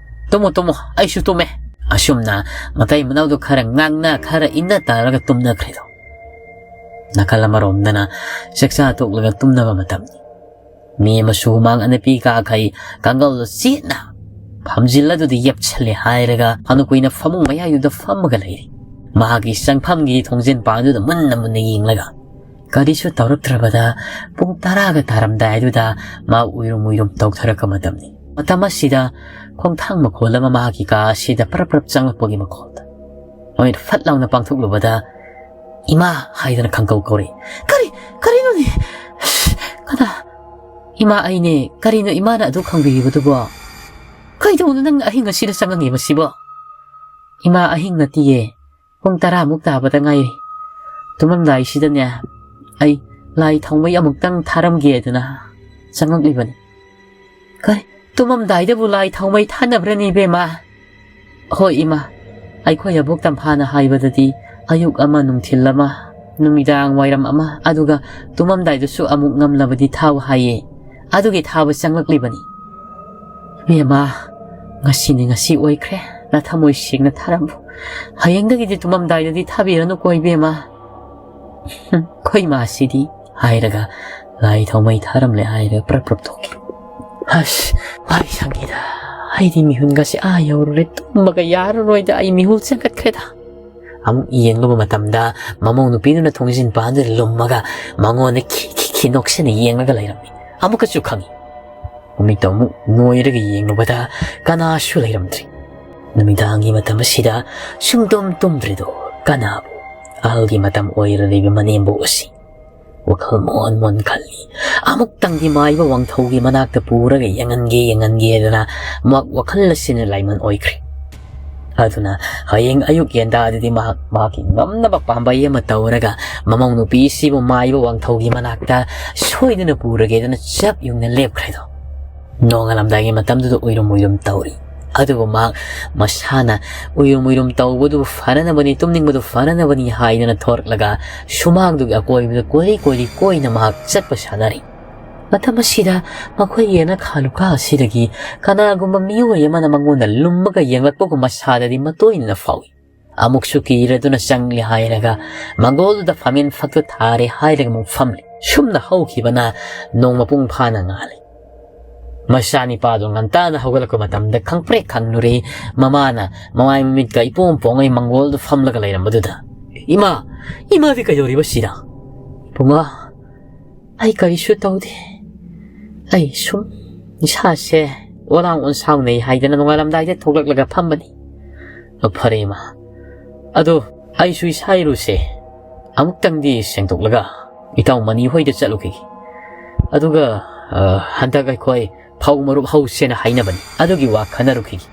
ꯇꯨꯝꯃꯣ, ꯇꯨꯝꯃꯣ, ꯑꯩꯁꯨ ꯇꯨꯝꯃꯦ꯫ ꯑꯁꯨꯝꯅ ꯃꯇꯩ ꯃꯅꯥꯎꯗꯣ ꯈꯔ ꯉꯥꯡꯅ, ꯈꯔ ꯏꯟꯅ ꯇꯧꯔꯒ ꯇꯨꯝꯅꯈ꯭ꯔꯦꯗꯣ꯫ ꯅꯥꯀꯜ ꯑꯃꯔꯣꯝꯗꯅ ꯆꯥꯛꯆꯥ ꯇꯣꯛꯂꯒ ꯇꯨꯝꯅꯕ ꯃꯇꯝꯅꯤ꯫ ꯃꯤ ꯑꯃꯁꯨ ꯍꯨꯃꯥꯡ ꯑꯅꯞꯄꯤ ꯀꯥꯈꯩ ꯀꯥꯡꯒꯜꯗꯨ ꯆꯦꯠꯅ ꯐꯝꯖꯤꯜꯂꯗꯨꯗꯤ ꯌꯦꯞꯁꯜꯂꯦ ꯍꯥꯏꯔꯒ ꯐꯅ ꯀꯨꯏꯅ ꯐꯃꯨꯡ ꯃꯌꯥꯏꯗꯨꯗ ꯐꯝꯃꯒ ꯂꯩꯔꯤ꯫ ꯃꯍꯥꯛꯀꯤ ꯆꯪꯐꯝꯒꯤ ꯊꯣꯡꯖꯤꯟ ꯄꯥꯟꯗꯨꯗ ꯃꯨꯟꯅ ꯃꯨꯟꯅ ꯌꯦꯡꯂꯒ꯫ ꯀꯔꯤꯁꯨ ꯇꯧꯔꯛꯇ꯭ꯔꯕꯗ ꯄꯨꯡ ꯇꯔꯥꯒ ꯇꯥꯔꯝꯗꯥꯏꯗꯨꯗ ꯃꯥ ꯎꯏꯔꯨꯝ ꯎꯏꯔꯨꯝ ꯇꯧꯊꯔꯛꯄ ꯃꯇꯝꯅꯤ꯫ ꯃꯇꯝ ꯑꯁꯤꯗ ꯈꯣꯡꯊꯥꯡ ꯃꯈꯣꯜ ꯑꯃ ꯃꯍꯥꯛꯀꯤ ꯀꯥ ꯑꯁꯤꯗ ꯄꯔꯞ ꯄꯔꯞ ꯆꯪꯂꯛꯄꯒꯤ ꯃꯈꯣꯜꯗ ꯃꯣꯏꯅ ꯐꯠ ꯂꯥꯎꯅ ꯄꯥꯡꯊꯣꯛꯂꯨꯕꯗ, "ꯏꯃꯥ" ꯍꯥꯏꯗꯅ ꯈꯪꯀꯧ ꯀꯧꯔꯤ꯫ "ꯀꯔꯤ? ꯀꯔꯤꯅꯣꯅꯦ? ꯀꯅꯥ?" "ꯏꯃꯥ, ꯑꯩꯅꯦ꯫ ꯀꯔꯤꯅꯣ ꯏꯃꯥꯅ ꯑꯗꯨ ꯈꯪꯕꯤꯔꯤꯕꯗꯨꯕꯣ? ꯀꯩꯗꯧꯅꯣ ꯅꯪ ꯑꯍꯤꯡ ꯑꯁꯤꯗ ꯆꯪꯉꯛꯏꯕꯁꯤꯕꯣ?" "ꯏꯃꯥ, ꯑꯍꯤꯡ ꯅꯠꯇꯤꯌꯦ꯫ ꯄꯨꯡ ꯇꯔꯥꯃꯨꯛ ꯇꯥꯕꯗ ꯉꯥꯏꯔꯤ꯫ ꯇꯨꯝꯃꯝꯗꯥꯏꯁꯤꯗꯅꯦ, ꯑꯩ ꯂꯥꯏ ꯊꯥꯎꯃꯩ ꯑꯃꯨꯛꯇꯪ ꯊꯥꯔꯝꯒꯦꯗꯅ ꯆꯪꯉꯛꯂꯤꯕꯅꯤ꯫" "ꯀꯩ? ꯇꯨꯝꯃꯝꯗꯥꯏꯗꯕꯨ ꯂꯥꯏ ꯊꯥꯎꯃꯩ ꯊꯥꯅꯕ꯭ꯔꯅꯦ, ꯏꯕꯦꯝꯃ?" "ꯍꯣꯏ ꯏꯃꯥ, ꯑꯩꯈꯣꯏ ꯑꯕꯣꯛ ꯇꯝꯐꯥꯅ ꯍꯥꯏꯕꯗꯗꯤ ꯑꯌꯨꯛ ꯑꯃ, ꯅꯨꯡꯊꯤꯜ ꯑꯃ, ꯅꯨꯃꯤꯗꯥꯡ ꯋꯥꯏꯔꯝ ꯑꯃ, ꯑꯗꯨꯒ ꯇꯨꯝꯃꯝꯗꯥꯏꯗꯁꯨ ꯑꯃꯨꯛ ꯉꯝꯂꯕꯗꯤ ꯊꯥꯎ ꯍꯥꯏꯌꯦ꯫ ꯑꯗꯨꯒꯤ ꯊꯥꯕ ꯆꯪꯂꯛꯂꯤꯕꯅꯤ꯫" "ꯏꯕꯦꯝꯃ, ꯉꯁꯤꯅꯤ ꯉꯁꯤ ꯑꯣꯏꯈ꯭ꯔꯦ, ꯅꯊꯃꯣꯏ ꯁꯦꯡꯅ ꯊꯥꯔꯝꯃꯨ꯫ ꯍꯌꯦꯡꯗꯒꯤꯗꯤ ꯇꯨꯝꯃꯝꯗꯥꯏꯗꯗꯤ ꯊꯥꯕꯤꯔꯅꯨꯀꯣ ꯏꯕꯦꯝꯃ꯫" "ꯍꯨꯝ, ꯑꯩꯈꯣꯏ ꯃꯥꯁꯤꯗꯤ" ꯍꯥꯏꯔꯒ ꯂꯥꯏ ꯊꯥꯎꯃꯩ ꯊꯥꯔꯝꯂꯦ ꯍꯥꯏꯔꯒ ꯄ꯭ꯔꯞ ꯄ꯭ꯔꯞ ꯊꯣꯛꯈꯤ꯫ "ꯑꯁ, ꯃꯥꯏ ꯁꯪꯉꯤꯗ, ꯑꯩꯗꯤ ꯃꯤꯍꯨꯟꯒꯁꯦ ꯑꯥ ꯌꯧꯔꯨꯔꯦ, ꯇꯨꯝꯕꯒ ꯌꯥꯔꯔꯣꯏꯗ, ꯑꯩ ꯃꯤꯍꯨꯜ ꯆꯦꯟꯒꯠꯈ꯭ꯔꯦꯗ꯫" ꯑꯃꯨꯛ ꯌꯦꯡꯂꯨꯕ ꯃꯇꯝꯗ ꯃꯃꯧ ꯅꯨꯄꯤꯗꯨꯅ ꯊꯣꯡꯖꯤꯟ ꯄꯥꯟꯗꯨꯗ ꯂꯨꯝꯃꯒ ꯃꯉꯣꯟꯗ ꯈꯤ ꯈꯤ ꯈꯤ ꯅꯣꯛꯁꯤꯟꯅ ꯌꯦꯡꯂꯒ ꯂꯩꯔꯝꯃꯤ꯫ ꯑꯃꯨꯛꯀꯁꯨ ꯈꯪꯉꯤ꯫ ꯃꯃꯤꯠꯇꯣ ꯑꯃꯨꯛ ꯅꯣꯏꯔꯒ ꯌꯦꯡꯂꯨꯕꯗ ꯀꯅꯥꯁꯨ ꯂꯩꯔꯝꯗ꯭ꯔꯤ꯫ ꯅꯨꯃꯤꯗꯥꯡꯒꯤ ꯃꯇꯝ ꯑꯁꯤꯗ ꯁꯨꯡꯇꯨꯝ ꯇꯨꯝꯗ꯭ꯔꯤꯗꯣ ꯀꯅꯥꯕꯨ? ꯑꯍꯜꯒꯤ ꯃꯇꯝ ꯑꯣꯏꯔꯔꯤꯕ ꯃꯅꯦꯝꯕꯣꯛ ꯑꯁꯤ ꯋꯥꯈꯜ ꯃꯣꯟ ꯃꯣꯟ ꯈꯜꯂꯤ꯫ ꯑꯃꯨꯛꯇꯪꯗꯤ ꯃꯥꯏꯕ ꯋꯥꯡꯊꯧꯒꯤ ꯃꯅꯥꯛꯇ ꯄꯨꯔꯒ ꯌꯦꯡꯍꯟꯒꯦ, ꯌꯦꯡꯍꯟꯒꯦꯗꯅ ꯃꯍꯥꯛ ꯋꯥꯈꯜ ꯑꯁꯤꯅ ꯂꯥꯏꯃꯟ ꯑꯣꯏꯈ꯭ꯔꯦ꯫ ꯑꯗꯨꯅ ꯍꯌꯦꯡ ꯑꯌꯨꯛ ꯌꯦꯟꯗꯥꯗꯗꯤ ꯃꯍꯥꯛ ꯃꯍꯥꯛꯀꯤ ꯉꯝꯅꯕ ꯄꯥꯝꯕꯩ ꯑꯃ ꯇꯧꯔꯒ ꯃꯃꯧ ꯅꯨꯄꯤꯁꯤꯕꯨ ꯃꯥꯏꯕ ꯋꯥꯡꯊꯧꯒꯤ ꯃꯅꯥꯛꯇ ꯁꯣꯏꯗꯅ ꯄꯨꯔꯒꯦꯗꯅ ꯆꯞ ꯌꯨꯡꯅ ꯂꯦꯞꯈ꯭ꯔꯦꯗꯣ꯫ ꯅꯣꯡꯉꯥꯜꯂꯝꯗꯥꯏꯒꯤ ꯃꯇꯝꯗꯨꯗ ꯎꯏꯔꯨꯝ ꯎꯏꯔꯨꯝ ꯇꯧꯔꯤ꯫ ꯑꯗꯨꯕꯨ ꯃꯍꯥꯛ ꯃꯁꯥꯅ ꯎꯏꯔꯨꯝ ꯎꯏꯔꯨꯝ ꯇꯧꯕꯗꯨ ꯐꯅꯅꯕꯅꯤ, ꯇꯨꯝꯅꯤꯡꯕꯗꯨ ꯐꯅꯅꯕꯅꯤ ꯍꯥꯏꯗꯅ ꯊꯣꯔꯛꯂꯒ ꯁꯨꯃꯥꯡꯗꯨꯒꯤ ꯑꯀꯣꯏꯕꯗ ꯀꯣꯏꯔꯤ ꯀꯣꯏꯔꯤ ꯀꯣꯏꯅ ꯃꯍꯥꯛ ꯆꯠꯄ ꯁꯥꯟꯅꯔꯤ꯫ ꯃꯇꯝ ꯑꯁꯤꯗ ꯃꯈꯣꯏꯒꯤ ꯌꯦꯅꯈꯥ ꯂꯨꯈꯥ ꯑꯁꯤꯗꯒꯤ ꯀꯅꯥꯒꯨꯝꯕ ꯃꯤꯑꯣꯏ ꯑꯃꯅ ꯃꯉꯣꯟꯗ ꯂꯨꯝꯃꯒ ꯌꯦꯡꯂꯛꯄꯒꯨꯝꯕ ꯁꯥꯗꯗꯤ ꯃꯇꯣꯏꯅꯅ ꯐꯥꯎꯏ꯫ ꯑꯃꯨꯛꯁꯨ ꯀꯤꯔꯗꯨꯅ ꯆꯪꯂꯦ ꯍꯥꯏꯔꯒ ꯃꯪꯒꯣꯜꯗꯨꯗ ꯐꯝꯃꯦꯟ ꯐꯛꯇꯨ ꯊꯥꯔꯦ ꯍꯥꯏꯔꯒ ꯑꯃꯨꯛ ꯐꯝꯂꯦ꯫ ꯁꯨꯝꯅ ꯍꯧꯈꯤꯕꯅ ꯅꯣꯡ ꯃꯄꯨꯡ ꯐꯥꯅ ꯉꯥꯜꯂꯦ꯫ ꯃꯆꯥꯅꯤꯄꯥꯗꯣ ꯉꯟꯇꯥꯅ ꯍꯧꯒꯠꯂꯛꯄ ꯃꯇꯝꯗ ꯈꯪꯄ꯭ꯔꯦꯛ ꯈꯪꯂꯨꯔꯦ꯫ ꯃꯃꯥꯅ ꯃꯃꯥꯏ ꯃꯃꯤꯠꯀ ꯏꯄꯣꯝ ꯄꯣꯡꯉꯩ ꯃꯪꯒꯣꯜꯗ ꯐꯝꯂꯒ ꯂꯩꯔꯝꯕꯗꯨꯗ, "ꯏꯃꯥ, ꯏꯃꯥꯗꯤ ꯀꯩꯗꯧꯔꯤꯕ ꯁꯤꯗ?" "ꯕꯨꯡꯉꯣ, ꯑꯩ ꯀꯔꯤꯁꯨ ꯇꯧꯗꯦ꯫ ꯑꯩ ꯁꯨꯝ ꯏꯁꯥꯁꯦ ꯑꯣꯂꯥꯡ ꯑꯣꯟꯁꯥꯎꯅꯩ ꯍꯥꯏꯗꯅ ꯅꯣꯡꯉꯥꯜꯂꯝꯗꯥꯏꯗ ꯊꯣꯛꯂꯛꯂꯒ ꯐꯝꯕꯅꯤ꯫" "ꯑ, ꯐꯔꯦ ꯏꯃꯥ꯫ ꯑꯗꯣ ꯑꯩꯁꯨ ꯏꯁꯥ ꯏꯔꯨꯁꯦ ꯑꯃꯨꯛꯇꯪꯗꯤ ꯁꯦꯡꯗꯣꯛꯂꯒ ꯏꯇꯥꯎ ꯃꯅꯤ ꯍꯣꯏꯗ ꯆꯠꯂꯨꯈꯤꯒꯦ꯫ ꯑꯗꯨꯒ, ꯑ, ꯍꯟꯗꯛ ꯑꯩꯈꯣꯏ ꯐꯧ ꯃꯔꯨꯞ ꯍꯧꯁꯦꯅ ꯍꯥꯏꯅꯕꯅꯤ꯫ ꯑꯗꯨꯒꯤ ꯋꯥ ꯈꯟꯅꯔꯨꯈꯤꯒꯦ꯫"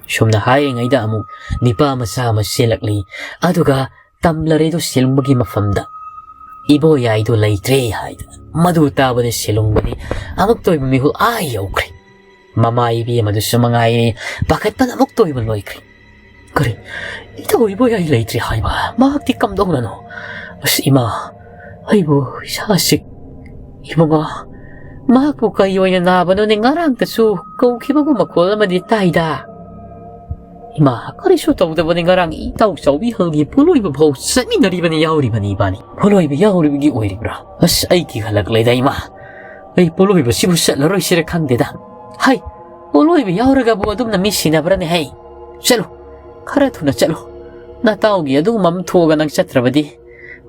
ꯁꯨꯝꯅ ꯍꯥꯏꯔꯤꯉꯩꯗ ꯑꯃꯨꯛ ꯅꯤꯄꯥ ꯃꯆꯥ ꯑꯃ ꯆꯦꯜꯂꯛꯂꯤ꯫ ꯑꯗꯨꯒ ꯇꯝꯂꯔꯦꯗꯨ ꯁꯦꯂꯨꯡꯕꯒꯤ ꯃꯐꯝꯗ ꯏꯕꯣꯌꯥꯏꯗꯨ ꯂꯩꯇ꯭ꯔꯦ ꯍꯥꯏꯗꯅ꯫ ꯃꯗꯨ ꯇꯥꯕꯗ ꯁꯦꯂꯨꯡꯕꯗꯤ ꯑꯃꯨꯛꯇ ꯑꯣꯏꯕ ꯃꯤꯍꯨꯜ ꯑꯥ ꯌꯧꯈ꯭ꯔꯦ꯫ ꯃꯃꯥ ꯏꯕꯦꯝꯃꯗꯨꯁꯨ ꯃꯉꯥꯏꯔꯦ, ꯄꯥꯈꯠꯄꯅ ꯑꯃꯨꯛꯇ ꯑꯣꯏꯕ ꯂꯣꯏꯈ꯭ꯔꯦ꯫ "ꯀꯔꯤ? ꯏꯇꯥꯎ ꯏꯕꯣꯌꯥꯏ ꯂꯩꯇ꯭ꯔꯦ ꯍꯥꯏꯕ? ꯃꯍꯥꯛꯇꯤ ꯀꯝꯗꯧꯅꯅꯣ? ꯑꯁ ꯏꯃꯥ, ꯑꯩꯕꯨ ꯏꯁꯥꯁꯤ, ꯏꯕꯨꯡꯉꯣ, ꯃꯍꯥꯛꯄꯨ ꯀꯔꯤ ꯑꯣꯏꯅ ꯅꯥꯕꯅꯣꯅꯦ? ꯉꯔꯥꯡꯇꯁꯨ ꯀꯧꯈꯤꯕꯒꯨꯝ ꯃꯈꯣꯜ ꯑꯃꯗꯤ ꯇꯥꯏꯗ꯫ ꯏꯃꯥ, ꯀꯔꯤꯁꯨ ꯇꯧꯗꯕꯅꯤ, ꯉꯔꯥꯡ ꯏꯇꯥꯎ ꯆꯥꯎꯕꯤ ꯍꯜꯒꯤ ꯄꯣꯂꯣꯏꯕ ꯐꯥꯎ ꯆꯠꯃꯤꯟꯅꯔꯤꯕꯅꯤ, ꯌꯥꯎꯔꯤꯕꯅꯤ ꯏꯕꯥꯅꯤ꯫ ꯄꯣꯂꯣꯏꯕ ꯌꯥꯎꯔꯤꯕꯒꯤ ꯑꯣꯏꯔꯤꯕ꯭ꯔꯥ? ꯑꯁ, ꯑꯩ ꯀꯤꯈꯠꯂꯛꯂꯦꯗ ꯏꯃꯥ꯫ ꯑꯩ ꯄꯣꯂꯣꯏꯕꯁꯤꯕꯨ ꯆꯠꯂꯔꯣꯏꯁꯤꯔ ꯈꯪꯗꯦꯗ꯫ ꯍꯩ, ꯄꯣꯂꯣꯏꯕ ꯌꯥꯎꯔꯒꯕꯨ ꯑꯗꯨꯝꯅ ꯃꯤ ꯁꯤꯅꯕ꯭ꯔꯅꯦ? ꯍꯩ, ꯆꯠꯂꯨ, ꯈꯔ ꯊꯨꯅ ꯆꯠꯂꯨ꯫ ꯅꯇꯥꯎꯒꯤ ꯑꯗꯨꯒꯨꯝꯕ ꯑꯃ ꯊꯣꯛꯑꯒ ꯅꯪ ꯆꯠꯇ꯭ꯔꯕꯗꯤ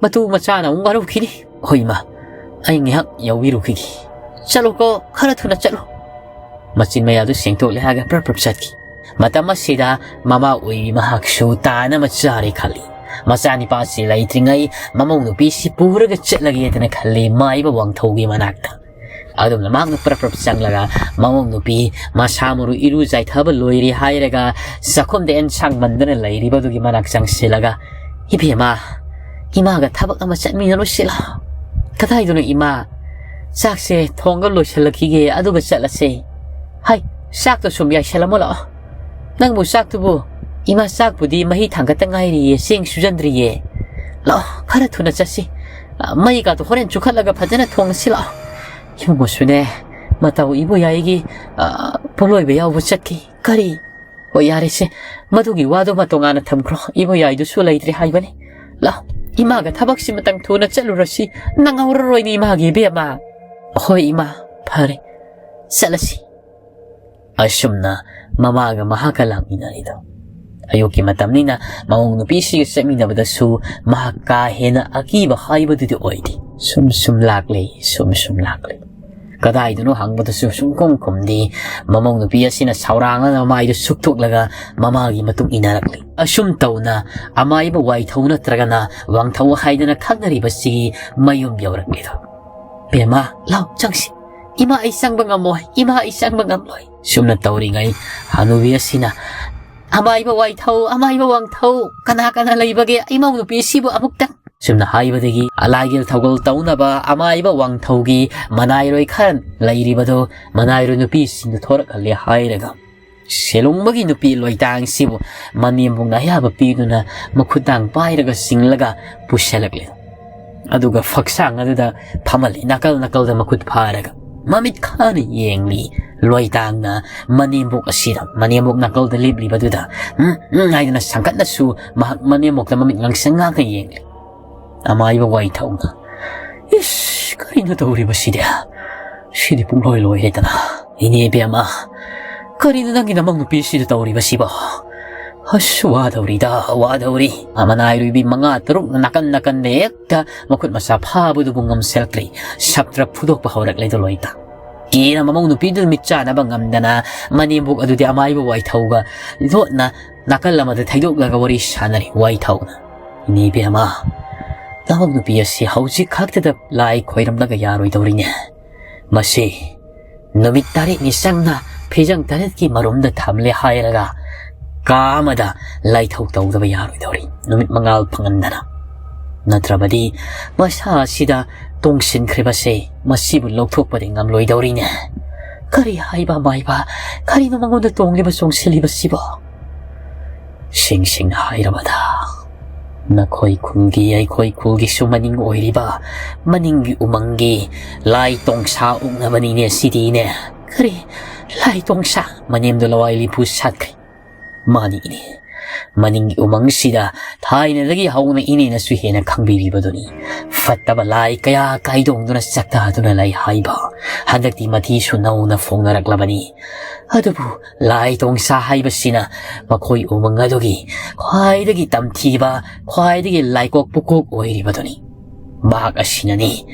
ꯃꯇꯨ ꯃꯆꯥꯅ ꯑꯃꯨꯛ ꯋꯥꯔꯧꯈꯤꯅꯤ꯫ ꯍꯣꯏ ꯏꯃꯥ, ꯑꯩ ꯉꯥꯏꯍꯥꯛ ꯌꯥꯎꯕꯤꯔꯨꯈꯤꯒꯦ꯫ ꯆꯠꯂꯨꯀꯣ, ꯈꯔ ꯊꯨꯅ ꯆꯠꯂꯨ꯫ ꯃꯆꯤꯟ ꯃꯌꯥꯗꯨ ꯁꯦꯡꯗꯣꯛꯂꯦ ꯍꯥꯏꯔꯒ ꯄ꯭ꯔꯞ ꯄ꯭ꯔꯞ ꯆꯠꯈꯤ꯫ ꯃꯇꯝ ꯑꯁꯤꯗ ꯃꯃꯥ ꯑꯣꯏꯕꯤ ꯃꯍꯥꯛꯁꯨ ꯇꯥꯟ ꯑꯃ ꯆꯥꯔꯦ ꯈꯜꯂꯤ꯫ ꯃꯆꯥꯅꯤꯄꯥꯁꯤ ꯂꯩꯇ꯭ꯔꯤꯉꯩ ꯃꯃꯧ ꯅꯨꯄꯤꯁꯤ ꯄꯨꯔꯒ ꯆꯠꯂꯒꯦꯗꯅ ꯈꯜꯂꯤ ꯃꯥꯏꯕ ꯋꯥꯡꯊꯧꯒꯤ ꯃꯅꯥꯛꯇ꯫ ꯑꯗꯨꯝꯅ ꯃꯍꯥꯛꯅ ꯄ꯭ꯔꯞ ꯄ꯭ꯔꯞ ꯆꯪꯂꯒ ꯃꯃꯧ ꯅꯨꯄꯤ ꯃꯁꯥ ꯃꯔꯨ ꯏꯔꯨ ꯆꯥꯏꯊꯕ ꯂꯣꯏꯔꯦ ꯍꯥꯏꯔꯒ ꯆꯥꯛꯈꯨꯝꯗ ꯑꯦꯟꯁꯥꯡ ꯃꯟꯗꯅ ꯂꯩꯔꯤꯕꯗꯨꯒꯤ ꯃꯅꯥꯛ ꯆꯪꯁꯤꯜꯂꯒ, "ꯏꯕꯦꯝꯃ, ꯏꯃꯥꯒ ꯊꯕꯛ ꯑꯃ ꯆꯠꯃꯤꯟꯅꯔꯨꯁꯤ ꯂꯥꯎ꯫" "ꯀꯗꯥꯏꯗꯅꯣ ꯏꯃꯥ? ꯆꯥꯛꯁꯦ ꯊꯣꯡꯒ ꯂꯣꯏꯁꯤꯜꯂꯛꯈꯤꯒꯦ, ꯑꯗꯨꯒ ꯆꯠꯂꯁꯦ꯫" "ꯍꯥꯏ, ꯆꯥꯛꯇꯣ ꯁꯨꯝ ꯌꯥꯏꯁꯜꯂꯝꯃꯣ ꯂꯥꯛꯑꯣ꯫" "ꯅꯪꯕꯨ ꯆꯥꯛꯇꯨꯕꯨ?" "ꯏꯃꯥ, ꯆꯥꯛꯄꯨꯗꯤ ꯃꯍꯤ ꯊꯥꯡꯒꯠꯇ ꯉꯥꯏꯔꯤꯌꯦ, ꯆꯦꯡ ꯁꯨꯖꯟꯗ꯭ꯔꯤꯌꯦ꯫" "ꯂꯥꯛꯑꯣ, ꯈꯔ ꯊꯨꯅ ꯆꯠꯁꯤ꯫ ꯑ, ꯃꯩꯒꯥꯗꯣ ꯍꯣꯔꯦꯟ ꯆꯨꯈꯠꯂꯒ ꯐꯖꯅ ꯊꯣꯡꯉꯁꯤ ꯂꯥꯛꯑꯣ꯫" ꯏꯕꯨꯡꯉꯣꯁꯨꯅꯦ, ꯃꯇꯥꯎ ꯏꯕꯣꯌꯥꯏꯒꯤ, ꯑ, ꯄꯣꯂꯣꯏꯕ ꯌꯥꯎꯕ ꯆꯠꯈꯤ꯫ "ꯀꯔꯤ?" "ꯍꯣꯏ, ꯌꯥꯔꯦꯁꯦ, ꯃꯗꯨꯒꯤ ꯋꯥꯗꯨꯃ ꯇꯣꯉꯥꯟꯅ ꯊꯝꯈ꯭ꯔꯣ, ꯏꯕꯣꯌꯥꯏꯗꯨꯁꯨ ꯂꯩꯇ꯭ꯔꯦ ꯍꯥꯏꯕꯅꯤ꯫ ꯂꯥꯛꯑꯣ, ꯏꯃꯥꯒ ꯊꯕꯛꯁꯤꯃꯇꯪ ꯊꯨꯅ ꯆꯠꯂꯨꯔꯁꯤ, ꯅꯪꯍꯧꯔꯔꯣꯏꯅꯦ ꯏꯃꯥꯒꯤ ꯏꯕꯦꯝꯃ꯫" "ꯍꯣꯏ ꯏꯃꯥ, ꯐꯔꯦ, ꯆꯠꯂꯁꯤ꯫" ꯑꯁꯨꯝꯅ ꯃꯃꯥꯒ ꯃꯍꯥꯛꯀ ꯂꯥꯛꯃꯤꯟꯅꯔꯤꯗꯣ꯫ ꯑꯌꯨꯛꯀꯤ ꯃꯇꯝꯅꯤꯅ ꯃꯃꯧ ꯅꯨꯄꯤꯁꯤꯒ ꯆꯠꯃꯤꯟꯅꯕꯗꯁꯨ ꯃꯍꯥꯛ ꯀꯥ ꯍꯦꯟꯅ ꯑꯀꯤꯕ ꯍꯥꯏꯕꯗꯨꯗꯤ ꯑꯣꯏꯗꯦ꯫ ꯁꯨꯝ ꯁꯨꯝ ꯂꯥꯛꯂꯦ, ꯁꯨꯝ ꯁꯨꯝ ꯂꯥꯛꯂꯦ꯫ ꯀꯗꯥꯏꯗꯅꯣ ꯍꯪꯕꯗꯁꯨ ꯁꯨꯡꯈꯨꯝ ꯈꯨꯝꯗꯦ꯫ ꯃꯃꯧ ꯅꯨꯄꯤ ꯑꯁꯤꯅ ꯁꯥꯎꯔꯥꯡꯂꯒ ꯃꯃꯥꯏꯗꯨ ꯁꯨꯛꯇꯣꯛꯂꯒ ꯃꯃꯥꯒꯤ ꯃꯇꯨꯡ ꯏꯟꯅꯔꯛꯂꯤ꯫ ꯑꯁꯨꯝ ꯇꯧꯅ ꯑꯃꯥꯏꯕ ꯋꯥꯏꯊꯧ ꯅꯠꯇ꯭ꯔꯒꯅ ꯋꯥꯡꯊꯧ ꯍꯥꯏꯗꯅ ꯈꯪꯅꯔꯤꯕꯁꯤꯒꯤ ꯃꯌꯨꯝ ꯌꯧꯔꯛꯂꯤꯗꯣ꯫ "ꯕꯦꯝꯃ, ꯂꯥꯎ, ꯆꯪꯁꯤ꯫ ꯏꯃꯥ, ꯑꯩ ꯆꯪꯕ ꯉꯝꯃꯣꯏ꯫ ꯏꯃꯥ, ꯑꯩ ꯆꯪꯕ ꯉꯝꯂꯣꯏ꯫" ꯁꯨꯝꯅ ꯇꯧꯔꯤꯉꯩ ꯍꯅꯨꯕꯤ ꯑꯁꯤꯅ, "ꯑꯃꯥꯏꯕ ꯋꯥꯏꯊꯧ, ꯑꯃꯥꯏꯕ ꯋꯥꯡꯊꯧ, ꯀꯅꯥ ꯀꯅꯥ ꯂꯩꯕꯒꯦ? ꯏꯃꯧ ꯅꯨꯄꯤ ꯑꯁꯤꯕꯨ ꯑꯃꯨꯛꯇꯪ ꯁꯨꯝꯅ ꯍꯥꯏꯕꯗꯒꯤ ꯑꯂꯥꯏꯒꯤ ꯊꯧꯒꯜ ꯇꯧꯅꯕ ꯑꯃꯥꯏꯕ ꯋꯥꯡꯊꯧꯒꯤ ꯃꯅꯥꯏꯔꯣꯏ ꯈꯔ ꯂꯩꯔꯤꯕꯗꯨ ꯃꯅꯥꯏꯔꯣꯏ ꯅꯨꯄꯤꯁꯤꯡꯗꯨ ꯊꯣꯔꯛꯍꯜꯂꯦ ꯍꯥꯏꯔꯒ ꯁꯦꯂꯨꯡꯕꯒꯤ ꯅꯨꯄꯤ ꯂꯣꯏꯇꯥꯡꯁꯤꯕꯨ ꯃꯅꯦꯝꯕꯨꯡꯅ ꯑꯌꯥꯕ ꯄꯤꯗꯨꯅ ꯃꯈꯨꯠꯇꯥꯡ ꯄꯥꯏꯔꯒ ꯆꯤꯡꯂꯒ ꯄꯨꯁꯤꯜꯂꯛꯂꯦ꯫ ꯑꯗꯨꯒ ꯐꯛꯁꯥꯡ ꯑꯗꯨꯗ ꯐꯝꯍꯜꯂꯤ, ꯅꯥꯀꯜ ꯅꯥꯀꯜꯗ ꯃꯈꯨꯠ ꯐꯥꯔꯒ ꯃꯃꯤꯠ ꯈꯥꯅ ꯌꯦꯡꯂꯤ꯫ ꯂꯣꯏꯇꯥꯡꯅ ꯃꯅꯦꯝꯕꯣꯛ ꯑꯁꯤꯗ, ꯃꯅꯦꯝꯕꯣꯛ ꯅꯥꯀꯜꯗ ꯂꯦꯞꯂꯤꯕꯗꯨꯗ "ꯎꯝ, ꯎꯝ" ꯍꯥꯏꯗꯨꯅ ꯁꯪꯀꯠꯅꯁꯨ ꯃꯍꯥꯛ ꯃꯅꯦꯝꯕꯣꯛꯇ ꯃꯃꯤꯠ ꯉꯥꯡꯁꯪ ꯉꯥꯡꯅ ꯌꯦꯡꯂꯤ꯫ ꯑꯃꯥꯏꯕ ꯋꯥꯏꯊꯧꯅ, "ꯏꯁ, ꯀꯔꯤꯅꯣ ꯇꯧꯔꯤꯕꯁꯤꯗꯤ? ꯁꯤꯗꯤ ꯄꯨꯡꯂꯣꯏ ꯂꯣꯏꯔꯦꯗꯅ꯫ ꯏꯅꯦ ꯏꯕꯦꯝꯃ, ꯀꯔꯤꯅꯣ ꯅꯪꯒꯤ ꯅꯃꯧ ꯅꯨꯄꯤꯁꯤꯗ ꯇꯧꯔꯤꯕꯁꯤꯕꯣ? ꯑꯁ, ꯋꯥꯗꯧꯔꯤꯗ, ꯋꯥꯗꯧꯔꯤ꯫" ꯃꯅꯥꯏꯔꯣꯏꯕꯤ ꯃꯉꯥ ꯇꯔꯨꯛꯅ ꯅꯥꯀꯟ ꯅꯥꯀꯟꯗ ꯍꯦꯛꯇ ꯃꯈꯨꯠ ꯃꯁꯥ ꯐꯥꯕꯗꯨꯕꯨ ꯉꯝꯁꯤꯜꯂꯛꯇ꯭ꯔꯦ꯫ ꯁꯞꯇ꯭ꯔ ꯐꯨꯗꯣꯛꯄ ꯍꯧꯔꯛꯂꯦ ꯂꯣꯏꯇꯥꯡ꯫ ꯀꯤꯅ ꯃꯃꯧ ꯅꯨꯄꯤꯗꯨ ꯃꯤꯠ ꯆꯥꯅꯕ ꯉꯝꯗꯅ ꯃꯅꯦꯝꯕꯣꯛ ꯑꯗꯨꯗꯤ ꯑꯃꯥꯏꯕ ꯋꯥꯏꯊꯧꯒ ꯂꯣꯠꯅ ꯅꯥꯀꯜ ꯑꯃꯗ ꯊꯩꯗꯣꯛꯂꯒ ꯋꯥꯔꯤ ꯁꯥꯟꯅꯔꯤ꯫ ꯋꯥꯏꯊꯧꯅ, "ꯏꯅꯦ ꯏꯕꯦꯝꯃ, ꯅꯃꯧ ꯅꯨꯄꯤ ꯑꯁꯤ ꯍꯧꯖꯤꯛ ꯈꯛꯇꯗ ꯂꯥꯏ ꯈꯣꯏꯔꯝꯂꯒ ꯌꯥꯔꯣꯏꯗꯧꯔꯤꯅꯦ꯫ ꯃꯁꯤ ꯅꯨꯃꯤꯠ ꯇꯔꯦꯠꯅꯤ ꯆꯪꯅ ꯐꯤꯖꯪ ꯇꯔꯦꯠꯀꯤ ꯃꯔꯨꯝꯗ ꯊꯝꯂꯦ" ꯍꯥꯏꯔꯒ ꯀꯥ ꯑꯃꯗ ꯂꯥꯏꯊꯧ ꯇꯧꯗꯕ ꯌꯥꯔꯣꯏꯗꯧꯔꯤ, ꯅꯨꯃꯤꯠ ꯃꯉꯥꯜ ꯐꯪꯍꯟꯗꯅ꯫ ꯅꯠꯇ꯭ꯔꯕꯗꯤ ꯃꯁꯥ ꯑꯁꯤꯗ ꯇꯣꯡꯁꯤꯟꯈ꯭ꯔꯤꯕꯁꯦ ꯃꯁꯤꯕꯨ ꯂꯧꯊꯣꯛꯄꯗꯤ ꯉꯝꯂꯣꯏꯗꯧꯔꯤꯅꯦ꯫ ꯀꯔꯤ ꯍꯥꯏꯕ ꯑꯃꯥꯏꯕ? ꯀꯔꯤꯅꯣ ꯃꯉꯣꯟꯗ ꯇꯣꯡꯂꯤꯕ ꯆꯣꯡꯁꯤꯜꯂꯤꯕꯁꯤꯕꯣ? ꯁꯤꯡ ꯁꯤꯡꯅ ꯍꯥꯏꯔꯕꯗ, ꯅꯈꯣꯏ ꯈꯨꯜꯒꯤ ꯑꯩꯈꯣꯏ ꯈꯨꯜꯒꯤꯁꯨ ꯃꯅꯤꯡ ꯑꯣꯏꯔꯤꯕ ꯃꯅꯤꯡꯒꯤ ꯎꯃꯪꯒꯤ ꯂꯥꯏ ꯇꯣꯡꯁꯥ ꯎꯛꯅꯕꯅꯤꯅꯦ ꯁꯤꯗꯤꯅꯦ꯫ ꯀꯔꯤ ꯂꯥꯏ ꯇꯣꯡꯁꯥ? ꯃꯅꯦꯝꯗꯣ ꯂꯋꯥꯏ ꯂꯤꯄꯨ ꯁꯥꯠꯈ꯭ꯔꯦ꯫ ꯃꯥꯅꯤ ꯏꯅꯦ, ꯃꯅꯤꯡꯒꯤ ꯎꯃꯪꯁꯤꯗ ꯊꯥꯏꯅꯗꯒꯤ ꯍꯧꯅ ꯏꯅꯦꯅꯁꯨ ꯍꯦꯟꯅ ꯈꯪꯕꯤꯔꯤꯕꯗꯨꯅꯤ꯫ ꯐꯠꯇꯕ ꯂꯥꯏ ꯀꯌꯥ ꯀꯥꯏꯗꯣꯡꯗꯨꯅ ꯆꯥꯛꯇꯥꯗꯨꯅ ꯂꯩ ꯍꯥꯏꯕ ꯍꯟꯗꯛꯇꯤ ꯃꯊꯤꯁꯨ ꯅꯧꯅ ꯐꯣꯡꯅꯔꯛꯂꯕꯅꯤ꯫ ꯑꯗꯨꯕꯨ ꯂꯥꯏ ꯇꯣꯡꯁꯥ ꯍꯥꯏꯕꯁꯤꯅ ꯃꯈꯣꯏ ꯎꯃꯪ ꯑꯗꯨꯒꯤ ꯈ꯭ꯋꯥꯏꯗꯒꯤ ꯇꯝꯊꯤꯕ, ꯈ꯭ꯋꯥꯏꯗꯒꯤ ꯂꯥꯏꯀꯣꯛ ꯄꯨꯀꯣꯛ ꯑꯣꯏꯔꯤꯕꯗꯨꯅꯤ꯫ ꯃꯍꯥꯛ ꯑꯁꯤꯅꯅꯤ,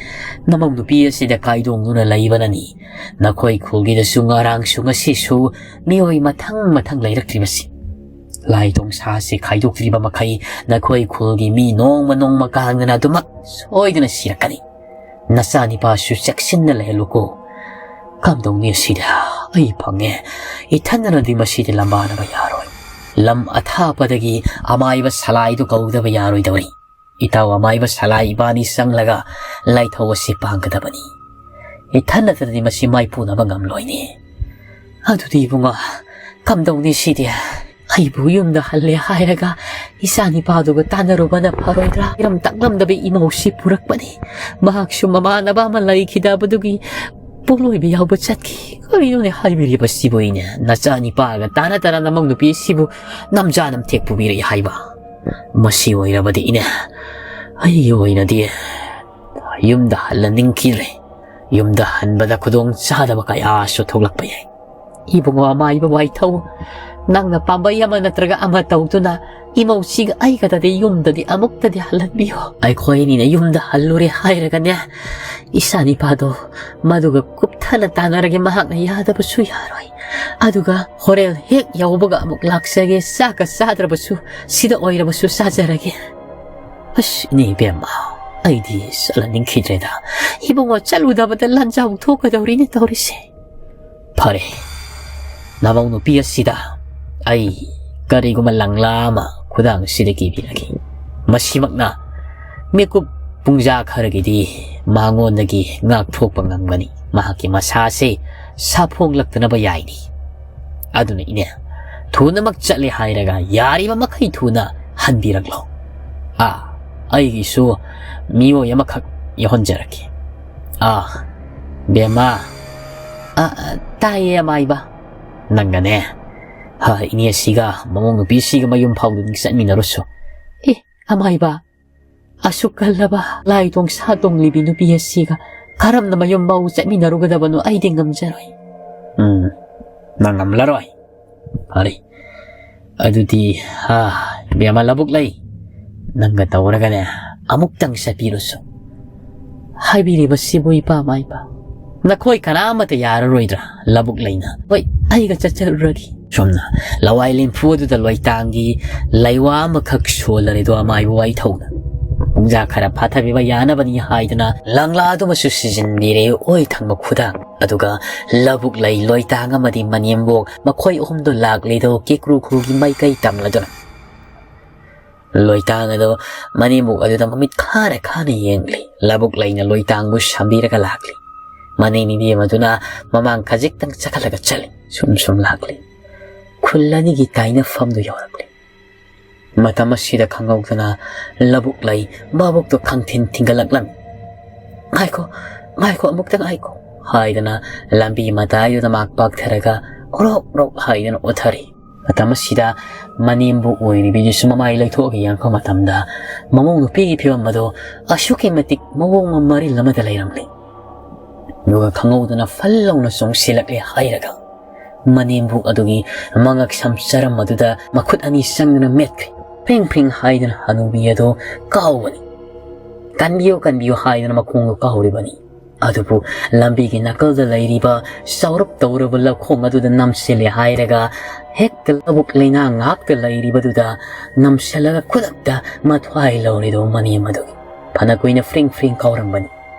ꯅꯃꯧ ꯅꯨꯄꯤ ꯑꯁꯤꯗ ꯀꯥꯏꯗꯣꯡꯗꯨꯅ ꯂꯩꯕꯅꯅꯤ ꯅꯈꯣꯏ ꯈꯨꯜꯒꯤꯗꯁꯨ ꯉꯔꯥꯡꯁꯨ ꯉꯁꯤꯁꯨ ꯃꯤꯑꯣꯏ ꯃꯊꯪ ꯃꯊꯪ ꯂꯩꯔꯛꯇ꯭ꯔꯤꯕꯁꯤ꯫ ꯂꯥꯏ ꯇꯣꯡꯁꯥ ꯑꯁꯤ ꯈꯥꯏꯗꯣꯛꯇ꯭ꯔꯤꯕ ꯃꯈꯩ ꯅꯈꯣꯏ ꯈꯨꯜꯒꯤ ꯃꯤ ꯅꯣꯡꯃ ꯅꯣꯡꯃ ꯀꯥꯡꯗꯅ ꯑꯗꯨꯃꯛ ꯁꯣꯏꯗꯅ ꯁꯤꯔꯛꯀꯅꯤ꯫ ꯅꯆꯥꯅꯤꯄꯥꯁꯨ ꯆꯦꯛꯁꯤꯟꯅ ꯂꯩꯍꯜꯂꯨꯀꯣ꯫ ꯀꯝꯗꯧꯅꯤ ꯑꯁꯤꯗ? ꯑꯩ ꯐꯪꯉꯦ꯫ ꯏꯊꯟꯗꯅꯗꯤ ꯃꯁꯤꯗꯤ ꯂꯝꯕꯥꯅꯕ ꯌꯥꯔꯣꯏ꯫ ꯂꯝ ꯑꯊꯥꯞꯄꯗꯒꯤ ꯑꯃꯥꯏꯕ ꯁꯂꯥꯏꯗꯨ ꯀꯧꯗꯕ ꯌꯥꯔꯣꯏꯗꯧꯔꯤ꯫ ꯏꯇꯥꯎ ꯑꯃꯥꯏꯕ ꯁꯂꯥꯏ ꯏꯕꯥꯅꯤ ꯆꯪꯂꯒ ꯂꯥꯏꯊꯧ ꯑꯁꯤ ꯄꯥꯡꯒꯗꯕꯅꯤ꯫ ꯏꯊꯟꯅꯇꯗꯤ ꯃꯁꯤ ꯃꯥꯏꯄꯨꯅꯕ ꯉꯝꯂꯣꯏꯅꯦ꯫ ꯑꯗꯨꯗꯤ ꯏꯕꯨꯡꯉꯣ, ꯀꯝꯗꯧꯅꯤ ꯁꯤꯗꯤ? ꯑꯩꯕꯨ ꯌꯨꯝꯗ ꯍꯜꯂꯦ ꯍꯥꯏꯔꯒ ꯏꯆꯥ ꯅꯤꯄꯥꯗꯨꯒ ꯇꯥꯟꯅꯔꯨꯕꯅ ꯐꯔꯣꯏꯗ꯭ꯔꯥ? ꯏꯔꯝ ꯇꯥꯛꯂꯝꯗꯕ ꯏꯃꯧꯁꯤ ꯄꯨꯔꯛꯄꯅꯤ꯫ ꯃꯍꯥꯛꯁꯨ ꯃꯃꯥꯟꯅꯕ ꯑꯃ ꯂꯩꯈꯤꯗꯕꯗꯨꯒꯤ ꯄꯣꯠꯂꯣꯏꯕ ꯌꯥꯎꯕ ꯆꯠꯈꯤ꯫ ꯀꯔꯤꯅꯣꯅꯦ ꯍꯥꯏꯕꯤꯔꯤꯕꯁꯤꯕꯨ? ꯏꯅꯦ, ꯅꯆꯥ ꯅꯤꯄꯥꯒ ꯇꯥꯟꯅ ꯇꯥꯟꯅ ꯅꯃꯧ ꯅꯨꯄꯤ ꯑꯁꯤꯕꯨ ꯅꯝꯖꯥ ꯅꯝꯊꯦꯛ ꯄꯨꯕꯤꯔꯛꯏ ꯍꯥꯏꯕ? ꯃꯁꯤ ꯑꯣꯏꯔꯕꯗꯤ ꯏꯅꯦ, ꯑꯩꯒꯤ ꯑꯣꯏꯅꯗꯤ ꯌꯨꯝꯗ ꯍꯜꯍꯟꯅꯤꯡꯈꯤꯗ꯭ꯔꯦ꯫ ꯌꯨꯝꯗ ꯍꯟꯕꯗ ꯈꯨꯗꯣꯡ ꯆꯥꯗꯕ ꯀꯌꯥꯁꯨ ꯊꯣꯛꯂꯛꯄ ꯌꯥꯏ꯫ ꯏꯕꯨꯡꯉꯣ ꯑꯃꯥꯏꯕ ꯋꯥꯏꯊꯧ, ꯅꯪꯅ ꯄꯥꯝꯕꯩ ꯑꯃ ꯅꯠꯇ꯭ꯔꯒ ꯑꯃ ꯇꯧꯗꯨꯅ ꯏꯃꯧꯁꯤꯒ ꯑꯩꯒꯗꯗꯤ ꯌꯨꯝꯗꯗꯤ ꯑꯃꯨꯛꯇꯗꯤ ꯍꯜꯍꯟꯕꯤꯌꯨ꯫ ꯑꯩꯈꯣꯏ ꯑꯅꯤꯅ ꯌꯨꯝꯗ ꯍꯜꯂꯨꯔꯦ ꯍꯥꯏꯔꯒꯅꯦ, ꯏꯆꯥ ꯅꯤꯄꯥꯗꯣ ꯃꯗꯨꯒ ꯀꯨꯞꯊꯅ ꯇꯥꯟꯅꯔꯒꯦ, ꯃꯍꯥꯛꯅ ꯌꯥꯗꯕꯁꯨ ꯌꯥꯔꯣꯏ꯫ ꯑꯗꯨꯒ ꯍꯣꯔꯦꯟ ꯍꯦꯛ ꯌꯧꯕꯒ ꯑꯃꯨꯛ ꯂꯥꯛꯆꯒꯦ, ꯆꯥꯛꯀ ꯆꯥꯗ꯭ꯔꯕꯁꯨ ꯁꯤꯗ ꯑꯣꯏꯔꯕꯁꯨ ꯆꯥꯖꯔꯒꯦ꯫ ꯑꯁ, ꯏꯅꯦ ꯏꯕꯦꯝꯃ, ꯑꯩꯗꯤ ꯆꯠꯍꯟꯅꯤꯡꯈꯤꯗ꯭ꯔꯦꯗ꯫ ꯏꯕꯨꯡꯉꯣ, ꯆꯠꯂꯨꯗꯕꯗ ꯂꯥꯟꯖꯥꯎ ꯊꯣꯛꯀꯗꯧꯔꯤꯅꯦ ꯇꯧꯔꯤꯁꯦ꯫ ꯐꯔꯦ, ꯅꯃꯧ ꯅꯨꯄꯤ ꯑꯁꯤꯗ ꯑꯩ ꯀꯔꯤꯒꯨꯝꯕ ꯂꯪꯂꯥ ꯑꯃ ꯈꯨꯗꯥꯡꯁꯤꯗ ꯀꯤꯕꯤꯔꯒꯦ꯫ ꯃꯁꯤꯃꯛꯅ ꯃꯤꯀꯨꯞ ꯄꯨꯡꯖꯥ ꯈꯔꯒꯤꯗꯤ ꯃꯉꯣꯟꯗꯒꯤ ꯉꯥꯛꯊꯣꯛꯄ ꯉꯝꯒꯅꯤ꯫ ꯃꯍꯥꯛꯀꯤ ꯃꯁꯥꯁꯦ ꯁꯥꯐꯣꯡꯂꯛꯇꯅꯕ ꯌꯥꯏꯅꯤ꯫ ꯑꯗꯨꯅ ꯏꯅꯦ, ꯊꯨꯅꯃꯛ ꯆꯠꯂꯦ ꯍꯥꯏꯔꯒ ꯌꯥꯔꯤꯕ ꯃꯈꯩ ꯊꯨꯅ ꯍꯟꯕꯤꯔꯛꯂꯣ꯫ ꯑꯥ, ꯑꯩꯒꯤꯁꯨ ꯃꯤꯑꯣꯏ ꯑꯃꯈꯛ ꯌꯧꯍꯟꯖꯔꯛꯀꯦ꯫ ꯑꯥ, ꯕꯦꯝꯃ꯫ ꯑꯥ, ꯑꯥ, ꯇꯥꯏꯌꯦ, ꯑꯃꯥꯏꯕ꯫ ꯅꯪꯒꯅꯦ, ꯍꯥ, ꯏꯅꯦꯁꯤꯒ ꯃꯃꯧ ꯅꯨꯄꯤꯁꯤꯒ ꯃꯌꯨꯝ ꯐꯥꯎꯗꯨꯅ ꯆꯠꯃꯤꯟꯅꯔꯨꯁꯨ꯫ ꯑꯦ, ꯑꯃꯥꯏꯕ, ꯑꯁꯨꯛ ꯀꯜꯂꯕ ꯂꯥꯏ ꯇꯣꯡꯁꯥ ꯇꯣꯡꯂꯤꯕꯤ ꯅꯨꯄꯤ ꯑꯁꯤꯒ ꯀꯔꯝꯅ ꯃꯌꯨꯝ ꯐꯥꯎ ꯆꯠꯃꯤꯟꯅꯔꯨꯒꯗꯕꯅꯣ? ꯑꯩꯗꯤ ꯉꯝꯖꯔꯣꯏ꯫ ꯎꯝ, ꯅꯪ ꯉꯝꯂꯔꯣꯏ꯫ ꯐꯔꯦ, ꯑꯗꯨꯗꯤ, ꯍꯥ, ꯏꯕꯦꯝꯃ ꯂꯧꯕꯨꯛ ꯂꯩ, ꯅꯪꯒ ꯇꯧꯔꯒꯅꯦ, ꯑꯃꯨꯛꯇꯪ ꯆꯠꯄꯤꯔꯨꯁꯨ꯫ ꯍꯥꯏꯕꯤꯔꯤꯕꯁꯤꯕꯨ ꯏꯄꯥ ꯃꯥꯏꯕ, ꯅꯈꯣꯏ ꯀꯅꯥꯃꯠꯇ ꯌꯥꯔꯔꯣꯏꯗ꯭ꯔꯥ? ꯂꯧꯕꯨꯛ ꯂꯩꯅ꯫ ꯍꯣꯏ, ꯑꯩꯒ ꯆꯠꯆꯔꯨꯔꯒꯦ꯫ ꯁꯣꯝꯅ ꯂꯋꯥꯏ ꯂꯦꯝꯐꯨ ꯑꯗꯨꯗ ꯂꯣꯏꯇꯥꯡꯒꯤ ꯂꯩꯋꯥ ꯑꯃꯈꯛ ꯁꯣꯜꯂꯔꯦꯗꯣ ꯑꯃꯥꯏꯕ ꯋꯥꯏꯊꯧꯅ꯫ ꯄꯨꯡꯖꯥ ꯈꯔ ꯐꯥꯊꯕꯤꯕ ꯌꯥꯅꯕꯅꯤ ꯍꯥꯏꯗꯨꯅ ꯂꯪꯂꯥꯗꯨꯃꯁꯨ ꯁꯤꯖꯤꯟꯕꯤꯔꯦ ꯑꯣꯏ ꯊꯪꯕ ꯈꯨꯗꯥꯡ꯫ ꯑꯗꯨꯒ ꯂꯧꯕꯨꯛ ꯂꯩ ꯂꯣꯏꯇꯥꯡ ꯑꯃꯗꯤ ꯃꯅꯦꯝꯕꯣꯛ ꯃꯈꯣꯏ ꯑꯍꯨꯝꯗꯨ ꯂꯥꯛꯂꯤꯗꯣ ꯀꯦꯀ꯭ꯔꯨ ꯈꯨꯔꯨꯒꯤ ꯃꯥꯏꯀꯩ ꯇꯝꯂꯗꯨꯅ꯫ ꯂꯣꯏꯇꯥꯡ ꯑꯗꯨ ꯃꯅꯦꯝꯕꯣꯛ ꯑꯗꯨꯗ ꯃꯃꯤꯠ ꯈꯥꯅ ꯈꯥꯅ ꯌꯦꯡꯂꯤ꯫ ꯂꯧꯕꯨꯛ ꯂꯩꯅ ꯂꯣꯏꯇꯥꯡꯕꯨ ꯁꯝꯕꯤꯔꯒ ꯂꯥꯛꯂꯤ꯫ ꯃꯅꯦꯝ ꯏꯕꯦꯝ ꯑꯗꯨꯅ ꯃꯃꯥꯡ ꯈꯖꯤꯛꯇꯪ ꯆꯈꯠꯂꯒ ꯆꯠꯂꯤ꯫ ꯁꯨꯝ ꯁꯨꯝ ꯂꯥꯛꯂꯤ꯫ ꯈꯨꯜ ꯑꯅꯤꯒꯤ ꯇꯥꯏꯅꯐꯝꯗꯨ ꯌꯧꯔꯛꯂꯤ꯫ ꯃꯇꯝ ꯑꯁꯤꯗ ꯈꯪꯍꯧꯗꯅ ꯂꯧꯕꯨꯛ ꯂꯩ ꯃꯕꯨꯛꯇꯨ ꯈꯪꯊꯤꯟ ꯊꯤꯟꯒꯠꯂꯛꯂꯝꯃꯤ꯫ "ꯉꯥꯏꯈꯣ, ꯉꯥꯏꯈꯣ, ꯑꯃꯨꯛꯇ ꯉꯥꯏꯈꯣ" ꯍꯥꯏꯗꯅ ꯂꯝꯕꯤ ꯃꯇꯥꯏꯗꯨꯗ ꯃꯥꯛ ꯄꯥꯛꯊꯔꯒ ꯔꯣꯛ ꯔꯣꯛ ꯍꯥꯏꯗꯅ ꯑꯣꯊꯔꯤ꯫ ꯃꯇꯝ ꯑꯁꯤꯗ ꯃꯅꯦꯝꯕꯨ ꯑꯣꯏꯔꯤꯕꯤꯗꯨꯁꯨ ꯃꯃꯥꯏ ꯂꯩꯊꯣꯛꯑꯒ ꯌꯦꯡꯉꯛꯄ ꯃꯇꯝꯗ ꯃꯃꯧ ꯅꯨꯄꯤꯒꯤ ꯐꯤꯕꯝ ꯑꯗꯣ ꯑꯁꯨꯛꯀꯤ ꯃꯇꯤꯛ ꯃꯑꯣꯡ ꯃꯔꯤꯜ ꯑꯃꯗ ꯂꯩꯔꯝꯂꯤ꯫ ꯑꯗꯨꯒ ꯈꯪꯍꯧꯗꯅ ꯐꯜ ꯂꯥꯎꯅ ꯆꯣꯡꯁꯤꯜꯂꯛꯂꯦ ꯍꯥꯏꯔꯒ ꯃꯅꯦꯝꯕꯣꯛ ꯑꯗꯨꯒꯤ ꯃꯉꯛ ꯁꯝ ꯆꯔꯝ ꯑꯗꯨꯗ ꯃꯈꯨꯠ ꯑꯅꯤ ꯆꯪꯗꯨꯅ ꯃꯦꯠꯈ꯭ꯔꯦ꯫ ꯐ꯭ꯔꯤꯡ ꯐ꯭ꯔꯤꯡ ꯍꯥꯏꯗꯨꯅ ꯍꯅꯨꯕꯤ ꯑꯗꯨ ꯀꯥꯎꯕꯅꯤ꯫ "ꯀꯟꯕꯤꯌꯨ, ꯀꯟꯕꯤꯌꯨ" ꯍꯥꯏꯗꯨꯅ ꯃꯈꯣꯡꯗꯣ ꯀꯥꯎꯔꯤꯕꯅꯤ꯫ ꯑꯗꯨꯕꯨ ꯂꯝꯕꯤꯒꯤ ꯅꯥꯀꯜꯗ ꯂꯩꯔꯤꯕ ꯆꯥꯎꯔꯞ ꯇꯧꯔꯕ ꯂꯧꯈꯣꯡ ꯑꯗꯨꯗ ꯅꯝꯁꯤꯜꯂꯦ ꯍꯥꯏꯔꯒ ꯍꯦꯛꯇ ꯂꯧꯕꯨꯛ ꯂꯩꯅꯥ ꯉꯥꯛꯇ ꯂꯩꯔꯤꯕꯗꯨꯗ ꯅꯝꯁꯤꯜꯂꯒ ꯈꯨꯗꯛꯇ ꯃꯊ꯭ꯋꯥꯏ ꯂꯧꯔꯤꯗꯣ ꯃꯅꯦꯝ ꯑꯗꯨꯒꯤ꯫ ꯐꯅ ꯀꯨꯏꯅ ꯐ꯭ꯔꯤꯡ ꯐ꯭ꯔꯤꯡ ꯀꯥꯎꯔꯝꯕꯅꯤ꯫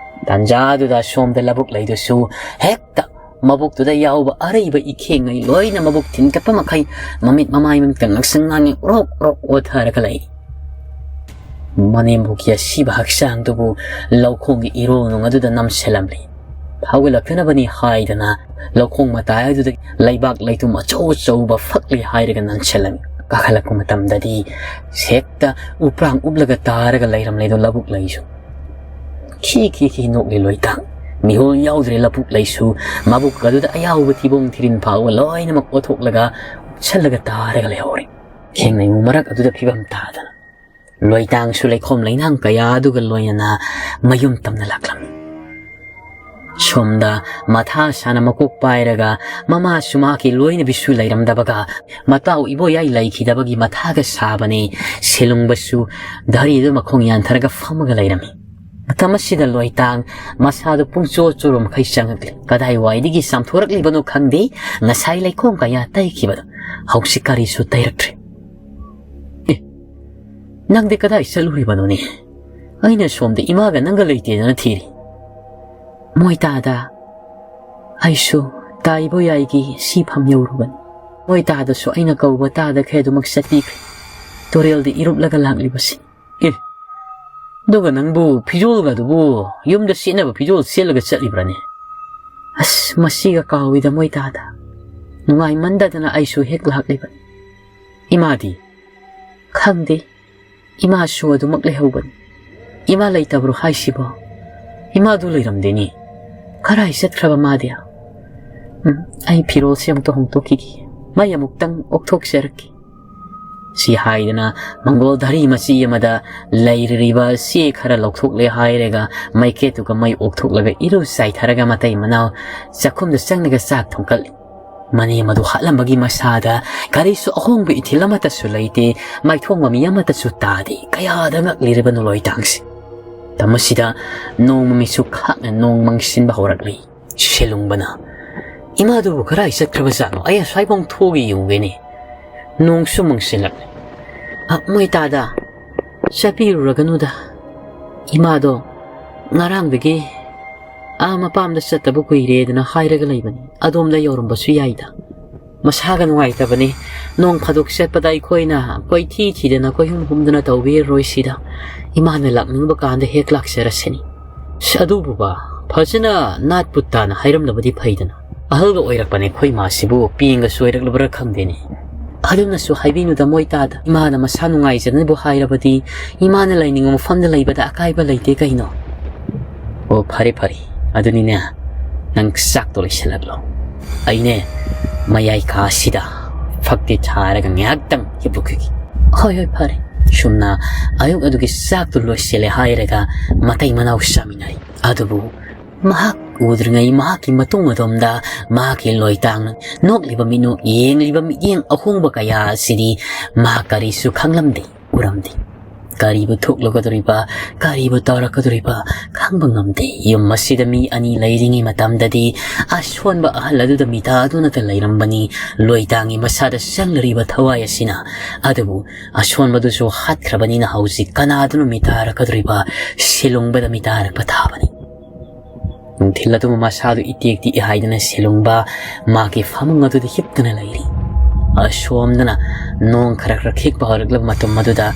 ꯇꯥꯟꯖꯥꯗꯨꯗ ꯁꯣꯝꯗ ꯂꯧꯕꯨꯛ ꯂꯩꯗꯨꯁꯨ ꯍꯦꯛꯇ ꯃꯕꯨꯛꯇꯨꯗ ꯌꯥꯎꯕ ꯑꯔꯩꯕ ꯏꯈꯦꯡꯉꯩ ꯂꯣꯏꯅ ꯃꯕꯨꯛ ꯊꯤꯟꯒꯠꯄ ꯃꯈꯩ ꯃꯃꯤꯠ ꯃꯃꯥꯏ ꯃꯃꯤꯠꯇ ꯉꯥꯡꯁꯪ ꯉꯥꯡꯉꯦ ꯔꯣꯛ ꯔꯣꯛ ꯑꯣꯊꯔꯒ ꯂꯩ꯫ ꯃꯅꯦꯝꯕꯣꯛꯀꯤ ꯑꯁꯤꯕ ꯍꯛꯆꯥꯡꯗꯨꯕꯨ ꯂꯧꯈꯣꯡꯒꯤ ꯏꯔꯣꯜꯅꯨꯡ ꯑꯗꯨꯗ ꯅꯝꯁꯤꯜꯂꯝꯂꯤ꯫ ꯐꯥꯎꯒꯠꯂꯛꯇꯅꯕꯅꯤ ꯍꯥꯏꯗꯅ ꯂꯧꯈꯣꯡ ꯃꯇꯥꯏ ꯑꯗꯨꯗ ꯂꯩꯕꯥꯛ ꯂꯩꯇꯨꯝ ꯑꯆꯧ ꯑꯆꯧꯕ ꯐꯛꯂꯤ ꯍꯥꯏꯔꯒ ꯅꯟꯁꯤꯜꯂꯝꯃꯤ꯫ ꯀꯥꯈꯠꯂꯛꯄ ꯃꯇꯝꯗꯗꯤ ꯍꯦꯛꯇ ꯎꯄ꯭ꯔꯥꯡ ꯎꯞꯂꯒ ꯇꯥꯔꯒ ꯂꯩꯔꯝꯂꯦꯗꯣ ꯂꯧꯕꯨꯛ ꯂꯩꯁꯨ꯫ ꯈꯤ ꯈꯤ ꯈꯤ ꯅꯣꯛꯂꯤ ꯂꯣꯏꯇꯥꯡ꯫ ꯃꯤꯍꯨꯜ ꯌꯥꯎꯗ꯭ꯔꯦ ꯂꯧꯕꯨꯛ ꯂꯩꯁꯨ꯫ ꯃꯕꯨꯛ ꯑꯗꯨꯗ ꯑꯌꯥꯎꯕ ꯊꯤꯕꯣꯡ ꯊꯤꯔꯤꯟ ꯐꯥꯎꯕ ꯂꯣꯏꯅꯃꯛ ꯑꯣꯊꯣꯛꯂꯒ ꯎꯞꯁꯜꯂꯒ ꯇꯥꯔꯒ ꯂꯩꯍꯧꯔꯦ꯫ ꯈꯦꯡꯅꯩꯃꯨ ꯃꯔꯛ ꯑꯗꯨꯗ ꯐꯤꯕꯝ ꯇꯥꯗꯅ ꯂꯣꯏꯇꯥꯡꯁꯨ ꯂꯩꯈꯣꯝ ꯂꯩꯅꯥꯡ ꯀꯌꯥ ꯑꯗꯨꯒ ꯂꯣꯏꯅꯅ ꯃꯌꯨꯝ ꯇꯝꯅ ꯂꯥꯛꯂꯝꯃꯤ꯫ ꯁꯣꯝꯗ ꯃꯊꯥ ꯁꯥꯅ ꯃꯀꯣꯛ ꯄꯥꯏꯔꯒ ꯃꯃꯥꯁꯨ ꯃꯍꯥꯛꯀꯤ ꯂꯣꯏꯅꯕꯤꯁꯨ ꯂꯩꯔꯝꯗꯕꯒ ꯃꯇꯥꯎ ꯏꯕꯣꯌꯥꯏ ꯂꯩꯈꯤꯗꯕꯒꯤ ꯃꯊꯥꯒ ꯁꯥꯕꯅꯤ꯫ ꯁꯦꯂꯨꯡꯕꯁꯨ ꯙꯔꯤꯗꯨ ꯃꯈꯣꯡ ꯌꯥꯟꯊꯔꯒ ꯐꯝꯃꯒ ꯂꯩꯔꯝꯃꯤ꯫ ꯃꯇꯝ ꯑꯁꯤꯗ ꯂꯣꯏꯇꯥꯡ ꯃꯁꯥꯗꯨ ꯄꯨꯡꯆꯣ ꯆꯣꯔꯣ ꯃꯈꯩ ꯆꯪꯉꯛꯂꯤ꯫ ꯀꯗꯥꯏꯋꯥꯏꯗꯒꯤ ꯆꯥꯝꯊꯣꯔꯛꯂꯤꯕꯅꯣ ꯈꯪꯗꯦ, ꯉꯁꯥꯏ ꯂꯩꯈꯣꯝ ꯀꯌꯥ ꯇꯩꯈꯤꯕꯗꯣ ꯍꯧꯖꯤꯛ ꯀꯔꯤꯁꯨ ꯇꯩꯔꯛꯇ꯭ꯔꯦ꯫ "ꯑꯦ, ꯅꯪꯗꯤ ꯀꯗꯥꯏ ꯆꯠꯂꯨꯔꯤꯕꯅꯣꯅꯦ? ꯑꯩꯅ ꯁꯣꯝꯗ ꯏꯃꯥꯒ ꯅꯪꯒ ꯂꯩꯇꯦꯗꯅ ꯊꯤꯔꯤ꯫" "ꯃꯣꯏ ꯇꯥꯗ ꯑꯩꯁꯨ ꯇꯥ ꯏꯕꯣꯌꯥꯏꯒꯤ ꯁꯤꯐꯝ ꯌꯧꯔꯨꯕꯅꯤ꯫ ꯃꯣꯏ ꯇꯥꯗꯁꯨ ꯑꯩꯅ ꯀꯧꯕ ꯇꯥꯗꯈꯩ ꯑꯗꯨꯃꯛ ꯆꯠꯄꯤꯈ꯭ꯔꯦ꯫ ꯇꯨꯔꯦꯜꯗ ꯏꯔꯨꯞꯂꯒ ꯂꯥꯛꯂꯤꯕꯁꯤ꯫ ꯑꯦ, ꯑꯗꯨꯒ ꯅꯪꯕꯨ ꯐꯤꯖꯣꯜꯒ ꯑꯗꯨꯕꯨ ꯌꯨꯝꯗ ꯁꯦꯠꯅꯕ ꯐꯤꯖꯣꯜ ꯁꯦꯠꯂꯒ ꯆꯠꯂꯤꯕ꯭ꯔꯥꯅꯦ? ꯑꯁ, ꯃꯁꯤꯒ ꯀꯥꯎꯏꯗ ꯃꯣꯏ ꯇꯥꯗ꯫ ꯅꯨꯡꯉꯥꯏꯃꯟꯗꯗꯅ ꯑꯩꯁꯨ ꯍꯦꯛ ꯂꯥꯛꯂꯤꯕꯅꯤ꯫ ꯏꯃꯥꯗꯤ? ꯈꯪꯗꯦ꯫ ꯏꯃꯥꯁꯨ ꯑꯗꯨꯃꯛ ꯂꯩꯍꯧꯕꯅꯤ꯫ ꯏꯃꯥ ꯂꯩꯇꯕ꯭ꯔꯣ ꯍꯥꯏꯁꯤꯕꯣ? ꯏꯃꯥꯗꯨ ꯂꯩꯔꯝꯗꯦꯅꯦ꯫ ꯀꯔꯥꯏ ꯆꯠꯈ꯭ꯔꯕ ꯃꯥꯗꯤ? ꯎꯝ, ꯑꯩ ꯐꯤꯔꯣꯜꯁꯦ ꯑꯃꯨꯛꯇ ꯍꯣꯡꯗꯣꯛꯈꯤꯒꯦ꯫ ꯃꯩ ꯑꯃꯨꯛꯇꯪ ꯑꯣꯛꯊꯣꯛꯆꯔꯛꯀꯦ꯫ ꯁꯤ ꯍꯥꯏꯗꯅ ꯃꯪꯒꯣꯜ ꯙꯔꯤ ꯃꯆꯤ ꯑꯃꯗ ꯂꯩꯔꯤꯕ ꯆꯦ ꯈꯔ ꯂꯧꯊꯣꯛꯂꯦ ꯍꯥꯏꯔꯒ ꯃꯩꯈꯦꯠꯇꯨꯒ ꯃꯩ ꯑꯣꯛꯊꯣꯛꯂꯒ ꯏꯔꯨ ꯆꯥꯏꯊꯔꯒ ꯃꯇꯩ ꯃꯅꯥꯎ ꯆꯥꯛꯈꯨꯝꯗ ꯆꯪꯂꯒ ꯆꯥꯛ ꯊꯣꯡꯀꯠꯂꯤ꯫ ꯃꯅꯦꯝ ꯑꯗꯨ ꯍꯥꯠꯂꯝꯕꯒꯤ ꯃꯁꯥꯗ ꯀꯔꯤꯁꯨ ꯑꯍꯣꯡꯕ ꯏꯊꯤꯜ ꯑꯃꯠꯇꯁꯨ ꯂꯩꯇꯦ, ꯃꯥꯏꯊꯣꯡꯕ ꯃꯤ ꯑꯃꯠꯇꯁꯨ ꯇꯥꯗꯦ꯫ ꯀꯌꯥꯗ ꯉꯛꯂꯤꯔꯕꯅꯣ ꯂꯣꯏꯇꯥꯡꯁꯦ꯫ ꯃꯇꯝ ꯑꯁꯤꯗ ꯅꯣꯡꯃ ꯃꯤꯠꯁꯨ ꯈꯥꯛꯅ ꯅꯣꯡ ꯃꯪꯁꯤꯟꯕ ꯍꯧꯔꯛꯂꯤ꯫ ꯁꯦꯂꯨꯡꯕꯅ, "ꯏꯃꯥꯗꯨꯕꯨ ꯀꯗꯥꯏ ꯆꯠꯈ꯭ꯔꯕꯖꯥꯠꯅꯣ? ꯑꯩ ꯑꯁ꯭ꯋꯥꯏꯐꯥꯎ ꯊꯣꯛꯑꯒ ꯌꯦꯡꯉꯨꯒꯦꯅꯦ꯫ ꯅꯣꯡꯁꯨ ꯃꯪꯁꯤꯜꯂꯛꯂꯦ꯫ ꯑ, ꯃꯣꯏ ꯇꯥꯗ, ꯆꯠꯄꯤꯔꯨꯔꯒꯅꯨꯗ꯫ ꯏꯃꯥꯗꯣ ꯉꯔꯥꯡꯗꯒꯤ ꯑꯥ ꯃꯄꯥꯝꯗ ꯆꯠꯇꯕ ꯀꯨꯏꯔꯦꯗꯅ ꯍꯥꯏꯔꯒ ꯂꯩꯕꯅꯤ꯫ ꯑꯗꯣꯝꯗ ꯌꯧꯔꯝꯕꯁꯨ ꯌꯥꯏꯗ꯫ ꯃꯁꯥꯒ ꯅꯨꯡꯉꯥꯏꯇꯕꯅꯤ꯫ ꯅꯣꯡ ꯐꯥꯗꯣꯛ ꯆꯠꯄꯗ ꯑꯩꯈꯣꯏꯅ ꯀꯣꯏꯊꯤ ꯊꯤꯗꯅ ꯀꯣꯏꯍꯨꯝ ꯍꯨꯝꯗꯅ ꯇꯧꯕꯤꯔꯔꯣꯏ ꯁꯤꯗ꯫ ꯏꯃꯥꯅ ꯂꯥꯛꯅꯤꯡꯕ ꯀꯥꯟꯗ ꯍꯦꯛ ꯂꯥꯛꯆꯔꯁꯤꯅꯤ꯫ ꯑꯁ, ꯑꯗꯨꯕꯨꯕ, ꯐꯖꯅ ꯅꯥꯠ ꯄꯨꯠ ꯇꯥꯅ ꯍꯥꯏꯔꯝꯂꯕꯗꯤ ꯐꯩꯗꯅ꯫ ꯑꯍꯜꯒ ꯑꯣꯏꯔꯛꯄꯅꯦ ꯑꯩꯈꯣꯏ ꯏꯃꯥꯁꯤꯕꯨ, ꯄꯦꯡꯒ ꯆꯣꯏꯔꯛꯂꯕ꯭ꯔꯥ ꯈꯪꯗꯦꯅꯦ꯫ ꯑꯗꯨꯅꯁꯨ ꯍꯥꯏꯕꯤꯅꯨꯗ ꯃꯣꯏ ꯇꯥꯗ꯫ ꯏꯃꯥꯅ ꯃꯁꯥ ꯅꯨꯡꯉꯥꯏꯖꯅꯕ ꯍꯥꯏꯔꯕꯗꯤ ꯏꯃꯥꯅ ꯂꯩꯅꯤꯡꯕ ꯃꯐꯝꯗ ꯂꯩꯕꯗ ꯑꯀꯥꯏꯕ ꯂꯩꯇꯦ ꯀꯩꯅꯣ꯫ ꯑꯣ, ꯐꯔꯦ ꯐꯔꯦ꯫ ꯑꯗꯨꯅꯤꯅꯦ, ꯅꯪ ꯆꯥꯛꯇꯣ ꯂꯣꯏꯁꯤꯜꯂꯛꯂꯣ꯫ ꯑꯩꯅꯦ, ꯃꯌꯥꯏ ꯀꯥꯁꯤꯗ ꯐꯛꯇꯤ ꯊꯥꯔꯒ ꯉꯥꯏꯍꯥꯛꯇꯪ ꯍꯤꯞꯂꯨꯈꯤꯒꯦ꯫ ꯍꯣꯏ, ꯍꯣꯏ, ꯐꯔꯦ꯫ ꯁꯨꯝꯅ ꯑꯌꯨꯛ ꯑꯗꯨꯒꯤ ꯆꯥꯛꯇꯨ ꯂꯣꯏꯁꯤꯜꯂꯦ ꯍꯥꯏꯔꯒ ꯃꯇꯩ ꯃꯅꯥꯎ ꯆꯥꯃꯤꯟꯅꯔꯤ꯫ ꯑꯗꯨꯕꯨ ꯃꯍꯥꯛ ꯎꯗ꯭ꯔꯤꯉꯩ ꯃꯍꯥꯛꯀꯤ ꯃꯇꯨꯡ ꯑꯗꯣꯝꯗ ꯃꯍꯥꯛꯀꯤ ꯂꯣꯏꯇꯥꯡꯅ ꯅꯣꯛꯂꯤꯕ ꯃꯤꯅꯣꯛ, ꯌꯦꯡꯂꯤꯕ ꯃꯤꯠꯌꯦꯡ ꯑꯍꯣꯡꯕ ꯀꯌꯥ ꯑꯁꯤꯗꯤ ꯃꯍꯥꯛ ꯀꯔꯤꯁꯨ ꯈꯪꯂꯝꯗꯦ, ꯎꯔꯝꯗꯦ꯫ ꯀꯔꯤꯕꯨ ꯊꯣꯛꯂꯒꯗꯧꯔꯤꯕ, ꯀꯔꯤꯕꯨ ꯇꯧꯔꯛꯀꯗꯧꯔꯤꯕ ꯈꯪꯕ ꯉꯝꯗꯦ꯫ ꯌꯨꯝ ꯑꯁꯤꯗ ꯃꯤ ꯑꯅꯤ ꯂꯩꯔꯤꯉꯩ ꯃꯇꯝꯗꯗꯤ ꯑꯁꯣꯟꯕ ꯑꯍꯜ ꯑꯗꯨꯗ ꯃꯤꯇꯥꯗꯨꯅꯇ ꯂꯩꯔꯝꯕꯅꯤ꯫ ꯂꯣꯏꯇꯥꯡꯒꯤ ꯃꯁꯥꯗ ꯆꯪꯂꯔꯤꯕ ꯊꯋꯥꯏ ꯑꯁꯤꯅ꯫ ꯑꯗꯨꯕꯨ ꯑꯁꯣꯟꯕꯗꯨꯁꯨ ꯍꯥꯠꯈ꯭ꯔꯕꯅꯤꯅ ꯍꯧꯖꯤꯛ ꯀꯅꯥꯗꯨꯅ ꯃꯤꯇꯥꯔꯛꯀꯗꯧꯔꯤꯕ? ꯁꯤꯂꯨꯡꯕꯗ ꯃꯤꯇꯥꯔꯛꯄ ꯊꯥꯕꯅꯤ꯫ ꯅꯨꯡꯊꯤꯜ ꯑꯗꯨꯃ ꯃꯁꯥꯗꯨ ꯏꯇꯦꯛ ꯇꯦꯛꯏ ꯍꯥꯏꯗꯅ ꯁꯤꯂꯨꯡꯕ ꯃꯥꯒꯤ ꯐꯃꯨꯡ ꯑꯗꯨꯗ ꯍꯤꯞꯇꯨꯅ ꯂꯩꯔꯤ꯫ ꯑꯁꯣꯝꯗꯅ ꯅꯣꯡ ꯈꯔ ꯈꯔ ꯈꯤꯛꯄ ꯍꯧꯔꯛꯂꯕ ꯃꯇꯝ ꯑꯗꯨꯗ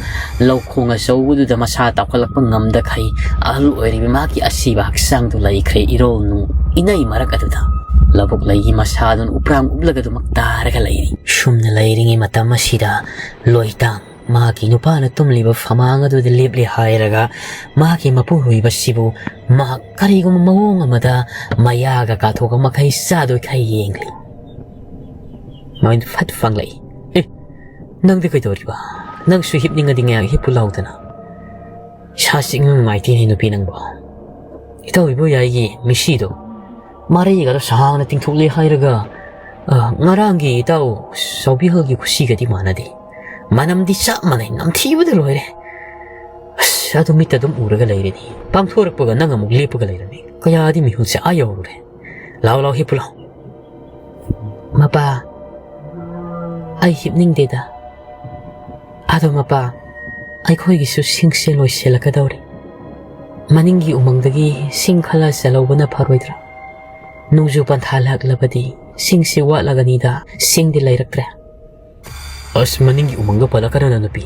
ꯂꯧꯈꯣꯡ ꯑꯆꯧꯕꯗꯨꯗ ꯃꯁꯥ ꯇꯥꯎꯈꯠꯂꯛꯄ ꯉꯝꯗꯈꯩ ꯑꯍꯜ ꯑꯣꯏꯔꯤꯕ ꯃꯍꯥꯛꯀꯤ ꯑꯁꯤꯕ ꯍꯛꯆꯥꯡꯗꯨ ꯂꯩꯈ꯭ꯔꯦ ꯏꯔꯣꯜ ꯅꯨꯡ ꯏꯅꯩ ꯃꯔꯛ ꯑꯗꯨꯗ꯫ ꯂꯧꯕꯨꯛ ꯂꯩꯒꯤ ꯃꯁꯥꯗꯨꯅ ꯎꯄ꯭ꯔꯥꯡ ꯎꯞꯂꯒ ꯑꯗꯨꯃꯛ ꯇꯥꯔꯒ ꯂꯩꯔꯤ꯫ ꯁꯨꯝꯅ ꯂꯩꯔꯤꯉꯩ ꯃꯇꯝ ꯑꯁꯤꯗ ꯂꯣꯏꯇꯥꯡ ꯃꯍꯥꯛꯀꯤ ꯅꯨꯄꯥꯅ ꯇꯨꯝꯂꯤꯕ ꯐꯃꯥꯡ ꯑꯗꯨꯗ ꯂꯦꯞꯂꯦ ꯍꯥꯏꯔꯒ ꯃꯍꯥꯛꯀꯤ ꯃꯄꯨꯔꯣꯏꯕꯁꯤꯕꯨ ꯃꯍꯥꯛ ꯀꯔꯤꯒꯨꯝꯕ ꯃꯑꯣꯡ ꯑꯃꯗ ꯃꯌꯥꯒ ꯀꯥꯊꯣꯛꯄ ꯃꯈꯩ ꯆꯥꯗꯣꯏꯈꯩ ꯌꯦꯡꯂꯤ꯫ ꯃꯃꯤꯠ ꯐꯠ ꯐꯪꯂꯛꯏ꯫ "ꯑꯦ, ꯅꯪꯗꯤ ꯀꯩꯗꯧꯔꯤꯕ? ꯅꯪꯁꯨ ꯍꯤꯞꯅꯤꯡꯉꯗꯤ ꯉꯥꯏꯍꯥꯛ ꯍꯤꯞꯄꯨ ꯂꯥꯎꯗꯅ꯫ ꯏꯁꯥ ꯆꯤꯛꯅ ꯅꯨꯡꯉꯥꯏꯇꯦꯅꯦ ꯅꯨꯄꯤ ꯅꯪꯕꯣ꯫ ꯏꯇꯥꯎ ꯏꯕꯣꯌꯥꯏꯒꯤ ꯃꯤꯁꯤꯗꯣ ꯃꯔꯩꯒꯗꯣ ꯁꯥꯡꯅ ꯇꯤꯡꯊꯣꯛꯂꯦ ꯍꯥꯏꯔꯒ, ꯑ, ꯉꯔꯥꯡꯒꯤ ꯏꯇꯥꯎ ꯆꯥꯎꯕꯤꯍꯜꯒꯤ ꯈꯨꯁꯤꯒꯗꯤ ꯃꯥꯟꯅꯗꯦ꯫ ꯃꯅꯝꯗꯤ ꯆꯞ ꯃꯥꯟꯅꯩ, ꯅꯝꯊꯤꯕꯗ ꯂꯣꯏꯔꯦ꯫ ꯑꯁ, ꯑꯗꯨ ꯃꯤꯠꯇ ꯑꯗꯨꯝ ꯎꯔꯒ ꯂꯩꯔꯦꯅꯦ꯫ ꯄꯥꯡꯊꯣꯔꯛꯄꯒ ꯅꯪ ꯑꯃꯨꯛ ꯂꯦꯞꯄꯒ ꯂꯩꯔꯝꯃꯤ꯫ ꯀꯌꯥꯗꯤ ꯃꯤꯍꯨꯜꯁꯦ ꯑꯥ ꯌꯧꯔꯨꯔꯦ꯫ ꯂꯥꯎ ꯂꯥꯎ ꯍꯤꯞꯄꯨ ꯂꯥꯎ꯫" "ꯃꯄꯥ, ꯑꯩ ꯍꯤꯞꯅꯤꯡꯗꯦꯗ꯫ ꯑꯗꯣ ꯃꯄꯥ, ꯑꯩꯈꯣꯏꯒꯤꯁꯨ ꯁꯤꯡꯁꯦ ꯂꯣꯏꯁꯤꯜꯂꯛꯀꯗꯧꯔꯦ꯫ ꯃꯅꯤꯡꯒꯤ ꯎꯃꯪꯗꯒꯤ ꯁꯤꯡ ꯈꯔ ꯆꯜꯍꯧꯕꯅ ꯐꯔꯣꯏꯗ꯭ꯔꯥ? ꯅꯣꯡꯖꯨ ꯄꯟꯊꯥ ꯂꯥꯛꯂꯕꯗꯤ ꯁꯤꯡꯁꯦ ꯋꯥꯠꯂꯒꯅꯤꯗ, ꯁꯤꯡꯗꯤ ꯂꯩꯔꯛꯇ꯭ꯔꯦ꯫" "ꯑꯁ, ꯃꯅꯤꯡꯒꯤ ꯎꯃꯪꯗꯣ ꯄꯜꯂꯛꯀꯅꯨꯗ ꯅꯨꯄꯤ꯫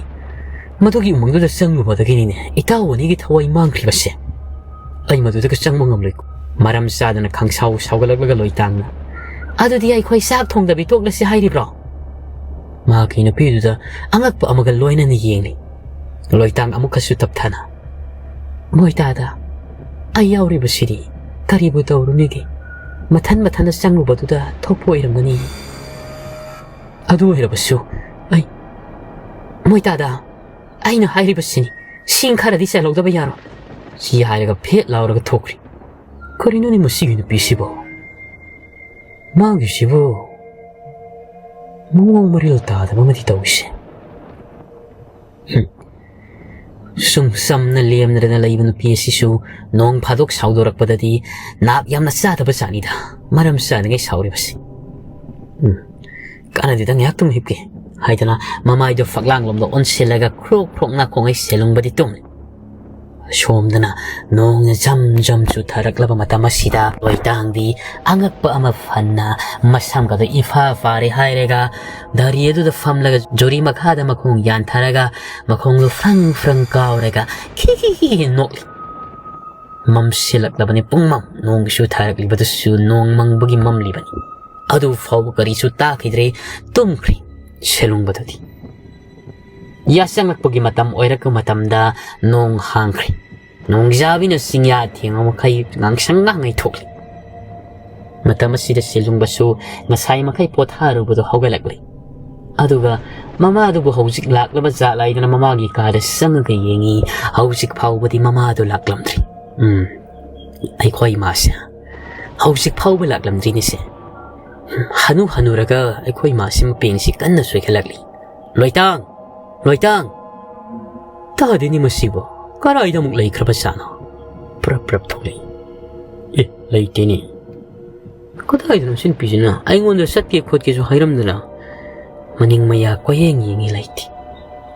ꯃꯗꯨꯒꯤ ꯎꯃꯪꯗꯨꯗ ꯆꯪꯂꯨꯕꯗꯒꯤꯅꯤꯅꯦ ꯏꯇꯥꯎ ꯑꯅꯤꯒꯤ ꯊꯋꯥꯏ ꯃꯥꯡꯈ꯭ꯔꯤꯕꯁꯦ꯫ ꯑꯩ ꯃꯗꯨꯗꯒ ꯆꯪꯕ ꯉꯝꯂꯣꯏ꯫" ꯃꯔꯝ ꯆꯥꯗꯅ ꯈꯪꯁꯥꯎ ꯁꯥꯎꯒꯠꯂꯛꯂꯒ ꯂꯣꯏꯇꯥꯡꯅ, "ꯑꯗꯨꯗꯤ ꯑꯩꯈꯣꯏ ꯆꯥꯛ ꯊꯣꯡꯗꯕꯤ ꯇꯣꯛꯂꯁꯤ ꯍꯥꯏꯔꯤꯕ꯭ꯔꯣ?" ꯃꯍꯥꯛꯀꯤ ꯅꯨꯄꯤꯗꯨꯗ ꯑꯉꯛꯄ ꯑꯃꯒ ꯂꯣꯏꯅꯅ ꯌꯦꯡꯂꯤ꯫ ꯂꯣꯏꯇꯥꯡ ꯑꯃꯨꯛꯀꯁꯨ ꯇꯞꯊꯅ, "ꯃꯣꯏꯇꯥꯗ, ꯑꯩ ꯌꯥꯎꯔꯤꯕꯁꯤꯗꯤ ꯀꯔꯤꯕꯨ ꯇꯧꯔꯨꯅꯤꯒꯦ? ꯃꯊꯟ ꯃꯊꯟꯇ ꯆꯪꯂꯨꯕꯗꯨꯗ ꯊꯣꯛꯄ ꯑꯣꯏꯔꯝꯒꯅꯤ꯫ ꯑꯗꯨ ꯑꯣꯏꯔꯕꯁꯨ ꯑꯩ, ꯃꯣꯏꯇꯥꯗ, ꯑꯩꯅ ꯍꯥꯏꯔꯤꯕꯁꯤꯅꯤ, ꯁꯤꯡ ꯈꯔꯗꯤ ꯆꯜꯍꯧꯗꯕ ꯌꯥꯔꯣꯏ꯫" ꯁꯤ ꯍꯥꯏꯔꯒ ꯐꯦꯠ ꯂꯥꯎꯔꯒ ꯊꯣꯛꯈ꯭ꯔꯤ꯫ ꯀꯔꯤꯅꯣꯅꯦ ꯃꯁꯤꯒꯤ ꯅꯨꯄꯤꯁꯤꯕꯣ? ꯃꯥꯒꯤꯁꯤꯕꯨ ꯃꯑꯣꯡ ꯃꯔꯤꯜ ꯇꯥꯗꯕ ꯑꯃꯗꯤ ꯇꯧꯏꯁꯦ꯫ ꯍꯨꯝ꯫ ꯁꯨꯝ ꯆꯝꯅ ꯂꯦꯝꯗꯅ ꯂꯩꯕ ꯅꯨꯄꯤ ꯑꯁꯤꯁꯨ ꯅꯣꯡ ꯐꯥꯗꯣꯛ ꯁꯥꯎꯗꯣꯔꯛꯄꯗꯗꯤ ꯅꯥꯞ ꯌꯥꯝꯅ ꯆꯥꯗꯕ ꯖꯥꯠꯅꯤꯗ, ꯃꯔꯝ ꯆꯥꯗꯉꯩ ꯁꯥꯎꯔꯤꯕꯁꯤ꯫ ꯎꯝ, ꯀꯥꯟꯅꯗꯦꯗ, ꯉꯥꯏꯍꯥꯛꯇꯪ ꯍꯤꯞꯀꯦ ꯍꯥꯏꯗꯅ ꯃꯃꯥꯏꯗꯨ ꯐꯛꯂꯥꯡꯂꯣꯝꯗ ꯑꯣꯟꯁꯤꯜꯂꯒ ꯈ꯭ꯔꯣꯛ ꯈ꯭ꯔꯣꯛ ꯅꯥꯀꯣꯡꯉꯩ ꯁꯦꯜꯂꯨꯡꯕꯗꯤ ꯇꯨꯝꯂꯤ꯫ ꯁꯣꯝꯗꯅ ꯅꯣꯡꯅ ꯖꯝ ꯖꯝ ꯆꯨꯊꯔꯛꯂꯕ ꯃꯇꯝ ꯑꯁꯤꯗ ꯂꯣꯏꯇꯥꯡꯗꯤ ꯑꯉꯛꯄ ꯑꯃ ꯐꯟꯅ ꯃꯁꯝꯒꯗꯣ ꯏꯐꯥ ꯐꯥꯔꯦ ꯍꯥꯏꯔꯒ ꯙꯔꯤ ꯑꯗꯨꯗ ꯐꯝꯂꯒ ꯖꯨꯔꯤ ꯃꯈꯥꯗ ꯃꯈꯣꯡ ꯌꯥꯟꯊꯔꯒ ꯃꯈꯣꯡꯗꯣ ꯐ꯭ꯔꯪ ꯐ꯭ꯔꯪ ꯀꯥꯎꯔꯒ ꯈꯤ ꯈꯤ ꯈꯤ ꯅꯣꯛꯂꯤ꯫ ꯃꯝꯁꯤꯜꯂꯛꯂꯕꯅꯤ ꯄꯨꯡꯃꯝ꯫ ꯅꯣꯡꯒꯤ ꯆꯨꯊꯔꯛꯂꯤꯕꯗꯨꯁꯨ ꯅꯣꯡ ꯃꯪꯕꯒꯤ ꯃꯝꯂꯤꯕꯅꯤ꯫ ꯑꯗꯨ ꯐꯥꯎꯕ ꯀꯔꯤꯁꯨ ꯇꯥꯈꯤꯗ꯭ꯔꯦ꯫ ꯇꯨꯝꯈ꯭ꯔꯦ ꯁꯦꯂꯨꯡꯕꯗꯨꯗꯤ꯫ ꯌꯥꯆꯪꯉꯛꯄꯒꯤ ꯃꯇꯝ ꯑꯣꯏꯔꯛꯄ ꯃꯇꯝꯗ ꯅꯣꯡ ꯍꯥꯡꯈ꯭ꯔꯦ꯫ ꯅꯣꯡꯖꯥꯕꯤꯅ ꯆꯤꯡꯌꯥ ꯊꯦꯡꯕ ꯃꯈꯩ ꯉꯥꯡꯁꯪ ꯉꯥꯡꯉꯩ ꯊꯣꯛꯂꯤ꯫ ꯃꯇꯝ ꯑꯁꯤꯗ ꯁꯦꯂꯨꯡꯕꯁꯨ ꯉꯁꯥꯏ ꯃꯈꯩ ꯄꯣꯊꯥꯔꯨꯕꯗꯨ ꯍꯧꯒꯠꯂꯛꯂꯤ꯫ ꯑꯗꯨꯒ ꯃꯃꯥꯗꯨꯕꯨ ꯍꯧꯖꯤꯛ ꯂꯥꯛꯂꯕ ꯖꯥꯠꯂꯥꯏꯗꯅ ꯃꯃꯥꯒꯤ ꯀꯥꯗ ꯆꯪꯉꯒ ꯌꯦꯡꯉꯤ꯫ ꯍꯧꯖꯤꯛ ꯐꯥꯎꯕꯗꯤ ꯃꯃꯥꯗꯨ ꯂꯥꯛꯂꯝꯗ꯭ꯔꯤ꯫ ꯎꯝ, ꯑꯩꯈꯣꯏ ꯏꯃꯥꯁꯦ ꯍꯧꯖꯤꯛ ꯐꯥꯎꯕ ꯂꯥꯛꯂꯝꯗ꯭ꯔꯤꯅꯦꯁꯦ꯫ ꯍꯅꯨ ꯍꯅꯨꯔꯒ ꯑꯩꯈꯣꯏ ꯏꯃꯥꯁꯤ ꯃꯄꯦꯟꯁꯤ ꯀꯟꯅ ꯁꯣꯏꯈꯠꯂꯛꯂꯤ꯫ "ꯂꯣꯏꯇꯥꯡ! ꯂꯣꯏꯇꯥꯡ!" ꯇꯥꯗꯦꯅꯦ ꯃꯁꯤꯕꯨ꯫ ꯀꯔꯥꯏꯗ ꯑꯃꯨꯛ ꯂꯩꯈ꯭ꯔꯕ ꯖꯥꯠꯅꯣ? ꯄ꯭ꯔꯞ ꯄ꯭ꯔꯞ ꯊꯣꯛꯂꯛꯏ꯫ "ꯑꯦ, ꯂꯩꯇꯦꯅꯦ꯫ ꯀꯗꯥꯏꯗꯅꯣ ꯁꯤ ꯅꯨꯄꯤꯁꯤꯅ? ꯑꯩꯉꯣꯟꯗ ꯆꯠꯀꯦ ꯈꯣꯠꯀꯦꯁꯨ ꯍꯥꯏꯔꯝꯗꯅ ꯃꯅꯤꯡ ꯃꯌꯥ ꯀꯣꯏꯌꯦꯡ ꯌꯦꯡꯉꯤ ꯂꯩꯇꯦ꯫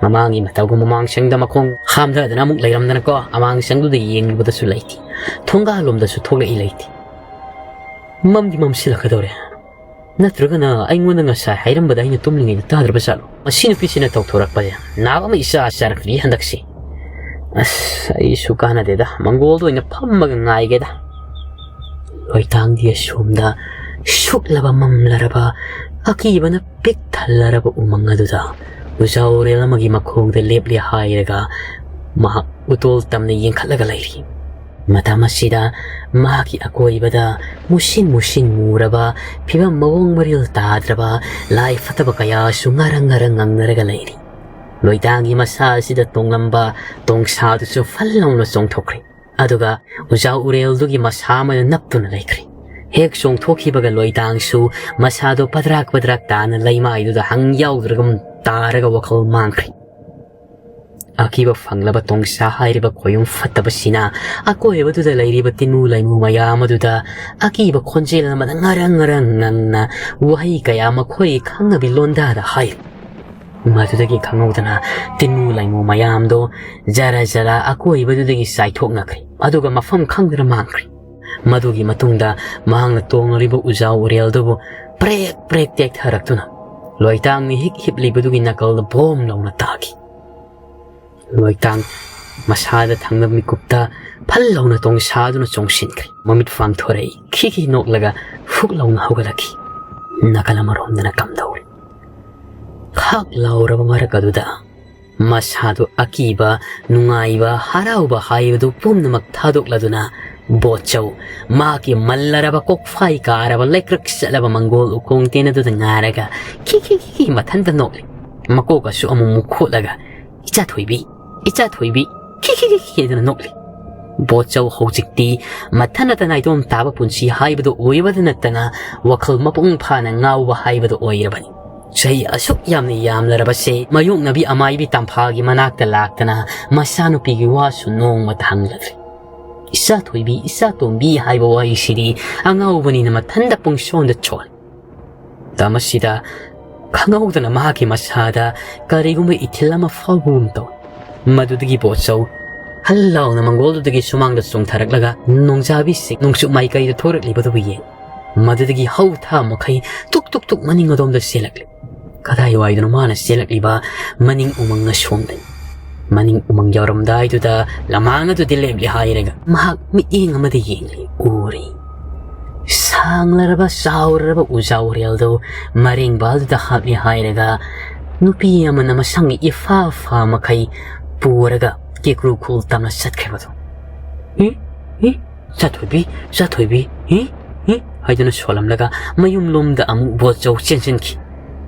ꯃꯃꯥꯡꯒꯤ ꯃꯇꯧꯒ ꯃꯃꯥꯡ ꯁꯪꯗ ꯃꯈꯣꯡ ꯍꯥꯝꯊꯗꯅ ꯑꯃꯨꯛ ꯂꯩꯔꯝꯗꯅꯀꯣ, ꯑꯃꯥꯡ ꯁꯪꯗꯨꯗ ꯌꯦꯡꯂꯨꯕꯗꯁꯨ ꯂꯩꯇꯦ꯫ ꯊꯣꯡꯒꯥꯜꯂꯣꯝꯗꯁꯨ ꯊꯣꯛꯂꯛꯏ ꯂꯩꯇꯦ꯫ ꯃꯝꯗꯤ ꯃꯝꯁꯤꯜꯂꯛꯀꯗꯧꯔꯦ꯫ ꯅꯠꯇ꯭ꯔꯒꯅ ꯑꯩꯉꯣꯟꯗ ꯉꯁꯥꯏ ꯍꯥꯏꯔꯝꯕꯗ ꯑꯩꯅ ꯇꯨꯝꯂꯤꯉꯩꯗ ꯇꯥꯗ꯭ꯔꯕ ꯖꯥꯠꯂꯣ? ꯃꯁꯤ ꯅꯨꯄꯤꯁꯤꯅ ꯇꯧꯊꯣꯔꯛꯄꯁꯦ ꯅꯥꯕ ꯑꯃ ꯏꯆꯥ ꯆꯥꯔꯛꯇ꯭ꯔꯤ ꯍꯟꯗꯛꯁꯤ꯫ ꯑꯁ, ꯑꯩꯁꯨ ꯀꯥꯟꯅꯗꯦꯗ, ꯃꯪꯒꯣꯜꯗ ꯑꯣꯏꯅ ꯐꯝꯃꯒ ꯉꯥꯏꯒꯦꯗ꯫ ꯂꯣꯏꯇꯥꯡꯗꯤ ꯑꯁꯣꯝꯗ ꯁꯨꯛꯂꯕ ꯃꯝꯂꯔꯕ, ꯑꯀꯤꯕꯅ ꯄꯤꯛ ꯊꯜꯂꯔꯕ ꯎꯃꯪ ꯑꯗꯨꯗ ꯎꯖꯥ ꯎꯔꯦꯜ ꯑꯃꯒꯤ ꯃꯈꯣꯡꯗ ꯂꯦꯞꯂꯦ ꯍꯥꯏꯔꯒ ꯃꯍꯥꯛ ꯎꯇꯣꯜ ꯇꯝꯅ ꯌꯦꯡꯈꯠꯂꯒ ꯂꯩꯔꯤ꯫ ꯃꯇꯝ ꯑꯁꯤꯗ ꯃꯍꯥꯛꯀꯤ ꯑꯀꯣꯏꯕꯗ ꯃꯨꯁꯤꯟ ꯃꯨꯁꯤꯟ ꯃꯨꯔꯕ, ꯐꯤꯕꯝ ꯃꯑꯣꯡ ꯃꯔꯤꯜ ꯇꯥꯗ꯭ꯔꯕ ꯂꯥꯏ ꯐꯠꯇꯕ ꯀꯌꯥꯁꯨ ꯉꯔꯪ ꯉꯔꯪ ꯉꯪꯅꯔꯒ ꯂꯩꯔꯤ꯫ ꯂꯣꯏꯇꯥꯡꯒꯤ ꯃꯁꯥ ꯑꯁꯤꯗ ꯇꯣꯡꯂꯝꯕ ꯇꯣꯡꯁꯥꯗꯨꯁꯨ ꯐꯜ ꯂꯥꯎꯅ ꯆꯣꯡꯊꯣꯛꯈ꯭ꯔꯦ꯫ ꯑꯗꯨꯒ ꯎꯖꯥ ꯎꯔꯦꯜꯗꯨꯒꯤ ꯃꯁꯥ ꯑꯃꯗ ꯅꯞꯇꯨꯅ ꯂꯩꯈ꯭ꯔꯦ꯫ ꯍꯦꯛ ꯆꯣꯡꯊꯣꯛꯈꯤꯕꯒ ꯂꯣꯏꯇꯥꯡꯁꯨ ꯃꯁꯥꯗꯣ ꯄꯗ꯭ꯔꯥꯛ ꯄꯗ꯭ꯔꯥꯛ ꯇꯥꯅ ꯂꯩꯃꯥꯏꯗꯨꯗ ꯍꯪ ꯌꯥꯎꯗ꯭ꯔꯒ ꯇꯥꯔꯒ ꯋꯥꯈꯜ ꯃꯥꯡꯈ꯭ꯔꯦ꯫ ꯑꯀꯤꯕ ꯐꯪꯂꯕ ꯇꯣꯡꯁꯥ ꯍꯥꯏꯔꯤꯕ ꯈꯣꯌꯨꯝ ꯐꯠꯇꯕꯁꯤꯅ ꯑꯀꯣꯏꯕꯗꯨꯗ ꯂꯩꯔꯤꯕ ꯇꯤꯟꯃꯨ ꯂꯩꯃꯨ ꯃꯌꯥꯝ ꯑꯗꯨꯗ ꯑꯀꯤꯕ ꯈꯣꯟꯖꯦꯜ ꯑꯃꯗ ꯉꯔꯪ ꯉꯔꯪ ꯉꯪꯅ ꯋꯥꯍꯩ ꯀꯌꯥ ꯃꯈꯣꯏ ꯈꯪꯅꯕꯤ ꯂꯣꯟꯗꯥꯗ ꯍꯥꯏꯔꯤ꯫ ꯃꯗꯨꯗꯒꯤ ꯈꯪꯍꯧꯗꯅ ꯇꯤꯟꯃꯨ ꯂꯩꯃꯨ ꯃꯌꯥꯝꯗꯣ ꯖꯔ ꯖꯔ ꯑꯀꯣꯏꯕꯗꯨꯗꯒꯤ ꯆꯥꯏꯊꯣꯛꯅꯈ꯭ꯔꯦ, ꯑꯗꯨꯒ ꯃꯐꯝ ꯈꯪꯗꯅ ꯃꯥꯡꯈ꯭ꯔꯦ꯫ ꯃꯗꯨꯒꯤ ꯃꯇꯨꯡꯗ ꯃꯍꯥꯛꯅ ꯇꯣꯡꯂꯤꯕ ꯎꯖꯥꯎ ꯎꯔꯦꯜꯗꯨꯕꯨ ꯄ꯭ꯔꯦꯛ ꯄ꯭ꯔꯦꯛ ꯇꯦꯛꯊꯔꯛꯇꯨꯅ ꯂꯣꯏꯇꯥꯡ ꯃꯤꯍꯤꯛ ꯍꯤꯞꯂꯤꯕꯗꯨꯒꯤ ꯅꯥꯀꯜꯗ ꯕꯣꯝ ꯂꯥꯎꯅ ꯇꯥꯈꯤ꯫ ꯂꯣꯏꯇꯥꯡ ꯃꯁꯥꯗ ꯊꯪꯅꯕ ꯃꯤꯀꯨꯞꯇ ꯐꯜ ꯂꯥꯎꯅ ꯇꯣꯡꯁꯥꯗꯨꯅ ꯆꯣꯡꯁꯤꯟꯈ꯭ꯔꯦ꯫ ꯃꯃꯤꯠ ꯄꯥꯡꯊꯣꯔꯛꯏ, ꯈꯤ ꯈꯤ ꯅꯣꯛꯂꯒ ꯐꯨꯛ ꯂꯥꯎꯅ ꯍꯧꯒꯠꯂꯛꯈꯤ꯫ ꯅꯥꯀꯜ ꯑꯃꯔꯣꯝꯗꯅ ꯀꯝꯗꯧꯔꯤ? ꯈꯥꯛ ꯂꯥꯎꯔꯕ ꯃꯔꯛ ꯑꯗꯨꯗ ꯃꯁꯥꯗꯨ ꯑꯀꯤꯕ, ꯅꯨꯡꯉꯥꯏꯕ, ꯍꯔꯥꯎꯕ ꯍꯥꯏꯕꯗꯨ ꯄꯨꯝꯅꯃꯛ ꯊꯥꯗꯣꯛꯂꯗꯨꯅ ꯕꯣꯠꯆꯧ ꯃꯍꯥꯛꯀꯤ ꯃꯜꯂꯔꯕ ꯀꯣꯛꯐꯥꯏ ꯀꯥꯔꯕ ꯂꯩꯀ꯭ꯔꯛ ꯆꯠꯂꯕ ꯃꯪꯒꯣꯜ ꯎꯀꯣꯡ ꯇꯦꯟ ꯑꯗꯨꯗ ꯉꯥꯔꯒ ꯈꯤ ꯈꯤ ꯈꯤ ꯈꯤ ꯃꯊꯟꯇ ꯅꯣꯛꯂꯤ꯫ ꯃꯀꯣꯛ ꯑꯁꯨ ꯑꯃꯨꯛ ꯃꯨꯛ ꯈꯣꯠꯂꯒ "ꯏꯆꯥ ꯊꯣꯏꯕꯤ, ꯏꯆꯥ ꯊꯣꯏꯕꯤ, ꯈꯤ ꯈꯤ ꯈꯤ ꯈꯤ" ꯍꯥꯏꯗꯨꯅ ꯅꯣꯛꯂꯤ꯫ ꯕꯣꯠꯆꯧ ꯍꯧꯖꯤꯛꯇꯤ ꯃꯊꯟꯅꯇ ꯅꯥꯏꯇꯣꯝ ꯇꯥꯕ ꯄꯨꯟꯁꯤ ꯍꯥꯏꯕꯗꯨ ꯑꯣꯏꯕꯗ ꯅꯠꯇꯅ ꯋꯥꯈꯜ ꯃꯄꯨꯡ ꯐꯥꯅ ꯉꯥꯎꯕ ꯍꯥꯏꯕꯗꯨ ꯑꯣꯏꯔꯕꯅꯤ꯫ ꯆꯍꯤ ꯑꯁꯨꯛ ꯌꯥꯝꯅ ꯌꯥꯝꯂꯔꯕꯁꯦ ꯃꯌꯣꯛꯅꯕꯤ ꯑꯃꯥꯏꯕꯤ ꯇꯝꯐꯥꯒꯤ ꯃꯅꯥꯛꯇ ꯂꯥꯛꯇꯅ ꯃꯆꯥꯅꯨꯄꯤꯒꯤ ꯋꯥꯁꯨ ꯅꯣꯡꯃꯇ ꯍꯪꯂꯛꯂꯦ꯫ "ꯏꯆꯥ ꯊꯣꯏꯕꯤ, ꯏꯆꯥ ꯇꯣꯝꯕꯤ" ꯍꯥꯏꯕ ꯋꯥꯍꯩꯁꯤꯗꯤ ꯑꯉꯥꯎꯕꯅꯤꯅ ꯃꯊꯟꯇ ꯄꯨꯡꯁꯣꯟꯗ ꯁꯣꯜꯂꯤ꯫ ꯃꯇꯝ ꯑꯁꯤꯗ ꯈꯪꯍꯧꯗꯅ ꯃꯍꯥꯛꯀꯤ ꯃꯁꯥꯗ ꯀꯔꯤꯒꯨꯝꯕ ꯏꯊꯤꯜ ꯑꯃ ꯐꯥꯎꯕꯒꯨꯝ ꯇꯧꯏ꯫ ꯃꯗꯨꯗꯒꯤ ꯕꯣꯠꯆꯧ ꯍꯜ ꯂꯥꯎꯅ ꯃꯪꯒꯣꯜꯗꯨꯗꯒꯤ ꯁꯨꯃꯥꯡꯗ ꯆꯣꯡꯊꯔꯛꯂꯒ ꯅꯣꯡꯖꯥꯕꯤꯁꯤꯡ ꯅꯣꯡꯆꯨꯞ ꯃꯥꯏꯀꯩꯗ ꯊꯣꯔꯛꯂꯤꯕꯗꯨꯕꯨ ꯌꯦꯡ꯫ ꯃꯗꯨꯗꯒꯤ ꯍꯧ ꯊꯥ ꯃꯈꯩ ꯇꯨꯛ ꯇꯨꯛ ꯇꯨꯛ ꯃꯅꯤꯡ ꯑꯗꯣꯝꯗ ꯆꯦꯜꯂꯛꯂꯤ꯫ ꯀꯗꯥꯏꯋꯥꯏꯗꯅꯣ ꯃꯥꯅ ꯆꯦꯜꯂꯛꯂꯤꯕ? ꯃꯅꯤꯡ ꯎꯃꯪ ꯑꯁꯣꯝꯗꯅꯤ꯫ ꯃꯅꯤꯡ ꯎꯃꯪ ꯌꯧꯔꯝꯗꯥꯏꯗꯨꯗ ꯂꯃꯥꯡ ꯑꯗꯨꯗꯤ ꯂꯦꯞꯂꯦ ꯍꯥꯏꯔꯒ ꯃꯍꯥꯛ ꯃꯤꯠꯌꯦꯡ ꯑꯃꯗ ꯌꯦꯡꯂꯤ꯫ ꯎꯔꯤ꯫ ꯁꯥꯡꯂꯔꯕ ꯆꯥꯎꯔꯔꯕ ꯎꯖꯥ ꯎꯔꯦꯜꯗꯨ ꯃꯔꯦꯡꯕꯥꯜꯗꯨꯗ ꯍꯥꯞꯂꯦ ꯍꯥꯏꯔꯒ ꯅꯨꯄꯤ ꯑꯃꯅ ꯃꯁꯝꯒꯤ ꯏꯐꯥ ꯐꯥ ꯃꯈꯩ ꯄꯨꯔꯒ ꯀꯦꯀ꯭ꯔꯨ ꯈꯨꯜ ꯇꯝꯅ ꯆꯠꯈ꯭ꯔꯤꯕꯗꯨ꯫ "ꯏ, ꯏ, ꯆꯥꯊꯣꯏꯕꯤ, ꯆꯥꯊꯣꯏꯕꯤ, ꯏ, ꯏ" ꯍꯥꯏꯗꯨꯅ ꯁꯣꯜꯂꯝꯂꯒ ꯃꯌꯨꯝꯂꯣꯝꯗ ꯑꯃꯨꯛ ꯕꯣꯠꯆꯧ ꯆꯦꯟꯁꯤꯟꯈꯤ꯫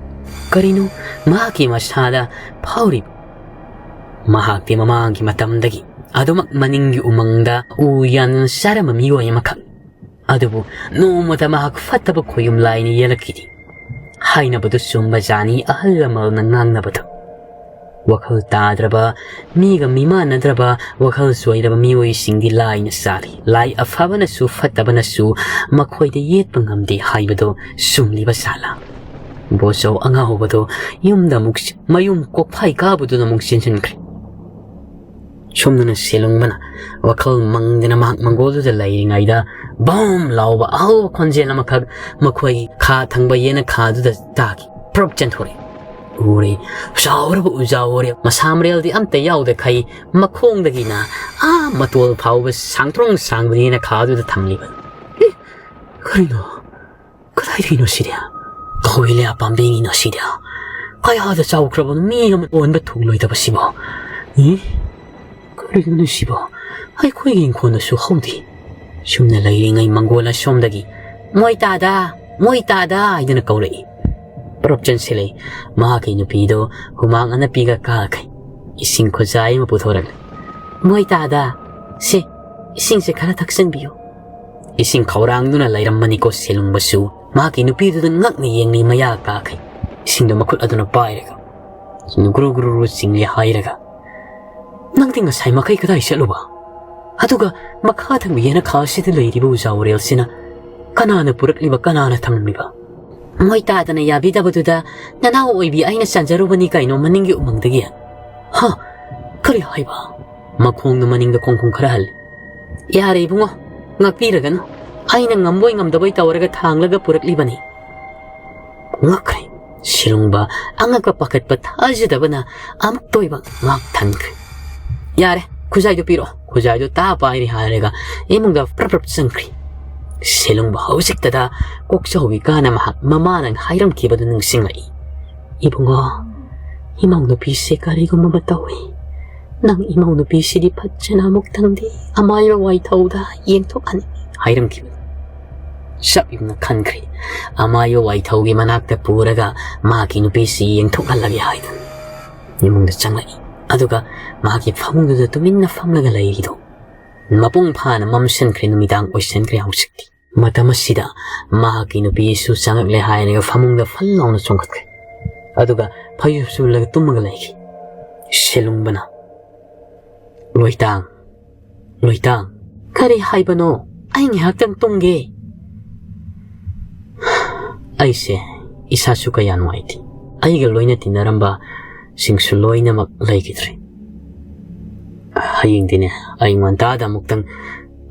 ꯀꯔꯤꯅꯣ ꯃꯍꯥꯛꯀꯤ ꯃꯁꯥꯗ ꯐꯥꯎꯔꯤꯕ? ꯃꯍꯥꯛꯇꯤ ꯃꯃꯥꯡꯒꯤ ꯃꯇꯝꯗꯒꯤ ꯑꯗꯨꯃꯛ ꯃꯅꯤꯡꯒꯤ ꯎꯃꯪꯗ ꯎ ꯌꯥꯟꯗꯨꯅ ꯆꯥꯔꯝꯕ ꯃꯤꯑꯣꯏ ꯑꯃꯈꯛ꯫ ꯑꯗꯨꯕꯨ ꯅꯣꯡꯃꯇ ꯃꯍꯥꯛ ꯐꯠꯇꯕ ꯈꯣꯌꯨꯝ ꯂꯥꯏꯅ ꯌꯦꯜꯂꯛꯈꯤꯗꯦ꯫ ꯍꯥꯏꯅꯕꯗꯨ ꯆꯨꯝꯕ ꯖꯥꯠꯅꯤ ꯑꯍꯜ ꯂꯃꯟꯅ ꯉꯥꯡꯅꯕꯗꯨ꯫ ꯋꯥꯈꯜ ꯇꯥꯗ꯭ꯔꯕ, ꯃꯤꯒ ꯃꯤꯃꯥꯟꯅꯗ꯭ꯔꯕ, ꯋꯥꯈꯜ ꯆꯣꯏꯔꯕ ꯃꯤꯑꯣꯏꯁꯤꯡꯗꯤ ꯂꯥꯏꯅ ꯆꯥꯔꯤ꯫ ꯂꯥꯏ ꯑꯐꯕꯅꯁꯨ ꯐꯠꯇꯕꯅꯁꯨ ꯃꯈꯣꯏꯗ ꯌꯦꯠꯄ ꯉꯝꯗꯦ ꯍꯥꯏꯕꯗꯨ ꯆꯨꯝꯂꯤꯕ ꯖꯥꯠꯂꯥ? ꯕꯣꯆꯧ ꯑꯉꯥꯎꯕꯗꯣ ꯌꯨꯝꯗ ꯑꯃꯨꯛ ꯆ-, ꯃꯌꯨꯝ ꯀꯣꯛꯐꯥꯏ ꯀꯥꯕꯗꯨꯗ ꯑꯃꯨꯛ ꯆꯦꯟꯁꯤꯟꯈ꯭ꯔꯦ꯫ ꯁꯣꯝꯗꯅ ꯁꯦꯂꯨꯡꯕꯅ ꯋꯥꯈꯜ ꯃꯪꯗꯅ ꯃꯍꯥꯛ ꯃꯪꯒꯣꯜꯗꯨꯗ ꯂꯩꯔꯤꯉꯩꯗ ꯕꯝ ꯂꯥꯎꯕ ꯑꯍꯧꯕ ꯈꯣꯟꯖꯦꯜ ꯑꯃꯈꯛ ꯃꯈꯣꯏꯒꯤ ꯈꯥ ꯊꯪꯕ ꯌꯦꯅꯈꯥꯗꯨꯗ ꯇꯥꯈꯤ꯫ ꯄ꯭ꯔꯞ ꯆꯦꯟꯊꯣꯔꯛꯏ꯫ ꯎꯔꯦ, ꯆꯥꯎꯔꯕ ꯎꯖꯥ ꯎꯔꯦ, ꯃꯁꯥ ꯃꯔꯦꯜꯗꯤ ꯑꯝꯇ ꯌꯥꯎꯗꯈꯩ ꯃꯈꯣꯡꯗꯒꯤꯅ ꯑꯥ ꯃꯇꯣꯜ ꯐꯥꯎꯕ ꯁꯥꯡꯇ꯭ꯔꯣꯡ ꯁꯥꯡꯕ ꯌꯦꯅꯈꯥꯗꯨꯗ ꯊꯝꯂꯤꯕ꯫ ꯑꯦ, ꯀꯔꯤꯅꯣ? ꯀꯗꯥꯏꯗꯒꯤꯅꯣ ꯁꯤꯗꯤ? ꯀꯧꯏꯂꯥ ꯄꯥꯝꯕꯤꯅꯤꯅ ꯁꯤꯗꯤ? ꯀꯌꯥꯗ ꯆꯥꯎꯈ꯭ꯔꯕ ꯃꯤ ꯑꯃ ꯑꯣꯟꯕ ꯊꯨꯡꯂꯣꯏꯗꯕ ꯁꯤꯕꯣ? ꯏ? ꯀꯔꯤꯅꯣ ꯁꯤꯕꯣ? ꯑꯩꯈꯣꯏꯒꯤ ꯏꯪꯈꯣꯜꯗꯁꯨ ꯍꯧꯗꯦ꯫ ꯁꯨꯝꯅ ꯂꯩꯔꯤꯉꯩ ꯃꯪꯒꯣꯜ ꯑꯁꯣꯝꯗꯒꯤ, "ꯃꯣꯏ ꯇꯥꯗ! ꯃꯣꯏ ꯇꯥꯗ!" ꯍꯥꯏꯗꯨꯅ ꯀꯧꯔꯛꯏ꯫ ꯄ꯭ꯔꯞ ꯆꯦꯟꯁꯤꯜꯂꯛꯏ꯫ ꯃꯍꯥꯛꯀꯤ ꯅꯨꯄꯤꯗꯣ ꯍꯨꯃꯥꯡ ꯑꯅꯞꯄꯤꯒ ꯀꯥꯈꯩ ꯏꯁꯤꯡ ꯈꯨꯖꯥꯏ ꯑꯃ ꯄꯨꯊꯣꯔꯛꯂꯦ꯫ "ꯃꯣꯏ ꯇꯥꯗ! ꯁꯦ, ꯏꯁꯤꯡꯁꯦ ꯈꯔ ꯊꯛꯆꯟꯕꯤꯌꯨ꯫" ꯏꯁꯤꯡ ꯈꯧꯔꯥꯡꯗꯨꯅ ꯂꯩꯔꯝꯕꯅꯤꯀꯣ ꯁꯦꯂꯨꯡꯕꯁꯨ꯫ ꯃꯍꯥꯛꯀꯤ ꯅꯨꯄꯤꯗꯨꯗ ꯉꯛꯅ ꯌꯦꯡꯂꯤ ꯃꯌꯥ ꯀꯥꯈꯩ꯫ ꯏꯁꯤꯡꯗꯣ ꯃꯈꯨꯠ ꯑꯗꯨꯅ ꯄꯥꯏꯔꯒ ꯒꯨꯔꯨ ꯒꯨꯔꯨ ꯒꯨꯔꯨ ꯆꯤꯡꯂꯤ ꯍꯥꯏꯔꯒ, "ꯅꯪꯗꯤ ꯉꯁꯥꯏ ꯃꯈꯩ ꯀꯗꯥꯏ ꯆꯠꯂꯨꯕ? ꯑꯗꯨꯒ ꯃꯈꯥ ꯊꯪꯕ ꯌꯦꯅꯈꯥ ꯑꯁꯤꯗ ꯂꯩꯔꯤꯕ ꯎꯖꯥ ꯎꯔꯦꯜꯁꯤꯅ ꯀꯅꯥꯅ ꯄꯨꯔꯛꯂꯤꯕ, ꯀꯅꯥꯅ ꯊꯝꯂꯝꯂꯤꯕ?" "ꯃꯣꯏ ꯇꯥꯗꯅ ꯌꯥꯕꯤꯗꯕꯗꯨꯗ ꯅꯅꯥꯎ ꯑꯣꯏꯕꯤ ꯑꯩꯅ ꯆꯟꯖꯔꯨꯕꯅꯤ ꯀꯩꯅꯣ ꯃꯅꯤꯡꯒꯤ ꯎꯃꯪꯗꯒꯤ꯫" "ꯍꯥ? ꯀꯔꯤ ꯍꯥꯏꯕ?" ꯃꯈꯣꯡꯗꯨ ꯃꯅꯤꯡꯗ ꯈꯣꯡ ꯈꯣꯡ ꯈꯔ ꯍꯜꯂꯤ꯫ "ꯌꯥꯔꯦ ꯏꯕꯨꯡꯉꯣ, ꯉꯥꯛꯄꯤꯔꯒꯅꯨ꯫ ꯑꯩꯅ ꯉꯝꯕꯣꯏ ꯉꯝꯗꯕꯣꯏ ꯇꯧꯔꯒ ꯊꯥꯡꯂꯒ ꯄꯨꯔꯛꯂꯤꯕꯅꯤ꯫" ꯉꯛꯈ꯭ꯔꯦ꯫ ꯁꯤꯂꯨꯡꯕ ꯑꯉꯛꯄ ꯄꯥꯈꯠꯄ ꯊꯥꯖꯗꯕꯅ ꯑꯃꯨꯛꯇ ꯑꯣꯏꯕ ꯉꯥꯛ ꯊꯟꯈ꯭ꯔꯦ꯫ "ꯌꯥꯔꯦ, ꯈꯨꯖꯥꯏꯗꯨ ꯄꯤꯔꯛꯑꯣ꯫" ꯈꯨꯖꯥꯏꯗꯨ ꯇꯥ ꯄꯥꯏꯔꯦ ꯍꯥꯏꯔꯒ ꯏꯃꯨꯡꯗ ꯄ꯭ꯔꯞ ꯄ꯭ꯔꯞ ꯆꯪꯈ꯭ꯔꯦ꯫ ꯁꯤꯂꯨꯡꯕ ꯍꯧꯖꯤꯛꯇꯗ ꯀꯣꯛꯆꯧꯕꯤ ꯀꯥꯅ ꯃꯍꯥꯛ ꯃꯃꯥꯅ ꯍꯥꯏꯔꯝꯈꯤꯕꯗꯨ ꯅꯤꯡꯁꯤꯡꯂꯛꯏ꯫ "ꯏꯕꯨꯡꯉꯣ, ꯏꯃꯧ ꯅꯨꯄꯤꯁꯦ ꯀꯔꯤꯒꯨꯝꯕ ꯑꯃ ꯇꯧꯏ꯫ ꯅꯪ ꯏꯃꯧ ꯅꯨꯄꯤꯁꯤꯗꯤ ꯐꯖꯅ ꯑꯃꯨꯛꯇꯪꯗꯤ ꯑꯃꯥꯏꯕ ꯋꯥꯏꯊꯧꯗ ꯌꯦꯡꯊꯣꯛꯍꯟꯅꯤꯡꯏ" ꯍꯥꯏꯔꯝꯈꯤꯕꯅꯤ꯫ ꯆꯞ ꯌꯨꯡꯅ ꯈꯟꯈ꯭ꯔꯦ꯫ ꯑꯃꯥꯏꯕ ꯋꯥꯏꯊꯧꯒꯤ ꯃꯅꯥꯛꯇ ꯄꯨꯔꯒ ꯃꯍꯥꯛꯀꯤ ꯅꯨꯄꯤꯁꯤ ꯌꯦꯡꯊꯣꯛꯍꯜꯂꯒꯦ ꯍꯥꯏꯗꯨꯅ ꯏꯃꯨꯡꯗ ꯆꯪꯂꯛꯏ꯫ ꯑꯗꯨꯒ ꯃꯍꯥꯛꯀꯤ ꯐꯃꯨꯡꯗꯨꯗ ꯇꯨꯃꯤꯟꯅ ꯐꯝꯂꯒ ꯂꯩꯔꯤꯗꯨ ꯃꯄꯨꯡ ꯐꯥꯅ ꯃꯝꯁꯤꯟꯈ꯭ꯔꯦ, ꯅꯨꯃꯤꯗꯥꯡ ꯑꯣꯏꯁꯤꯟꯈ꯭ꯔꯦ ꯍꯧꯖꯤꯛꯇꯤ꯫ ꯃꯇꯝ ꯑꯁꯤꯗ ꯃꯍꯥꯛꯀꯤ ꯅꯨꯄꯤꯁꯨ ꯆꯪꯂꯛꯂꯦ ꯍꯥꯏꯔꯒ ꯐꯃꯨꯡꯗ ꯐꯜ ꯂꯥꯎꯅ ꯆꯣꯡꯈꯠꯈ꯭ꯔꯦ꯫ ꯑꯗꯨꯒ ꯐꯩꯖꯨꯞ ꯆꯨꯞꯂꯒ ꯇꯨꯝꯃꯒ ꯂꯩꯈꯤ꯫ ꯁꯦꯂꯨꯡꯕꯅ, "ꯂꯣꯏꯇꯥꯡ, ꯂꯣꯏꯇꯥꯡ꯫" "ꯀꯔꯤ ꯍꯥꯏꯕꯅꯣ? ꯑꯩ ꯉꯥꯏꯍꯥꯛꯇꯪ ꯇꯨꯝꯒꯦ꯫" "ꯑꯩꯁꯦ ꯏꯁꯥꯁꯨ ꯀꯌꯥ ꯅꯨꯡꯉꯥꯏꯇꯦ꯫ ꯑꯩꯒ ꯂꯣꯏꯅ ꯇꯤꯟꯅꯔꯝꯕꯁꯤꯡꯁꯨ ꯂꯣꯏꯅꯃꯛ ꯂꯩꯈꯤꯗ꯭ꯔꯦ꯫ ꯍꯌꯦꯡꯗꯤꯅꯦ, ꯑꯌꯨꯛ ꯉꯟꯇꯥꯗ ꯑꯃꯨꯛꯇꯪ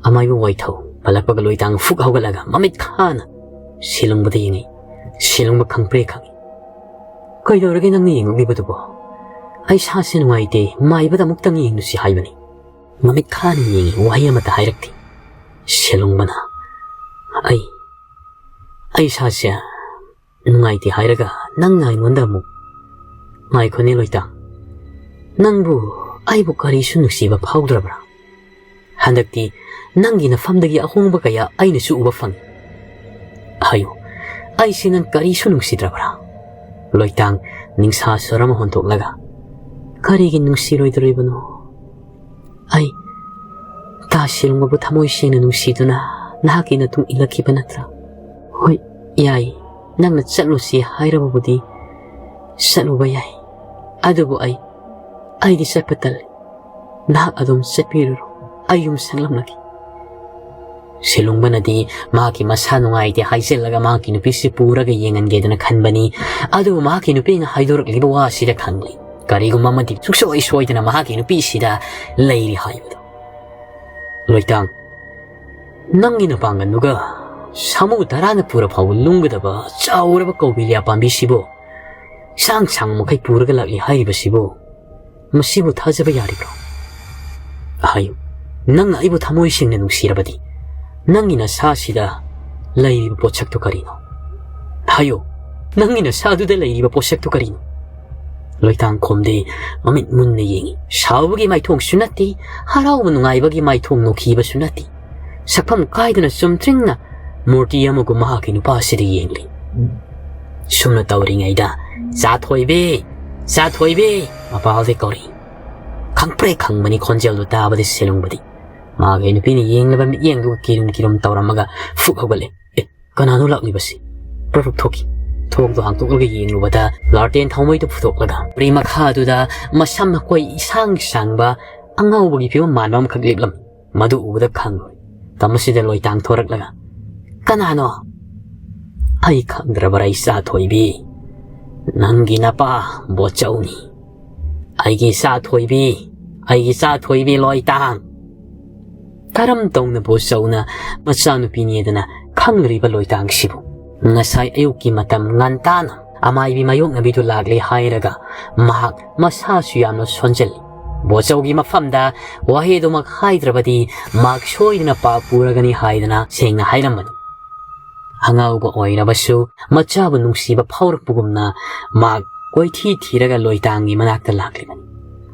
ꯑꯃꯥꯏꯕ ꯋꯥꯏꯊꯧ ꯄꯜꯂꯛꯄꯒ ꯂꯣꯏꯇꯥꯡ ꯐꯨꯛ ꯍꯧꯒꯠꯂꯒ ꯃꯃꯤꯠ ꯈꯥꯅ ꯁꯤꯂꯨꯡꯕꯗ ꯌꯦꯡꯉꯤ꯫ ꯁꯤꯂꯨꯡꯕ ꯈꯪꯄ꯭ꯔꯦꯛ ꯈꯪꯉꯤ꯫ "ꯀꯩꯗꯧꯔꯒꯦ ꯅꯪꯅ ꯌꯦꯡꯉꯛꯂꯤꯕꯗꯨꯕꯣ? ꯑꯩ ꯁꯥꯁꯦ ꯅꯨꯡꯉꯥꯏꯇꯦ, ꯃꯥꯏꯕꯗ ꯑꯃꯨꯛꯇꯪ ꯌꯦꯡꯂꯨꯁꯤ ꯍꯥꯏꯕꯅꯤ꯫" ꯃꯃꯤꯠ ꯈꯥꯅ ꯌꯦꯡꯉꯤ, ꯋꯥꯍꯩ ꯑꯃꯠꯇ ꯍꯥꯏꯔꯛꯇꯦ꯫ ꯁꯦꯂꯨꯡꯕꯅ, "ꯑꯩ, ꯑꯩ ꯁꯥꯁꯦ ꯅꯨꯡꯉꯥꯏꯇꯦ ꯍꯥꯏꯔꯒ ꯅꯪꯅ ꯑꯩꯉꯣꯟꯗ ꯑꯃꯨꯛ, ꯉꯥꯏꯈꯣꯅꯦ ꯂꯣꯏꯇꯥꯡ, ꯅꯪꯕꯨ ꯑꯩꯕꯨ ꯀꯔꯤꯁꯨ ꯅꯨꯡꯁꯤꯕ ꯐꯥꯎꯗ꯭ꯔꯕ꯭ꯔꯥ? ꯍꯟꯗꯛꯇꯤ ꯅꯪꯒꯤ ꯅꯐꯝꯗꯒꯤ ꯑꯍꯣꯡꯕ ꯀꯌꯥ ꯑꯩꯅꯁꯨ ꯎꯕ ꯐꯪꯏ꯫ ꯍꯥꯏꯌꯨ, ꯑꯩꯁꯤ ꯅꯪ ꯀꯔꯤꯁꯨ ꯅꯨꯡꯁꯤꯗ꯭ꯔꯕ꯭ꯔꯥ?" ꯂꯣꯏꯇꯥꯡ ꯅꯤꯡꯁꯥ ꯁꯣꯔ ꯑꯃ ꯍꯣꯟꯊꯣꯛꯂꯒ, "ꯀꯔꯤꯒꯤ ꯅꯨꯡꯁꯤꯔꯣꯏꯗꯣꯔꯤꯕꯅꯣ? ꯑꯩ ꯇꯥ ꯁꯦꯂꯨꯡꯕꯕꯨ ꯊꯃꯣꯏ ꯁꯦꯡꯅ ꯅꯨꯡꯁꯤꯗꯨꯅ ꯅꯍꯥꯛꯀꯤ ꯅꯇꯨꯡ ꯏꯜꯂꯛꯈꯤꯕ ꯅꯠꯇ꯭ꯔꯥ? ꯍꯣꯏ, ꯌꯥꯏ, ꯅꯪꯅ ꯆꯠꯂꯨꯁꯤ ꯍꯥꯏꯔꯕꯕꯨꯗꯤ ꯆꯠꯂꯨꯕ ꯌꯥꯏ, ꯑꯗꯨꯕꯨ ꯑꯩ, ꯑꯩꯗꯤ ꯆꯠꯄ ꯇꯜꯂꯤ꯫ ꯅꯍꯥꯛ ꯑꯗꯨꯝ ꯆꯠꯄꯤꯔꯨꯔꯣ, ꯑꯩ ꯌꯨꯝ ꯁꯪꯂꯝꯂꯒꯦ꯫" ꯁꯦꯂꯨꯡꯕꯅꯗꯤ ꯃꯍꯥꯛꯀꯤ ꯃꯁꯥ ꯅꯨꯡꯉꯥꯏꯇꯦ ꯍꯥꯏꯖꯤꯜꯂꯒ ꯃꯍꯥꯛꯀꯤ ꯅꯨꯄꯤꯁꯤ ꯄꯨꯔꯒ ꯌꯦꯡꯍꯟꯒꯦꯗꯅ ꯈꯟꯕꯅꯤ꯫ ꯑꯗꯨꯕꯨ ꯃꯍꯥꯛꯀꯤ ꯅꯨꯄꯤꯅ ꯍꯥꯏꯗꯣꯔꯛꯂꯤꯕ ꯋꯥꯁꯤꯗ ꯈꯪꯂꯤ, ꯀꯔꯤꯒꯨꯝꯕ ꯑꯃꯗꯤ ꯁꯨꯡꯁꯣꯏ ꯁꯣꯏꯗꯅ ꯃꯍꯥꯛꯀꯤ ꯅꯨꯄꯤꯁꯤꯗ ꯂꯩꯔꯤ ꯍꯥꯏꯕꯗꯨ꯫ "ꯂꯣꯏꯇꯥꯡ, ꯅꯪꯒꯤ ꯅꯄꯥꯡꯒꯜꯗꯨꯒ ꯁꯥꯃꯨ ꯇꯔꯥꯅ ꯄꯨꯔ ꯐꯥꯎꯕ ꯂꯨꯝꯒꯗꯕ ꯆꯥꯎꯔꯕ ꯀꯧꯕꯤꯂꯤꯌꯥ ꯄꯥꯝꯕꯤꯁꯤꯕꯨ ꯏꯁꯥꯡ ꯁꯥꯡꯕ ꯃꯈꯩ ꯄꯨꯔꯒ ꯂꯥꯛꯂꯤ ꯍꯥꯏꯔꯤꯕꯁꯤꯕꯨ, ꯃꯁꯤꯕꯨ ꯊꯥꯖꯕ ꯌꯥꯔꯤꯕ꯭ꯔꯣ? ꯍꯥꯏꯌꯨ, ꯅꯪꯅ ꯑꯩꯕꯨ ꯊꯃꯣꯏ ꯁꯦꯡꯅ ꯅꯨꯡꯁꯤꯔꯕꯗꯤ, ꯅꯪꯒꯤ ꯅꯁꯥꯁꯤꯗ ꯂꯩꯔꯤꯕ ꯄꯣꯠꯁꯛꯇꯨ ꯀꯔꯤꯅꯣ? ꯍꯥꯏꯌꯨ, ꯅꯪꯒꯤ ꯅꯁꯥꯗꯨꯗ ꯂꯩꯔꯤꯕ ꯄꯣꯠꯁꯛꯇꯨ ꯀꯔꯤꯅꯣ?" ꯂꯣꯏꯇꯥꯡ ꯈꯣꯝꯗꯦ, ꯃꯃꯤꯠ ꯃꯨꯟꯅ ꯌꯦꯡꯉꯤ꯫ ꯁꯥꯎꯕꯒꯤ ꯃꯥꯏꯊꯣꯡꯁꯨ ꯅꯠꯇꯦ, ꯍꯔꯥꯎꯕ ꯅꯨꯡꯉꯥꯏꯕꯒꯤ ꯃꯥꯏꯊꯣꯡ ꯅꯣꯛꯈꯤꯕꯁꯨ ꯅꯠꯇꯦ꯫ ꯁꯛꯐꯝ ꯀꯥꯏꯗꯅ ꯆꯨꯝꯗ꯭ꯔꯤꯡꯅ ꯃꯨꯔꯇꯤ ꯑꯃꯒꯨꯝ ꯃꯍꯥꯛꯀꯤ ꯅꯨꯄꯥ ꯑꯁꯤꯗ ꯌꯦꯡꯂꯤ꯫ ꯁꯨꯝꯅ ꯇꯧꯔꯤꯉꯩꯗ, "ꯆꯥꯊꯣꯏꯕꯤ! ꯆꯥꯊꯣꯏꯕꯤ!" ꯃꯄꯥꯜꯗꯒꯤ ꯀꯧꯔꯤ꯫ ꯈꯪꯄ꯭ꯔꯦꯛ ꯈꯪꯕꯅꯤ ꯈꯣꯟꯖꯦꯜꯗꯨ ꯇꯥꯕꯗ ꯁꯦꯂꯨꯡꯕꯗꯤ꯫ ꯃꯥꯒꯤ ꯅꯨꯄꯤꯅ ꯌꯦꯡꯂꯕ ꯃꯤꯠꯌꯦꯡꯗꯨꯒ ꯀꯤꯔꯨꯝ ꯀꯤꯔꯨꯝ ꯇꯧꯔꯝꯃꯒ ꯐꯨꯛ ꯍꯧꯒꯠꯂꯦ꯫ "ꯑꯦ, ꯀꯅꯥꯅꯣ ꯂꯥꯛꯂꯤꯕꯁꯤ?" ꯄ꯭ꯔꯞ ꯄ꯭ꯔꯞ ꯊꯣꯛꯈꯤ꯫ ꯊꯣꯡꯗꯣ ꯍꯥꯡꯇꯣꯛꯂꯒ ꯌꯦꯡꯂꯨꯕꯗ ꯂꯥꯔꯇꯦꯟ ꯊꯥꯎꯃꯩꯗꯨ ꯄꯨꯊꯣꯛꯂꯒ ꯄꯨꯔꯤ ꯃꯈꯥꯗꯨꯗ ꯃꯁꯝ ꯃꯈꯣꯏ ꯏꯁꯥꯡ ꯁꯥꯡꯕ ꯑꯉꯥꯎꯕꯒꯤ ꯐꯤꯕꯝ ꯃꯥꯟꯕ ꯑꯃꯈꯛ ꯂꯦꯞꯂꯝꯃꯤ꯫ ꯃꯗꯨ ꯎꯕꯗ ꯈꯪꯂꯣꯏ꯫ ꯇꯝ ꯑꯁꯤꯗ ꯂꯣꯏꯇꯥꯡ ꯊꯣꯔꯛꯂꯒ, "ꯀꯅꯥꯅꯣ?" "ꯑꯩ ꯈꯪꯗ꯭ꯔꯕꯔꯥ, ꯏꯆꯥ ꯊꯣꯏꯕꯤ? ꯅꯪꯒꯤ ꯅꯄꯥ ꯕꯣꯠꯆꯧꯅꯤ꯫ ꯑꯩꯒꯤ ꯏꯆꯥ ꯊꯣꯏꯕꯤ, ꯑꯩꯒꯤ ꯏꯆꯥ ꯊꯣꯏꯕꯤ ꯂꯣꯏꯇꯥꯡ!" ꯀꯔꯝ ꯇꯧꯅ ꯕꯣꯠꯆꯧꯅ ꯃꯆꯥꯅꯨꯄꯤꯅꯦꯗꯅ ꯈꯪꯂꯤꯕ ꯂꯣꯏꯇꯥꯡꯁꯤꯕꯨ? ꯉꯁꯥꯏ ꯑꯌꯨꯛꯀꯤ ꯃꯇꯝ ꯉꯟꯇꯥꯅ ꯑꯃꯥꯏꯕꯤ ꯃꯥꯌꯣꯛꯅꯕꯤꯗꯨ ꯂꯥꯛꯂꯦ ꯍꯥꯏꯔꯒ ꯃꯍꯥꯛ ꯃꯁꯥꯁꯨ ꯌꯥꯝꯅ ꯁꯣꯟꯖꯜꯂꯤ꯫ ꯕꯣꯠꯆꯧꯒꯤ ꯃꯐꯝꯗ ꯋꯥꯍꯩ ꯑꯗꯨꯃꯛ ꯍꯥꯏꯗ꯭ꯔꯕꯗꯤ ꯃꯍꯥꯛ ꯁꯣꯏꯗꯅ ꯄꯥꯞ ꯄꯨꯔꯒꯅꯤ ꯍꯥꯏꯗꯅ ꯁꯦꯡꯅ ꯍꯥꯏꯔꯝꯕꯅꯤ꯫ ꯑꯉꯥꯎꯕ ꯑꯣꯏꯔꯕꯁꯨ ꯃꯆꯥꯕꯨ ꯅꯨꯡꯁꯤꯕ ꯐꯥꯎꯔꯛꯄꯒꯨꯝꯅ ꯃꯍꯥꯛ ꯀꯣꯏꯊꯤ ꯊꯤꯔꯒ ꯂꯣꯏꯇꯥꯡꯒꯤ ꯃꯅꯥꯛꯇ ꯂꯥꯛꯂꯤꯕꯅꯤ꯫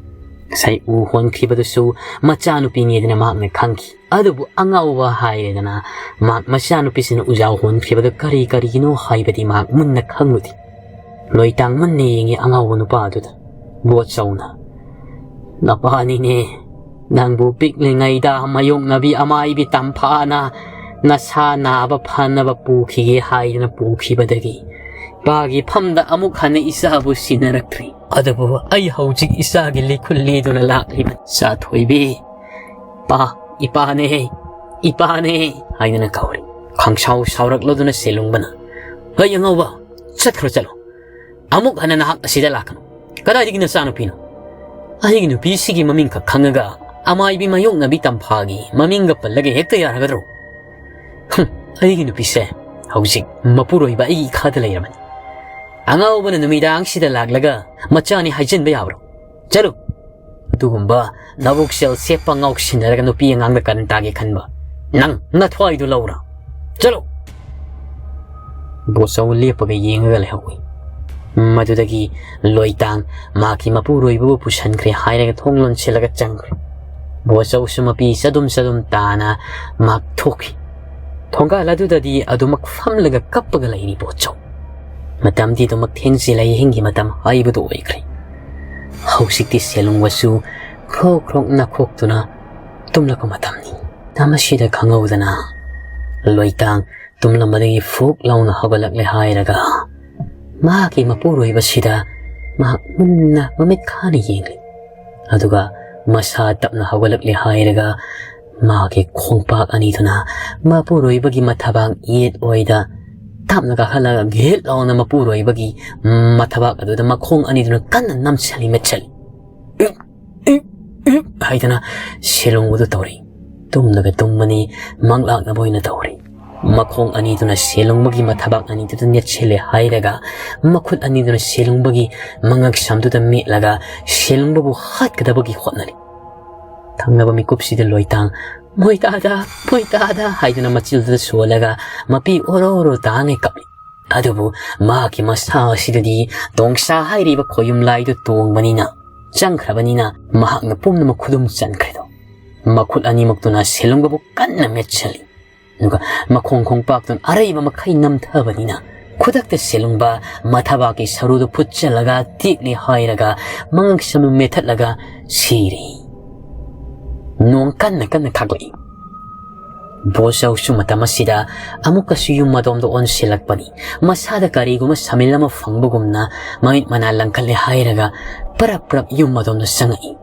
ꯉꯁꯥꯏ ꯎ ꯍꯣꯟꯈꯤꯕꯗꯨꯁꯨ ꯃꯆꯥꯅꯨꯄꯤꯅꯦꯗꯅ ꯃꯍꯥꯛꯅ ꯈꯪꯈꯤ꯫ ꯑꯗꯨꯕꯨ ꯑꯉꯥꯎꯕ ꯍꯥꯏꯔꯦꯗꯅ, ꯃꯍꯥꯛ ꯃꯆꯥꯅꯨꯄꯤꯁꯤꯅ ꯎꯖꯥꯎ ꯍꯣꯟꯈꯤꯕꯗꯨ ꯀꯔꯤ ꯀꯔꯤꯒꯤꯅꯣ ꯍꯥꯏꯕꯗꯤ ꯃꯍꯥꯛ ꯃꯨꯟꯅ ꯈꯪꯂꯨꯗꯦ꯫ ꯂꯣꯏꯇꯥꯡ ꯃꯨꯟꯅ ꯌꯦꯡꯉꯤ ꯑꯉꯥꯎꯕ ꯅꯨꯄꯥ ꯑꯗꯨꯗ꯫ ꯕꯣꯠꯆꯧꯅ, "ꯅꯄꯥꯅꯤꯅꯦ, ꯅꯪꯕꯨ ꯄꯤꯛꯂꯤꯉꯩꯗ ꯃꯥꯌꯣꯛꯅꯕꯤ ꯑꯃꯥꯏꯕꯤ ꯇꯝꯐꯥꯅ ꯅꯁꯥ ꯅꯥꯕ ꯐꯅꯕ ꯄꯨꯈꯤꯒꯦ ꯍꯥꯏꯗꯅ ꯄꯨꯈꯤꯕꯗꯒꯤ ꯏꯄꯥꯒꯤ ꯐꯝꯗ ꯑꯃꯨꯛ ꯍꯟꯅ ꯏꯆꯥꯕꯨ ꯁꯤꯟꯅꯔꯛꯇ꯭ꯔꯤ꯫ ꯑꯗꯨꯕꯨ ꯑꯩ ꯍꯧꯖꯤꯛ ꯏꯆꯥꯒꯤ ꯂꯤꯈꯨꯜ ꯂꯤꯗꯨꯅ ꯂꯥꯛꯂꯤꯕꯅꯤ꯫ ꯏꯆꯥ ꯊꯣꯏꯕꯤ, ꯏꯄꯥ, ꯏꯄꯥꯅꯦ, ꯏꯄꯥꯅꯦ" ꯍꯥꯏꯗꯅ ꯀꯧꯔꯤ꯫ ꯈꯪꯁꯥꯎ ꯁꯥꯎꯔꯛꯂꯗꯨꯅ ꯁꯦꯂꯨꯡꯕꯅ, "ꯍꯩ ꯑꯉꯥꯎꯕ, ꯆꯠꯈ꯭ꯔꯣ, ꯆꯠꯂꯣ꯫ ꯑꯃꯨꯛ ꯍꯟꯅ ꯅꯍꯥꯛ ꯑꯁꯤꯗ ꯂꯥꯛꯀꯅꯨ꯫ ꯀꯗꯥꯏꯗꯒꯤ ꯅꯆꯥꯅꯨꯄꯤꯅꯣ? ꯑꯩꯒꯤ ꯅꯨꯄꯤꯁꯤꯒꯤ ꯃꯃꯤꯡꯈꯛ ꯈꯪꯉꯒ ꯑꯃꯥꯏꯕꯤ ꯃꯥꯌꯣꯛꯅꯕꯤ ꯇꯝꯐꯥꯒꯤ ꯃꯃꯤꯡꯒ ꯄꯜꯂꯒ ꯍꯦꯛꯇ ꯌꯥꯔꯒꯗ꯭ꯔꯣ? ꯍꯨꯝ, ꯑꯩꯒꯤ ꯅꯨꯄꯤꯁꯦ ꯍꯧꯖꯤꯛ ꯃꯄꯨꯔꯣꯏꯕ ꯑꯩꯒꯤ ꯏꯈꯥꯗ ꯂꯩꯔꯕꯅꯤ꯫ ꯑꯉꯥꯎꯕꯅ ꯅꯨꯃꯤꯗꯥꯡꯁꯤꯗ ꯂꯥꯛꯂꯒ ꯃꯆꯥꯅꯤ ꯍꯥꯏꯖꯤꯟꯕ ꯌꯥꯕ꯭ꯔꯣ? ꯆꯠꯂꯨ꯫ ꯑꯗꯨꯒꯨꯝꯕ ꯅꯕꯨꯛꯆꯦꯜ ꯁꯦꯞꯄ ꯉꯥꯎꯁꯤꯟꯅꯔꯒ ꯅꯨꯄꯤ ꯑꯉꯥꯡꯗ ꯀꯔꯟ ꯇꯥꯒꯦ ꯈꯟꯕ ꯅꯪ ꯅꯊ꯭ꯋꯥꯏꯗꯨ ꯂꯧꯔ꯫ ꯆꯠꯂꯨ!" ꯕꯣꯠꯆꯧ ꯂꯦꯞꯄꯒ ꯌꯦꯡꯉꯒ ꯂꯩꯍꯧꯏ꯫ ꯃꯗꯨꯗꯒꯤ ꯂꯣꯏꯇꯥꯡ ꯃꯍꯥꯛꯀꯤ ꯃꯄꯨꯔꯣꯏꯕꯕꯨ ꯄꯨꯁꯤꯟꯈ꯭ꯔꯦ ꯍꯥꯏꯔꯒ ꯊꯣꯡ ꯂꯣꯟꯁꯤꯜꯂꯒ ꯆꯪꯈ꯭ꯔꯦ꯫ ꯕꯣꯠꯆꯧꯁꯨ ꯃꯄꯤ ꯆꯗꯨꯝ ꯆꯗꯨꯝ ꯇꯥꯅ ꯃꯍꯥꯛ ꯊꯣꯛꯈꯤ꯫ ꯊꯣꯡꯒꯥꯜ ꯑꯗꯨꯗꯗꯤ ꯑꯗꯨꯃꯛ ꯐꯝꯂꯒ ꯀꯞꯄꯒ ꯂꯩꯔꯤ ꯕꯣꯠꯆꯧ꯫ ꯃꯇꯝꯗꯤ ꯑꯗꯨꯃꯛ ꯊꯦꯡꯖꯤꯜꯂꯛꯏ, ꯑꯍꯤꯡꯒꯤ ꯃꯇꯝ ꯍꯥꯏꯕꯗꯨ ꯑꯣꯏꯈ꯭ꯔꯦ꯫ ꯍꯧꯖꯤꯛꯇꯤ ꯁꯦꯂꯨꯡꯕꯁꯨ ꯈ꯭ꯔꯣꯛ ꯈ꯭ꯔꯣꯛ ꯅꯥꯈꯣꯛꯇꯨꯅ ꯇꯨꯝꯂꯛꯄ ꯃꯇꯝꯅꯤ꯫ ꯃꯇꯝ ꯑꯁꯤꯗ ꯈꯪꯍꯧꯗꯅ ꯂꯣꯏꯇꯥꯡ ꯇꯨꯝꯂꯝꯕꯗꯒꯤ ꯐꯨꯛ ꯂꯥꯎꯅ ꯍꯧꯒꯠꯂꯛꯂꯦ ꯍꯥꯏꯔꯒ ꯃꯍꯥꯛꯀꯤ ꯃꯄꯨꯔꯣꯏꯕꯁꯤꯗ ꯃꯍꯥꯛ ꯃꯨꯟꯅ ꯃꯃꯤꯠ ꯈꯥꯅ ꯌꯦꯡꯂꯤ꯫ ꯑꯗꯨꯒ ꯃꯁꯥ ꯇꯞꯅ ꯍꯧꯒꯠꯂꯛꯂꯦ ꯍꯥꯏꯔꯒ ꯃꯍꯥꯛꯀꯤ ꯈꯣꯡꯄꯥꯛ ꯑꯅꯤꯗꯨꯅ ꯃꯄꯨꯔꯣꯏꯕꯒꯤ ꯃꯊꯕꯥꯛ ꯌꯦꯠ ꯑꯣꯏꯗ ꯇꯞꯅ ꯀꯥꯈꯠꯂꯒ ꯒꯤꯠ ꯂꯥꯎꯅ ꯃꯄꯨꯔꯣꯏꯕꯒꯤ ꯃꯊꯕꯥꯛ ꯑꯗꯨꯗ ꯃꯈꯣꯡ ꯑꯅꯤꯗꯨꯅ ꯀꯟꯅ ꯅꯝꯁꯤꯜꯂꯤ, ꯃꯦꯠꯁꯤꯜꯂꯤ꯫ "ꯏꯛ, ꯏꯛ, ꯏꯛ" ꯍꯥꯏꯗꯅ ꯁꯦꯂꯨꯡꯕꯗꯨ ꯇꯧꯔꯤ꯫ ꯇꯨꯝꯂꯒ ꯇꯨꯝꯕꯅꯤ, ꯃꯪꯂꯥꯛꯅꯕ ꯑꯣꯏꯅ ꯇꯧꯔꯤ꯫ ꯃꯈꯣꯡ ꯑꯅꯤꯗꯨꯅ ꯁꯦꯂꯨꯡꯕꯒꯤ ꯃꯊꯕꯥꯛ ꯑꯅꯤꯗꯨꯗ ꯅꯦꯠꯁꯤꯜꯂꯦ ꯍꯥꯏꯔꯒ, ꯃꯈꯨꯠ ꯑꯅꯤꯗꯨꯅ ꯁꯦꯂꯨꯡꯕꯒꯤ ꯃꯉꯛ ꯁꯝꯗꯨꯗ ꯃꯦꯠꯂꯒ ꯁꯦꯂꯨꯡꯕꯕꯨ ꯍꯥꯠꯀꯗꯕꯒꯤ ꯍꯣꯠꯅꯔꯤ꯫ ꯊꯪꯅꯕ ꯃꯤꯀꯨꯞꯁꯤꯗ ꯂꯣꯏꯇꯥꯡ "ꯃꯣꯏꯇꯥꯗ, ꯃꯣꯏꯇꯥꯗ" ꯍꯥꯏꯗꯨꯅ ꯃꯆꯤꯜꯗꯨꯗ ꯁꯣꯜꯂꯒ ꯃꯄꯤ ꯑꯣꯔꯣ ꯑꯣꯔꯣ ꯇꯥꯉꯩ ꯀꯞꯂꯤ꯫ ꯑꯗꯨꯕꯨ ꯃꯍꯥꯛꯀꯤ ꯃꯁꯥ ꯑꯁꯤꯗꯗꯤ ꯇꯣꯡꯁꯥ ꯍꯥꯏꯔꯤꯕ ꯈꯣꯌꯨꯝ ꯂꯥꯏꯗꯨ ꯇꯣꯡꯕꯅꯤꯅ, ꯆꯪꯈ꯭ꯔꯕꯅꯤꯅ, ꯃꯍꯥꯛꯅ ꯄꯨꯝꯅꯃꯛ ꯈꯨꯗꯨꯝ ꯆꯟꯈ꯭ꯔꯦꯗꯣ꯫ ꯃꯈꯨꯠ ꯑꯅꯤꯃꯛꯇꯨꯅ ꯁꯦꯂꯨꯡꯕꯕꯨ ꯀꯟꯅ ꯃꯦꯠꯁꯤꯜꯂꯤ꯫ ꯑꯗꯨꯒ ꯃꯈꯣꯡ ꯈꯣꯡꯄꯥꯛꯇꯨꯅ ꯑꯔꯩꯕ ꯃꯈꯩ ꯅꯝꯊꯕꯅꯤꯅ, ꯈꯨꯗꯛꯇ ꯁꯦꯂꯨꯡꯕ ꯃꯊꯕꯥꯛꯀꯤ ꯁꯔꯨꯗꯨ ꯐꯨꯠꯆꯜꯂꯒ ꯇꯦꯛꯂꯤ ꯍꯥꯏꯔꯒ ꯃꯉꯛ ꯁꯝꯗꯨ ꯃꯦꯠꯊꯠꯂꯒ ꯁꯤꯔꯤ꯫ ꯅꯣꯡ ꯀꯟꯅ ꯀꯟꯅ ꯈꯥꯛꯂꯛꯏ꯫ ꯕꯣꯆꯧꯁꯨ ꯃꯇꯝ ꯑꯁꯤꯗ ꯑꯃꯨꯛꯀꯁꯨ ꯌꯨꯝ ꯑꯗꯣꯝꯗ ꯑꯣꯟꯁꯤꯜꯂꯛꯄꯅꯤ꯫ ꯃꯁꯥꯗ ꯀꯔꯤꯒꯨꯝꯕ ꯁꯃꯤꯜ ꯑꯃ ꯐꯪꯕꯒꯨꯝꯅ ꯃꯃꯤꯠ ꯃꯅꯥ ꯂꯪꯈꯠꯂꯦ ꯍꯥꯏꯔꯒ ꯄꯔꯞ ꯄꯔꯞ ꯌꯨꯝ ꯑꯗꯣꯝꯗ ꯆꯪꯉꯛꯏ꯫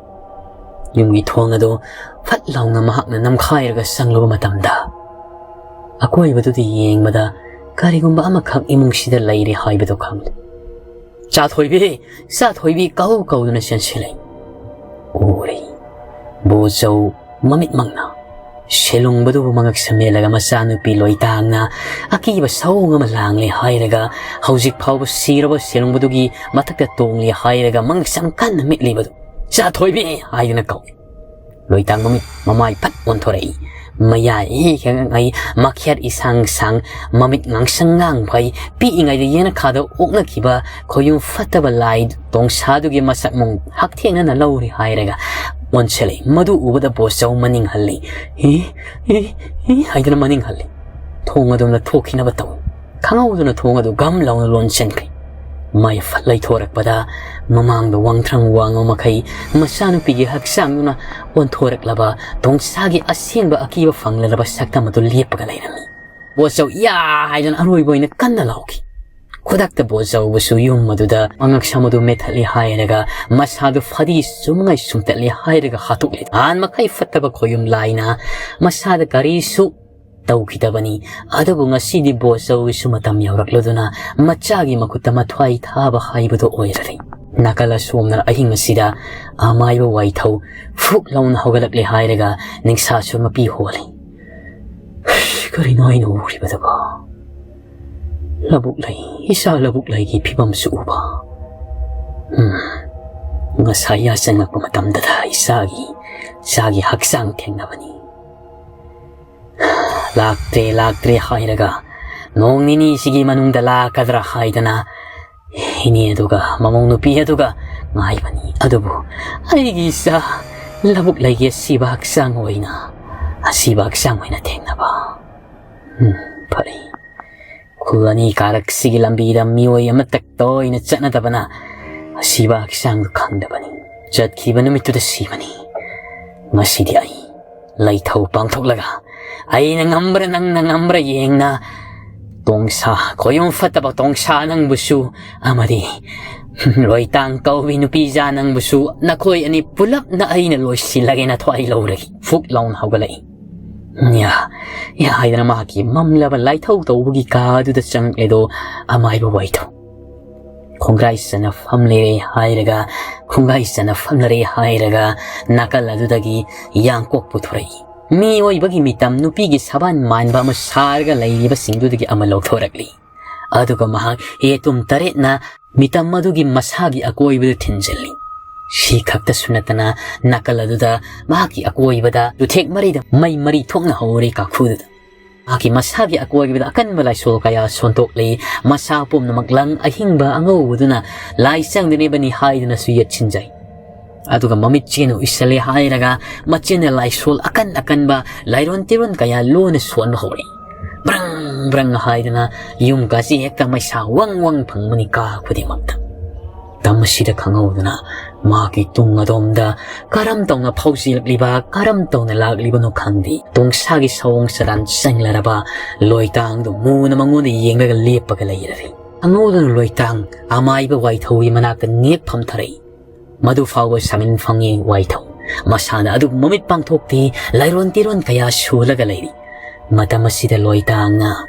ꯌꯨꯝꯒꯤ ꯊꯣꯡ ꯑꯗꯨ ꯐꯠ ꯂꯥꯎꯅ ꯃꯍꯥꯛꯅ ꯅꯝꯈꯥꯏꯔꯒ ꯆꯪꯂꯨꯕ ꯃꯇꯝꯗ, ꯑꯀꯣꯏꯕꯗꯨꯗ ꯌꯦꯡꯕꯗ ꯀꯔꯤꯒꯨꯝꯕ ꯑꯃꯈꯛ ꯏꯃꯨꯡꯁꯤꯗ ꯂꯩꯔꯦ ꯍꯥꯏꯕꯗꯨ ꯈꯪꯂꯦ꯫ "ꯆꯥꯊꯣꯏꯕꯤ! ꯆꯥꯊꯣꯏꯕꯤ!" ꯀꯧ ꯀꯧꯗꯨꯅ ꯆꯦꯟꯁꯤꯜꯂꯛꯏ꯫ ꯎꯔꯤ꯫ ꯕꯣꯆꯧ ꯃꯃꯤꯠꯃꯛꯅ ꯁꯦꯂꯨꯡꯕꯗꯨꯕꯨ ꯃꯉꯛ ꯁꯝꯃꯦꯜꯂꯒ ꯃꯆꯥꯅꯨꯄꯤ ꯂꯣꯏꯇꯥꯡꯅ ꯑꯀꯤꯕ ꯁꯑꯣꯡ ꯑꯃ ꯂꯥꯡꯂꯦ ꯍꯥꯏꯔꯒ, ꯍꯧꯖꯤꯛ ꯐꯥꯎꯕ ꯁꯤꯔꯕ ꯁꯦꯂꯨꯡꯕꯗꯨꯒꯤ ꯃꯊꯛꯇ ꯇꯣꯡꯂꯦ ꯍꯥꯏꯔꯒ ꯃꯉꯛ ꯁꯝ ꯀꯟꯅ ꯃꯤꯠꯂꯤꯕꯗꯨ "ꯆꯥꯊꯣꯏꯕꯤ!" ꯍꯥꯏꯗꯨꯅ ꯀꯧꯏ꯫ ꯂꯣꯏꯇꯥꯡ ꯃꯃꯤꯠ ꯃꯃꯥꯏ ꯐꯠ ꯑꯣꯟꯊꯣꯔꯛꯏ꯫ ꯃꯌꯥ ꯏꯍꯦꯛ ꯍꯦꯛꯉꯩ, ꯃꯈꯦꯠ ꯏꯁꯥꯡ ꯁꯥꯡ, ꯃꯃꯤꯠ ꯉꯥꯡꯁꯪ ꯉꯥꯡ ꯐꯩ, ꯄꯤꯛꯏꯉꯩꯗ ꯌꯦꯅꯈꯥꯗ ꯑꯣꯛꯅꯈꯤꯕ ꯈꯣꯌꯨꯝ ꯐꯠꯇꯕ ꯂꯥꯏ ꯇꯣꯡꯁꯥꯗꯨꯒꯤ ꯃꯁꯛ ꯃꯑꯣꯡ ꯍꯛꯊꯦꯡꯅꯅ ꯂꯧꯔꯤ ꯍꯥꯏꯔꯒ ꯑꯣꯟꯁꯤꯜꯂꯛꯏ꯫ ꯃꯗꯨ ꯎꯕꯗ ꯕꯣꯆꯧ ꯃꯅꯤꯡ ꯍꯜꯂꯤ꯫ "ꯍꯤ, ꯍꯤ, ꯍꯤ" ꯍꯥꯏꯗꯨꯅ ꯃꯅꯤꯡ ꯍꯜꯂꯤ꯫ ꯊꯣꯡ ꯑꯗꯣꯝꯗ ꯊꯣꯛꯈꯤꯅꯕ ꯇꯧꯏ꯫ ꯈꯪꯍꯧꯗꯅ ꯊꯣꯡ ꯑꯗꯨ ꯒꯝ ꯂꯥꯎꯅ ꯂꯣꯟꯁꯤꯟꯈ꯭ꯔꯦ꯫ ꯃꯥꯏ ꯐꯠ ꯂꯩꯊꯣꯔꯛꯄꯗ ꯃꯃꯥꯡꯗ ꯋꯥꯡꯊ꯭ꯔꯪ ꯋꯥꯡꯕ ꯃꯈꯩ ꯃꯆꯥꯅꯨꯄꯤꯒꯤ ꯍꯛꯆꯥꯡꯗꯨꯅ ꯑꯣꯟꯊꯣꯔꯛꯂꯕ ꯇꯣꯡꯁꯥꯒꯤ ꯑꯁꯦꯡꯕ ꯑꯀꯤꯕ ꯐꯪꯂꯔꯕ ꯁꯛꯇꯝ ꯑꯗꯨ ꯂꯦꯞꯄꯒ ꯂꯩꯔꯝꯃꯤ꯫ ꯕꯣꯆꯧ "ꯌꯥ" ꯍꯥꯏꯗꯨꯅ ꯑꯔꯣꯏꯕ ꯑꯣꯏꯅ ꯀꯟꯅ ꯂꯥꯎꯈꯤ꯫ ꯈꯨꯗꯛꯇ ꯕꯣꯆꯧꯕꯁꯨ ꯌꯨꯝ ꯑꯗꯨꯗ ꯃꯉꯛ ꯁꯝ ꯑꯗꯨ ꯃꯦꯠꯊꯠꯂꯤ ꯍꯥꯏꯔꯒ, ꯃꯁꯥꯗꯨ ꯐꯗꯤ ꯆꯨꯝꯉꯩ ꯆꯨꯝꯇꯠꯂꯤ ꯍꯥꯏꯔꯒ ꯍꯥꯠꯇꯣꯛꯂꯤ꯫ ꯅꯍꯥꯟ ꯃꯈꯩ ꯐꯠꯇꯕ ꯈꯣꯌꯨꯝ ꯂꯥꯏꯅ ꯃꯁꯥꯗ ꯀꯔꯤꯁꯨ ꯇꯧꯈꯤꯗꯕꯅꯤ꯫ ꯑꯗꯨꯕꯨ ꯉꯁꯤꯗꯤ ꯕꯣꯆꯧꯒꯤꯁꯨ ꯃꯇꯝ ꯌꯧꯔꯛꯂꯗꯨꯅ ꯃꯆꯥꯒꯤ ꯃꯈꯨꯠꯇ ꯃꯊ꯭ꯋꯥꯏ ꯊꯥꯕ ꯍꯥꯏꯕꯗꯨ ꯑꯣꯏꯔꯔꯦ꯫ ꯅꯥꯀꯜ ꯑꯁꯣꯝꯗꯅ ꯑꯍꯤꯡ ꯑꯁꯤꯗ ꯑꯃꯥꯏꯕ ꯋꯥꯏꯊꯧ ꯐꯨꯛ ꯂꯥꯎꯅ ꯍꯧꯒꯠꯂꯛꯂꯦ ꯍꯥꯏꯔꯒ ꯅꯤꯡꯁꯥꯁꯨ ꯃꯄꯤ ꯍꯣꯜꯂꯤ꯫ "ꯀꯔꯤꯅꯣ ꯑꯩꯅ ꯎꯔꯤꯕꯗꯨꯕꯣ? ꯂꯧꯕꯨꯛ ꯂꯩ, ꯏꯆꯥ ꯂꯧꯕꯨꯛ ꯂꯩꯒꯤ ꯐꯤꯕꯝꯁꯨ ꯎꯕ꯫ ꯎꯝ, ꯉꯁꯥꯏ ꯌꯥ ꯆꯪꯂꯛꯄ ꯃꯇꯝꯗꯗ ꯏꯆꯥꯒꯤ, ꯏꯆꯥꯒꯤ ꯍꯛꯆꯥꯡ ꯊꯦꯡꯅꯕꯅꯤ꯫ ꯂꯥꯛꯇ꯭ꯔꯦ, ꯂꯥꯛꯇ꯭ꯔꯦ ꯍꯥꯏꯔꯒ ꯅꯣꯡ ꯅꯤꯅꯤꯁꯤꯒꯤ ꯃꯅꯨꯡꯗ ꯂꯥꯛꯀꯗ꯭ꯔꯥ ꯍꯥꯏꯗꯅ ꯏꯅꯦ ꯑꯗꯨꯒ ꯃꯃꯧ ꯅꯨꯄꯤ ꯑꯗꯨꯒ ꯉꯥꯏꯕꯅꯤ꯫ ꯑꯗꯨꯕꯨ ꯑꯩꯒꯤ ꯏꯆꯥ ꯂꯧꯕꯨꯛ ꯂꯩꯒꯤ ꯑꯁꯤꯕ ꯍꯛꯆꯥꯡ ꯑꯣꯏꯅ, ꯑꯁꯤꯕ ꯍꯛꯆꯥꯡ ꯑꯣꯏꯅ ꯊꯦꯡꯅꯕ꯫ ꯎꯝ, ꯐꯔꯦ꯫ ꯈꯨꯜ ꯑꯅꯤ ꯀꯥꯔꯛꯁꯤꯒꯤ ꯂꯝꯕꯤꯗ ꯃꯤꯑꯣꯏ ꯑꯃꯠꯇ ꯇꯣꯏꯅ ꯆꯠꯅꯗꯕꯅ ꯑꯁꯤꯕ ꯍꯛꯆꯥꯡꯗꯨ ꯈꯪꯗꯕꯅꯤ꯫ ꯆꯠꯈꯤꯕ ꯅꯨꯃꯤꯠꯇꯨꯗ ꯁꯤꯕꯅꯤ꯫ ꯉꯁꯤꯗꯤ ꯑꯩ ꯂꯩꯊꯧ ꯄꯥꯡꯊꯣꯛꯂꯒ ꯑꯩꯅ ꯉꯝꯕ꯭ꯔꯥ ꯅꯪꯅ ꯉꯝꯕ꯭ꯔꯥ ꯌꯦꯡꯅ ꯇꯣꯡꯁꯥ, ꯈꯣꯌꯨꯝ ꯐꯠꯇꯕ ꯇꯣꯡꯁꯥ ꯅꯪꯕꯨꯁꯨ ꯑꯃꯗꯤ ꯂꯣꯏꯇꯥꯡ ꯀꯧꯕꯤ ꯅꯨꯄꯤꯖꯥ ꯅꯪꯕꯨꯁꯨ ꯅꯈꯣꯏ ꯑꯅꯤ ꯄꯨꯂꯞꯅ ꯑꯩꯅ ꯂꯣꯏꯁꯤꯜꯂꯒꯦꯅ ꯊꯋꯥꯏ ꯂꯧꯔꯒꯦ꯫ ꯐꯨꯛ ꯂꯥꯎꯅ ꯍꯧꯒꯠꯂꯛꯏ꯫ ꯌꯥ, ꯌꯥ ꯍꯥꯏꯗꯅ ꯃꯍꯥꯛꯀꯤ ꯃꯝꯂꯕ ꯂꯥꯏꯊꯧ ꯇꯧꯕꯒꯤ ꯀꯥ ꯑꯗꯨꯗ ꯆꯪꯂꯦꯗꯣ ꯑꯃꯥꯏꯕ ꯋꯥꯏꯊꯧ꯫ ꯈꯣꯡꯒ꯭ꯔꯥꯏ ꯆꯅ ꯐꯝꯂꯦ ꯍꯥꯏꯔꯒ, ꯈꯣꯡꯒ꯭ꯔꯥꯏ ꯆꯅ ꯐꯝꯂꯔꯦ ꯍꯥꯏꯔꯒ ꯅꯥꯀꯜ ꯑꯗꯨꯗꯒꯤ ꯌꯥꯡꯀꯣꯛ ꯄꯨꯊꯣꯔꯛꯏ꯫ ꯃꯤꯑꯣꯏꯕꯒꯤ ꯃꯤꯇꯝ ꯅꯨꯄꯤꯒꯤ ꯁꯕꯥꯟ ꯃꯥꯟꯕ ꯑꯃ ꯁꯥꯔꯒ ꯂꯩꯔꯤꯕꯁꯤꯡꯗꯨꯗꯒꯤ ꯑꯃ ꯂꯧꯊꯣꯔꯛꯂꯤ꯫ ꯑꯗꯨꯒ ꯃꯍꯥꯛ ꯌꯦꯇꯨꯝ ꯇꯔꯦꯠꯅ ꯃꯤꯇꯝ ꯑꯗꯨꯒꯤ ꯃꯁꯥꯒꯤ ꯑꯀꯣꯏꯕꯗ ꯊꯤꯟꯖꯤꯜꯂꯤ꯫ ꯁꯤ ꯈꯛꯇꯁꯨ ꯅꯠꯇꯅ ꯅꯥꯀꯜ ꯑꯗꯨꯗ ꯃꯍꯥꯛꯀꯤ ꯑꯀꯣꯏꯕꯗ ꯆꯨꯊꯦꯛ ꯃꯔꯤꯗ ꯃꯩ ꯃꯔꯤ ꯊꯣꯛꯅ ꯍꯧꯔꯤ ꯀꯥꯡꯈꯨꯗꯨꯗ꯫ ꯃꯍꯥꯛꯀꯤ ꯃꯁꯥꯒꯤ ꯑꯀꯣꯏꯕꯗ ꯑꯀꯟꯕ ꯂꯥꯏꯁꯣꯜ ꯀꯌꯥ ꯁꯣꯟꯗꯣꯛꯂꯤ꯫ ꯃꯁꯥ ꯄꯨꯝꯅꯃꯛ ꯂꯪ ꯑꯍꯤꯡꯕ ꯑꯉꯧꯕꯗꯨꯅ ꯂꯥꯏ ꯆꯪꯗꯅꯕꯅꯤ ꯍꯥꯏꯗꯨꯅꯁꯨ ꯌꯦꯠꯁꯤꯟꯖꯩ꯫ ꯑꯗꯨꯒ ꯃꯃꯤꯠ ꯆꯦꯅ ꯎꯏꯁꯜꯂꯦ ꯍꯥꯏꯔꯒ ꯃꯆꯤꯟꯅ ꯂꯥꯏꯁꯣꯜ ꯑꯀꯟ ꯑꯀꯟꯕ ꯂꯥꯏꯔꯣꯟ ꯇꯤꯔꯣꯟ ꯀꯌꯥ ꯂꯣꯟꯅ ꯁꯣꯟꯕ ꯍꯧꯔꯛꯏ꯫ ꯕ꯭ꯔꯪ ꯕ꯭ꯔꯪ ꯍꯥꯏꯗꯅ ꯌꯨꯝ ꯀꯥꯁꯤ ꯍꯦꯛꯇ ꯃꯩꯁꯥ ꯋꯪ ꯋꯪ ꯐꯪꯕꯅꯤ ꯀꯥ ꯈꯨꯗꯤꯡꯃꯛꯇ꯫ ꯃꯇꯝ ꯑꯁꯤꯗ ꯈꯪꯍꯧꯗꯅ ꯃꯍꯥꯛꯀꯤ ꯇꯨꯡ ꯑꯗꯣꯝꯗ ꯀꯔꯝ ꯇꯧꯅ ꯐꯥꯎꯖꯤꯜꯂꯛꯂꯤꯕ, ꯀꯔꯝ ꯇꯧꯅ ꯂꯥꯛꯂꯤꯕꯅꯣ ꯈꯪꯗꯦ꯫ ꯇꯣꯡꯁꯥꯒꯤ ꯁꯑꯣꯡ ꯁꯥꯗꯥꯟ ꯆꯪꯂꯔꯕ ꯂꯣꯏꯇꯥꯡꯗꯨ ꯃꯨꯅ ꯃꯉꯣꯟꯗ ꯌꯦꯡꯂꯒ ꯂꯦꯞꯄꯒ ꯂꯩꯔꯔꯦ꯫ ꯈꯪꯍꯧꯗꯅ ꯂꯣꯏꯇꯥꯡ ꯑꯃꯥꯏꯕ ꯋꯥꯏꯊꯧꯒꯤ ꯃꯅꯥꯛꯇ ꯅꯦꯛ ꯐꯝꯊꯔꯛꯏ꯫ ꯃꯗꯨ ꯐꯥꯎꯕ ꯁꯥꯃꯤꯟ ꯐꯪꯉꯤ ꯋꯥꯏꯊꯧ꯫ ꯃꯁꯥꯅ ꯑꯗꯨꯕꯨ ꯃꯃꯤꯠ ꯄꯥꯡꯊꯣꯛꯇꯦ, ꯂꯥꯏꯔꯣꯟ ꯇꯤꯔꯣꯟ ꯀꯌꯥ ꯁꯣꯜꯂꯒ ꯂꯩꯔꯤ꯫ ꯃꯇꯝ ꯑꯁꯤꯗ ꯂꯣꯏꯇꯥꯡꯅ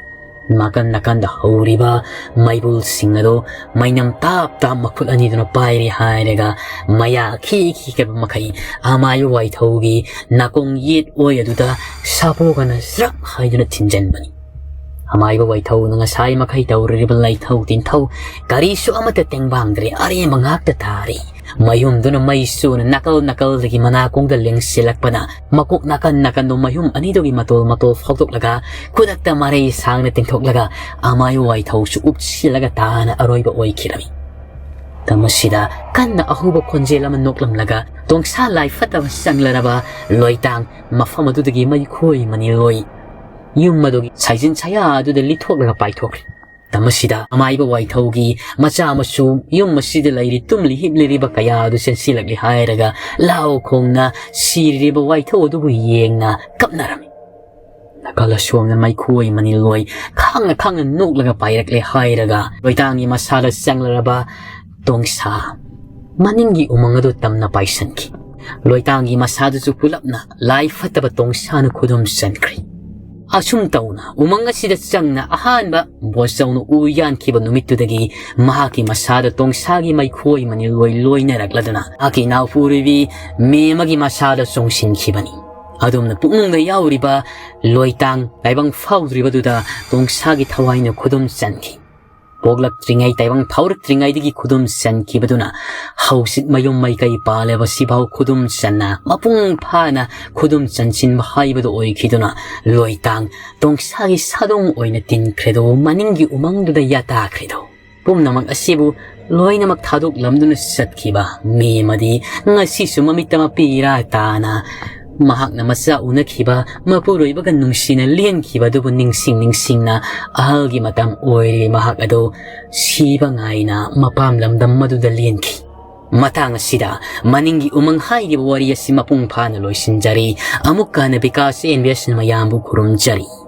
ꯅꯥꯀꯟ ꯅꯥꯀꯟꯗ ꯍꯧꯔꯤꯕ ꯃꯩꯕꯨꯜꯁꯤꯡ ꯑꯗꯨ ꯃꯩꯅꯝ ꯇꯥꯞ ꯇꯥꯞ ꯃꯈꯨꯠ ꯑꯅꯤꯗꯨꯅ ꯄꯥꯏꯔꯤ ꯍꯥꯏꯔꯒ ꯃꯌꯥ ꯈꯤ ꯈꯤ ꯀꯥꯏꯕ ꯃꯈꯩ ꯑꯃꯥꯏꯕ ꯋꯥꯏꯊꯧꯒꯤ ꯅꯥꯀꯣꯡ ꯌꯦꯠ ꯑꯣꯏ ꯑꯗꯨꯗ ꯁꯥꯄꯣꯒꯅ ꯖ꯭ꯔꯛ ꯍꯥꯏꯗꯨꯅ ꯊꯤꯟꯖꯟꯕꯅꯤ꯫ ꯑꯃꯥꯏꯕ ꯋꯥꯏꯊꯧꯅ ꯉꯁꯥꯏ ꯃꯈꯩ ꯇꯧꯔꯨꯔꯤꯕ ꯂꯩꯊꯧ ꯇꯤꯟꯊꯧ ꯀꯔꯤꯁꯨ ꯑꯃꯠꯇ ꯇꯦꯡꯕꯥꯡꯗ꯭ꯔꯦ, ꯑꯔꯦꯝꯕ ꯉꯥꯛꯇ ꯇꯥꯔꯤ꯫ ꯃꯌꯨꯝꯗꯨꯅ ꯃꯩ ꯆꯨꯅ ꯅꯥꯀꯜ ꯅꯥꯀꯜꯗꯒꯤ ꯃꯅꯥꯀꯣꯡꯗ ꯂꯦꯡꯁꯤꯜꯂꯛꯄꯅ ꯃꯀꯣꯛ ꯅꯥꯀꯟ ꯅꯥꯀꯟꯗꯣ ꯃꯌꯨꯝ ꯑꯅꯤꯗꯨꯒꯤ ꯃꯇꯣꯜ ꯃꯇꯣꯜ ꯐꯥꯎꯗꯣꯛꯂꯒ ꯈꯨꯗꯛꯇ ꯃꯔꯩ ꯁꯥꯡꯅ ꯇꯤꯡꯊꯣꯛꯂꯒ ꯑꯃꯥꯏ ꯋꯥꯏꯊꯧꯁꯨ ꯎꯞꯁꯤꯜꯂꯒ ꯇꯥꯅ ꯑꯔꯣꯏꯕ ꯑꯣꯏꯈꯤꯔꯝꯃꯤ꯫ ꯃꯇꯝ ꯑꯁꯤꯗ ꯀꯟꯅ ꯑꯍꯧꯕ ꯈꯣꯟꯖꯦꯜ ꯑꯃ ꯅꯣꯛꯂꯝꯂꯒ ꯇꯣꯡꯁꯥ ꯂꯥꯏ ꯐꯠꯇꯕ ꯆꯪꯂꯔꯕ ꯂꯣꯏꯇꯥꯡ ꯃꯐꯝ ꯑꯗꯨꯗꯒꯤ ꯃꯩꯈꯣꯏ ꯃꯅꯤꯜꯂꯣꯏ ꯌꯨꯝ ꯑꯗꯨꯒꯤ ꯁꯥꯏꯖꯤꯟ ꯁꯌꯥ ꯑꯗꯨꯗ ꯂꯤꯊꯣꯛꯂꯒ ꯄꯥꯏꯊꯣꯛꯈ꯭ꯔꯦ꯫ ꯃꯇꯝ ꯑꯁꯤꯗ ꯑꯃꯥꯏꯕ ꯋꯥꯏꯊꯧꯒꯤ ꯃꯆꯥ ꯃꯁꯨ ꯌꯨꯝ ꯑꯁꯤꯗ ꯂꯩꯔꯤ ꯇꯨꯝꯂꯤ ꯍꯤꯞꯂꯤꯔꯤꯕ ꯀꯌꯥ ꯑꯗꯨ ꯆꯦꯟꯁꯤꯜꯂꯛꯂꯤ ꯍꯥꯏꯔꯒ ꯂꯥꯎ ꯈꯣꯡꯅ ꯁꯤꯔꯤꯕ ꯋꯥꯏꯊꯧ ꯑꯗꯨꯕꯨ ꯌꯦꯡꯅ ꯀꯞꯅꯔꯝꯃꯤ꯫ ꯅꯥꯀꯜ ꯑꯁꯣꯝꯅ ꯃꯩꯈꯣꯏ ꯃꯅꯤꯜꯂꯣꯏ ꯈꯥꯡꯅ ꯈꯥꯡꯅ ꯅꯣꯛꯂꯒ ꯄꯥꯏꯔꯛꯂꯦ ꯍꯥꯏꯔꯒ ꯂꯣꯏꯇꯥꯡꯒꯤ ꯃꯁꯥꯗ ꯆꯪꯂꯔꯕ ꯇꯣꯡꯁꯥ ꯃꯅꯤꯡꯒꯤ ꯎꯃꯪ ꯑꯗꯨ ꯇꯝꯅ ꯄꯥꯏꯁꯟꯈꯤ꯫ ꯂꯣꯏꯇꯥꯡꯒꯤ ꯃꯁꯥꯗꯨꯁꯨ ꯄꯨꯂꯞꯅ ꯂꯥꯏ ꯐꯠꯇꯕ ꯇꯣꯡꯁꯥꯅ ꯈꯨꯗꯨꯝ ꯆꯟꯈ꯭ꯔꯤ꯫ ꯑꯁꯨꯝ ꯇꯧꯅ ꯎꯃꯪ ꯑꯁꯤꯗ ꯆꯪꯅ ꯑꯍꯥꯟꯕ ꯕꯣꯆꯧꯅ ꯎ ꯌꯥꯟꯈꯤꯕ ꯅꯨꯃꯤꯠꯇꯨꯗꯒꯤ ꯃꯍꯥꯛꯀꯤ ꯃꯁꯥꯗ ꯇꯣꯡꯁꯥꯒꯤ ꯃꯩꯈꯣꯏ ꯃꯅꯤꯜꯂꯣꯏ ꯂꯣꯏꯅꯔꯛꯂꯗꯨꯅ ꯃꯍꯥꯛꯀꯤ ꯏꯅꯥꯎꯄꯨꯔꯣꯏꯕꯤ ꯃꯦꯝꯃꯒꯤ ꯃꯁꯥꯗ ꯆꯣꯡꯁꯤꯟꯈꯤꯕꯅꯤ꯫ ꯑꯗꯨꯝꯅ ꯄꯨꯛꯅꯨꯡꯗ ꯌꯥꯎꯔꯤꯕ ꯂꯣꯏꯇꯥꯡ ꯇꯥꯏꯕꯪ ꯐꯥꯎꯗ꯭ꯔꯤꯕꯗꯨꯗ ꯇꯣꯡꯁꯥꯒꯤ ꯊꯋꯥꯏꯅ ꯈꯨꯗꯨꯝ ꯆꯟꯈꯤ꯫ ꯄꯣꯛꯂꯛꯇ꯭ꯔꯤꯉꯩ ꯇꯥꯏꯕꯪ ꯐꯥꯎꯔꯛꯇ꯭ꯔꯤꯉꯩꯗꯒꯤ ꯈꯨꯗꯨꯝ ꯆꯟꯈꯤꯕꯗꯨꯅ ꯍꯧꯖꯤꯛ ꯃꯌꯨꯝ ꯃꯩꯀꯩ ꯄꯥꯜꯂꯦꯕ ꯁꯤꯐꯥꯎ ꯈꯨꯗꯨꯝ ꯆꯟꯅ ꯃꯄꯨꯡ ꯐꯥꯅ ꯈꯨꯗꯨꯝ ꯆꯟꯁꯤꯟꯕ ꯍꯥꯏꯕꯗꯨ ꯑꯣꯏꯈꯤꯗꯨꯅ ꯂꯣꯏꯇꯥꯡ ꯇꯣꯡꯁꯥꯒꯤ ꯁꯥꯗꯣꯡ ꯑꯣꯏꯅ ꯇꯤꯟꯈ꯭ꯔꯦꯗꯣ, ꯃꯅꯤꯡꯒꯤ ꯎꯃꯪꯗꯨꯗ ꯌꯥꯇꯥꯈ꯭ꯔꯦꯗꯣ꯫ ꯄꯨꯝꯅꯃꯛ ꯑꯁꯤꯕꯨ ꯂꯣꯏꯅꯃꯛ ꯊꯥꯗꯣꯛꯂꯝꯗꯨꯅ ꯆꯠꯈꯤꯕ ꯃꯤ ꯑꯃꯗꯤ ꯉꯁꯤꯁꯨ ꯃꯃꯤꯠꯇ ꯃꯄꯤꯔꯥ ꯇꯥꯅ ꯃꯍꯥꯛꯅ ꯃꯆꯥ ꯎꯅꯈꯤꯕ ꯃꯄꯨꯔꯣꯏꯕꯒ ꯅꯨꯡꯁꯤꯅ ꯂꯦꯟꯈꯤꯕ ꯑꯗꯨꯕꯨ ꯅꯤꯡꯁꯤꯡ ꯅꯤꯡꯁꯤꯡꯅ ꯑꯍꯜꯒꯤ ꯃꯇꯝ ꯑꯣꯏꯔꯦ ꯃꯍꯥꯛ ꯑꯗꯨ ꯁꯤꯕ ꯉꯥꯏꯅ ꯃꯄꯥꯝ ꯂꯝꯗꯝ ꯑꯗꯨꯗ ꯂꯦꯟꯈꯤ꯫ ꯃꯇꯥꯡ ꯑꯁꯤꯗ ꯃꯅꯤꯡꯒꯤ ꯎꯃꯪ ꯍꯥꯏꯔꯤꯕ ꯋꯥꯔꯤ ꯑꯁꯤ ꯃꯄꯨꯡ ꯐꯥꯅ ꯂꯣꯏꯁꯤꯟꯖꯔꯤ꯫ ꯑꯃꯨꯛꯀ ꯍꯟꯅ ꯕꯤꯀꯥꯁ ꯑꯦꯟ ꯕꯤ ꯑꯦꯁꯅ ꯃꯌꯥꯝꯕꯨ ꯈꯨꯔꯨꯝꯖꯔꯤ꯫